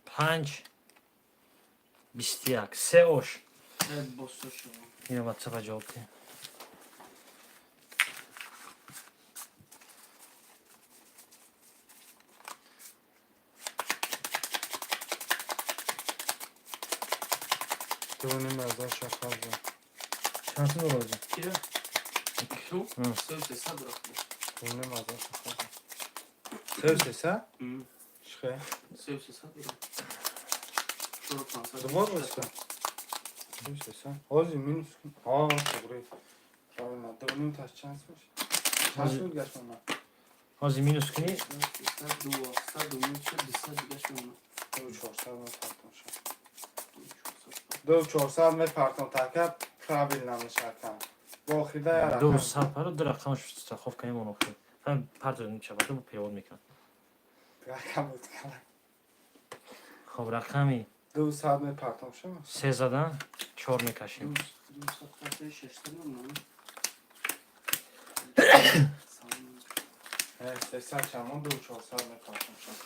панҷ, 21. Се ош. Босо шава. Ина ватсапа ҷавоб диҳ. Дувним ҳазор шашҳазор. Чанд сум дорозӣ? Кира? Икром сеу сесад рафт. Дувним ҳазор шашҳазор. Сеу сесад? Чихе? Сеу сесад рафт. Чору пансад. Дубор боста. Сеу сесад. Ҳозир минус. Ҳа, туғри. Правильно. Дувним таш чанд сум? Чанд сум гашт мона? Ҳозир минус кунӣ. Сесад, ду ҳафтсад, ду минус дусад дигаш мемонад. Ду чорсад мепартом шад. Ду чорсад мепартом, така правильно мешакам. Бо охида я Ду рақам. сад паро, ду рақамаш страховка мемон охир. Ҳам парто шабака бо перевод мекунад. Рақам буд кала. Хоб, рақами Ду сад мепартом шад. се задан, чор мекашем. Дусад хатаи шашсад мемонад. Сесад чамон, ду чорсад мепартом шад.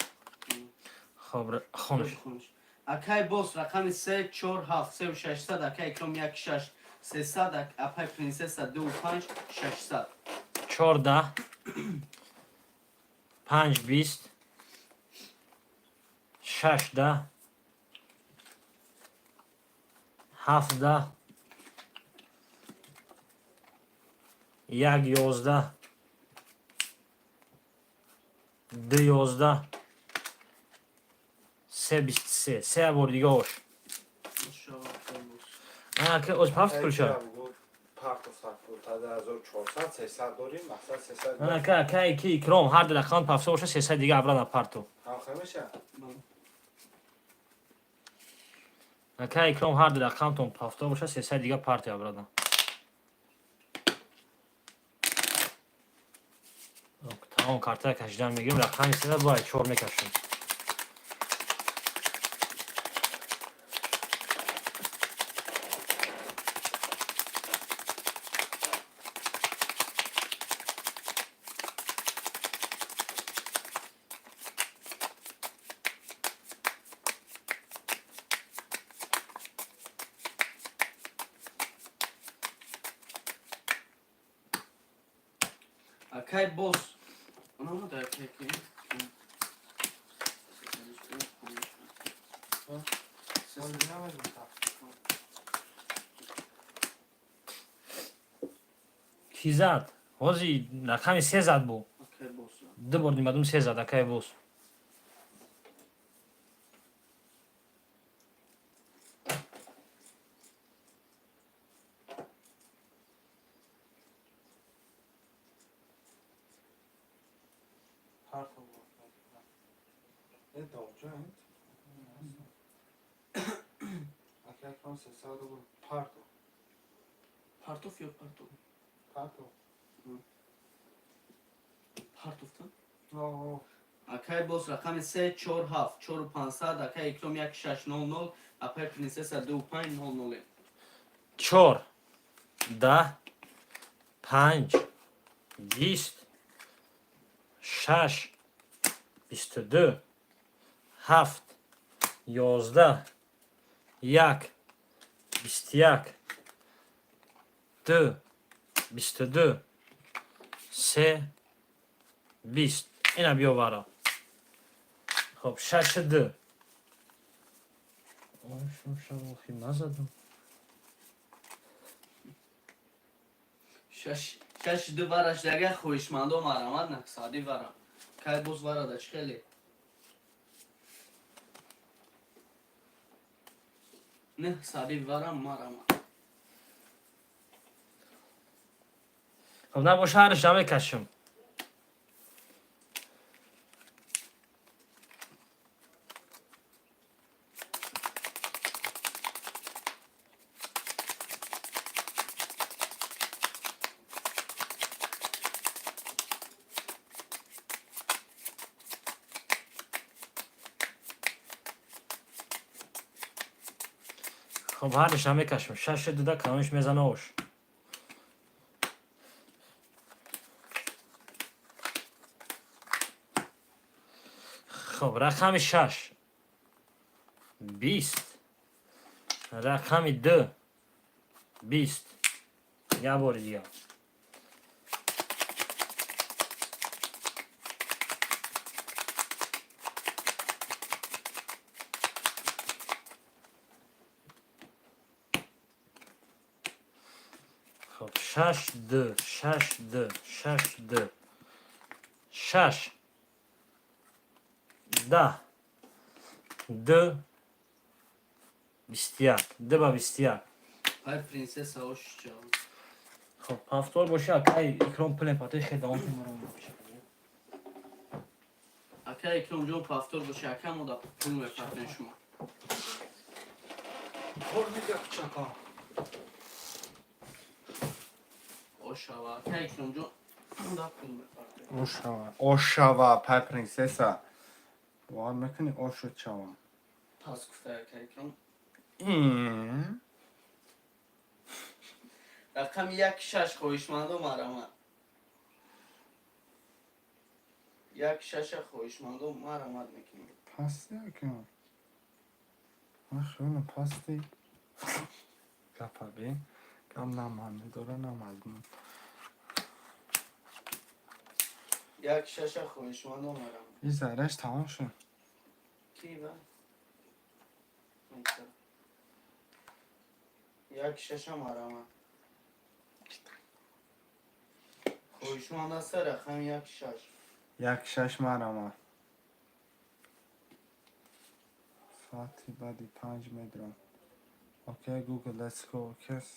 Хоб, хонаш. Акай бос, рақами се чор ҳафт, сеу шашсад, акай Икром як шаш, сесад, апай Принсесса ду панҷ, шашсад. Чор 10, панҷ, 20, шаш, 10, ҳафт, 10, як, 11, ду, 11, се, 23. Се бор дига ош. Шава, акай бос. Ана оз пафт пулша. Партофтак пул та 1400 сесад дорим, мақсад сесад. Ана ка кай ки Икром ҳар ду рақам пафта боша, 300 дига обратно парту. Ҳам меша? Ака Икром, ҳар ду рақамтон пафта боша, 300 дига парти обратно. Тамом, карта кашидан мегирем, рақами седа бояд чор мекашем. Акай боз. Оно дар ки. Ки зад? Ҳози рақами се зад бу. Акай боз. Ду бор нимадум се зад, акай боз. Партов. Е, долҷоент. Ака Икрам 300 рубл партов. Партов ё партов? Партов. Партовта? О, Акай боз рақами 3 4 7 4 500, акай Икром 1600, апай принсесса 2500. Чор, 10, панҷ, 20, шаш, 22, ҳафт, 11, як, 21, ду, 22, се, 20. Ина биёвара. Хоб, шашу ду. Назадам. 6 6 2 вараш дага хоҳишмандо марамад на сади вара. Кай боз вара да чӣ хеле? Не сади вара марамад. Хоб, набоша, ҳараш намекашам. Хоб, ҳараш намекашам. Шашу дуда калониш мезана ош. Хоб, рақами шаш, 20, рақами ду, 20. Як бори дигар. Хоб, шаш, ду, шаш, ду, шаш, ду, шаш, 10, ду, 21, ду ба 21. Пай принсесса ош ча. Хоб, ҳафтор боша, акай Икром, пулем патои хел давом кунам. Акай Икром ҷон, пафтор боша, ака мо да пул мепартен шумо. Кор мега кучака. Ошава. Акай Икром ҷон да пул мепартен. Ошава. Ошава, пай принсесса. Бовар мекунӣ, ошуд шава. Пас гуфта акай Икром. Ин. Рақами 1 6 хоҳишмандо марамад. 1 6 хоҳишмандо марамад мекунем. Пасти акам. Ман хиёлам пасти. Гапа бин. Гап на маъни дора, на мазмун. 1 6 хоҳишмандо марамад. Ин зарраш тамом шуд. Ки ва? 1 6 марамад. Хоҳишманд аст рақами 1 6. 1 6 марама. Соати баъди 5 медрам. Окей, Google, let's go. Кес.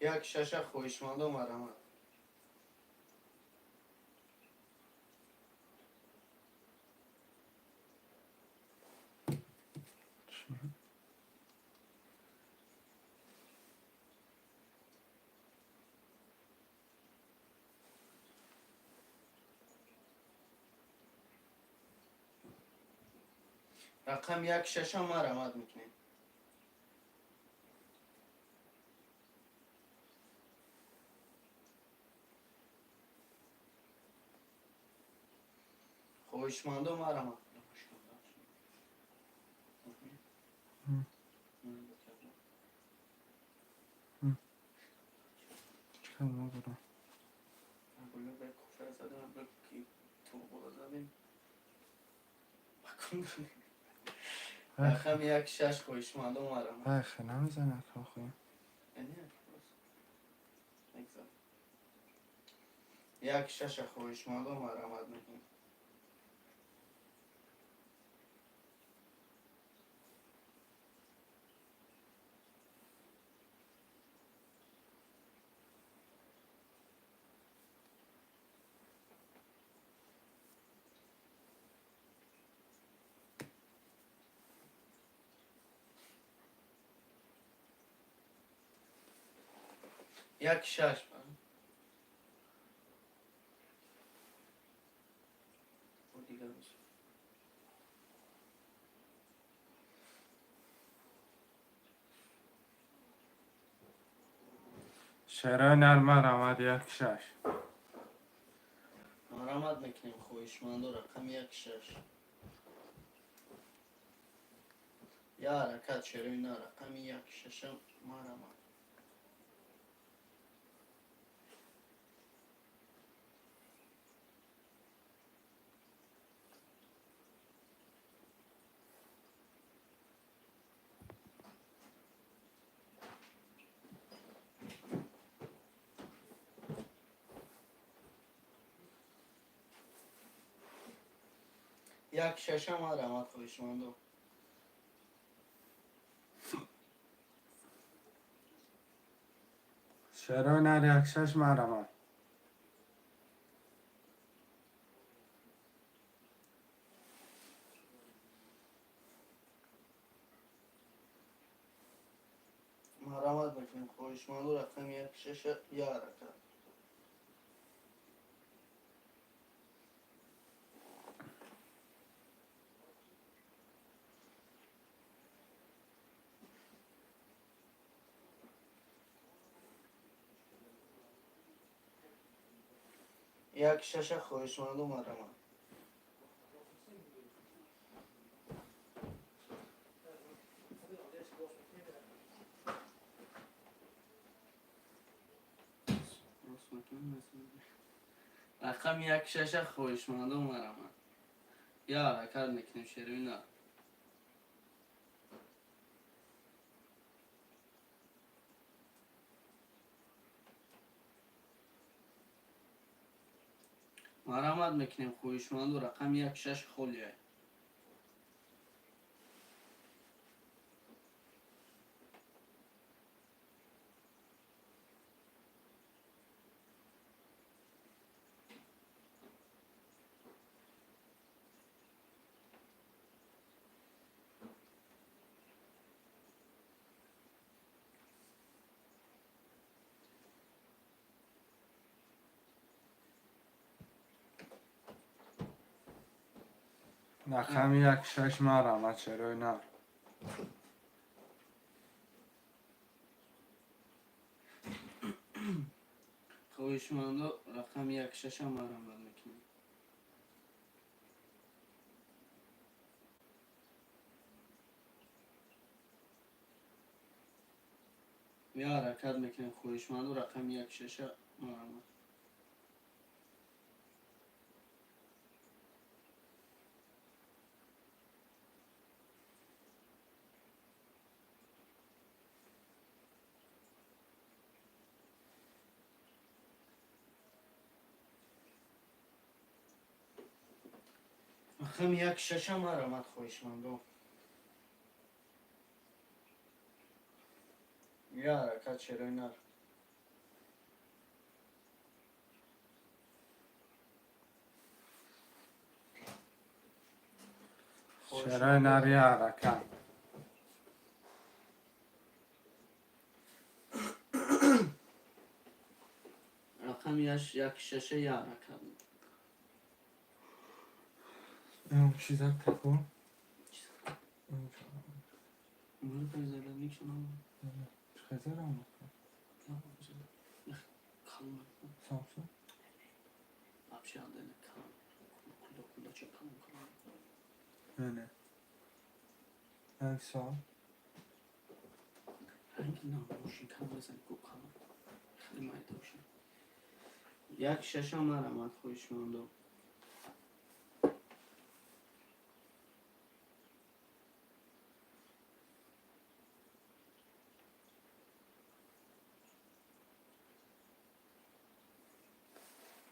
1 6 хоҳишмандо марамад. Рақами 1 6 марамад мекунем. Хоҳишмандо, марама. Чӣ надорам. Рақами як шаш, хоҳишмандо, марама. Вай, хе намезанад охи. Як шаша, хоҳишмандо, марамат мекунем. Як шаш. Дигар мешавад. Шерои нар, марамад, як шаш. Марамат мекунем, хоҳишмандо, рақами як шаш. Я ҳаракат, шерои нар, рақами як шаша, марамат. Як шаша, марамат, хоҳишмандо. Шерои нар, як шаш, марамад. Марамат мекунем, хоҳишмандо, рақами як шаша, я ҳаракат. Як шаша, хоҳишмандо, марамат. Рақами як шаша, хоҳишмандо, марамат. Я ҳаракат мекунем, шерои нар. Марамат мекунем, хоҳишманду, рақами як шаш холия. Рақами як шаш, марамад, шерои нар. Хоҳишмандо, рақами як шаша марамат мекунем. Я ҳаракат мекунем, хоҳишманду, рақами як шаша, марамат. Рақами як шаша, марамат, хоҳишмандо. Я ҳаракат, шерои нар. Шерои нар, я ҳаракат. Рақами як шаша, я ҳаракат. Чиза тако. Bunu özellikle Хезарам. Kalın. Самсун. Вообще отдельно kalın. Куда куда. Бача калон калон. Не. Як сол. Ранги на мошин кам мезани ку калон. Хеле майда бошад. Як шаша марамад хоҳишмандо.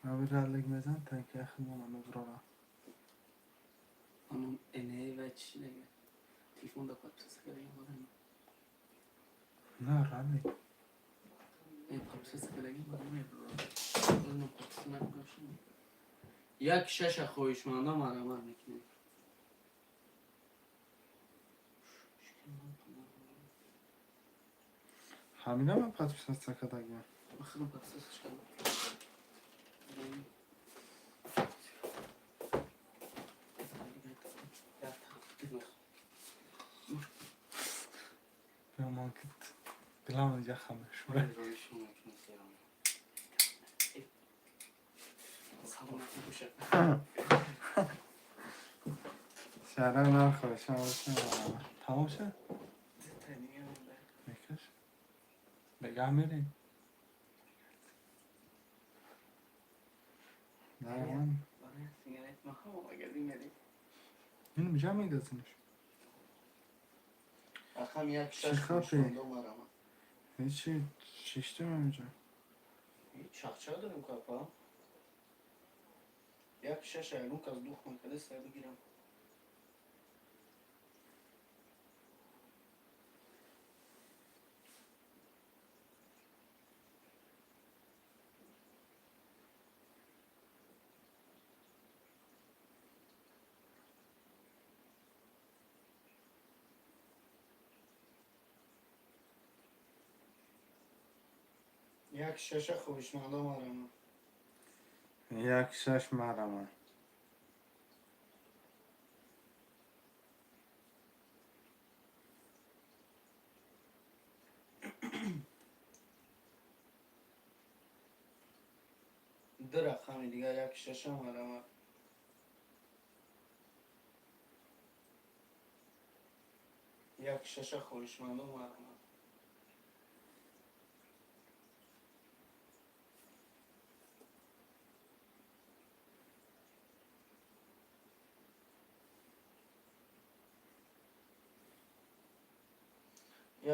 Аби раллик мезан танки ахмона меброра. Анон эне ва чӣ дега. Телефон да подписаться кардагим барои. На раллик. Не подписаться кардагим барои меброра. Оно подписаться накардашам. Як шаша хоҳишмандо марамад мекунем. Ҳамина ман подписаться кардагим. Ман худам подписаться кардам. Ман дилам яхам шура. Шара на хоҳишам бошам. Тамом шуд? Мекаш. Бегаҳ мерем. На ман. Ин миҷа мегазиниш. Рақам як шаш Чӣ хапи? хоҳишмандо марамад. Ҳечи чиштем ҳаминҷа. Чақчақ дорем капа. Як шаша ягон кас дух накарда сай бигирам. Як шаша хоҳишмандо марамад. Як шаш марама. Ду рақами дигар як шаша марамад. Як шаша хоҳишмандо марамад.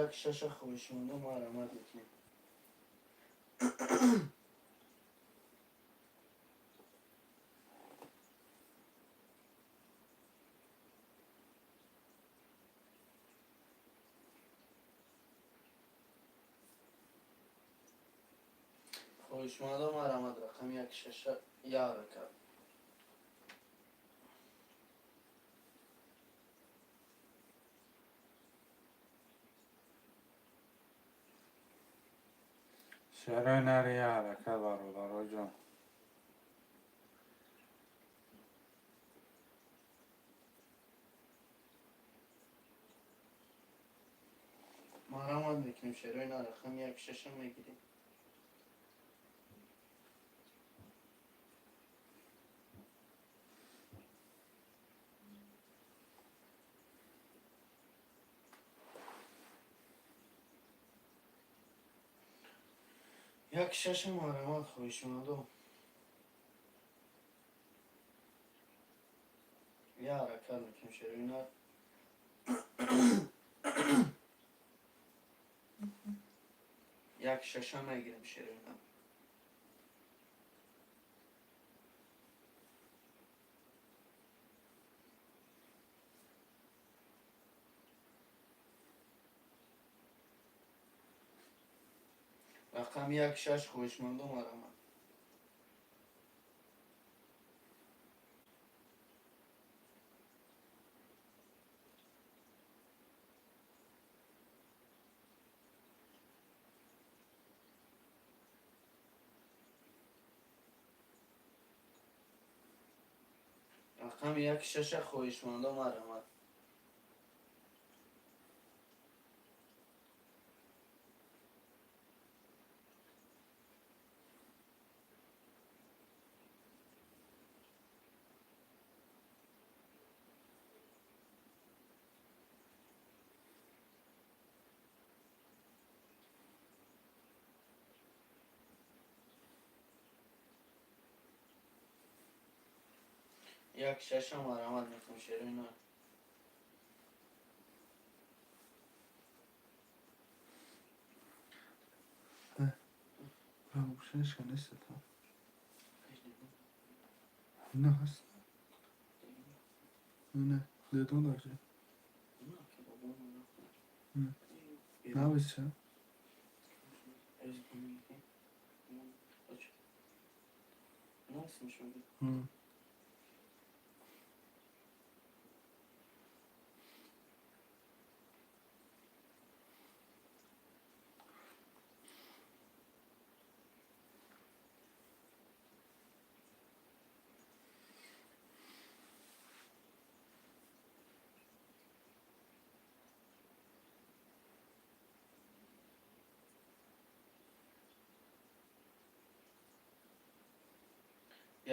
Як шаша хоҳишмандо марамад мекунем. Хоҳишмандо марамад рақами як шаша як ҳаракат. Шарои нари як ҳаракат бародароҷон. Марамад мекунем шерои на рақами як шаша мегирем. Як шаша марамад хоҳишмандо. Як ҳаракат мекунем шерои на. Як шаша мегирем шерои на. Рақами як шаш хоҳишмандо марамад. Рақами як шаша хоҳишмандо марамад. Як шашам марҳамат мекунам, шерои нар. Гӯшанашка нест та. Не, ҳаст. Не, дедон дорҷи. Нависа.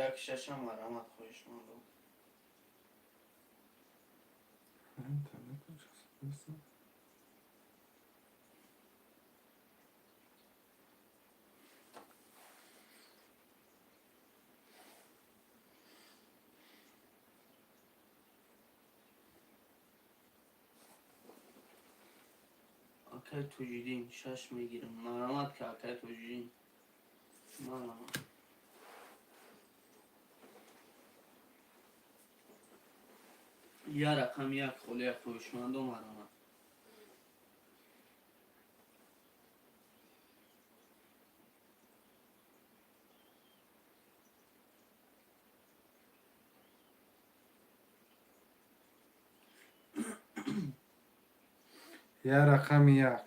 Як шашам марҳамат, хоҳишмандам. Интернет куҷост? Акай Тоҷиддин, шаш мегирам. Марҳамат ка, акай Тоҷиддин, марҳамат. Я рақам як холия, хоҳишмандо, марҳамат. Я рақами як.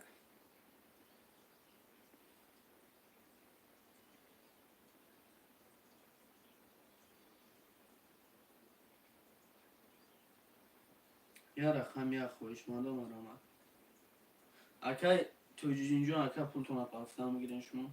Я рақам як, хоҳишмандо, марҳамат. Акай Тоҷиддинҷон, ака, пултона пафта мегирен шумо.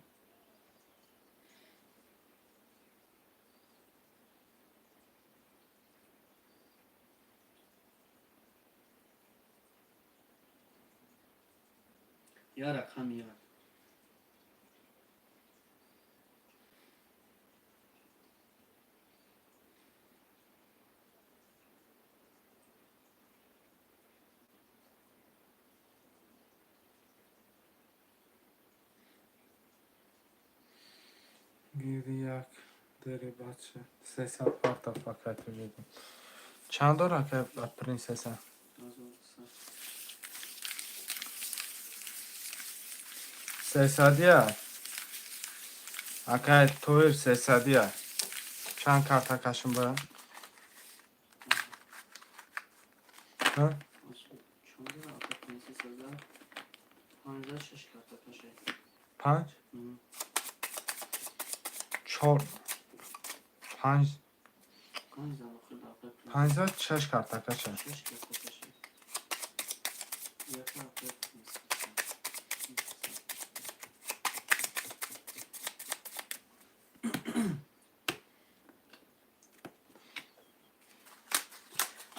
Я рақами як. Гири як дери бача. 300 партов, акай Тоҷиддин. Чанд дора, акай принсесса? 300-ия. Акай Тоир, 300-ия. Чанд карта кашим бояд? Ҳа? Чанд ака принсесса? За панҷа шаш карта кашай. Панҷ? Чор. Панҷ. Панҷ за охир да, акай принсесса. Панҷа шаш карта каша. Шаш карта кашай. Яка, акай принсесса.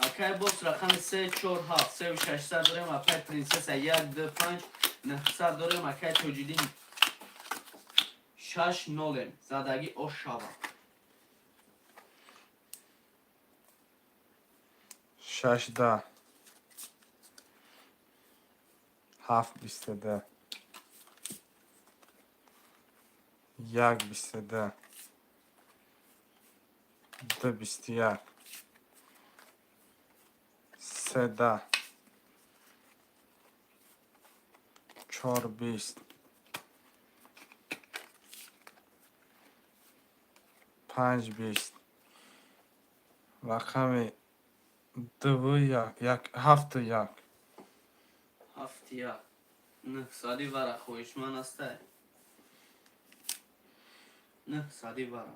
Акай, боз рақами се, чор, ҳафт, сеу шашсад дорем, акай принсесса, як, ду, панҷ, 900 дорем, акай Тоҷиддин, шаш нолем задагӣ ошава. Шаш да. Ҳафт 22. Як 22. Ду 21. Се да. Чор 20. Панҷ 20. Рақами дуву як, як, ҳафту як. Ҳафт як. 900-и вара хоҳишманд ҳастай? 900-и вара.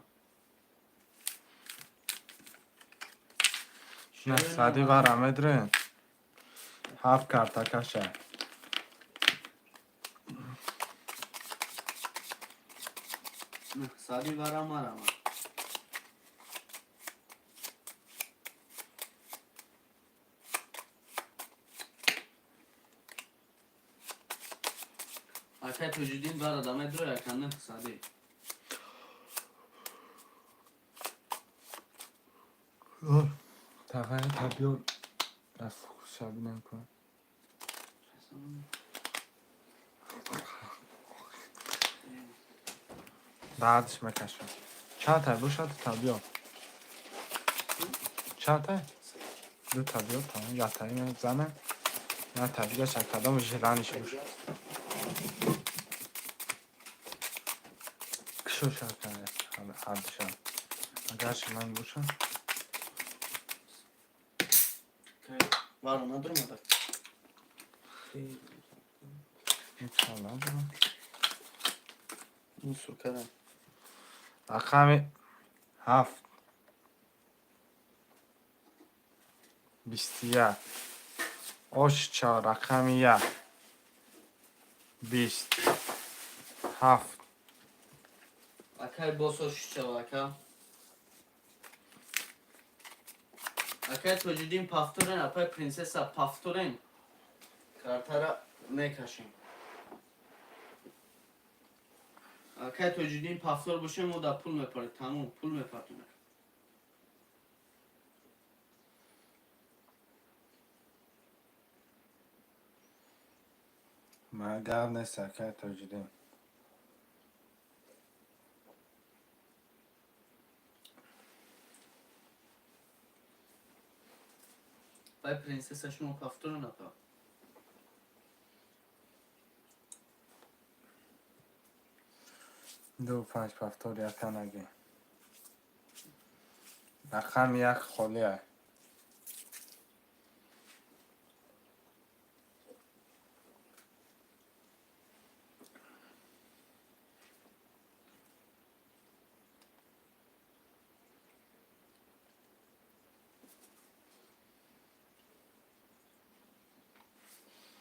900-и вара медрен. Ҳафт карта каша. 900-и вара марама. Акай Тоҷиддин, вара да медрои, ака, 900-и? Тағай табиёр рафт шабинам кун. Дардш мекашам. Чанд тай бошад табиёр? Чанд тай? Ду табиёр тамом. Як тай мезанам. Як тай дигаша кадом желаниш боша. Кушоша ҳардуша. Агар шиман боша. Варо надурмада. Иншалло. Ин суркада. Рақами 7 21 ош 4 рақами 1 20 7. Акай босо шичава ака. Акай Тоҷиддин пафторен, апай принсесса пафторен. Картара мекашем. Акай Тоҷиддин пафтор бошем, мо да пул мепарем, тамом, пул мепартонем. Ман гап нест, акай Тоҷиддин. Апай принсесса шумо пафторен апа. 2 5 пафтор яка наги. Рақами 1 холия.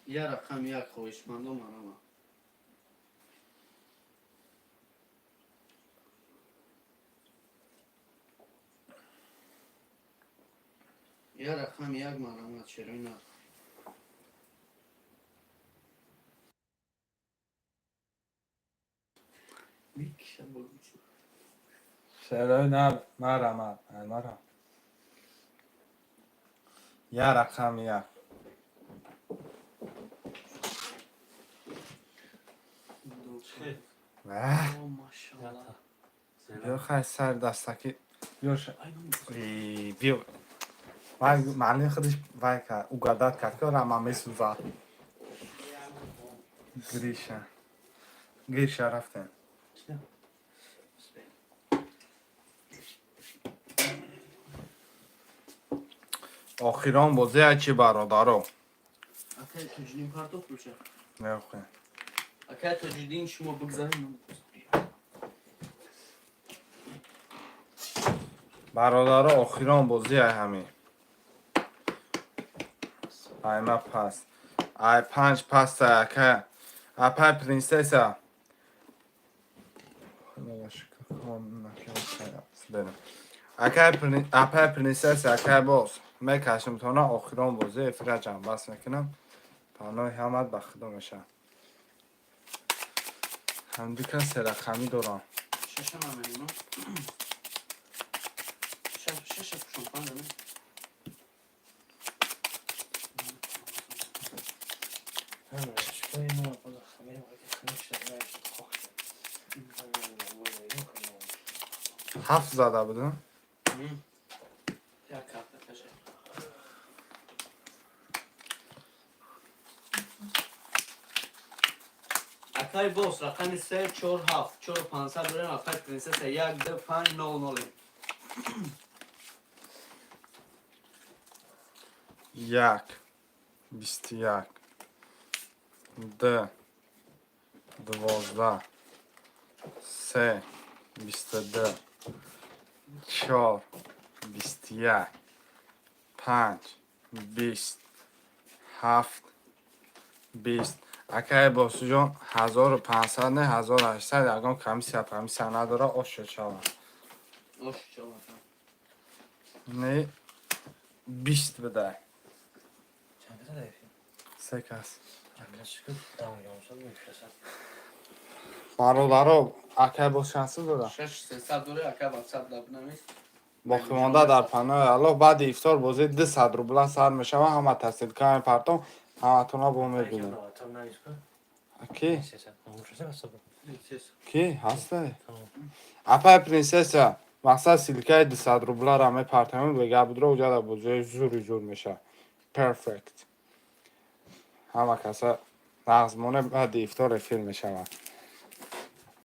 Я рақами 1 хоҳишмандо марама. Я рақами 1 марама черина. Микша богиси. Шерои нар марама, марам. Я рақами 1. О, машаллах. Биё хай сар дастаки. Биё И биё. Вай маълим худаш вай кард, угадать кард, ки рама месӯзад. Гриша. Гриша рафтем. Охирон бозия чи бародаро? Акай Тоҷиддин партофт боша. Нехӯ. Акай Тоҷиддин шумо бигзарем. Бародаро охирон бозия ҳамин. Ай ма пас. Ай 5 паста ака. Апай принсесса. Акай апай принсесса акай боз. Мекашем тона охирон бозӣ эфира ҷамъбаст мекунам. Паноҳи ҳамат ба худо мешавад. Ҳамдука серақамӣ дорам. Шаша намерим. Шаша пушон панҷ не? 7 зада будам. Як карта каша. Акай бос рақами 3 4 7 4 500 дорем акай принсесса 1 2 5 0 0. 1 21 2 12 3 22 4 21 5 20 7 20. Акай босуҷон 1500 не 1800 ягон комиссия памиссия надора ош шава. Ош чава. Не 20 бидай. Чанд каса даифи? Се кас. Чанд Бародаро, акай бос шанси дора. 6 300 дора акай WhatsApp да бинавис. Боқимонда дар паноҳи Аллоҳ. Баъди ифтор бозӣ 200 рубла сар мешава. Ҳама ссылка мепартом, ҳаматона бо мебинем. Ки ки ҳаста, апай принсесса? Мақсад, ссылка и 200 рублара мепартамем. Бега будро, уҷада бозиҳои зури зур мешава. Perfect. Ҳама каса нағз моне, баъди ифтор эфир мешавад.